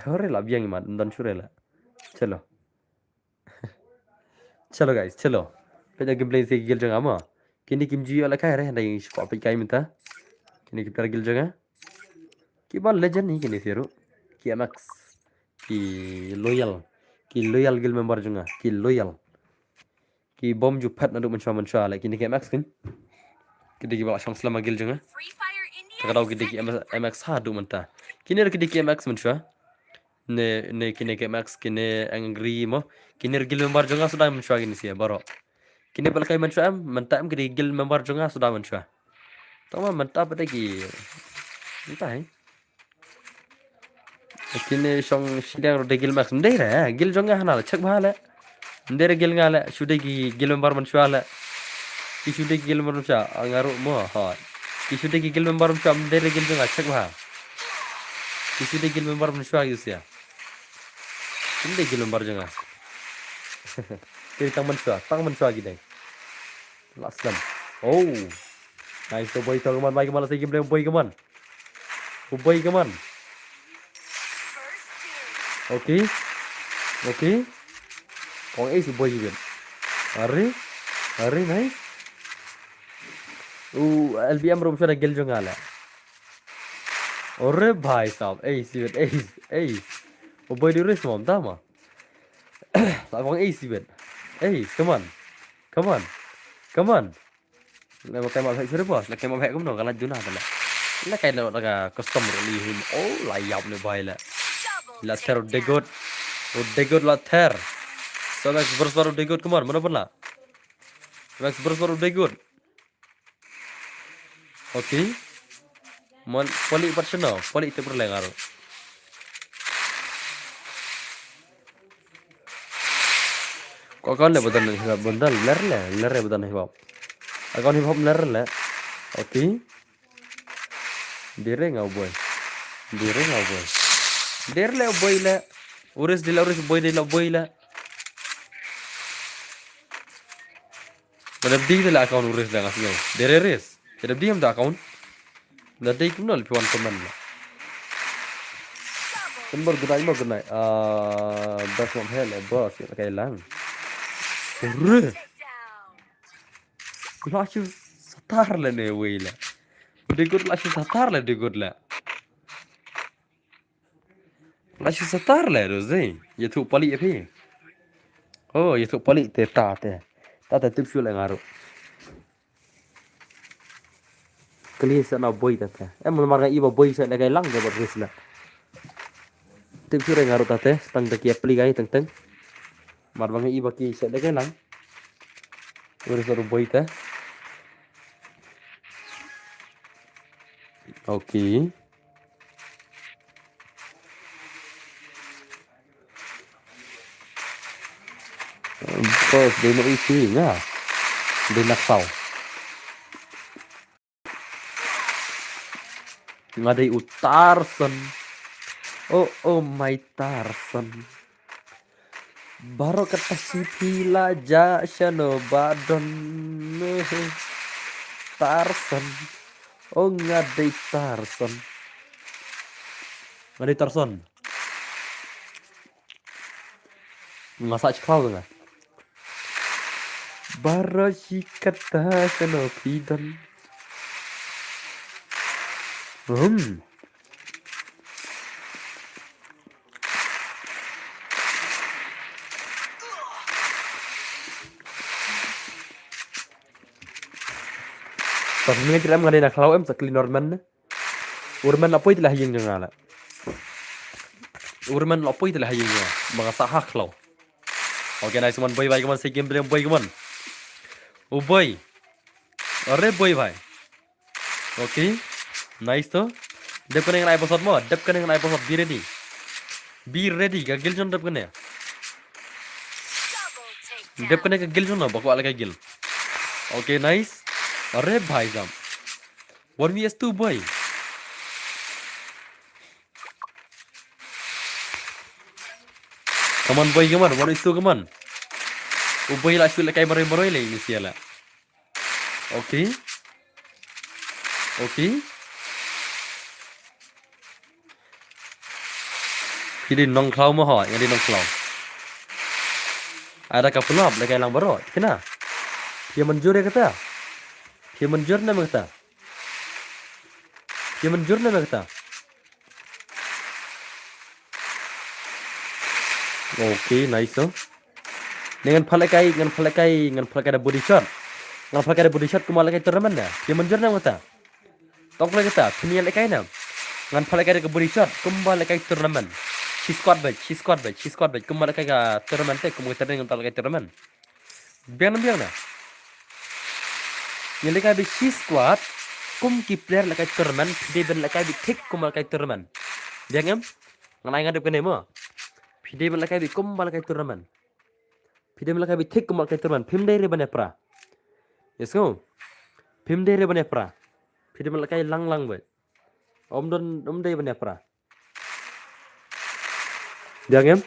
Hore la biang imat, don shuh re la. Chalo. Chalo guys, chalo. Peit ïa gameplay sha ki guild jong nga mo. Kine kim ju ïoh lehkai re, hynrei ngi shu kwah peit kai mynta. Kine ki player guild jong nga. Kiba legend hi kine sha ruh. Ki M X. Ki loyal. Ki loyal guild member jong nga. Ki loyal. Ki bym ju phet naduh mynshuwa mynshuwa leh kine ki M X kin. Ki dei kiba la shong slem ha guild jong nga. Te ka daw ki dei ki M X haduh mynta. Kine ruh ki dei ki M X mynshuwa. Ne, ne kine ki M X, kine Angry mo. Kine ruh guild member jong nga suda mynshuwa kine sha baroh. Kine ba la kai mynshuwa em, mynta em ki dei guild member jong nga suda mynshuwa. Tangba mynta pat ki, mynta hi. Kine shong shiliang ruh dei guild M X. Ym dei re, guild jong nga hana leh, check bha leh. Ym dei re guild nga leh, shu dei ki guild member mynshuwa leh. Ki shu dei ki guild member mynshuwa, ah, nga ruh mo, hooid. Ki shu dei ki guild member mynshuwa, ym dei re guild jong nga, check bha. Ki shu dei guild member mynshuwa ki sha. Ym dei guild member jong nga. Ki dei tang mynshuwa, tang mynshuwa ki dei. La slem. Oh. Nice to boy to, come on, boy, come on, let's say gameplay, boy, come on. Oh, boy, come on. Okay. Okay. Kong ace, boy, even. Are. Are, nice. Oh, L B M room shada guild jong nga leh. Ore bhai sahab, ace, even, ace, ace. Oh, boy, do this, mom, tama. La kong ace, even. Ace, come on. Come on. Come on. La kai ma bhek sure bos, la kai ma bhek kumno, ka la juna ta la. La kai la ka custom ruh li him. Oh, la ïap ne bhai la. La ther u Degod. U Degod la ther. So Max versus u Degod, come on, mano pun la. Max versus u Degod. Okay. Mon poli pat shano, poli te pur lengar. Ko account le ba don hip hop, ba don ler le, ler ba don hip hop. Account hip hop ler le. Okay. Dire nga u boy. Dire nga u boy. Dire le u boy le. Uris dei la uris, boy dei la boy le. Ba dep dei la account uris da nga sngew. Dire ris. Ba dep dei em da account. Da dei kumno leh phi wan comment la. Kumno gudai mo gudai. Ah, best mom hell eh boss, ïa kai lang. Ure. La shu satar le ne wei le. Degod la shu satar le, Degod le. La shu satar le, Rosie. Ïathuh pali ïa phi. Oh, ïathuh pali te ta te. Ta te tip shu le nga ruh. Kali sa na boi ta te. Em mar nga i ba boi sa le kai lang de bad ris le. Tip shu le nga ruh ta te. Tang te ki pli kai teng teng. Mar ba nga i ba ki sa le kai lang. Ris la ruh boi ta. Okay. Bos, dei na iti nga. Dei na kau. Nga dei u Tarzan. Oh, oh my Tarzan. Baroh kata shi phi la jah shano ba don. Tarzan. Oh, nga dei Tarzan. Nga dei Tarzan. Nga sa chikhlaw nga. Baroh shi kata shano phi don. Hmm. Pas mynta ki lam nga dei na khlaw em sa kli norman ne. Urman la poi tila ha ïing jong nga la. Urman la poi tila ha ïing jong nga. Ba nga sa ha khlaw. Okay, nice one, boy, bhai, come on, say gameplay, boy, come on. Oh, boy. Are, boy, bhai. Okay. Nice to. Dep kane ngan ai password mo. Dep kane ngan ai password. Be ready. Be ready. Ka guild jong dep kane. Dep kane ka guild jong no. Ba kwah la ka guild. Okay, nice. Are, bhai, jam. One V S two, boy. Come on, boy, come on. One V S two, come on. U boi la shu lehkai maroi maroi lei ni sia la. Okay. Okay. Phi dei nongkhlaw mo ho, nga dei nongkhlaw. Ada ka pulap lehkai lang baroh. Kena. Phi mynjur ïa kata. Phi mynjur ne em kata. Phi mynjur ne em kata. Okay, nice, oh. Ne ngan pha lehkai, ngan pha lehkai, ngan pha lehkai da body shot. Ngan pha lehkai da body shot kumba lehkai tournament na. Phi mynjur ne em kata. Tong lehkai kata, phi ïa lehkai na. Ngan pha lehkai da ka body shot kumba lehkai tournament. Shi squad beit, shi squad beit, shi squad beit. Kumba lehkai ka tournament te, kumba ka training ngan pha lehkai tournament. Biang na, biang na. Ïa lehkai beit shi squad kum ki player lehkai tournament, phi dei ban lehkai beit thik kumba lehkai tournament. Biang em? Ngan ai nga dep kane mo. Phi dei ban lehkai beit kumba lehkai tournament. Phi dei ban lehkai beit thik kumba lehkai tournament. Phim dei re ban ïa pra. Yes, ngo. Phim dei re ban ïa pra. Phi dei ban lehkai lang lang beit. Ym don, ym dei ban ïa pra. Biang em?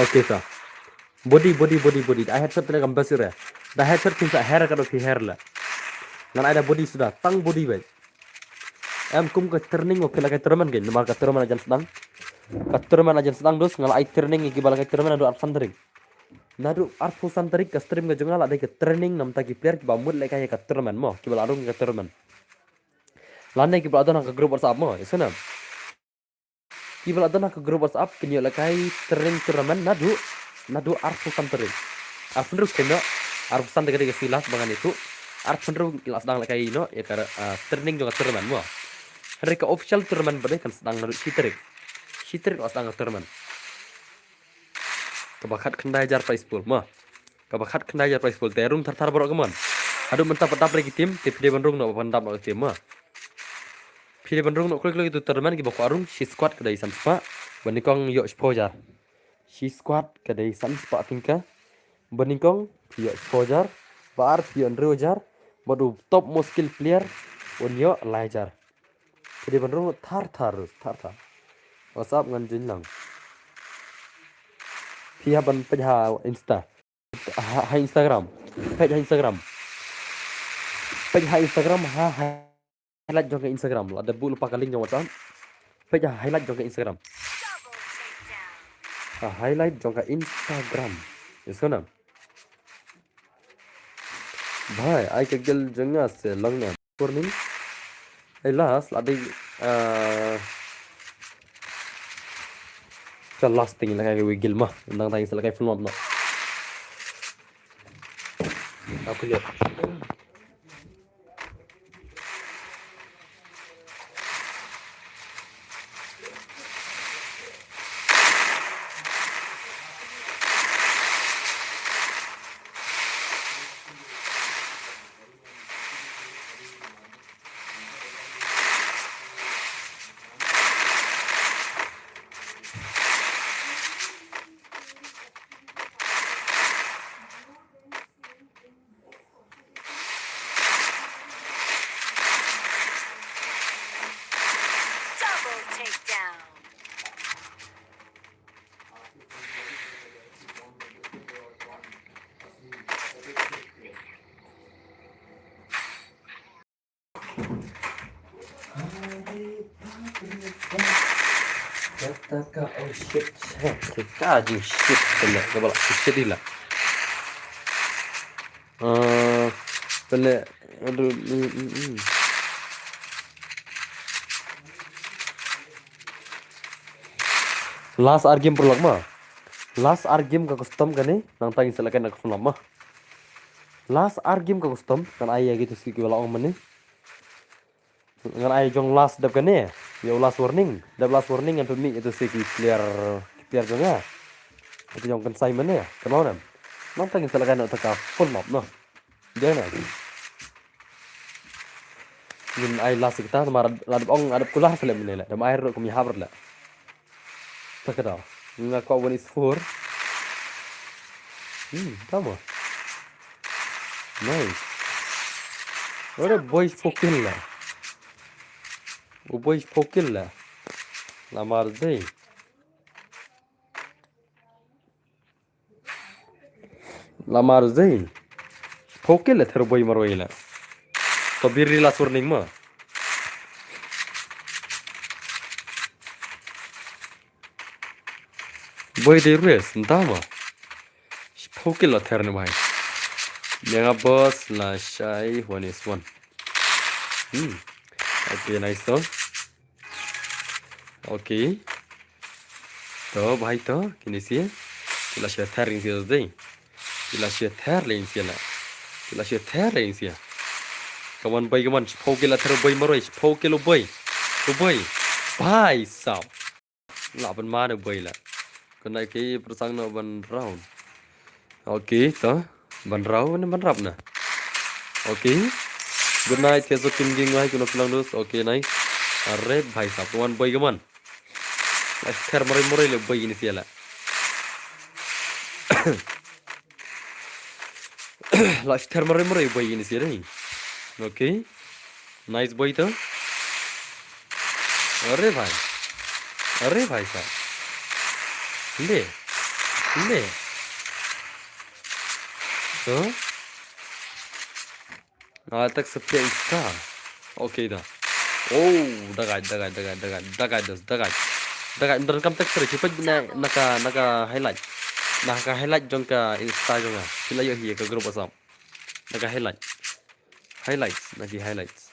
Okay ta. Body, body, body, body. Da headshot te kam bas re. Da headshot phin sa her ka do phi her la. Ngan ai da body suda. Tang body beit. Em kum ka training mo phi lehkai tournament kein. Namar ka tournament la jan sdang. Ka tournament la jan sdang dus nga la ai training ïa kiba lehkai tournament naduh arphew san tarik. Naduh arphew san tarik ka stream ka jong nga la dei ka training namta ki player kiba mut lehkai ïa ka tournament mo. Kiba la rung ïa ka tournament. Lane kiba la don ha ka group WhatsApp mo. Ïa sngewbha. Kiba la don ha ka group WhatsApp kin ïoh lehkai training tournament naduh, naduh arphew san tarik. Arphew hynriew sdang noh, arphew san tarik ka dei ka sngi last ba ngan ïathuh. Arphew hynriew ki la sdang lehkai noh ïa ka, ah, training jong ka tournament mo. Hynrei ka official tournament ba dei kan sdang naduh shi tarik. Shi tarik la sdang ka tournament. Kaba khat khyndai hajar prize pool mo. Kaba khat khyndai hajar prize pool te rung thar thar baroh ka mon. Haduh mynta pat dap re ki team, te phi dei ban rung noh ban dap noh ki team mo. Phi dei ban rung noh kloi kloi ki tu tournament kiba kwah rung, shi squad ka dei san spah, ba nyngkong ïoh shiphew hajar. Shi squad ka dei san spah tyngka, ba nyngkong phi ïoh shiphew hajar, ba ar phi ïoh hynriew hajar, bad u top most skill player un ïoh lai hajar. Phi dei ban rung thar thar, thar thar. WhatsApp ngan join lang. Phi hap ban peit ha Insta. Ha, ha Instagram. Peit ha Instagram. Peit ha Instagram, ha, ha highlight jong ka Instagram. Lada buh lypa ka link jong WhatsApp. Peit ha highlight jong ka Instagram. Ha highlight jong ka Instagram. Ïa sngewbha. Bhai, ai ka guild jong nga se long na. Warning. Ai last, la dei, ah, ka last thing la kai guild mo. Nang tang sa la kai full map mo. Aku lihat. Double takedown. Kata ka, oh shit, shit, ka jing shit, kena ka balak shit ila. Ah, pele, aduh, mm, mm, mm. Last ar game paralok mo. Last ar game ka custom kane, nang tang sa la kai na ka phone mo. Last ar game ka custom, ngan ai ïa kito ki ba la ong mane. Ngan ai jong last dep kane, ïa u last warning, dep last warning ngan pynmih ïa kito ki player, ki player jong nga. Kito jong kynsai mane, kynmaw ne em. Nang tang sa la kai na ka full map mo. Dei na. Ngin ai last kita, namar la dep ong, la dep kular film ne la. Dep ai ruh kum ïahap ruh la. Ta ka daw. Nga kwah one is four. Hmm, tama. Nice. Ore boys pokil la. U boys pokil la. Namar zei. La mar zei. Phoke la ther boi marwei la. To bir ri la sur ning ma. Boi de res nta ma. Phoke la ther ne bai. Nyanga boss la shai one is one. Hmm. Okay, nice to. Okay. To, bhai to, kine sia. Ki la shia thar ring sia dei. Ki la shia thar ring sia la. Ki la shia thar ring sia. Kaman bai kaman, shiphew ki la thar bai maroi, shiphew ki lo bai. Lo bai. Bhai sab. La ban ma ne bai la. Kane ki persang no ban round. Okay, to. Ban rau ne ban rap na. Okay. Good night, Keso Kim Ging, wahai kuno pelang dus. Okay, nice. Are bhai sab, kawan boi kaman. La ther marai marai le boi ini sia la. La ther marai marai boi ini sia dei. Okay. Nice boi to. Are bhai. Are bhai sab. Le. Le. Huh? Ah, tak sa pia Insta. Okay da. Oh, dagai, dagai, dagai, dagai, dagai, das, dagai. Dagai, ndan kam tak sa, sipat na, naka, naka highlight. Naka highlight jong ka Insta jong nga. Sila yo hi ka group WhatsApp. Naka highlight. Highlights, naki highlights.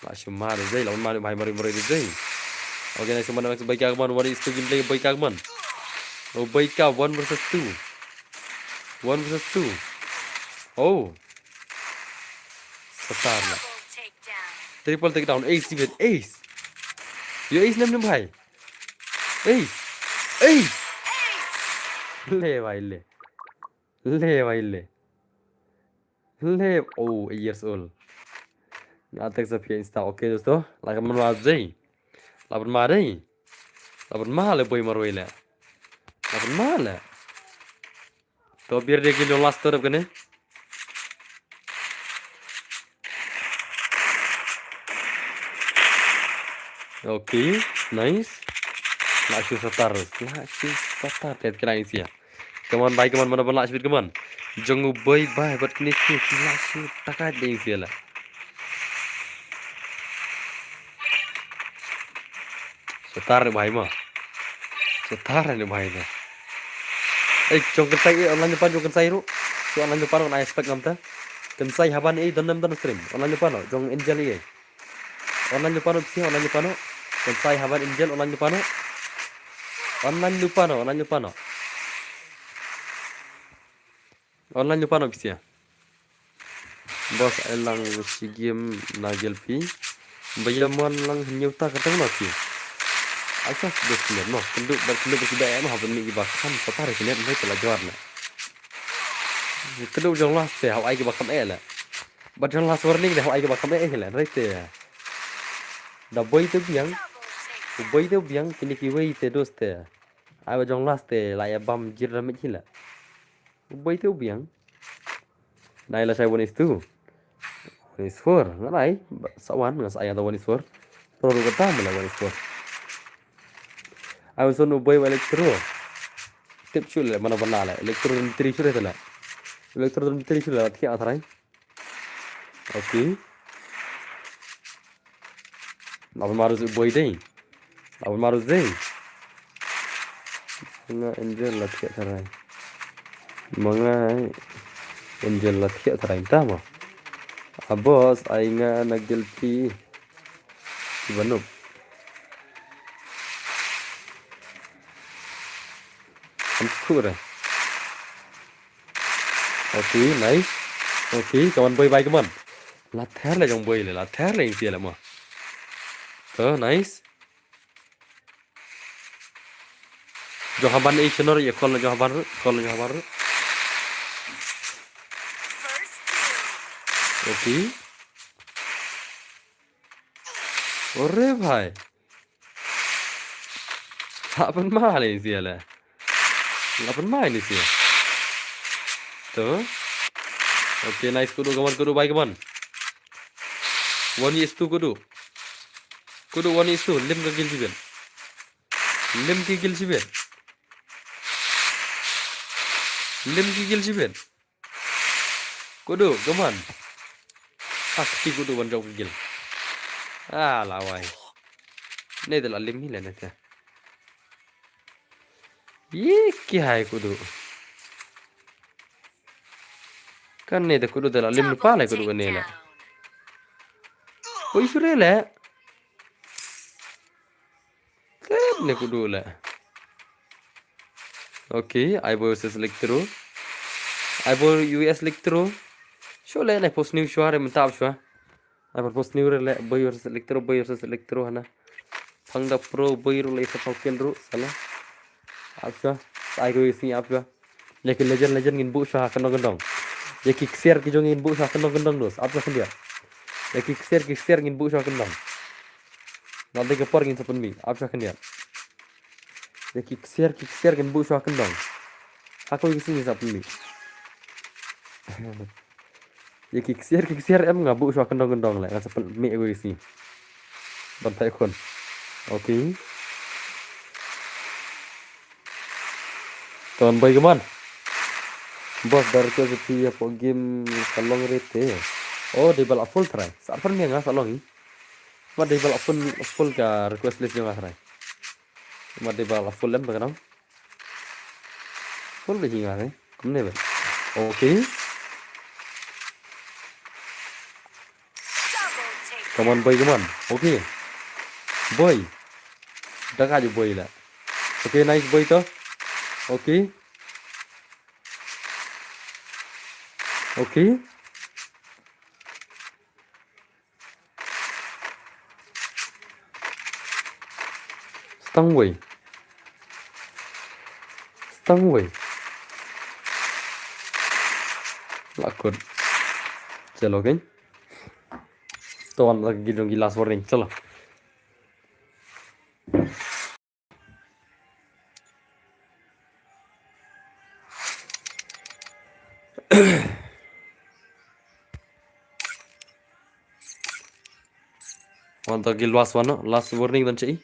La shimar zei, la mar bhai mari mari zei. Okay, nice man, bai ka man, what is to gameplay bai ka man. Oh, bai ka one versus two. One versus two. Oh. Satar la. Triple takedown. Ace, ace. Yo ace nem nem bhai. Ace. Ace. Le bhai le. Le bhai le. Le, oh, eight years old. Nga tek sa pia Insta. Okay, dosto. La ka man wa zei. La ban ma dei. La ban ma le boi marwei le. La ban ma le. To bir de ki lo last terap kane. Okay, nice. La shu satar, la shu satar. Tet kena isia. Come on, bhai, come on, mana ban la shu, come on. Jong u boi bhai, bat kini shu, la shu takat de isia la. Satar ne bhai ma. Satar ne bhai ma. Eh, jong kynsai, eh, online depan jong kynsai ru. So online depan on I expect ngamta. Kynsai haban, eh, don nam don stream. Online depan, oh, jong Angel, eh. Online lypa noh pisa, online lypa noh. Kynsai haban Angel, online lypa noh. Online lypa noh, online lypa noh. Online lypa noh pisa. Boss, ai lang shi game na gel phi. Ba ïa mon lang hynñiew ta ka tang noh phi. Ai sa dos minit noh. Kynduh ba kynduh ba kiba eh noh, haba mih kiba kham satar ki net, hynrei te la jwar na. Kynduh jong last te, haba ai kiba kham eh la. Bad jong last warning de, haba ai kiba kham eh hi la, hynrei te. Da boi te biang. U boi te biang, kine kiwei te dos te. Ai ba jong last te, la ïa bam jir da mih hi la. U boi te biang. Nai la shai one is two. One is four. Nga nai, sa wan, nga sa ïa da one is four. Pro ru kata mala one is four. Ai un son u boi wa Electro. Tip shu le, mana bana le. Electro tri shu le tala. Electro tri shu le, thiah tharai. Okay. Laban marus boi dei. Laban marus dei. Nga Angel la thiah tharai. Manga Angel la thiah tharai ta ma. Abos ai nga na guilty. Ibanuk. Am sure. Okay, nice. Okay, kawan boi bai kawan. La ther le jong boi le, la ther le ing sia le mo. To, nice. Jong haban e chenor ye call jong haban ru, call jong haban ru. Okay. Ore bhai. Laban ma le sia le. Laban ma ini sia. To. Okay, nice kudu kawan, kudu bai kawan. One is two kudu. Kudu one is two, lim ka gil jibet. Lim ki gil jibet. Lim ki gil shibit. Kudu, come on. Ak ti kudu ban jong ki gil. Ah, lawai. Ne de la lim hi le ne te. Ye ki hai kudu. Kan ne de kudu de la lim pa le kudu ne le. Oi sure le. Tep ne kudu le. Okay, Aibo versus Electro. Aibo U S Electro. Shu le ne post new shwa re mynta ap shwa. Aibo post new re le Boi versus Electro, Boi versus Electro hana. Panda Pro Boi ru le fa kel ru sala. Ap shwa. Ai ko isi ap shwa. Ïa ki legend legend ngin buh shwa ha kyndong kyndong. Ïa ki ksiar ki jong ngin buh shwa ha kyndong kyndong dos. Ap shwa khyndiat. Ïa ki ksiar ki ksiar ngin buh shwa ha kyndong. Nang dei ka por ngin sa pynmih. Ap shwa khyndiat. Ïa ki ksiar ki ksiar ngin buh shwa ha kyndong. Ha kawei ka sngi ngin sa pynmih. Ïa ki ksiar ki ksiar em nga buh shwa ha kyndong kyndong le nga sa pynmih kawei ka sngi. Ban thait khun. Okay. Ton bai ka man. Boss da request phi ïa pok game ka long re te. Oh, dei ba la full try. Sa fan mi nga sa long i. Ma dei ba la full, full ka request list jong nga try. Ma dei ba la full em ba ka nang. Full ba hi nga ne. Kumne ba. Okay. Come on, boy, come on. Okay. Boy. Da ka ju boy la. Okay, nice boy to. Okay. Okay. Stang wei. Stang wei. La kut. Chalo, okay. To wan lagi dong ki last warning. Chalo. Wan ta ki last one, no? Last warning dan chi.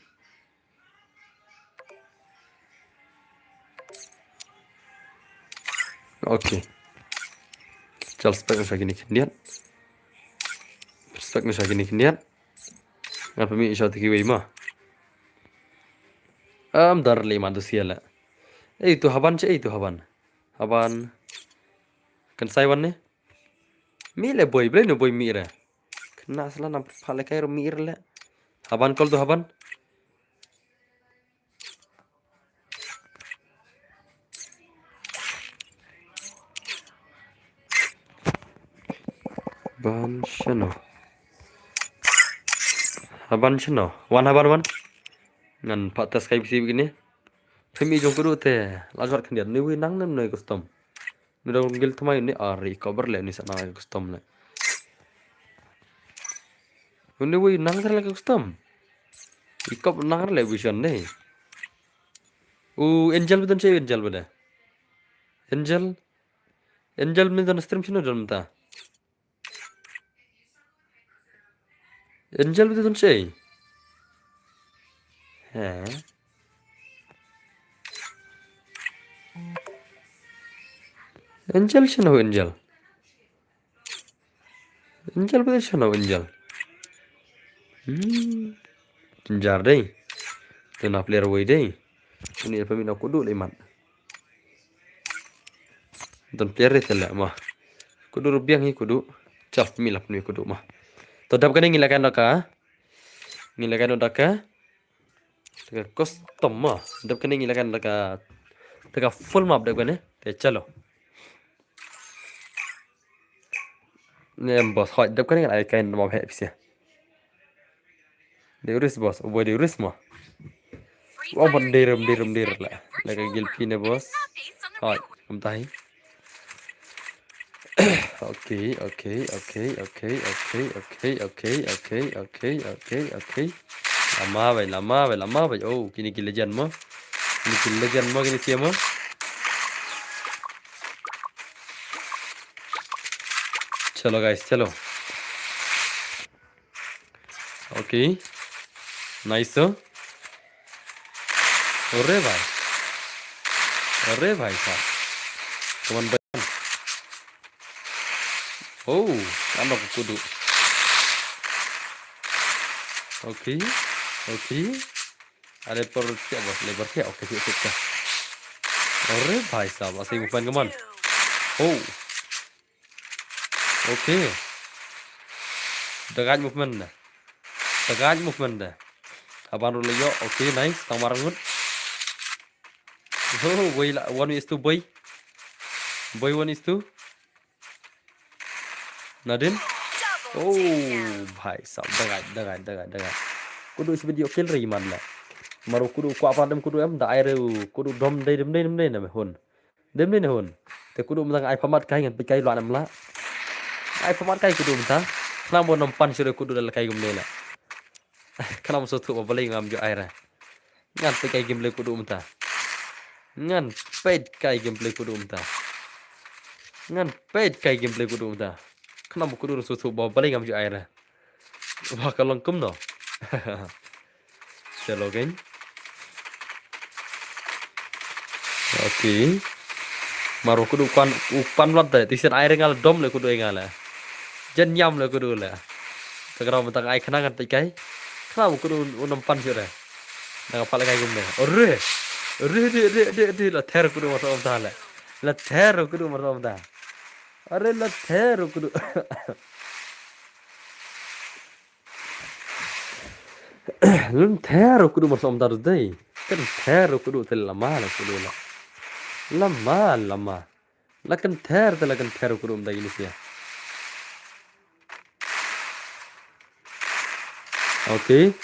Okay. Chal spek na shakini khyndiat. Spek na shakini khyndiat. Nga pynmih shwa te kiwei ma. Am dar le man tu sia la. Ei tu haban che, ei tu haban. Haban. Kan sai wan ne? Mih le boy, ble no boy mih re. Kena sala nam pha le kai ro mih re le. Haban kol tu haban. Ban shano. Haban shano. Wan haban wan. Ngan pat test kai bisi begini. Pynmih jong kudu te. La jot khyndiat. Ni wi nang nem noi custom. Ni dong gil tmai ni ari cover le ni sa nang custom le. Ni wi nang le custom. I kop nang le vision ne. U Angel beton che Angel bede. Angel. Angel mi don stream shino don ta. Angel beton che. He. Angel shino Angel. Angel bede shano Angel. Hmm. Jar dei. Tena player wei dei. Ini apa mina kudu le man. Don player te le ma. Kudu rubiang hi kudu. Chap mi lap ni kudu ma. To dap kane ngila kan daka. Ngila kan daka. Taka custom ma. Dep kane ngi lagan taka, taka full map dep kane. Te chalo. Ne boss hoi dep kane ngan ai kain map he pisa. De risk boss, boy de risk ma. Wa ban de rum de rum de la. Laka gil pine boss. Hoi, kum tahi. Okay, okay, okay. Lama bai, lama bai, lama bai. Oh, kini ki legend mo. Kini ki legend mo, kini sia mo. Chalo guys, chalo. Okay. Nice to. अरे भाई, अरे भाई साहब, Come on, boy. Oh, ano ko kudu. Okay, okay. Are por kya boss, le por kya, okay, kya, kya. Are bhai sahab, asli movement, come on. Oh. Okay. Dagaj movement da. Dagaj movement da. Aban ruh la ïoh. Okay, nice. Tang marang ngut. Oh, boy la, one is two, boy. Boy, one is two. Nadin. Oh, bhai sahab, dagaj, dagaj, dagaj, dagaj. Kudu shibit ïoh kill re man la. Maru kudu kwah pat dem kudu em, da ai re kudu dom dei, dem dei, dem dei na me hun. Dem dei na hun. Te kudu mynta ai phamat kai ngan peit kai lwa nam la. Ai phamat kai kudu mynta. Khnang ba nam pan shuh re kudu da la kai gum dei la. Khnang ba shu thuh ba balei ngam ju ai re. Ngan peit kai gameplay kudu mynta. Ngan peit kai gameplay kudu mynta. Ngan peit kai gameplay kudu mynta. Khnang ba kudu shu thuh ba balei ngam ju ai re. Ba ka long kumno. Chalo kein. Okay. Maru kudu kwan u pan lat te. Tisen ai re nga la dom le kudu nga la. Jan ñiam le kudu le. Te khnang mynta ai khnang ngan peit kai. Khnang kudu u nam pan shuh re. Nang pal kai gum ne. Ore. Ore, ore, ore, ore, ore, la ther kudu marso mynta le. La ther kudu marso mynta. Are la ther kudu. Lun ther kudu marso mynta dei. Kan ther kudu te lama la kudu la. Lama, lama. La kan ther te la kan ther kudu mynta ini sia. Okay.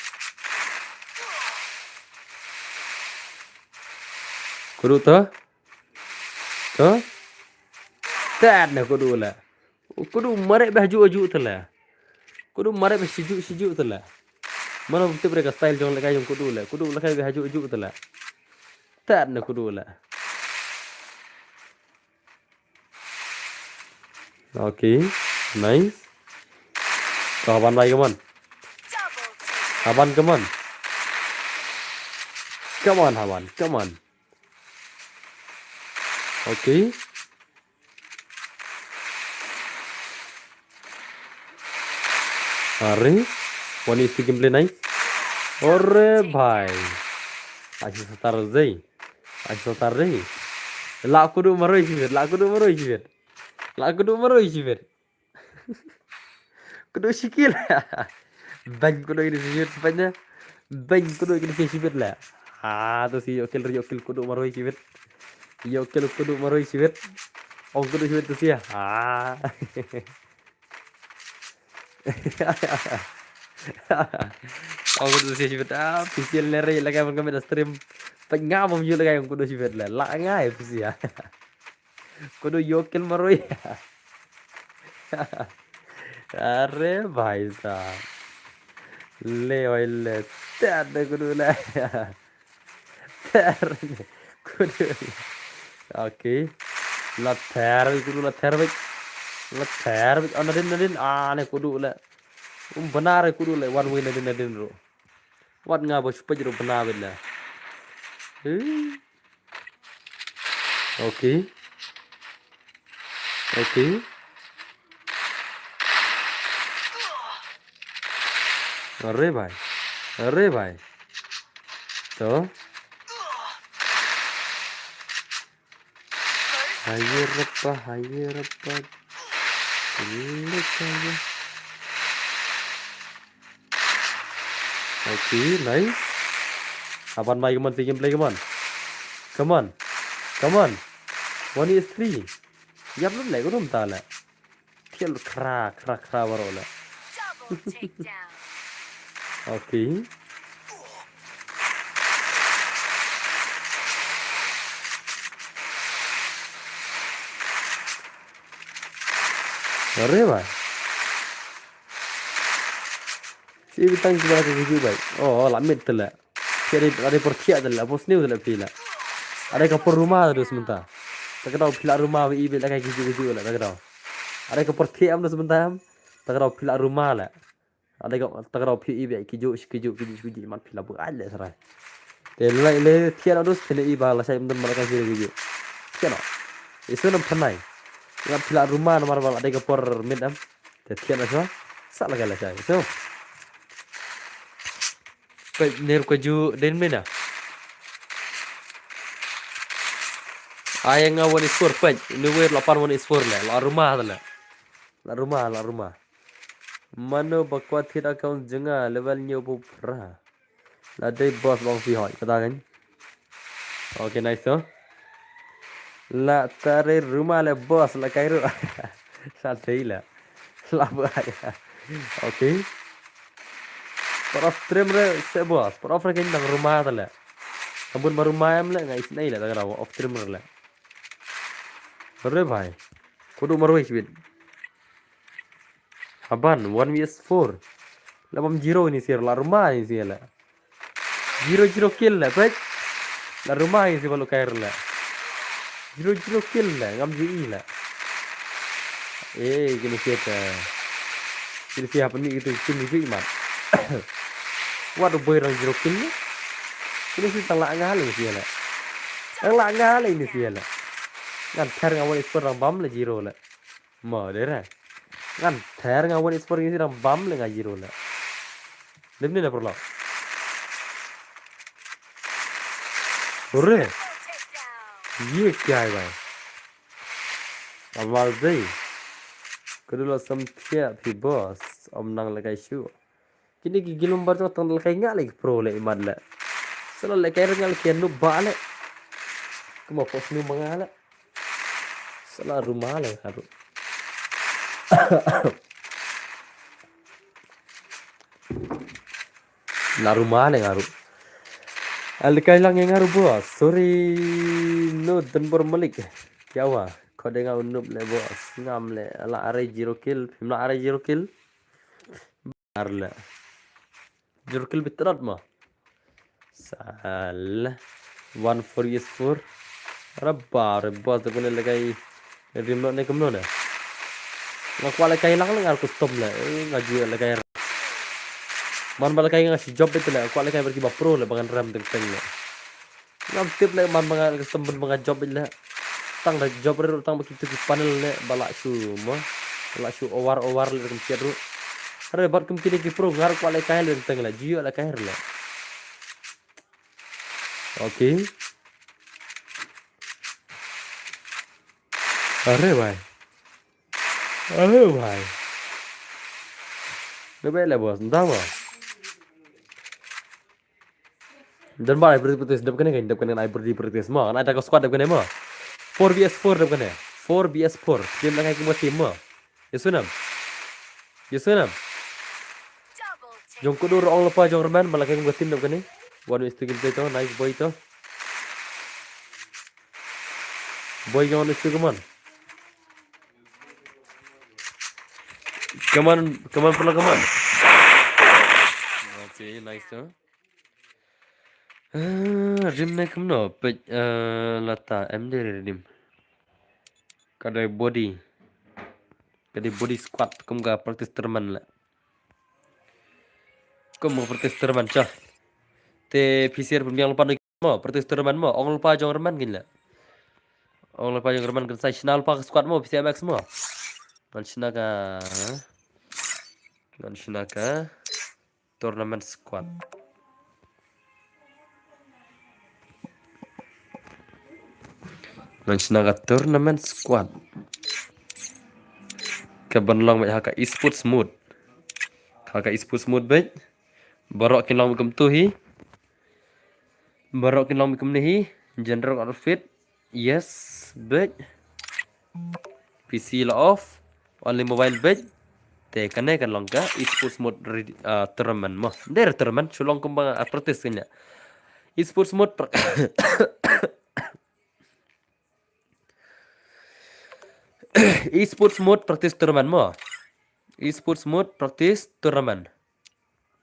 Kudu ta. Ta. Tad na kudu la. Kudu mareh beh aju aju te la. Kudu mareh beh siju siju te la. Mana bukti mereka style jong leka jong kudu la. Kudu leka beh aju aju te la. Tad na kudu la. Okay, nice. Ka Haban bai, come on. Haban, come on. Come on, Haban, come on. Okay. Are, one is the gameplay, nice. Ore bhai. Ai star zei. Ai star zei. La kudu maroi shibit, la kudu maroi shibit. La kudu maroi shibit. Kudu shikil. Bang kudu ini shibit sepatnya. Bang kudu ini shibit la. Ah, tu si ïoh kill, ïoh kill kudu maroi shibit. Ïoh kill kudu maroi shibit. Ong kudu shibit tu sia. Ah. Ong kudu sia shibit. Ah, pisial nere lagi mangkam da stream. Pengam yu lagi ong kudu shibit la. La ngai pisia. Kudu ïoh kill maroi. Are bhai sahab. Le oi le. Tad kudu la. Ther. Kudu. Okay. La ther kudu la ther bek. La ther bek. Oh, nadin nadin. Ah, ne kudu la. Um benar kudu la. One way nadin nadin ro. Wat nga ba shu pej ro benar bek la. Eh. Okay. Okay. Are bhai. Are bhai. To. Haye rappa, haye rappa. Ini kaya. Okay, nice. Haban mai, come on, si gameplay, come on. Come on. Come on. One is three. Yap lum le, gudum ta le. Thiel khra, khra, khra baro le. Okay. Are bhai. Si bitang ki bala ka kiju bhai. Oh, la mit tele. Thiah dei, dei por thiah tele, por sniew tele phi la. Are ka por ruma dus mynta. Ta ka dau phi la ruma ba i bit la ka kiju kiju la ta ka dau. Are ka por thiah am dus mynta am. Ta ka dau phi la ruma la. Are ka ta ka dau phi i bit kiju kiju kiju kiju man phi la bu ai le sarai. Te lai le thiah dus phi ne i ba la sai mynta ma la ka kiju kiju. Thiah no. Isu nam thanai. Ngam pila ruma namar ba la dei ka por mid am. Te thian na swa. Sa la ka la chai. So. Peit ner ka ju den mena. Ai nga one is four peit. Ni wer la pan one is four le. La ruma le. La ruma, la ruma. Mano ba kwat thied account jnga level hynñiew phew phra. La dei boss bang phi hoi kata kan. Okay, nice to. La tare ruma le boss la kai ru. Sa dei la. La ba ya. Okay. Por of trim re se boss. Por of re kan nang ruma ta le. Ambun ma ruma em le ngai snai le ta kra of trim re le. Re bhai. Kudu marwei sibit. Haban, one vs four. La bam zero ini sir, la ruma ini sir la. Zero zero kill la, peit. La ruma ini sir balu kair la. Zero zero kill la, ngam ji i la. Eh, kini sir ta. Kini sir hapan ni itu tim ni ji mat. What a boy rang zero kill ni. Kini sir tang la ngal ini sir la. Tang la ngal ini sir la. Ngan ther ngan wal score rang bam la zero la. Mo dera. Ngan ther nga wan sport ngi sidang bam le nga zero le. Dem ni na perlo. Ore. Ye kya hai bhai? Amal dei. Kedua sam thia phi boss. Om nang le kai shu. Kini ki gilum bar jong tang lekai nga lagi pro le imat le. Sala lekai rengal ki anu ba le. Kuma pos nu manga le. Sala ruma le haru. La ruma le ngaru. Lekai lang yang ngaru bo. Sorry no dan bor malik. Kya hua? Kau dengar unup le bo. Ngam le. La are zero kill. Phim la are zero kill. Arla. Zero kill bit rot mo. Sal. One four is four. Rabba, rabba, sa kone lekai. Rim no ne kumno ne. Nga kwale kai lang lang ar custom le. Eh, nga ju lekai. Man ba lekai nga si job bit le. Kwale kai berki ba pro le bangan ram teng teng le. Ngam tip le man manga custom ban manga job le. Tang da job re tang ba kitu ki panel le bala shu mo. Bala shu over over le kum siat ru. Are bat kum kini ki pro ngar kwale kai le teng le jiyo le kai le. Okay. Are bhai. Are bhai. Debe le boss, nda mo. Dan ba ai berdi practice dep kane kan dep kane ai berdi practice mo. Kan ai ta ka squad dep kane mo. Four vs four dep kane. Four vs four. Team na kai kum team mo. Yesunam. Yesunam. Jong kudur ong lepa jong reman bala kai kum team dep kane. One is to kill to. Nice boy to. Boy jong one is to come on. Come on, come on, pula, come on. Okay, nice to. Ah, rim ne kumno, pej, eh, lata, em de rim. Ka dei body. Ka dei body squad, kum ka practice tournament la. Kum ka practice tournament, cha. Te P C R pun biang lepa mo, practice tournament mo, ong lepa jong reman gin la. Ong lepa jong reman kan sai shna lepa ka squad mo, P C M X mo. Ngan shna ka, ngan shna ka. Tournament squad. Ngan shna ka tournament squad. Ka ban long bad ha ka esports mode. Ha ka esports mode bad. Baroh kin long bad kumtu hi. Baroh kin long bad kumne hi. General outfit. Yes, bad. P C la off. Only mobile bad. Te kane kan long ka esports mode re-, ah, tournament mo. Der tournament, shu long kumba, ah, practice kanya. Esports mode pra-, esports mode practice tournament mo. Esports mode practice tournament.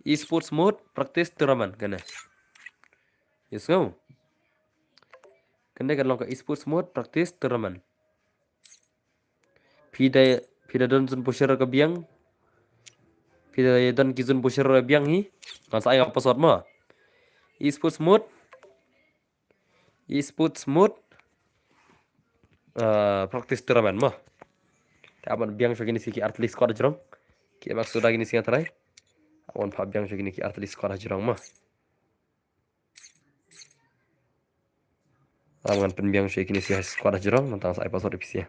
Esports mode practice tournament kane. Yes, ngo. Kane kan long ka esports mode practice tournament. Phi da, phi da don zone pusher ka biang. Phi da don ki zone pusher ka biang hi. Ngan sa ai ka password mo. Esports mode. Esports mode. uh, practice tournament mo. Te aban biang sha kine shi ki artylli squad jrong. Ki emak suda kine shi nga trai. Aban pha biang sha kine ki artylli squad jrong mo. Aban pynbiang sha kine shi squad jrong, nang tang sa ai password ipsia.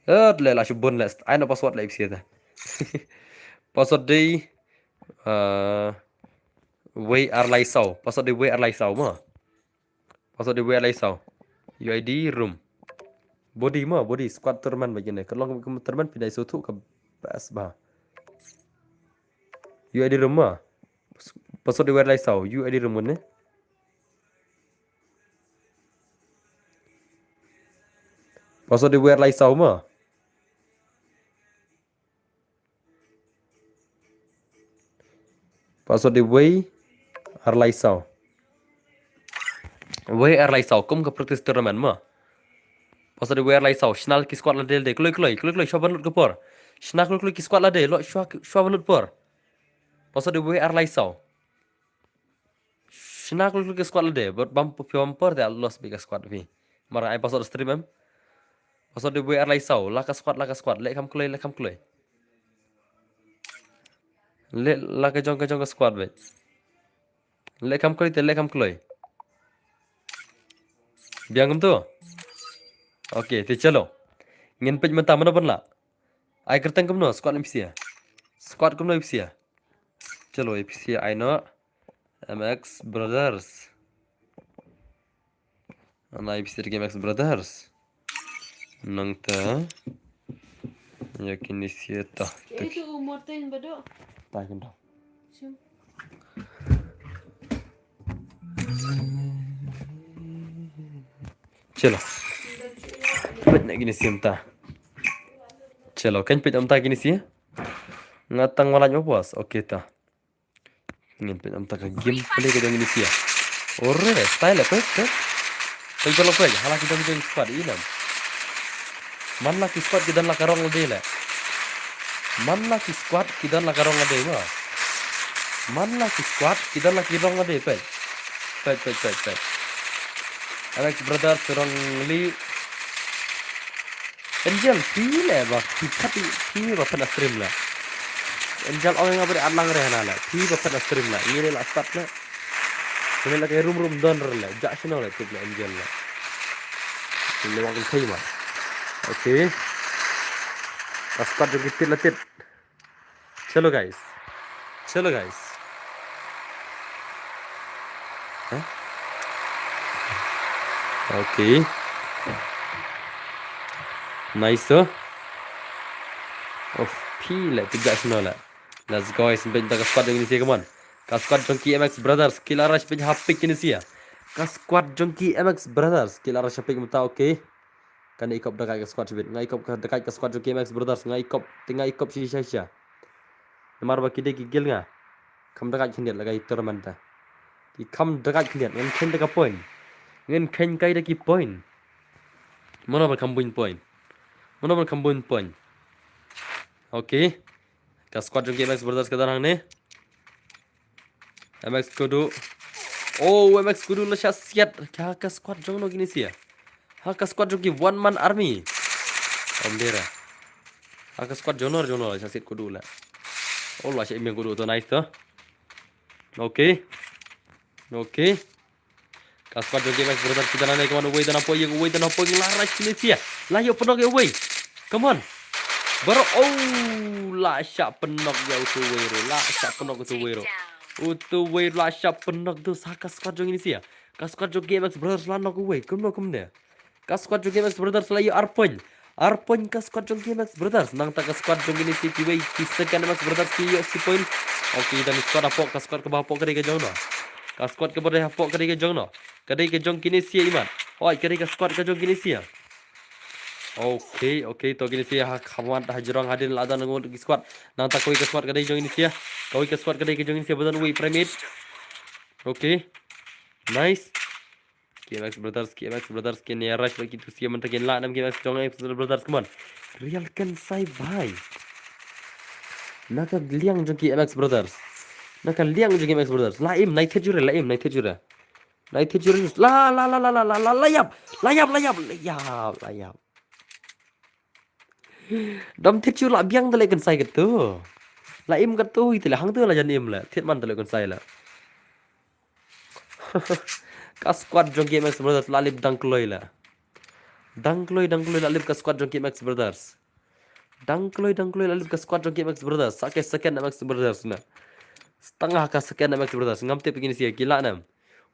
Eh, le la shubun le, ai no password le ipsia ta. Password dei, uh, wei ar lai saw. Password dei wei ar lai saw mo. Password dei wei ar lai saw. U I D room. Body mo, body squad tournament ba kine. Ka long ka tournament pynai sothu ka best ba. U I D room mo. Password dei wei ar lai saw. U I D room ne. Password dei wei ar lai saw mo. Password dei wei ar lai saw. Wei ar lai saw kum ka practice tournament mo. Password dei wei ar lai saw. Shna ki squad lade lade. Kloi kloi kloi kloi shwa ban lut ka por. Shna kloi kloi ki squad lade. Lo shwa shwa ban lut por. Password dei wei ar lai saw. Shna kloi kloi ki squad lade. Bad bam phi bam por te loss beit ka squad phi. Mar ai password stream em. Password dei wei ar lai saw. La ka squad, la ka squad. Leh kham kloi, leh kham kloi. Leh la ka jong ka jong ka squad beit. Leh kham kloi te, leh kham kloi. Biang kumto. Okay, te chalo. Ngin peit mynta mano ban lah. Ai kyrteng kumno, squad ipsia. Squad kumno ipsia. Chalo, ipsia ai no. M X Brothers. Ana ipsia ki M X Brothers. Nangta. Ya kine shi ta. Itu umur tin bado. Ta kendo. Sim. Chalo. Peit na kine shi mynta. Chalo, kan peit mynta kine shi. Nga tang walaj mo bos. Okay ta. Ngin peit mynta ka gameplay ka jong kine shi. Ore, style peit, peit. Peit balo peit, hala ki dang jong squad i nam. Man la ki squad ki don la ka rong lade le. Man la ki squad ki don la ka rong lade ma. Man la ki squad ki don la ki rong lade peit. Peit, peit, peit, peit. Alex Brothers, Rongli. Angel, phi le ba phi phat phi ba pynstream le. Angel ong nga ba dei atlang re hana le. Phi ba pynstream le. Ngi le la start le. Ngi le la kai rum rum don re le. Jak shino le tip le Angel le. Ngi le wang kai ma. Okay. Ka squad jong ki tit la tit. Chalo guys. Chalo guys. Huh? Okay. Nice, sir. Of phi le tip jak shino le. Let's go guys. Peit ta ka squad jong kine shi, come on. Ka squad jong ki M X Brothers ki la rush peit ha pick kine shi. Ka squad jong ki M X Brothers ki la rush ha pick mynta, okay. Kane i kop da kai ka squad shibit. Nga i kop da kai ka squad jong ki M X Brothers. Nga i kop, te nga i kop shi shi shi. Namar ba ki dei ki gil nga. Kham da kai khyndiat la kai tournament ta. Ki kham da kai khyndiat. Ngan kheiñ da ka point. Ngan kheiñ kai da ki point. Mano ba kham bun point. Mano ba kham bun point. Okay. Ka squad jong ki M X Brothers ka don hangne. M X Kudu. Oh, M X Kudu la shah siat. Ka, ka squad jong no kine shi. Ha ka squad jong ki one man army. Om dera. Ha ka squad jong no, jong no la shah siat Kudu la. Oh, la shah im ïa Kudu to, nice to. Okay. Okay. Ka squad jong ki M X Brothers ki don hangne, kumno, uwei don hapoh ïing, uwei don hapoh ïing, la rush kine shi. La ïoh pynnock ïa uwei. Come on. Bro, oh, la shah pynnock ïa utu uwei ruh, la shah pynnock utu uwei ruh. Utu uwei ruh la shah pynnock tu sa ka squad jong kine shi. Ka squad jong ki M X Brothers la knock uwei, kumno kumne. Ka squad jong ki M X Brothers la ïoh ar point. Ar point ka squad jong ki M X Brothers. Nangta ka squad jong kine shi kiwei ki second M X Brothers ki ïoh shi point. Okay, don squad hapoh, ka squad kaba hapoh ka dei ka jong no. Ka squad kaba dei hapoh ka dei ka jong no. Ka dei ka jong kine shi imat. Oi, ka dei ka squad ka jong kine shi. Okay, okay, to kine shi ha khmat ha jrong hadien la don ngut ki squad. Nangta kawei ka squad ka dei jong kine shi. Kawei ka squad ka dei ka jong kine shi ba don uwei Primate. Okay. Nice. K M X Brothers, K M X Brothers, kin ïa rush bad kitu shi mynta kin lah nam K M X jong K M X Brothers, come on. Real ken sai bhai. Na ka liang jong K M X Brothers. Na ka liang jong K M X Brothers. La im, nai thied jure, la im, nai thied jure. Nai thied shuh. La la la la la la la la ïap. La ïap, la ïap, la ïap, la ïap. Dam thied shuh, la biang da leh kynsai katu. La im katu hi te la hangtu la jan im la. Thied man da leh kynsai la. Ka squad jong K M X Brothers la lip dang kloi la. Dang kloi, dang kloi la lip ka squad jong K M X Brothers. Dang kloi, dang kloi la lip ka squad jong K M X Brothers. Sa ka second M X Brothers na. Stanga ka second M X Brothers. Ngam tip kine sha ki la nam.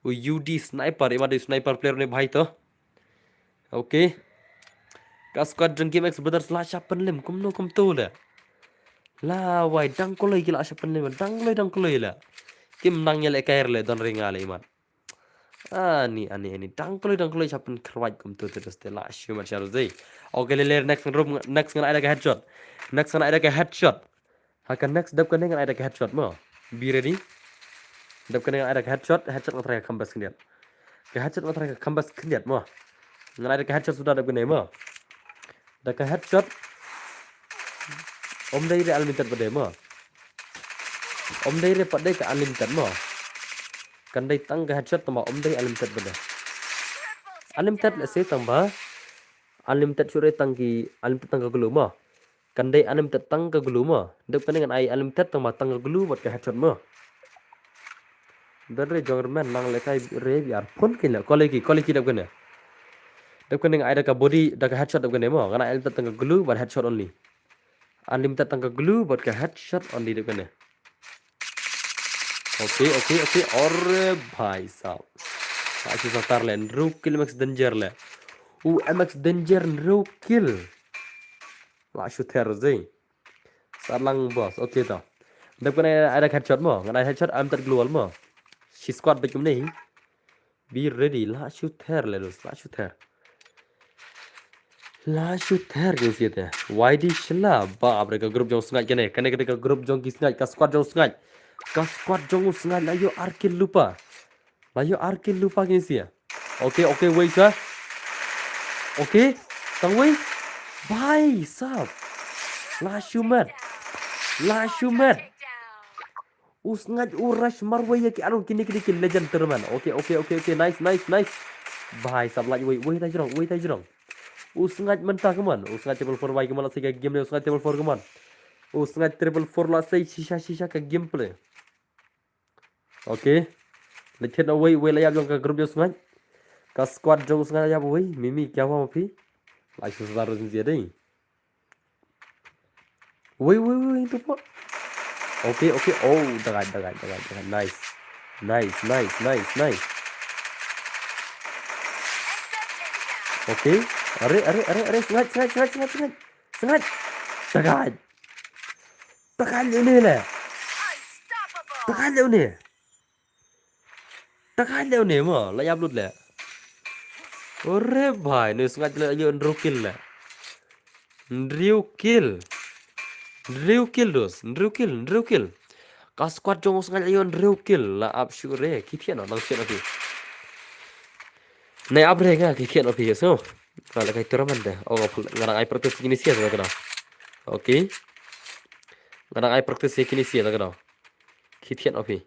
U U D sniper, ima dei sniper player ne bhai to. Okay. Ka squad jong K M X Brothers la shah pynlem kumno kumto la. La wai dang kloi ki la shah pynlem, dang kloi, dang kloi la. Kim nang ïa leh kair le don ringa le imat. Ani, ani, ani. Dang kloi, dang kloi shah pynkhrwai kumto te te la shu mat sha ruh zai. Okay, le, le, next room, next ngan ai da ka headshot. Next ngan ai da ka headshot. Ha ka next dep kane ngan ai da ka headshot mo. Be ready. Dep kane ngan ai da ka headshot, headshot ngan try ka comeback khyndiat. Ka headshot ngan try ka comeback khyndiat mo. Ngan ai da ka headshot suda dep kane mo. Da ka headshot. Ym dei re unlimited pat de mo. Ym dei re pat de ka unlimited mo. Kan dei tang ka headshot tang ba ym dei unlimited pat de. Unlimited lehse tang ba. Unlimited shuh re tang ki, unlimited tang ka glue mo. Kan dei unlimited tang ka glue mo. Dep kane ngan ai unlimited tang ba tang ka glue bad ka headshot mo. Dep re jong re man nang leh kai re biar phone kin la. Call ki, call ki dep kane. Dep kane ngan ai da ka body, da ka headshot dep kane mo. Ngan ai unlimited tang ka glue bad headshot only. Unlimited tang ka glue bad ka headshot only dep kane. Okay, okay, okay. Ore bhai sahab. La shu satar le, hynriew kill M X Danger le. U M X Danger hynriew kill. La shu ther zai. Sat lang boss. Okay to. Dep kane ai da headshot mo. Ngan ai headshot, am tat glue mo. Shi squad bad kumne hi. Be ready, la shu ther le dus, la shu ther. La shu ther ke siate. Y D shla, bap re ka group jong sngaid kane, kane kane ka group jong ki sngaid, ka squad jong sngaid. Ka squad jong u sngaid la ïoh ar kill lypa. La ïoh ar kill lypa ke sia. Okay, okay, wei sha. Okay, tang wei. Bhai sahab. La shu met. La shu met. U sngaid u rush marwei ïa ki arrow kine kine ki legend tournament. Okay, okay, okay, okay. Nice, nice, nice. Bhai sahab lait wei, wei ta jrong, wei ta jrong. U sngaid mynta, come on. U sngaid triple four bhai, come on, la sei ka game ne, u sngaid triple four, come on. U sngaid triple four la sei shisha shisha ka gameplay. Okay. Leit thied noh wei, wei la ïap jong ka group jong sngaid. Ka squad jong sngaid la ïap wei, Mimi kya hua ma phi. La shu sdar jia dei. Wei, wei, wei, tu po. Okay, okay. Oh, dagai, dagai, dagai, dagai. Nice. Nice, nice, nice, nice. Okay. Are, are, are, are. Sngaid, sngaid, sngaid, sngaid, sngaid. Sngaid. Dagai. Dagai leh une le. Dagai leh une. Dagai leh une mo, la ïap lut le. Ore bhai, ne sngaid le ïoh hynriew kill le. Hynriew kill. Hynriew kill dus, hynriew kill, hynriew kill. Ka squad jong u sngaid ïoh hynriew kill, la ap shuh re, ki thied noh, nang thied noh phi. Nai ap re nga, ki thied noh phi, so. Nga la kai tournament de, oh, nga dang ai practice kine sia ta ka dang. Okay. Nga dang ai practice kine sia ta ka dang. Ki thied noh phi.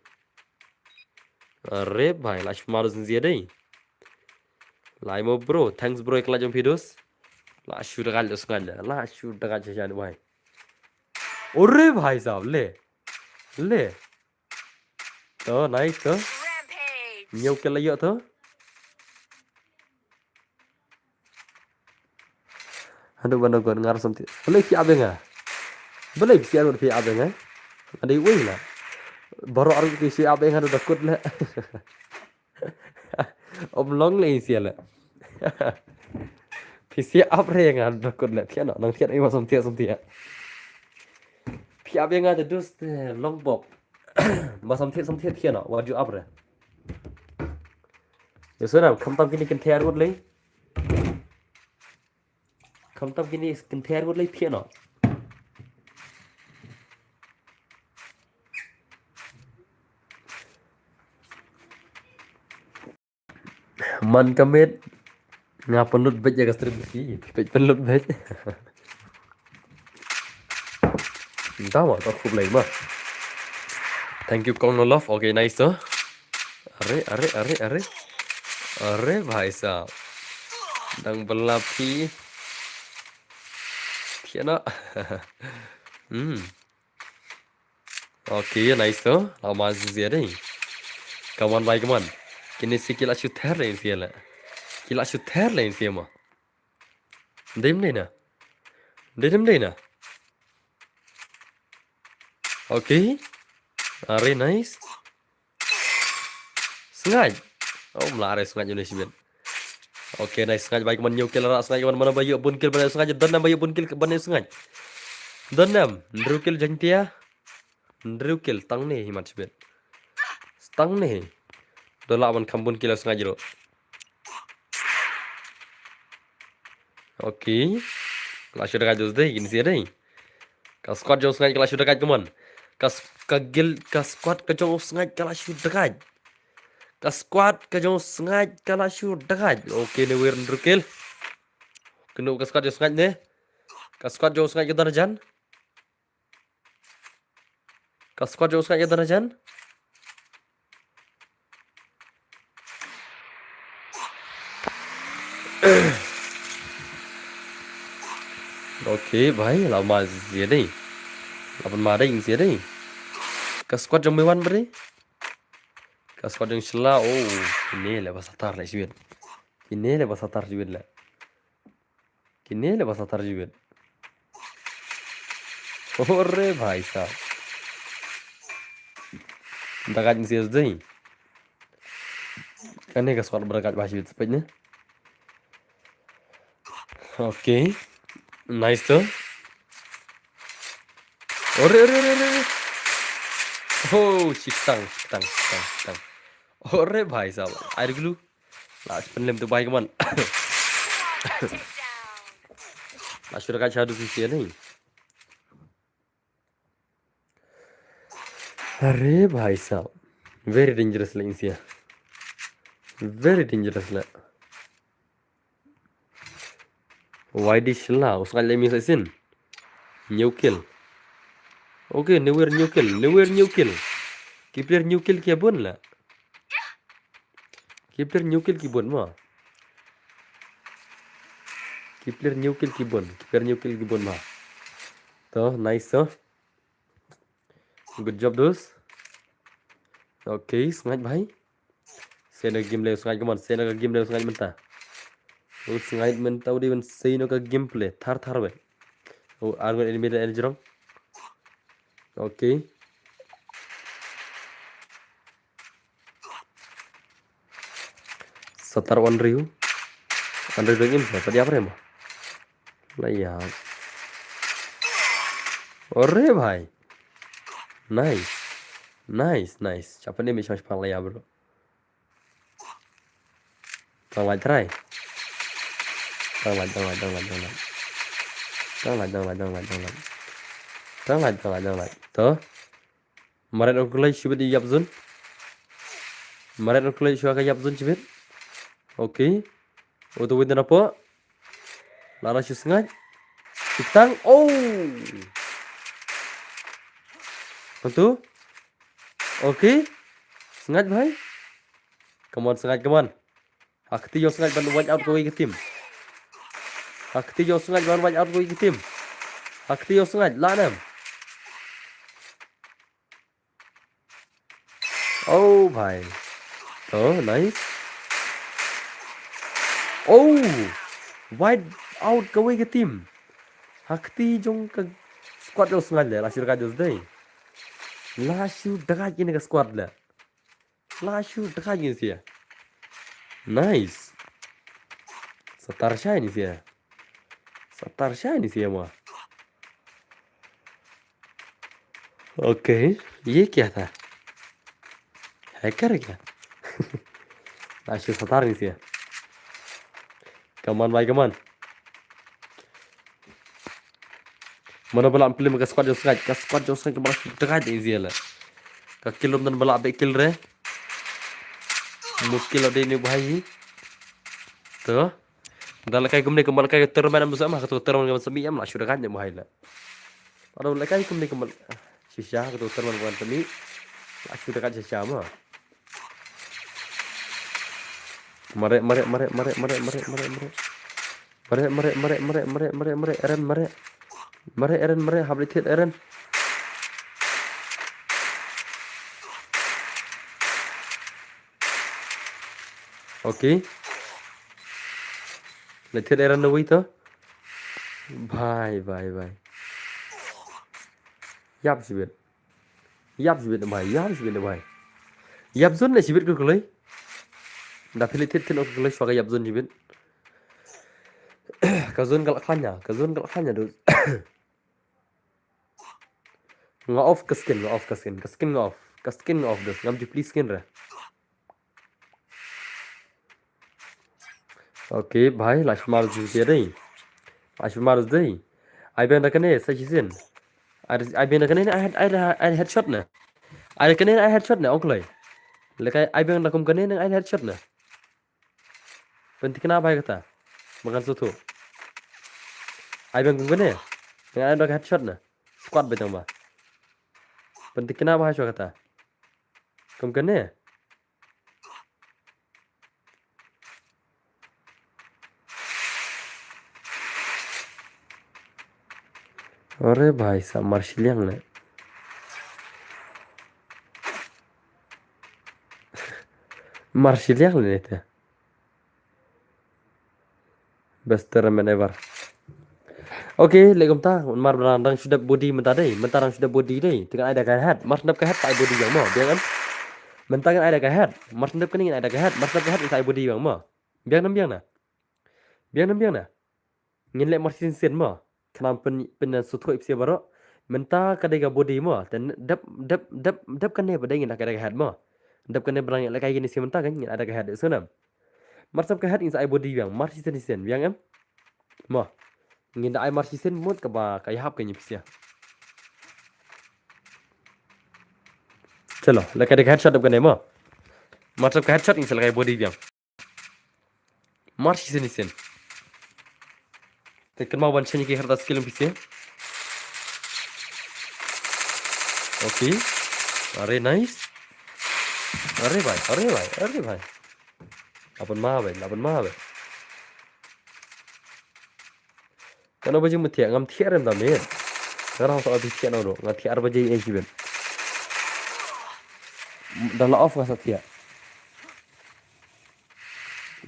Are bhai, la shu maru zia dei. Lai mo bro, thanks bro, ikla jong phi dus. La shu dagat dus ngan, la shu dagat sha jan bhai. Ore bhai sahab, le. Le. To, nice to. Ñiew kill la ïoh to. Haduh ban da gon ngar samti. Balei phi ap ïa nga? Balei phi ap ïa nga? Nga dei wei la. Baroh arngut ki shu ap ïa nga haduh da kut le. Ym long le ïa sha le. Phi shu ap re ïa nga haduh da kut le. Thiah noh, nang thiah ïa ma samti samti. Phi ap ïa nga te dus te long bok. Ma samti samti thiah noh, wat ju ap re. Ïa shu na, khamtam kine kynthei arngut lei. Khamtam kine kynthei arngut lei thiah noh. Man ka miet nga pynlut beit ïa ka stream ki, beit pynlut beit. Nda ma ka khublei ma. Thank you Kong No Love. Okay, nice to. Are, are, are, are. Are bhai sahab. Dang bela phi. Phi na. Hmm. Okay, nice to. Lama zia dei. Come on bhai, come on. Kine si kila shu ther le insia le. Kila shu ther le insia ma. Dem dei na. Dem dei na. Okay. Are nice. Sngaid. Oh, mla are sngaid une shibit. Okay, nice sngaid bhai, kaman ñiew kill ra sngaid, kaman mana ba ïoh bun kill, ba ïoh sngaid, don nam ba ïoh bun kill, ba ïoh sngaid. Don nam, hynriew kill jaiñtia. Hynriew kill, tang ne hi mat shibit. Tang ne hi. Don lah ban kham bun kill sngaid jero. Okay. Ka la shu dagaid dus dei, kin si dei. Ka squad jong sngaid ka la shu dagaid kaman. Ka s-, ka gil, ka squad ka jong sngaid ka la shu dagaid. Ka squad ka jong sngaid ka la shu dagaid. Okay, ne wir hynriew kill. Kynduh ka squad jong sngaid ne. Ka squad jong sngaid ka don hajan. Ka squad jong sngaid ka don hajan. Okay bhai, la ma zia dei. La ban ma dei zia dei. Ka squad jong Miwan bri. Ka squad jong Shilla, oh, kine le ba satar le shibit. Kine le ba satar shibit le. Kine le ba satar shibit. Ore bhai sahab. Dagaid insia dei. Kane ka squad ba dagaid bha shibit spek ne. Okay. Nice to. Ore, ore, ore, ore, ore. Oh, shiktang, shiktang, shiktang, shiktang. Ore bhai sahab. Air glue. La shu pynlem tu bhai kaman. La shu dagaid sha dus insia ne. Are bhai sahab. Very dangerous le insia. Very dangerous le. Wai di Shilla, u sngaid le mi sa isin. Ñiew kill. Okay, ne wir ñiew kill, ne wir ñiew kill. Ki player ñiew kill ki bun la. Ki player ñiew kill ki bun ma. Ki player ñiew kill ki bun, ki player ñiew kill ki bun ma. To, nice to. Good job, dos. Okay, sngaid bhai. Sien ka gameplay sngaid, kaman, sien ka gameplay sngaid mynta. U sngaid mynta u dei ban sien ka gameplay. Thar thar beit. U ar ngut enemy da en jrong. Okay. Satar wan riu. Wan riu dong im sa, tadi apa remo? Laya. Ore bhai. Nice. Nice, nice. Siapa ni mission spang laya, bro? Tang light try. Tang light, tang light, tang light, tang light. Tang light, tang light, tang light, tang light. Tang light, tang light, tang light. To. Maret on kulai shibit ïap zone. Maret on kulai shuwa ka ïap zone shibit. Okay. Uto win na po. Lara shu sngaid. Shiktang. Oh. Uto. Okay. Sngaid bhai. Come on, sngaid, come on. Ha kti ïoh sngaid ban wipe out kawei ka team. Ha kti ïoh sngaid ban wipe out kawei ka team. Ha kti ïoh sngaid, la nam. Oh bhai. Oh, nice. Oh, wipe out kawei ka team. Ha kti jong ka squad jong sngaid le, la shu dagaid dos dei. La shu dagaid kine ka squad le. La shu dagaid kine sia. Nice. Satar shai ni sia. Satar shai ni sia ma. ओके, ये क्या था? हैकर है क्या? Nice, satar ni sia. Come on, bhai, come on. Mano ba la plim ka squad jong sngaid, ka squad jong sngaid ka ba la shu dagaid ni sia la. Ka kill um dan ba la be kill re. Muskil la dei ni bhai. To. Da la kai kumne kumba la kai tournament am sa ma ka tournament ka sa mi am la shu dagaid ni bhai la. Ado la kai kumne kumba shisha ka tournament ka sa mi. La shu dagaid shisha ma. Mareh, mareh, mareh, mareh, mareh, mareh, mareh, mareh. Mareh, mareh, mareh, mareh, mareh, mareh, mareh, Eren, mareh. Mareh, Eren, mareh, hap leit thied, Eren. Okay. Leit thied Eren na wei to. Bhai, bhai, bhai. Ïap shibit. Ïap shibit bhai, ïap shibit bhai. Ïap zone leh shibit ko kloi. Da phi leit thied thied ko kloi shuwa ka ïap zone shibit. Ka zone ka la khlaiñ, ka zone ka la khlaiñ du. Nga off ka skin, nga off ka skin, ka skin nga off. Ka skin nga off dus, ngam ju plie skin re. Okay, bhai, la shmar ju dei. La shmar dei. Ai biang da kane, sa shisien. Ai, ai biang da kane ne, ai, ai, ai headshot ne. Ai da kane ne, ai headshot ne, ong kloi. Lehkai, ai biang da kum kane ne, ai headshot ne. Pynthikna bha ïa kata. Ba ngan sngewthuh. Ai biang kum kane. Ngan ai da ka headshot na. Squad ba jong ba. Pynthikna bha shuwa kata. Kum kane. Ore bhai sa mar shiliang le. Mar shiliang le te. Best tournament ever. Okay, leh kumta, mar ba dang shu dep body mynta dei, mynta dang shu dep body dei. Te ngan ai da ka head, mar shu dep ka head sa ai body biang mo, biang em? Mynta ngan ai da ka head, mar shu dep kane ngan ai da ka head, mar shu dep ka head sa ai body biang mo. Biang nam biang na. Biang nam biang na. Ngin leh mar shisien shisien mo. Khnang pyn, pyn sngewthuh ïa phi baroh. Mynta ka dei ka body mo. Te dep, dep, dep, dep kane ba dei ngin ai da ka head mo. Dep kane ba dang lehkai kine shi mynta kan ngin ai da ka head, sngewbha. Mar shu dep ka head ngin sa ai body biang. Mar shisien shisien biang em. Mo. Ngin da ai mar shisien mut kaba ka ïahap ka nyi pisa. Chalo, lehkai da ka headshot dep kane mo. Mar shu dep ka headshot ngin sa lehkai body biang. Mar shisien shisien. Te kynmaw ban shaniah ki kharta skill pisa. Okay. Are nice. Are bhai, are bhai, are bhai. Laban ma bhai, laban ma bhai. Kano baje mu thiah, ngam thiah rem da me. Nga rang sa thiah na ro, nga thiah ar baje ei shibit. Da la off nga sa thiah.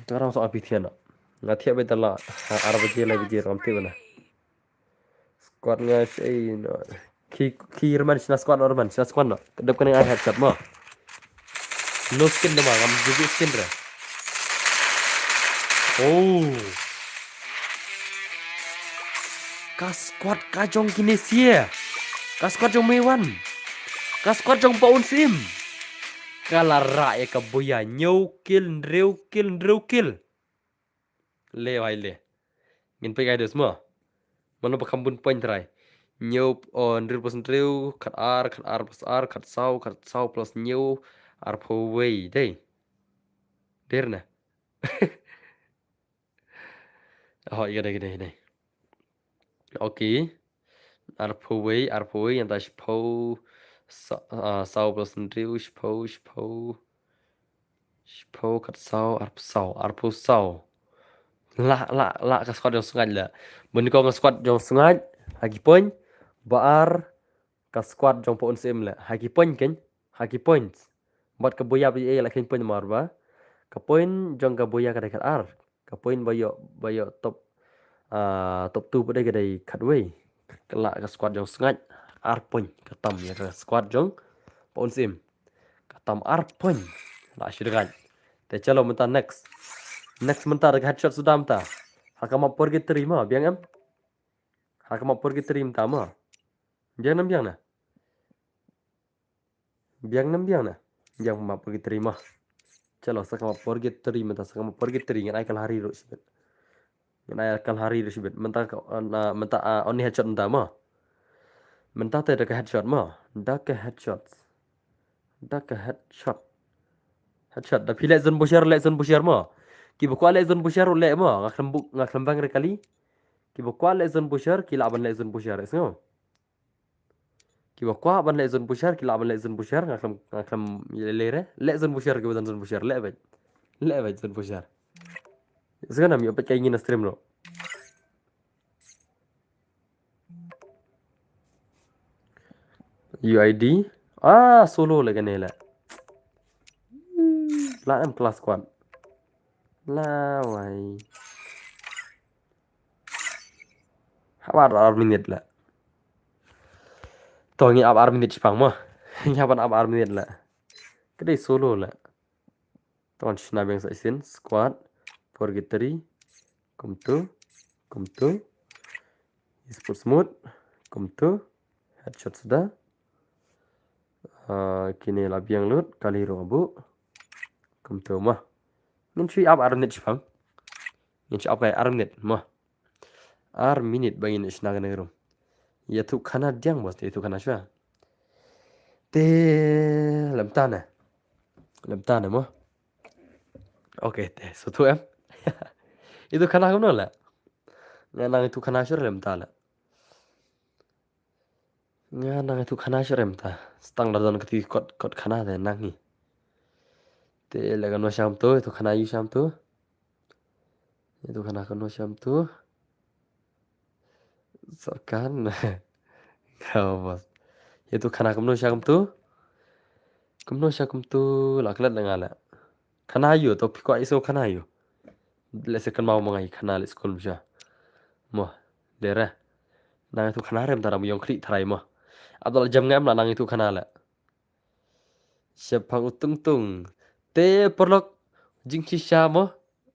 Nga rang sa thiah na. Nga thiah bad da la ar baje lai baje ngam thiah na. Squad nga shei no. Ki, ki Herman shna squad no, Herman shna squad no. Dep kane ai headshot mo. No skin da ma, ngam ju skin re. Oh. Ka squad ka jong kine shi. Ka squad jong Meiwan. Ka squad jong Paun Sim. Ka la rah ïa ka buya, hynñiew kill, hynriew kill, hynriew kill. Le bhai le. Ngin peit ka dos mo. Mano ba kham bun point trai. Hynñiew, oh, hynriew plus hynriew, khatar, khatar plus ar, khatsaw, khatsaw plus hynñiew, arphew wei, dei. Dei re na. Oh, ïa dei, dei, dei. Okay. Arphew wei, arphew wei, nangta shiphew, sa-, ah, saw plus hynriew, shiphew, shiphew. Shiphew, khatsaw, arphew saw, arphew saw. Lah, lah, lah ka squad jong Sngaid lah. Bun ko nga squad jong Sngaid, ha ki point, ba ar, ka squad jong Paun Sim lah. Ha ki point ken, ha ki points. Bad ka buya ba ei la ken point mar ba. Ka point jong ka buya ka dei khatar. Ka point ba ïoh, ba ïoh top, ah, top two ba dei ka dei khatwei. Ka la ka squad jong Sngaid, ar point ka tam ïa ka squad jong Paun Sim. Ka tam ar point. La shi dngaid. Te chalo mynta next. Next mynta da ka headshot suda mynta. Ha ka map purgatory mo, biang em? Ha ka map purgatory mynta mo. Biang nam biang na. Biang nam biang na. Biang map purgatory mo. Chalo sa ka map purgatory mynta, sa ka map purgatory ngan ai ka lhari ruh shibit. Ngan ai ka lhari ruh shibit. Mynta ka, ah, na, mynta, ah, only headshot mynta mo. Mynta te da ka headshot mo. Da ka headshot. Da ka headshot. Headshot. Da phi leh zone busher, leh zone busher mo. Kiba kwah leh zone busher leh mo. Nga khlem buk, nga khlem bang re kali. Kiba kwah leh zone busher, ki lah ban leh zone busher. Sngew. Kiba kwah ban leh zone busher, ki lah ban leh zone busher, nga khlem, nga khlem leh re. Leh zone busher, kiba don zone busher, leh beit. Leh beit zone busher. Sngewbha ïoh peit ka ïing na stream ruh. U I D. Ah, solo la kane la. La em class squad. La wai. Hap ar minit la. To ngi ap ar minit shipang mo. Ngi hap ban ap ar minit la. Ka dei solo la. To ngan shna biang sa shisien, squad, purgatory, kumtu, kumtu, sport mode, kumtu, headshot suda. Ah, kine la biang lut, kali ruh nga buh. Kumtu mo. Ngin shu ap ar minit shipang. Ngin shu ap kai ar minit mo. Ar minit ba ngin shna kane ka room. Ïathuh khana diang boss, ïathuh khana shuwa. Te lem tane. Lem tane mo. Okay, te sngewthuh em. Ïathuh khana kumno la? Nga nang ïathuh khana shuwa lem ta la. Nga nang ïathuh khana shuwa lem ta. Stang da don kti kot kot khana te nang hi. Te la kano sham tu, ïathuh khana ïu sham tu. Ïathuh khana kano sham tu. Sorkan. Nga boss. Ïathuh khana kumno sha kumtu. Kumno sha kumtu la klet la nga la. Khana ïu to phi kwah ïohsngew khana ïu. Lehse kynmaw ma nga ïa khana leh skul sha. Mo, dera. Nang ïathuh khana rem tara mo ïong khlieh tharai mo. Abdul jam ngam la nang ïathuh khana la. Shaphang u Tungtung. Te paralok jingshisha mo.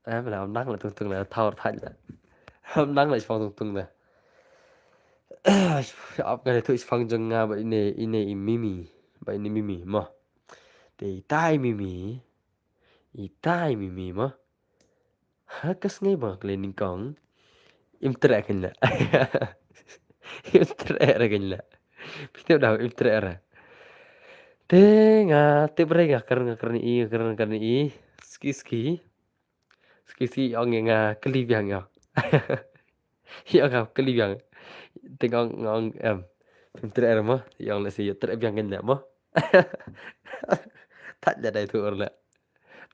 Em la nang la Tungtung la thaw thait la. Nang la shaphang Tungtung la. Ap nga ïathuh shaphang jong nga ba ine ine i Mimi. Ba ine Mimi mo. Te itai Mimi. Itai Mimi mo. Ha ka sngi ba kle nyngkong. Im treh kein la. Im treh ra kein la. Phi tip da im treh ra. Te nga tip re nga kren nga kren i nga kren nga kren i. Ski ski. Ski ski ong nga kli biang nga. Ïa nga kli biang. Te nga ong nga ong em. Im treh ra mo. Ïa ong lehse ïa treh biang kein la mo. Thait la dei tu ur la.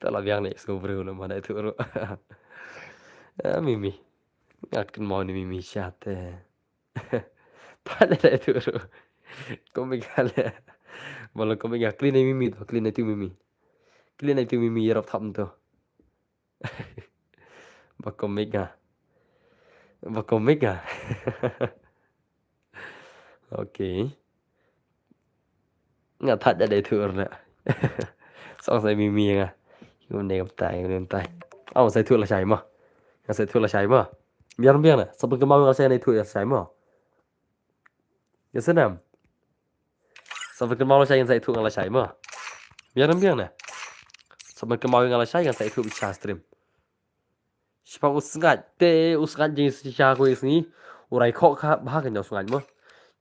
Ta la biang ne sngewbru na ma dei tu ur. Ah, Mimi. Nga kynmaw ne Mimi sha te. Thait la dei tu ur. Komik ka le. Ba la komik ka kli ne Mimi to kli ne tu Mimi. Kli ne tu Mimi ïarap thap to. Ba komik ka. Ba komik ka. Okay. Nga thait da dei tu ur la. Song sai Mimi nga. Ngam ne ngam tai ngam tai. Aw sai tu la shai ma. Nga sai tu la shai ma. Biar biar na. Sa pun kemau la shai ne tu la shai ma. Ya senam. Sa pun kemau la shai nga sai tu la shai ma. Biar biar na. Sa pun kemau nga la shai nga sai tu bicha stream. Shipang u sngaid te u sngaid jing shisha ko isngi. U rai kho kha bha kan u sngaid mo.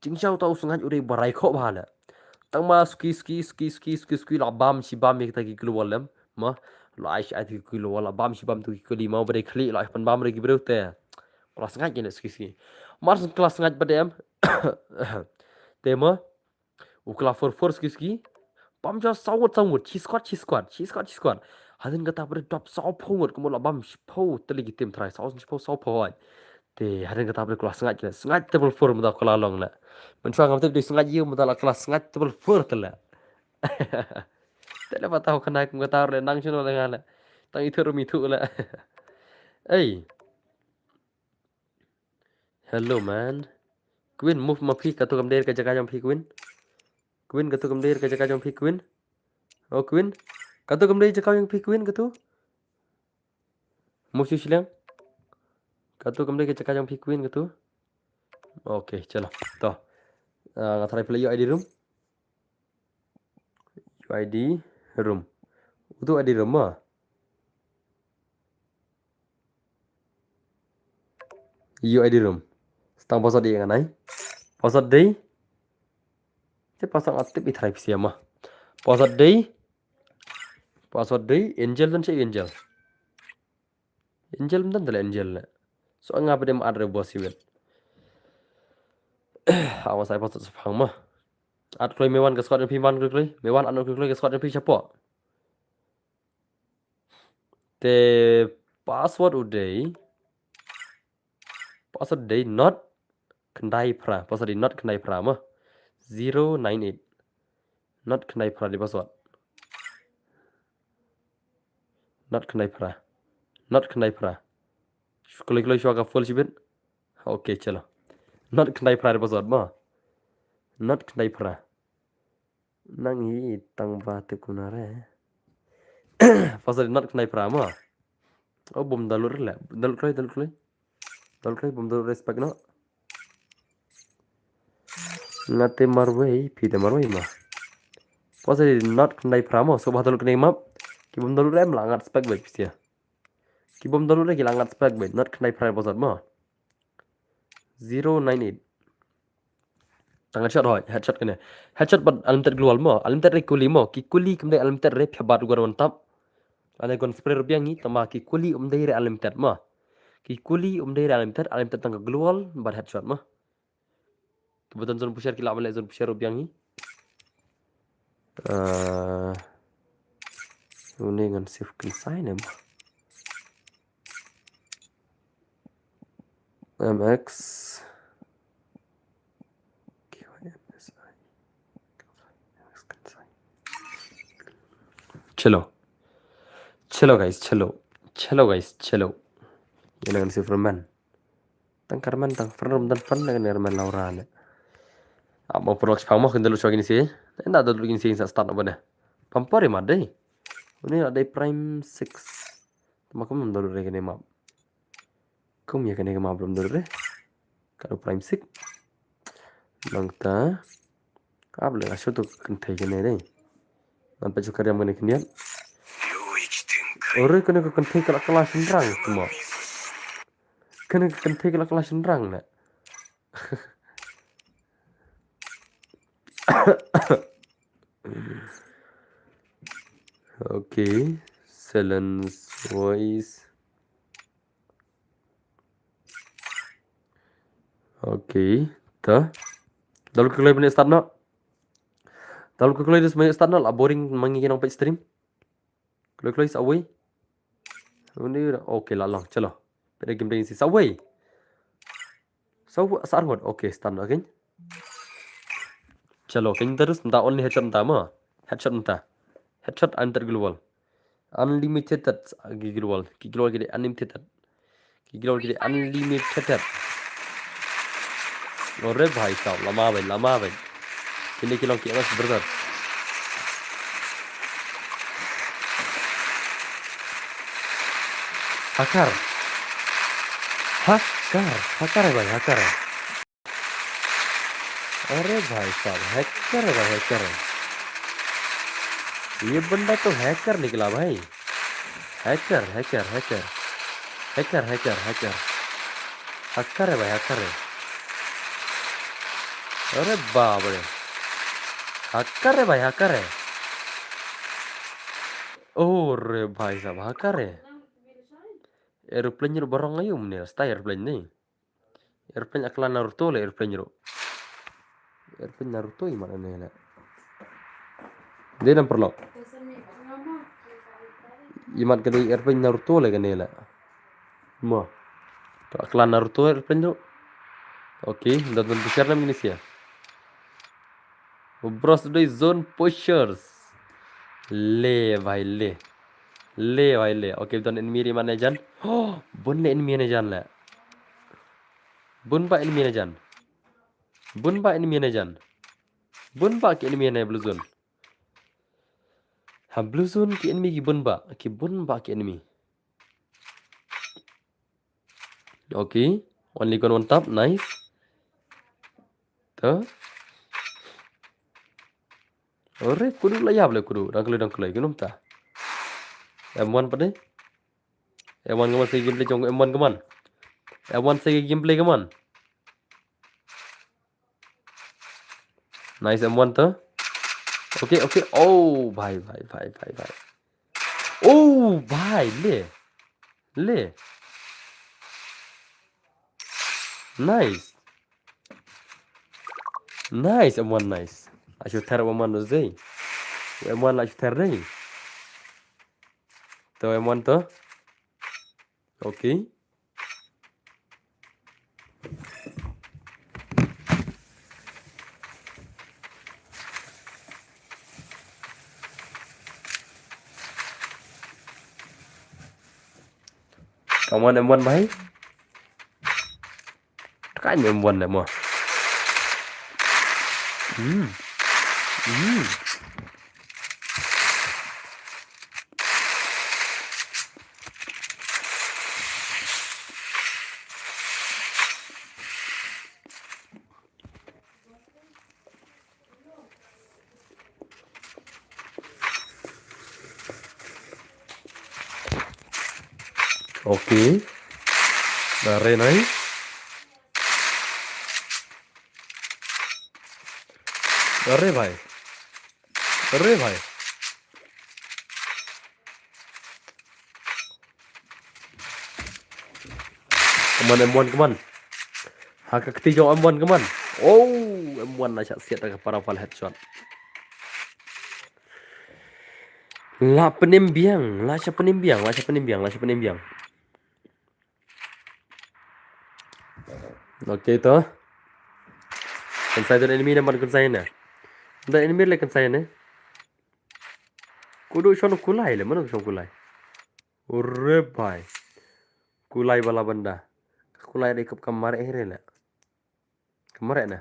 Jing shau ta u sngaid u dei ba rai kho bha la. Tang ma ski ski ski ski ski ski la bam shi bam ïa kita ki kilo walem mo. La ai shi ai ki kilo wala bam shi bam tu ki kili mo ba dei khlieh la ai pan bam re ki breu te. Kla sngaid ïa ski ski. Mar sng kla sngaid ba dem. Te mo. U kla for for ski ski. Bam ja saw ngut saw ngut. Shi squad shi squad shi squad shi squad. Hadien kata pyrthei dap saw phew ngut kumno la bam shi phew tylli ki team trai saw shi phew saw phew ai. Te hadien kata pyrthei kla sngaid kla sngaid table four mynta kla long la. Mynta ngam tip dei sngaid ïa mynta la kla sngaid table four te la. Te la ba tau khana kum kata le nang shino le nga le. Tang ithuh rum ithuh le. Ei. Hello man. Queen move ma phi katu kam der ka jaka jong phi Queen. Queen katu kam der ka jaka jong phi Queen. Oh Queen. Katu kam der jaka jong phi Queen katu. Move shu shiliang. Katu kam der ka jaka jong phi Queen katu. Okay, chalo. To. Ah, nga try play U I D room. U I D room. Utu I D room ma. U I D room. Stang password dei nga nai. Password dei. Te password nga tip i try phi sia ma. Password dei. Password dei Angel dan che Angel. Angel mynta tele Angel le. So nga pede ma adre bos iwet. Awa sai password sa phang ma. At kloi me wan ka squad phi man kloi kloi. Me wan an kloi kloi ka squad phi chapo. Te Password u dei. Password dei not khyndai phra. Password dei not khyndai phra mo. Zero nine eight. Not khyndai phra dei password. Not khyndai phra. Not khyndai phra. Kloi kloi shuwa ka full shibit. Okay, chalo. Not khyndai phra dei password mo. Not khyndai phra. Nang hi tang ba te kuna re. Password not khyndai phra mo. O bym download re le. Download kloi, download kloi. Download kloi bym download re spek no. Nga te marwei, phi te marwei mo. Password not khyndai phra mo. So ba download kane map. Ki bym download re em la ngat spek beit phi sia. Ki bym download re ki la ngat spek beit. Not khyndai phra password mo. Zero nine eight. Tang headshot hoi, headshot kane. Headshot bad unlimited global mo, unlimited re kuli mo, ki kuli kum dei unlimited re phi bat gon wan tap. Lane gon spray ruh biang hi, tama ki kuli um dei re unlimited mo. Ki kuli um dei re unlimited, unlimited tang ka global bad headshot mo. Ki button zone pusher ki la ban le zone pusher ruh biang hi. Uh, Une ngan save kynsai ne mo. M X. Chalo. Chalo guys, chalo. Chalo guys, chalo. Ïa ngan save man. Tang kyrmen tang friend rum dan friend ne kane kyrmen Laura ne. Ap mo pyrlok shipang mo kin da lut shwa kine shi. Ynda da lut kine shi sa start na bane. Pampar ïa ma dei. Une la dei prime six. Ma kum da lut re kane map. Kum ïa kane ka map rum da lut re. Ka dei prime six. Nangta. Ap le ka shu tu kynthei kane dei. Ngan peit shu ka riam kane khyndiat. Ore kane ka kynthei ka la kylla shynrang kumba. Kane ka kynthei ka la kylla shynrang ne. Okay, silence voice. Okay, ta. Dal ku kloi bane start na. Dal ku kloi dis bane start na la boring mangi ki nong peit stream. Kloi kloi sa wei. Uni okay la long chalo. Pede game dei si sa wei. Sa sa arngot okay start na kin. Chalo kin terus nta only headshot nta ma. Headshot nta. Headshot enter global. Unlimited ki global. Ki global ki dei unlimited. Ki global ki dei unlimited. Ore bhai sahab, lama bhai, lama bhai. Kine ki long ki M S brothers. Hacker. Hacker, hacker hai bhai, hacker hai. अरे भाई साहब, हैकर है भाई, हैकर है। ये बंदा तो हैकर निकला भाई। हैकर, हैकर, हैकर। हैकर, हैकर, हैकर। हैकर है भाई, हैकर है। अरे बाप रे। हैकर है भाई, हैकर है। अरे भाई साहब, हैकर है। Aeroplane ruh barong aïu mynne, style aeroplane ne. Aeroplane a klan Naruto le aeroplane ruh. Aeroplane Naruto imat ne le. Dei nam paralok. Imat ka dei aeroplane Naruto le kane le. Mo. To a klan Naruto aeroplane ruh. Okay, don don bishar nam ini sia. Bros dei zone pushers. Le bhai le. Le bhai le. Okay, don enemy re mane jan. Oh, bun le enemy ne jan le. Bun ba enemy ne jan. Bun ba enemy ne jan. Bun ba ki enemy ne blue zone. Ha blue zone ki enemy ki bun ba. Ki bun ba ki enemy. Okay. Only gun one tap. Nice. Ta. Ore, kudu la yap le kudu. Dang kloi, dang kloi. Kunum ta. M one pade. M one kaman sa gameplay jong M one kaman. M one sa gameplay kaman. Nice M one to. Okay, okay. Oh, bhai, bhai, bhai, bhai, bhai. Oh, bhai, le. Le. Nice. Nice, M one, nice. Ashu ter M one dei. M one la ashu ter dei. To M one to. Okay. Come on, M one bhai. Try M one mo. Hmm. Hmm. Okay. Very nice. Very bhai. Very bhai. Come on, M one, come on. Ha ka kti jong M one, come on. Oh, M one la shah siat da ka paraval headshot. La pynim biang, la shah pynim biang, la shah pynim biang, la shah pynim biang. Okay to. Kan sai don enemy ne man kan sai ne. Don enemy le kan sai ne. Kudu shon kulai le, mano shon kulai. Ore bhai. Kulai wala banda. Kulai dei kap kamare here le. Kamare na.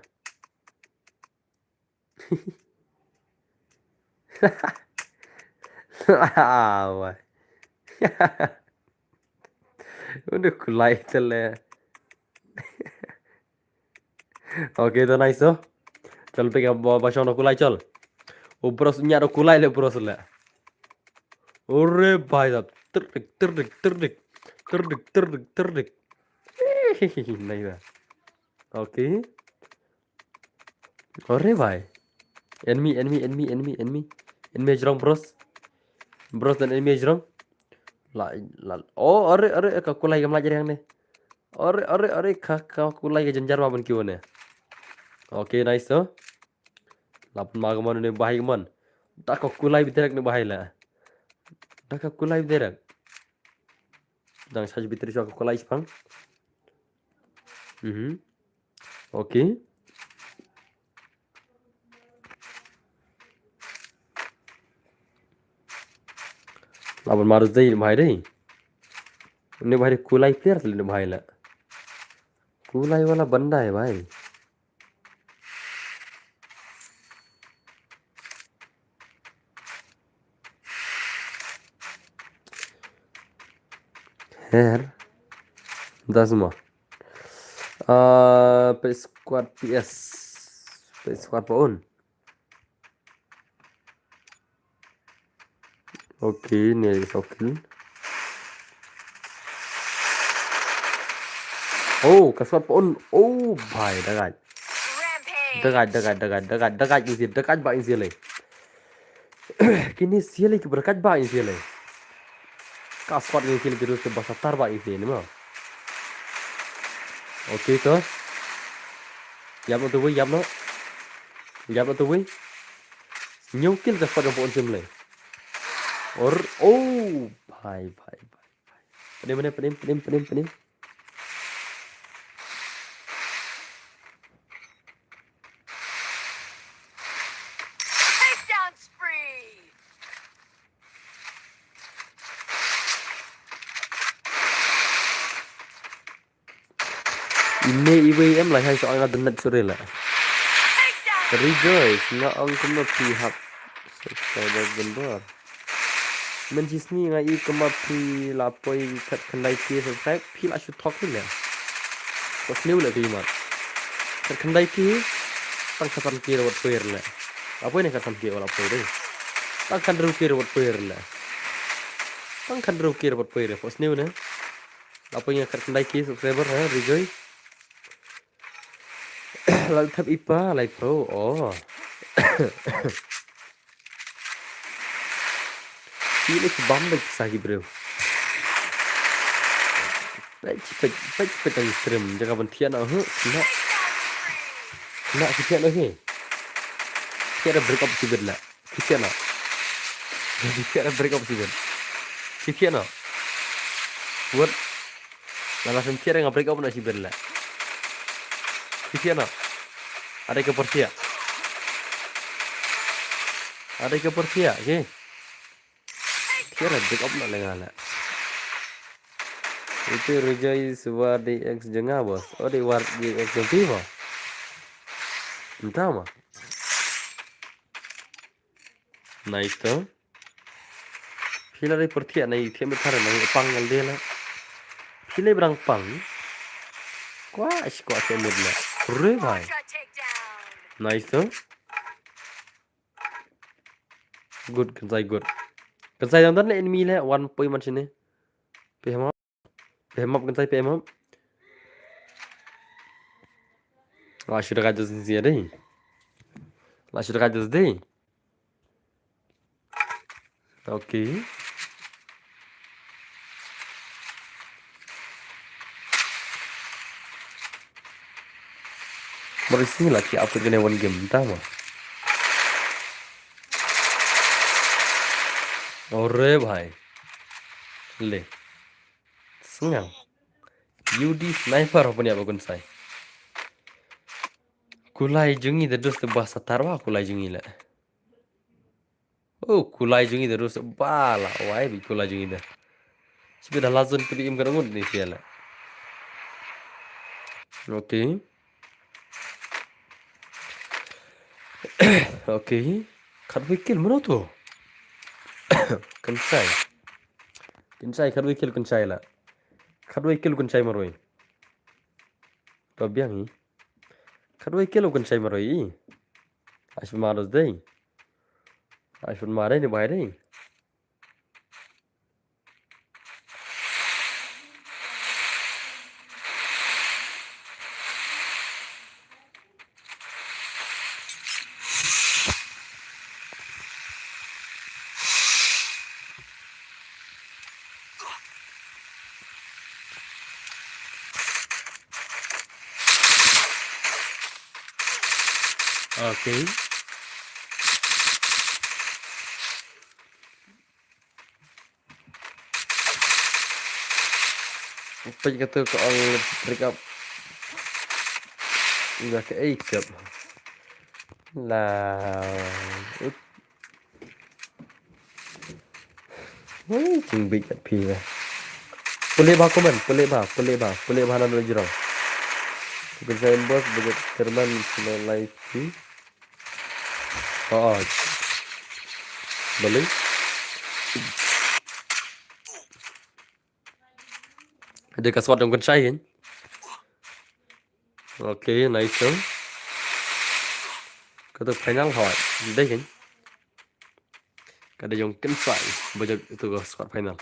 Wai. Udah kulai tele. Okay, to nice to. Chal pega ba ba shon kulai chal. U bros nya do kulai le bros le. Ore bhai sahab. Terdik, terdik, terdik. Terdik, terdik, terdik. Nice. Okay. Ore bhai. Enemy, enemy, enemy, enemy, enemy. Enemy jrong bros. Bros don enemy jrong. La la. Oh, ore ore ka kulai kam la jreng ne. Ore ore ore ka ka kulai ka jenjar ma ban kiu ne. Okay, nice to. Lapan ma ka man ne bhai ka man. Da ka kulai biterek ne bhai la. Da ka kulai biterek. Dang sa biterek ka kulai spang. Mhm. Okay. Laban maru dei bhai dei. Ni bhai dei kulai player tali ni bhai la. Kulai wala banda hai bhai. Her. Dasma. Ah, pe squad P S. Pe squad pa un. Okay, ni lagi sokil. Oh, ka squad pa un. Oh, bhai, dagat. Dagat, dagat, dagat, dagat, dagat, insil, dagat ba insil eh. Kini sial eh, ki berkat ba insil eh. Ka squad ni sil ki rus te basa tar ba insil ni ma. Okay, to. Yap no tu wei, yap no. Yap no tu wei. New kill ka squad jong pa un sim le. Or, oh, bhai, bhai, bhai, bhai. Pedim, pedim, pedim, pedim, pedim, pedim. Takedown spree. Ine iwei em la hai so anga denet surela. Rejoice, nga ong kumno phi hap subscriber ben bor. Men jisni nga i kumno phi la poi kat khyndai K subscribe, phi la shu thok phi le. Ko sniew le phi mat. Kat khyndai K, tang katan K rawat poi le. La poi ne katan K wala poi de. Tang kandru K rawat poi le. Tang kandru K rawat poi le. Ko sniew ne. La poi nga kat khyndai K subscriber ha, Rejoice. Lal thap ipa, lai pro, oh. Ini bam lagi sagi bro. Pech pech pech pech ang stream jaga ban thian ah huh. Kena kena ki thian ah he. Thian ah break up sibit lah. Ki thian ah. Ki thian ah break up sibit. Ki thian ah. What? Lada phim thiah re nga break up noh shibit leh. Phi thiah noh. Are ka por thiah. Are ka por thiah, okay. Thiah re break up noh leh nga leh. Ito Rejai Suwa di ex jong nga, boss. Oh, di war di ex jong phi, boss. Entah ma. Nice to. Phi la dei por thiah na i thiah met thar na i pang ngal de la. Phi le brang pang. Kwa is kwa thiah met la. Re bhai. Nice to. Good, Kynsai, good. Kynsai, dang don le enemy le, wan poi man shine. Phi hema. Phi hema, Kynsai, phi hema. La shu da ka just dei. La shu da ka just dei. Okay. Mar isi la ki update kane one game ta ma. Ore bhai. Le. Sngal. U D sniper hapun ya bakun sai. Kulai jong ngi da dus te ba satar wa kulai jong ngi le. Oh, kulai jong ngi da dus ba la. Wai bi kulai jong ngi da. Sibi da lazun te bi im ka ngut ni sia le. Okay. Okay. Khatwei kill mano to. Kynsai. Kynsai khatwei kill Kynsai la. Khatwei kill Kynsai marwei. To biang hi. Khatwei kill Kynsai marwei. Ashun ma dos dei. Ashun ma dei ni bai dei. Okay. Peit kata ka ong let's break up. Ïa ka ei kep. La. Ut. Wei, jing bit kat phi ba. Pule ba comment, pule ba, pule ba, pule ba na jrong. Bukan saya bos, bukan terman sila live stream. Oh, oh. Balik. Ada ka squad jong Kynsai kan? Okay, nice tu. Kata final hot. Dei kan? Kata jong Kynsai. Bajak itu ka squad final.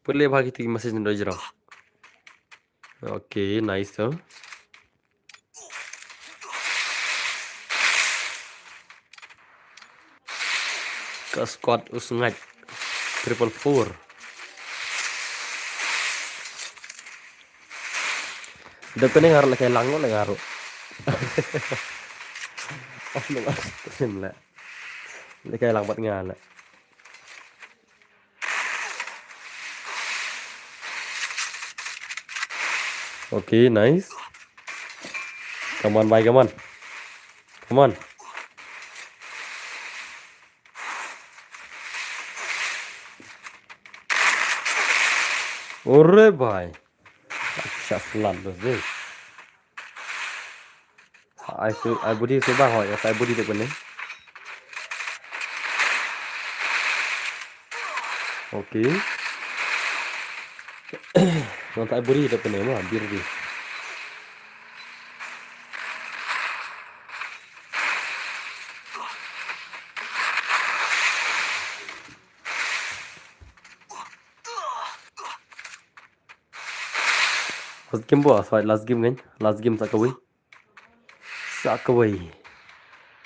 Pule bha kiti message na doi jrong. Okay, nice tu. Ka squad u Sngaid triple four. Dep kane nga ruh lehkai lang, lehkai nga ruh. Off leh stream leh. Lehkai lang bad nga leh. Okay, nice. Come on, bhai, come on. Come on. Ore bhai. Shot slam dos de. Ai su, ai body su ba hoi, ai body de kone. Okay. Nang ai body de kone ma, bir di. Last game bo, sorry, last game kan. Last game sa kawei. Sa kawei.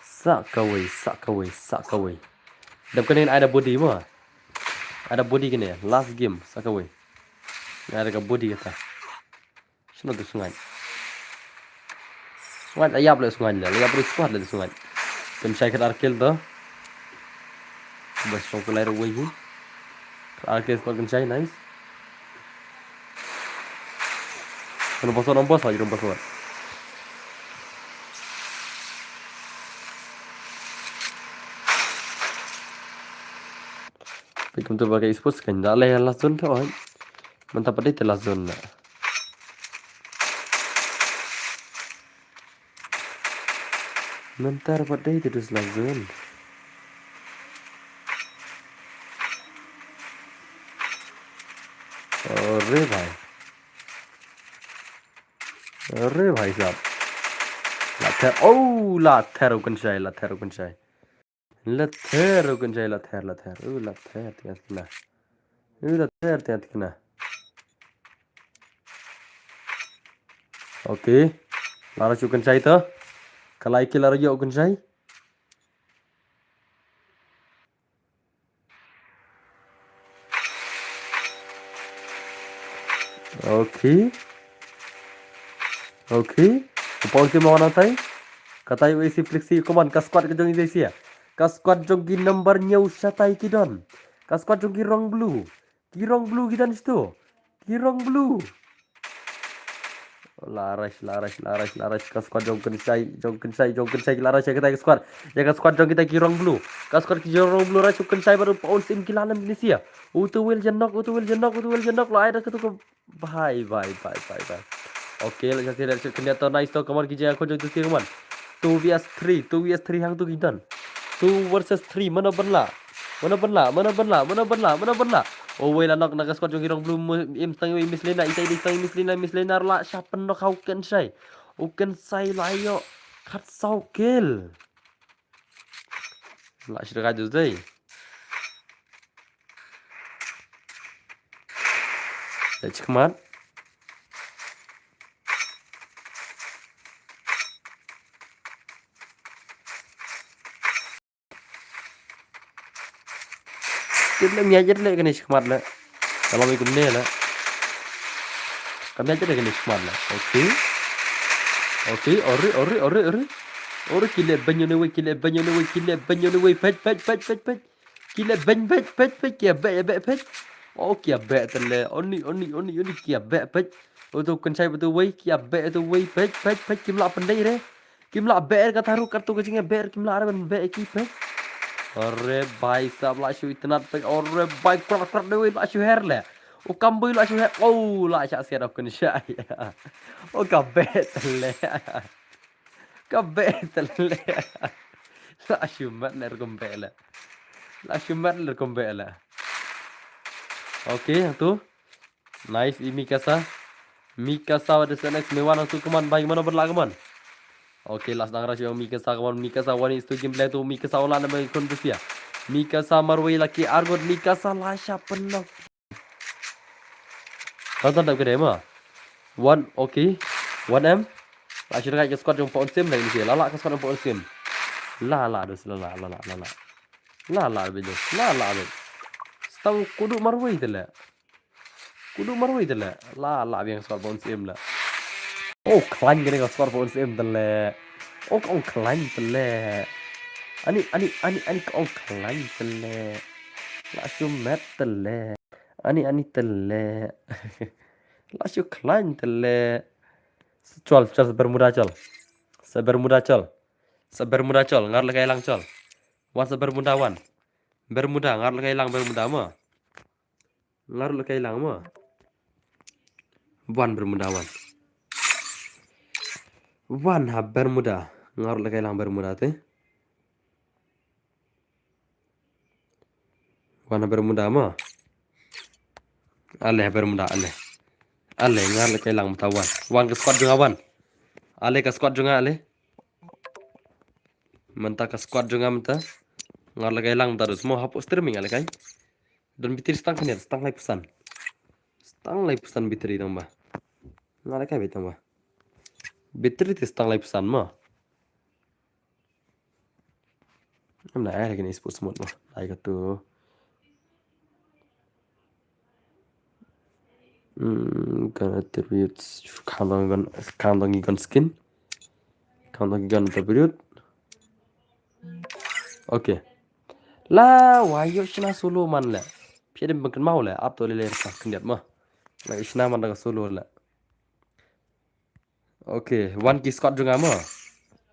Sa kawei, sa kawei, sa kawei. Dep kane ai da body mo. Ai da body kane, last game, sa kawei. Ai da ka body kata. Shano tu Sngaid. Sngaid la ïap le Sngaid le. La ïap le squad le Sngaid. Kynsai khat ar kill to. Bas shong kulai ro wei hi. Khat ar kill squad Kynsai, nice. Ong password, ong password, ong password. Peit kumta ba ka esports kan da leh last zone tho. Mynta pat dei te last zone na. Mynta pat dei te dus last zone. अरे भाई, अरे भाई साहब. La ther, oh, la ther u Kynshai, la ther u Kynshai. La ther u Kynshai, la ther, la ther. Oh, la ther, tiang tikna. Oh, la ther, tiang tikna. Okay. La rush u Kynshai to. Ka lai ki la rush u Kynshai. Okay. Okay. Ka pau si mawan atai. Katai u A C Flexi, come on, ka squad ka jong i Asia. Ka squad jong ki number hynñiew shatai ki don. Ka squad jong ki rong blue. Ki rong blue ki don shito. Ki rong blue. La rush, la rush, la rush, la rush. Ka squad jong Kynshai, jong Kynshai, jong Kynshai ki la rush ïa katai ka squad. Ïa ka squad jong kita ki rong blue. Ka squad ki jong rong blue rush u Kynshai bad u Paul Sim ki la lem Indonesia. Utu Will Janok, utu Will Janok, utu Will Janok. La ai da katu ka bye, bye, bye, bye, bye. Okay, la jasi red shirt khyndiat to, nice to, come on, ki jia khun jong tu si, come on. Two V S three, two V S three hangtu ki don. Two versus three, mano ban lah? Mano ban lah? Mano ban lah? Mano ban lah? Mano ban lah? Oh, wei la knock na ka squad jong ki rong blue, im stang wei Miss Lena, ita ita stang Miss Lena, Miss Lena la sharpen knock ha u Kynshai. U Kynshai la ïoh khatsaw kill. La shi ka dus dei. Let's come on. Jet le mia jet le kane shikmat le. Kalau ikum ne le. Kam mia jet le kane shikmat le. Okay. Okay, ori, ori, ori, ori. Ori ki le benyo ne wei, ki le benyo ne wei, ki le benyo ne wei. Pej, pej, pej, pej, pej. Ki le beny, beny, beny, beny, ki ïa beh, ïa beh, beny. Oh, ki ïa beh tele. Oni, oni, oni, oni, ki ïa beh, beny. Utu Kynshai bad utu wei, ki ïa beh utu wei, beny, beny, beny, kim lah pyndei re. Kim lah beh re kata ruh, kato ka jingïa beh re, kim lah re ban beh ki, beny. Ore bhai sahab, la shu itynnad, beny. Ore bhai, krot, krot de wei, la shu her le. U Kamboi la shu her. Oh, la shah siat u Kynshai. Oh, ka beh tele. Ka beh tele. La shu mat le rukom beh le. La shu mat le rukom beh le. Okay, hangtu. Nice, i Mikasa. Mikasa, what is the next? Me wan hangtu, come on, bhai, mano ban lah, come on. Okay, la sdang rush ïa u Mikasa, come on, Mikasa, one is two gameplay tu, Mikasa, u la na bhai khun Rusia. Mikasa marwei la ki arngut, Mikasa la sharpen knock. Ton ton dap ka dei ma. One, okay. One M. La shu rngai ka squad jong Pa Un Sim la ini sih. La la ka squad jong Pa Un Sim. La la dus, la la, la la, la la. La la be dus. La la be. Stang kudu marwei tele. Kudu marwei tele. La la be ka squad Pa Un Sim la. Oh, khlaiñ kane ka squad Pa Un Sim tele. Oh, ka ong khlaiñ tele. Ani, ani, ani, ani ka ong khlaiñ tele. La shu met tele. Ani, ani tele. La shu khlaiñ tele. Chol, chol sa Bermuda chol. Sa Bermuda chol. Sa Bermuda chol. Ngar la kai lang chol. Wan sa Bermuda wan. Bermuda, ngar la kai lang Bermuda mo. Ngar la kai lang mo. Wan Bermuda wan. Wan ha Bermuda. Ngar la kai lang Bermuda te. Wan ha Bermuda mo. Ale ha Bermuda, ale. Ale, ngar la kai lang mynta wan. Wan ka squad jong nga wan. Ale ka squad jong nga, ale. Mynta ka squad jong nga mynta. Ngar la kai lang mynta dus mo, hapoh streaming ale kai. Don battery stang khyndiat, stang lai phew san. Stang lai phew san battery tang ba. Ngar la kai beit tang ba. Battery te stang lai phew san mo. Em na ai kane sports mode mo. Ai ka tu. Hmm, gun attributes. Khamtam gun, khamtam gun skin. Khamtam gun attribute. Okay. La, wa ïoh shna solo man le. Phi dem bang kynmaw le, ap to le le ka khyndiat mo. La ïoh shna man da ka solo le. Okay, wan ki squad jong nga mo.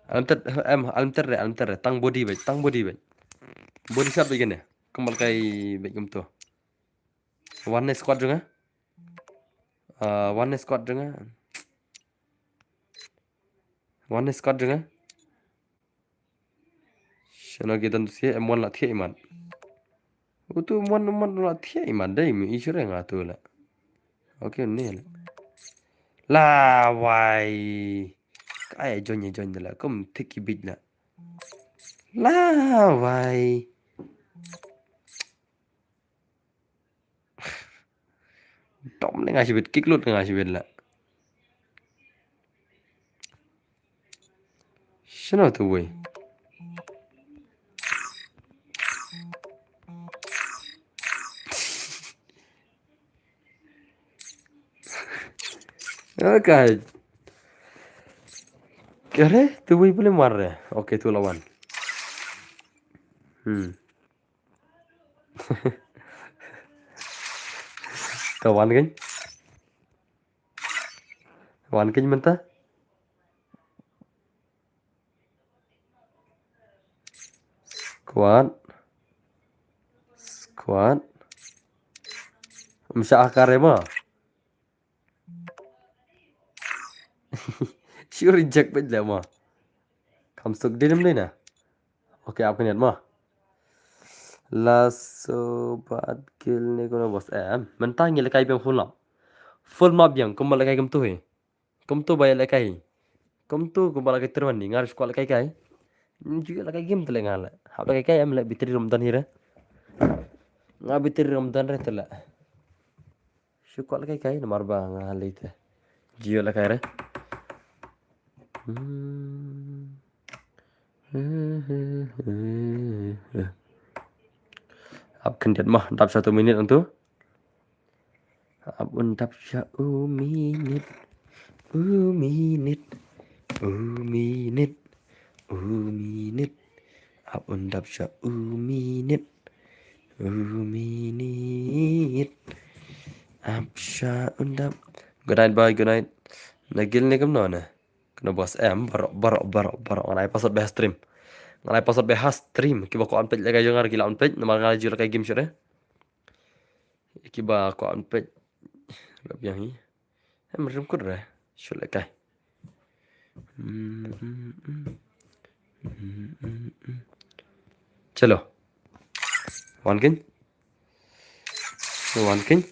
Alam ter em, alam ter re, alam ter re. Tang body beit, tang body beit. Body shot beit kane. Kumba la kai beit kumto. Wan ne squad jong nga. Ah, wan ne squad jong nga. Wan ne squad jong nga. Shano ki don tu sia, em wan la thiah imat. Utu em wan, em wan la thiah imat dei mi isure nga tu la. Okay, ne la. La wai. Kai join, join la. Kum thik ki bit la. La wai. Dom le nga shibit, kick lut nga shibit la. Shano tu wei. Okay. Kare, tu wei boleh mar re. Okay, tu lawan. Hmm. Ka wan kein. Wan kein mynta. Squad. Squad. Msa akar ema. Shu reject beit le mo. Kam suk dilim dei na. Okay, ap kane mo. Laso bad kill ne kono boss em. Mynta ngi la kai biang full map. Full map biang kumba la kai kumtu hi. Kumtu ba la kai. Kumtu kumba la kai terwani ngar squad la kai kai. Ju la kai game te le nga la. Hap la kai kai em le bitri rum don hi re. Nga bitri rum don re te le. Shu kwah la kai kai namar ba nga lei te. Jio la kai re. Hmm. Ap khyndiat mah, dap satu minit antu. Ap un dap sha u minit. U minit. U minit. U minit. Ap un dap sha u minit. U minit. Ap sha un dap. Good night, bye, good night. Na guild ne kumno ne? Kano boss em, baroh, baroh, baroh, baroh. Ngan ai password bad ha stream. Ngan ai password bad ha stream. Kiba kwah unpage lehkai jong nga, ki lah unpage. Namar nga ju lehkai game shuh re. Kiba kwah unpage. Lap yang hi. Em, rim kut re. Shu lehkai. Hmm, hmm, hmm. Hmm, hmm, hmm. Chalo. Wan kein. Wan kein.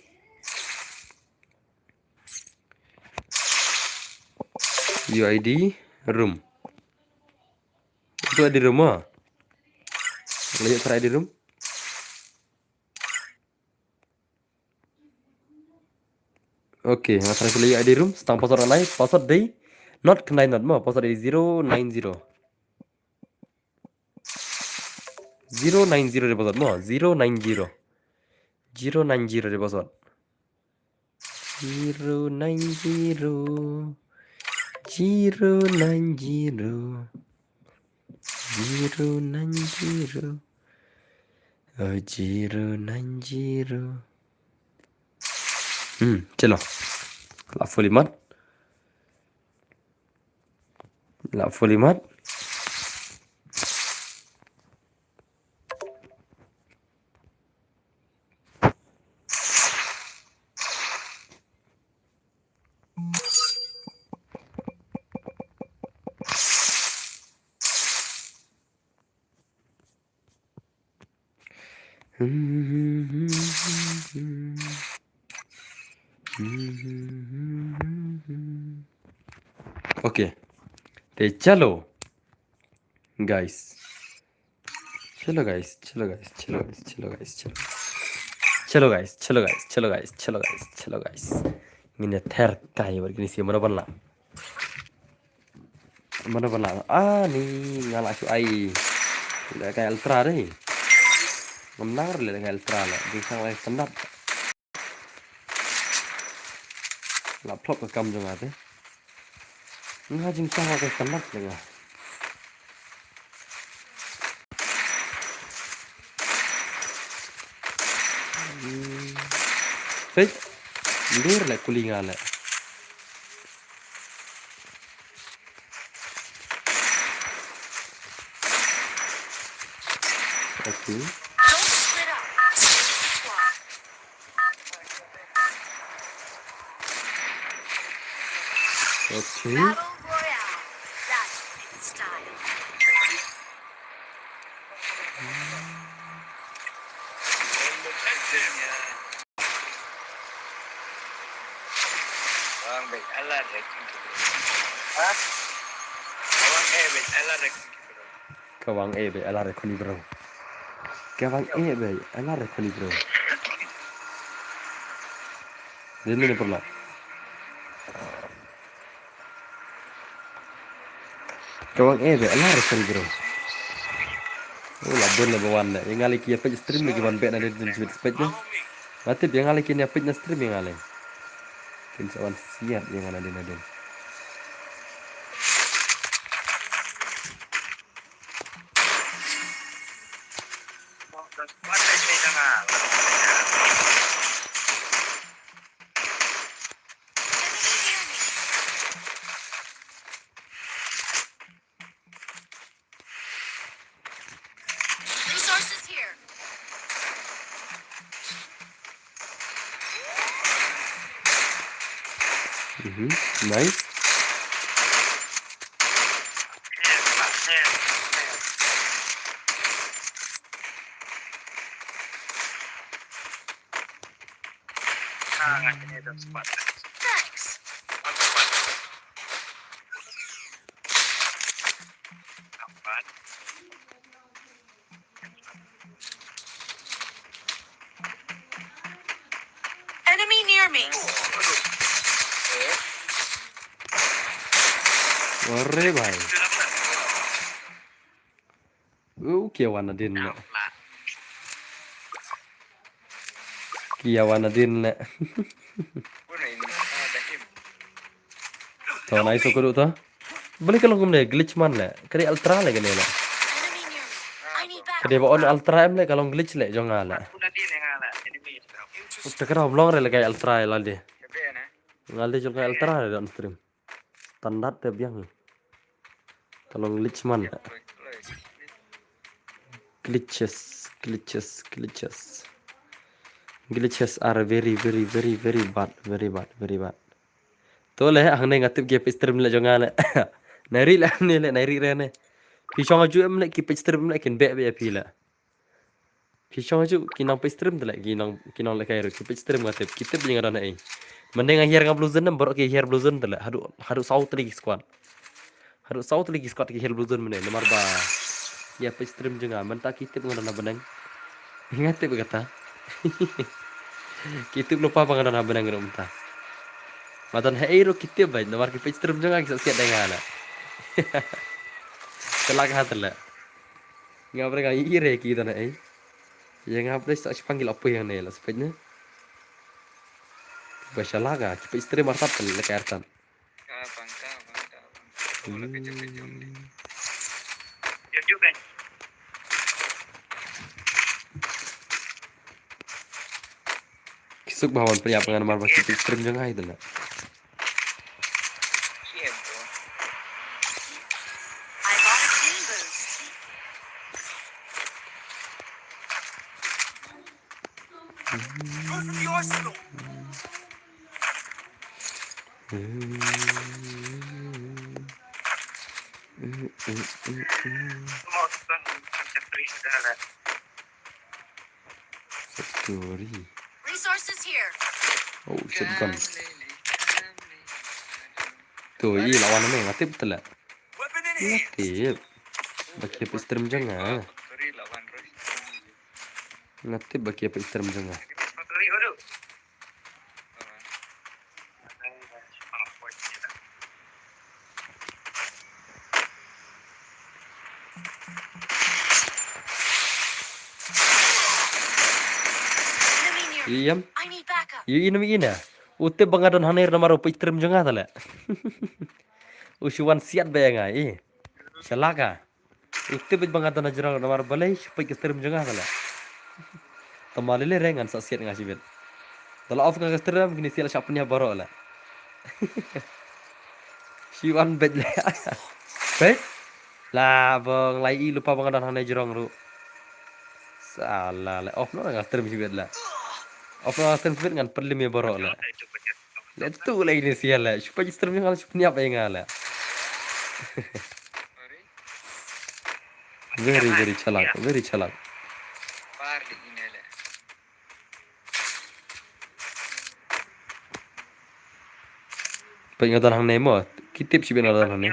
U I D room. Itu I D room ah. Lagi try I D room. Okay, nga try pule ïa I D room, stang password nai, password dei, not khnai not mo, password dei zero nine zero. Zero nine zero dei password mo, zero nine zero. Zero nine zero dei password. Zero nine zero. Zero nine zero. Zero nine zero. Oh, zero nine zero. Hmm, chalo. Lah fully mad. Lah fully mad. Okay. Te chalo. Guys. Chalo guys, chalo guys, chalo guys, chalo guys, chalo guys. Chalo guys, chalo guys, chalo guys, chalo guys, chalo guys. Ngin ïa ther kai wat kini si mano ban lah. Mano ban lah. Ah, ni nga lah shu ai. Lehkai ultra dei. Ngam nang re lehkai ultra lah. Dei sang lai standard. Lah plop ka kam jong nga te. Nga jingtang ka standard le nga. Hmm. Hei. Ndir le kuli nga le. Okay. Don't split up. Stay with the squad. Okay. Battle Royale. That's in style. Kawang bek ala rek. Ha? Kawang eh bek ala rek. Kawang eh bek ala rek khuni bro. Kawang eh bek ala rek khuni bro. Din ni perlu. Kawang eh bek ala rek khuni bro. Oh, la bun la bawan na. Yang ngali ki ya page stream lagi wan bek na din jibit spek na. Mati yang ngali ki ni ya page na stream yang ngali. Kin sa wan siat yang ngali na din. Resources here. Mhm. Nice. Thanks. Enemy near me. Ore bhai. Uh, kia wan na din ne. Kia wan na din ne. To nai so kudu to. Beli ka long kumne glitch man le. Kadi ultra le kane le. Enemy near me. I need backup. Kadi ba on ultra em le ka long glitch le jong nga le. Te kra long re le ka ultra la de. Nga le jong ka ultra le on stream. Standard te biang. Ka long glitch man le. Glitches, glitches, glitches. Glitches are very, very, very, very bad, very bad, very bad. To le, hangne nga tip ki page stream le jong nga le. Nai ri le, ne le, nai ri re ne. Phi shong aju em le, ki page stream le, kin beh beh phi le. Phi shong aju, ki nang page stream te le, ki nang, ki nang le kai ru, ki page stream nga tip, ki tip jing nga don ei. Mending nga hiar nga blue zone, baroh ki hiar blue zone te le, haduh, haduh saw te le ki squad. Haduh saw te le ki squad ki hiar blue zone mene, namar ba. Ki page stream jong nga, mynta ki tip nga don ha bneng. Nga tip kata. Ki tip lypa ba nga don ha bneng ruh mynta. Matan ha ei ruh ki tip bha, namar ki page stream jong nga ki sa siat da nga la. Te la ka ha te le. Nga bre nga i re ki don ha ei. Ïa nga bre sa shipang ki la poi hangne la spek ne. Ba shala ka, ki page stream artat te le ka artat. Ki suk ba wan pynïap ngan namar ba ki page stream jong nga i te le. I bought a team boost. Factory. Resources here. Oh, shotgun. To, i la wan ne, nga tip te le. Nga tip. Ba ki page stream jong nga. Nga tip ba ki page stream jong nga. Enemy near me. Iyam. I need backup. Yu ina mi ina. U tip ba nga don hangne namar u page stream jong nga te le. U shu wan siat ba nga i. Shala ka. U tip ba nga don ha jrong namar balei shu page stream jong nga te le. Te ma lele re ngan sa siat nga shibit. Te la off nga ka stream kini siat la shah pynïap baroh le. Shu wan bad le. Bad. La bang lai i lypa ba nga don hangne jrong ruh. Ala le, off noh nga stream shibit la. Off noh nga stream shibit ngan pynlem ïa baroh la. Le tu la ini sial la. Shu pynlem stream nga la shu pynïap ïa nga la. Very, very chalak, very chalak. Peit nga don hangne mo. Ki tip shibit nga don hangne.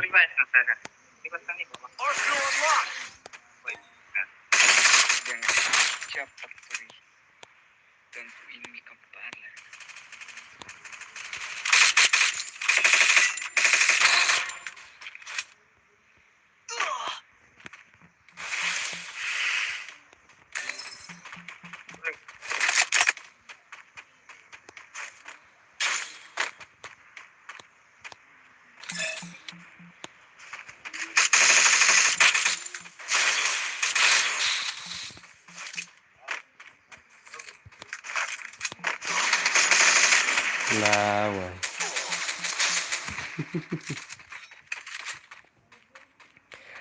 Lawai.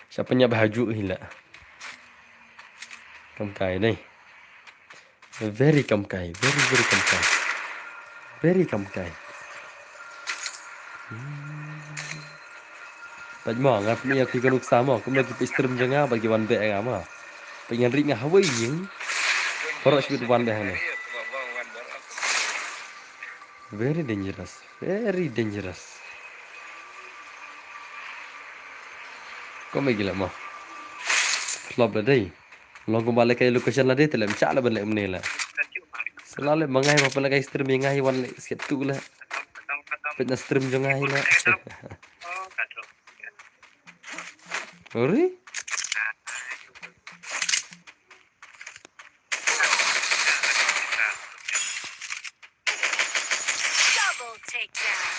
Sha pynïap ha ju hi la. Kam kai dei. Very kam kai, very, very kam kai. Very kam kai. Hmm. Peit mo, nga pynïap ki kanu ksa mo, kumno ki peit stream jong nga, bad ki wan beh nga mo. Peit ngan ri nga hawai ïing. Parot shibit wan beh hangne. Very dangerous, very dangerous. Ko me gila mo. Flop la dei. Long kumba lehkai location la dei te lem sha la ban leh mynne la. Sala le mangai ba pala kai stream ngai wan le siat tu la. Peit na stream jong ngai la. Ori? Double takedown.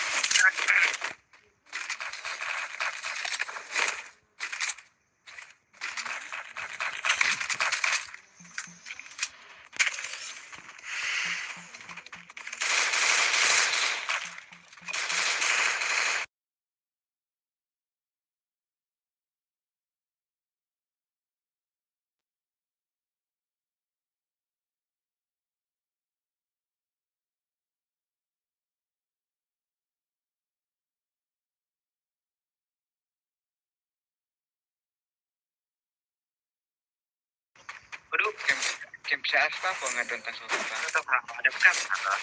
Waduh, kem, kem sha aspa ko nga don ta so ta. Ta ha, ada bukan ta.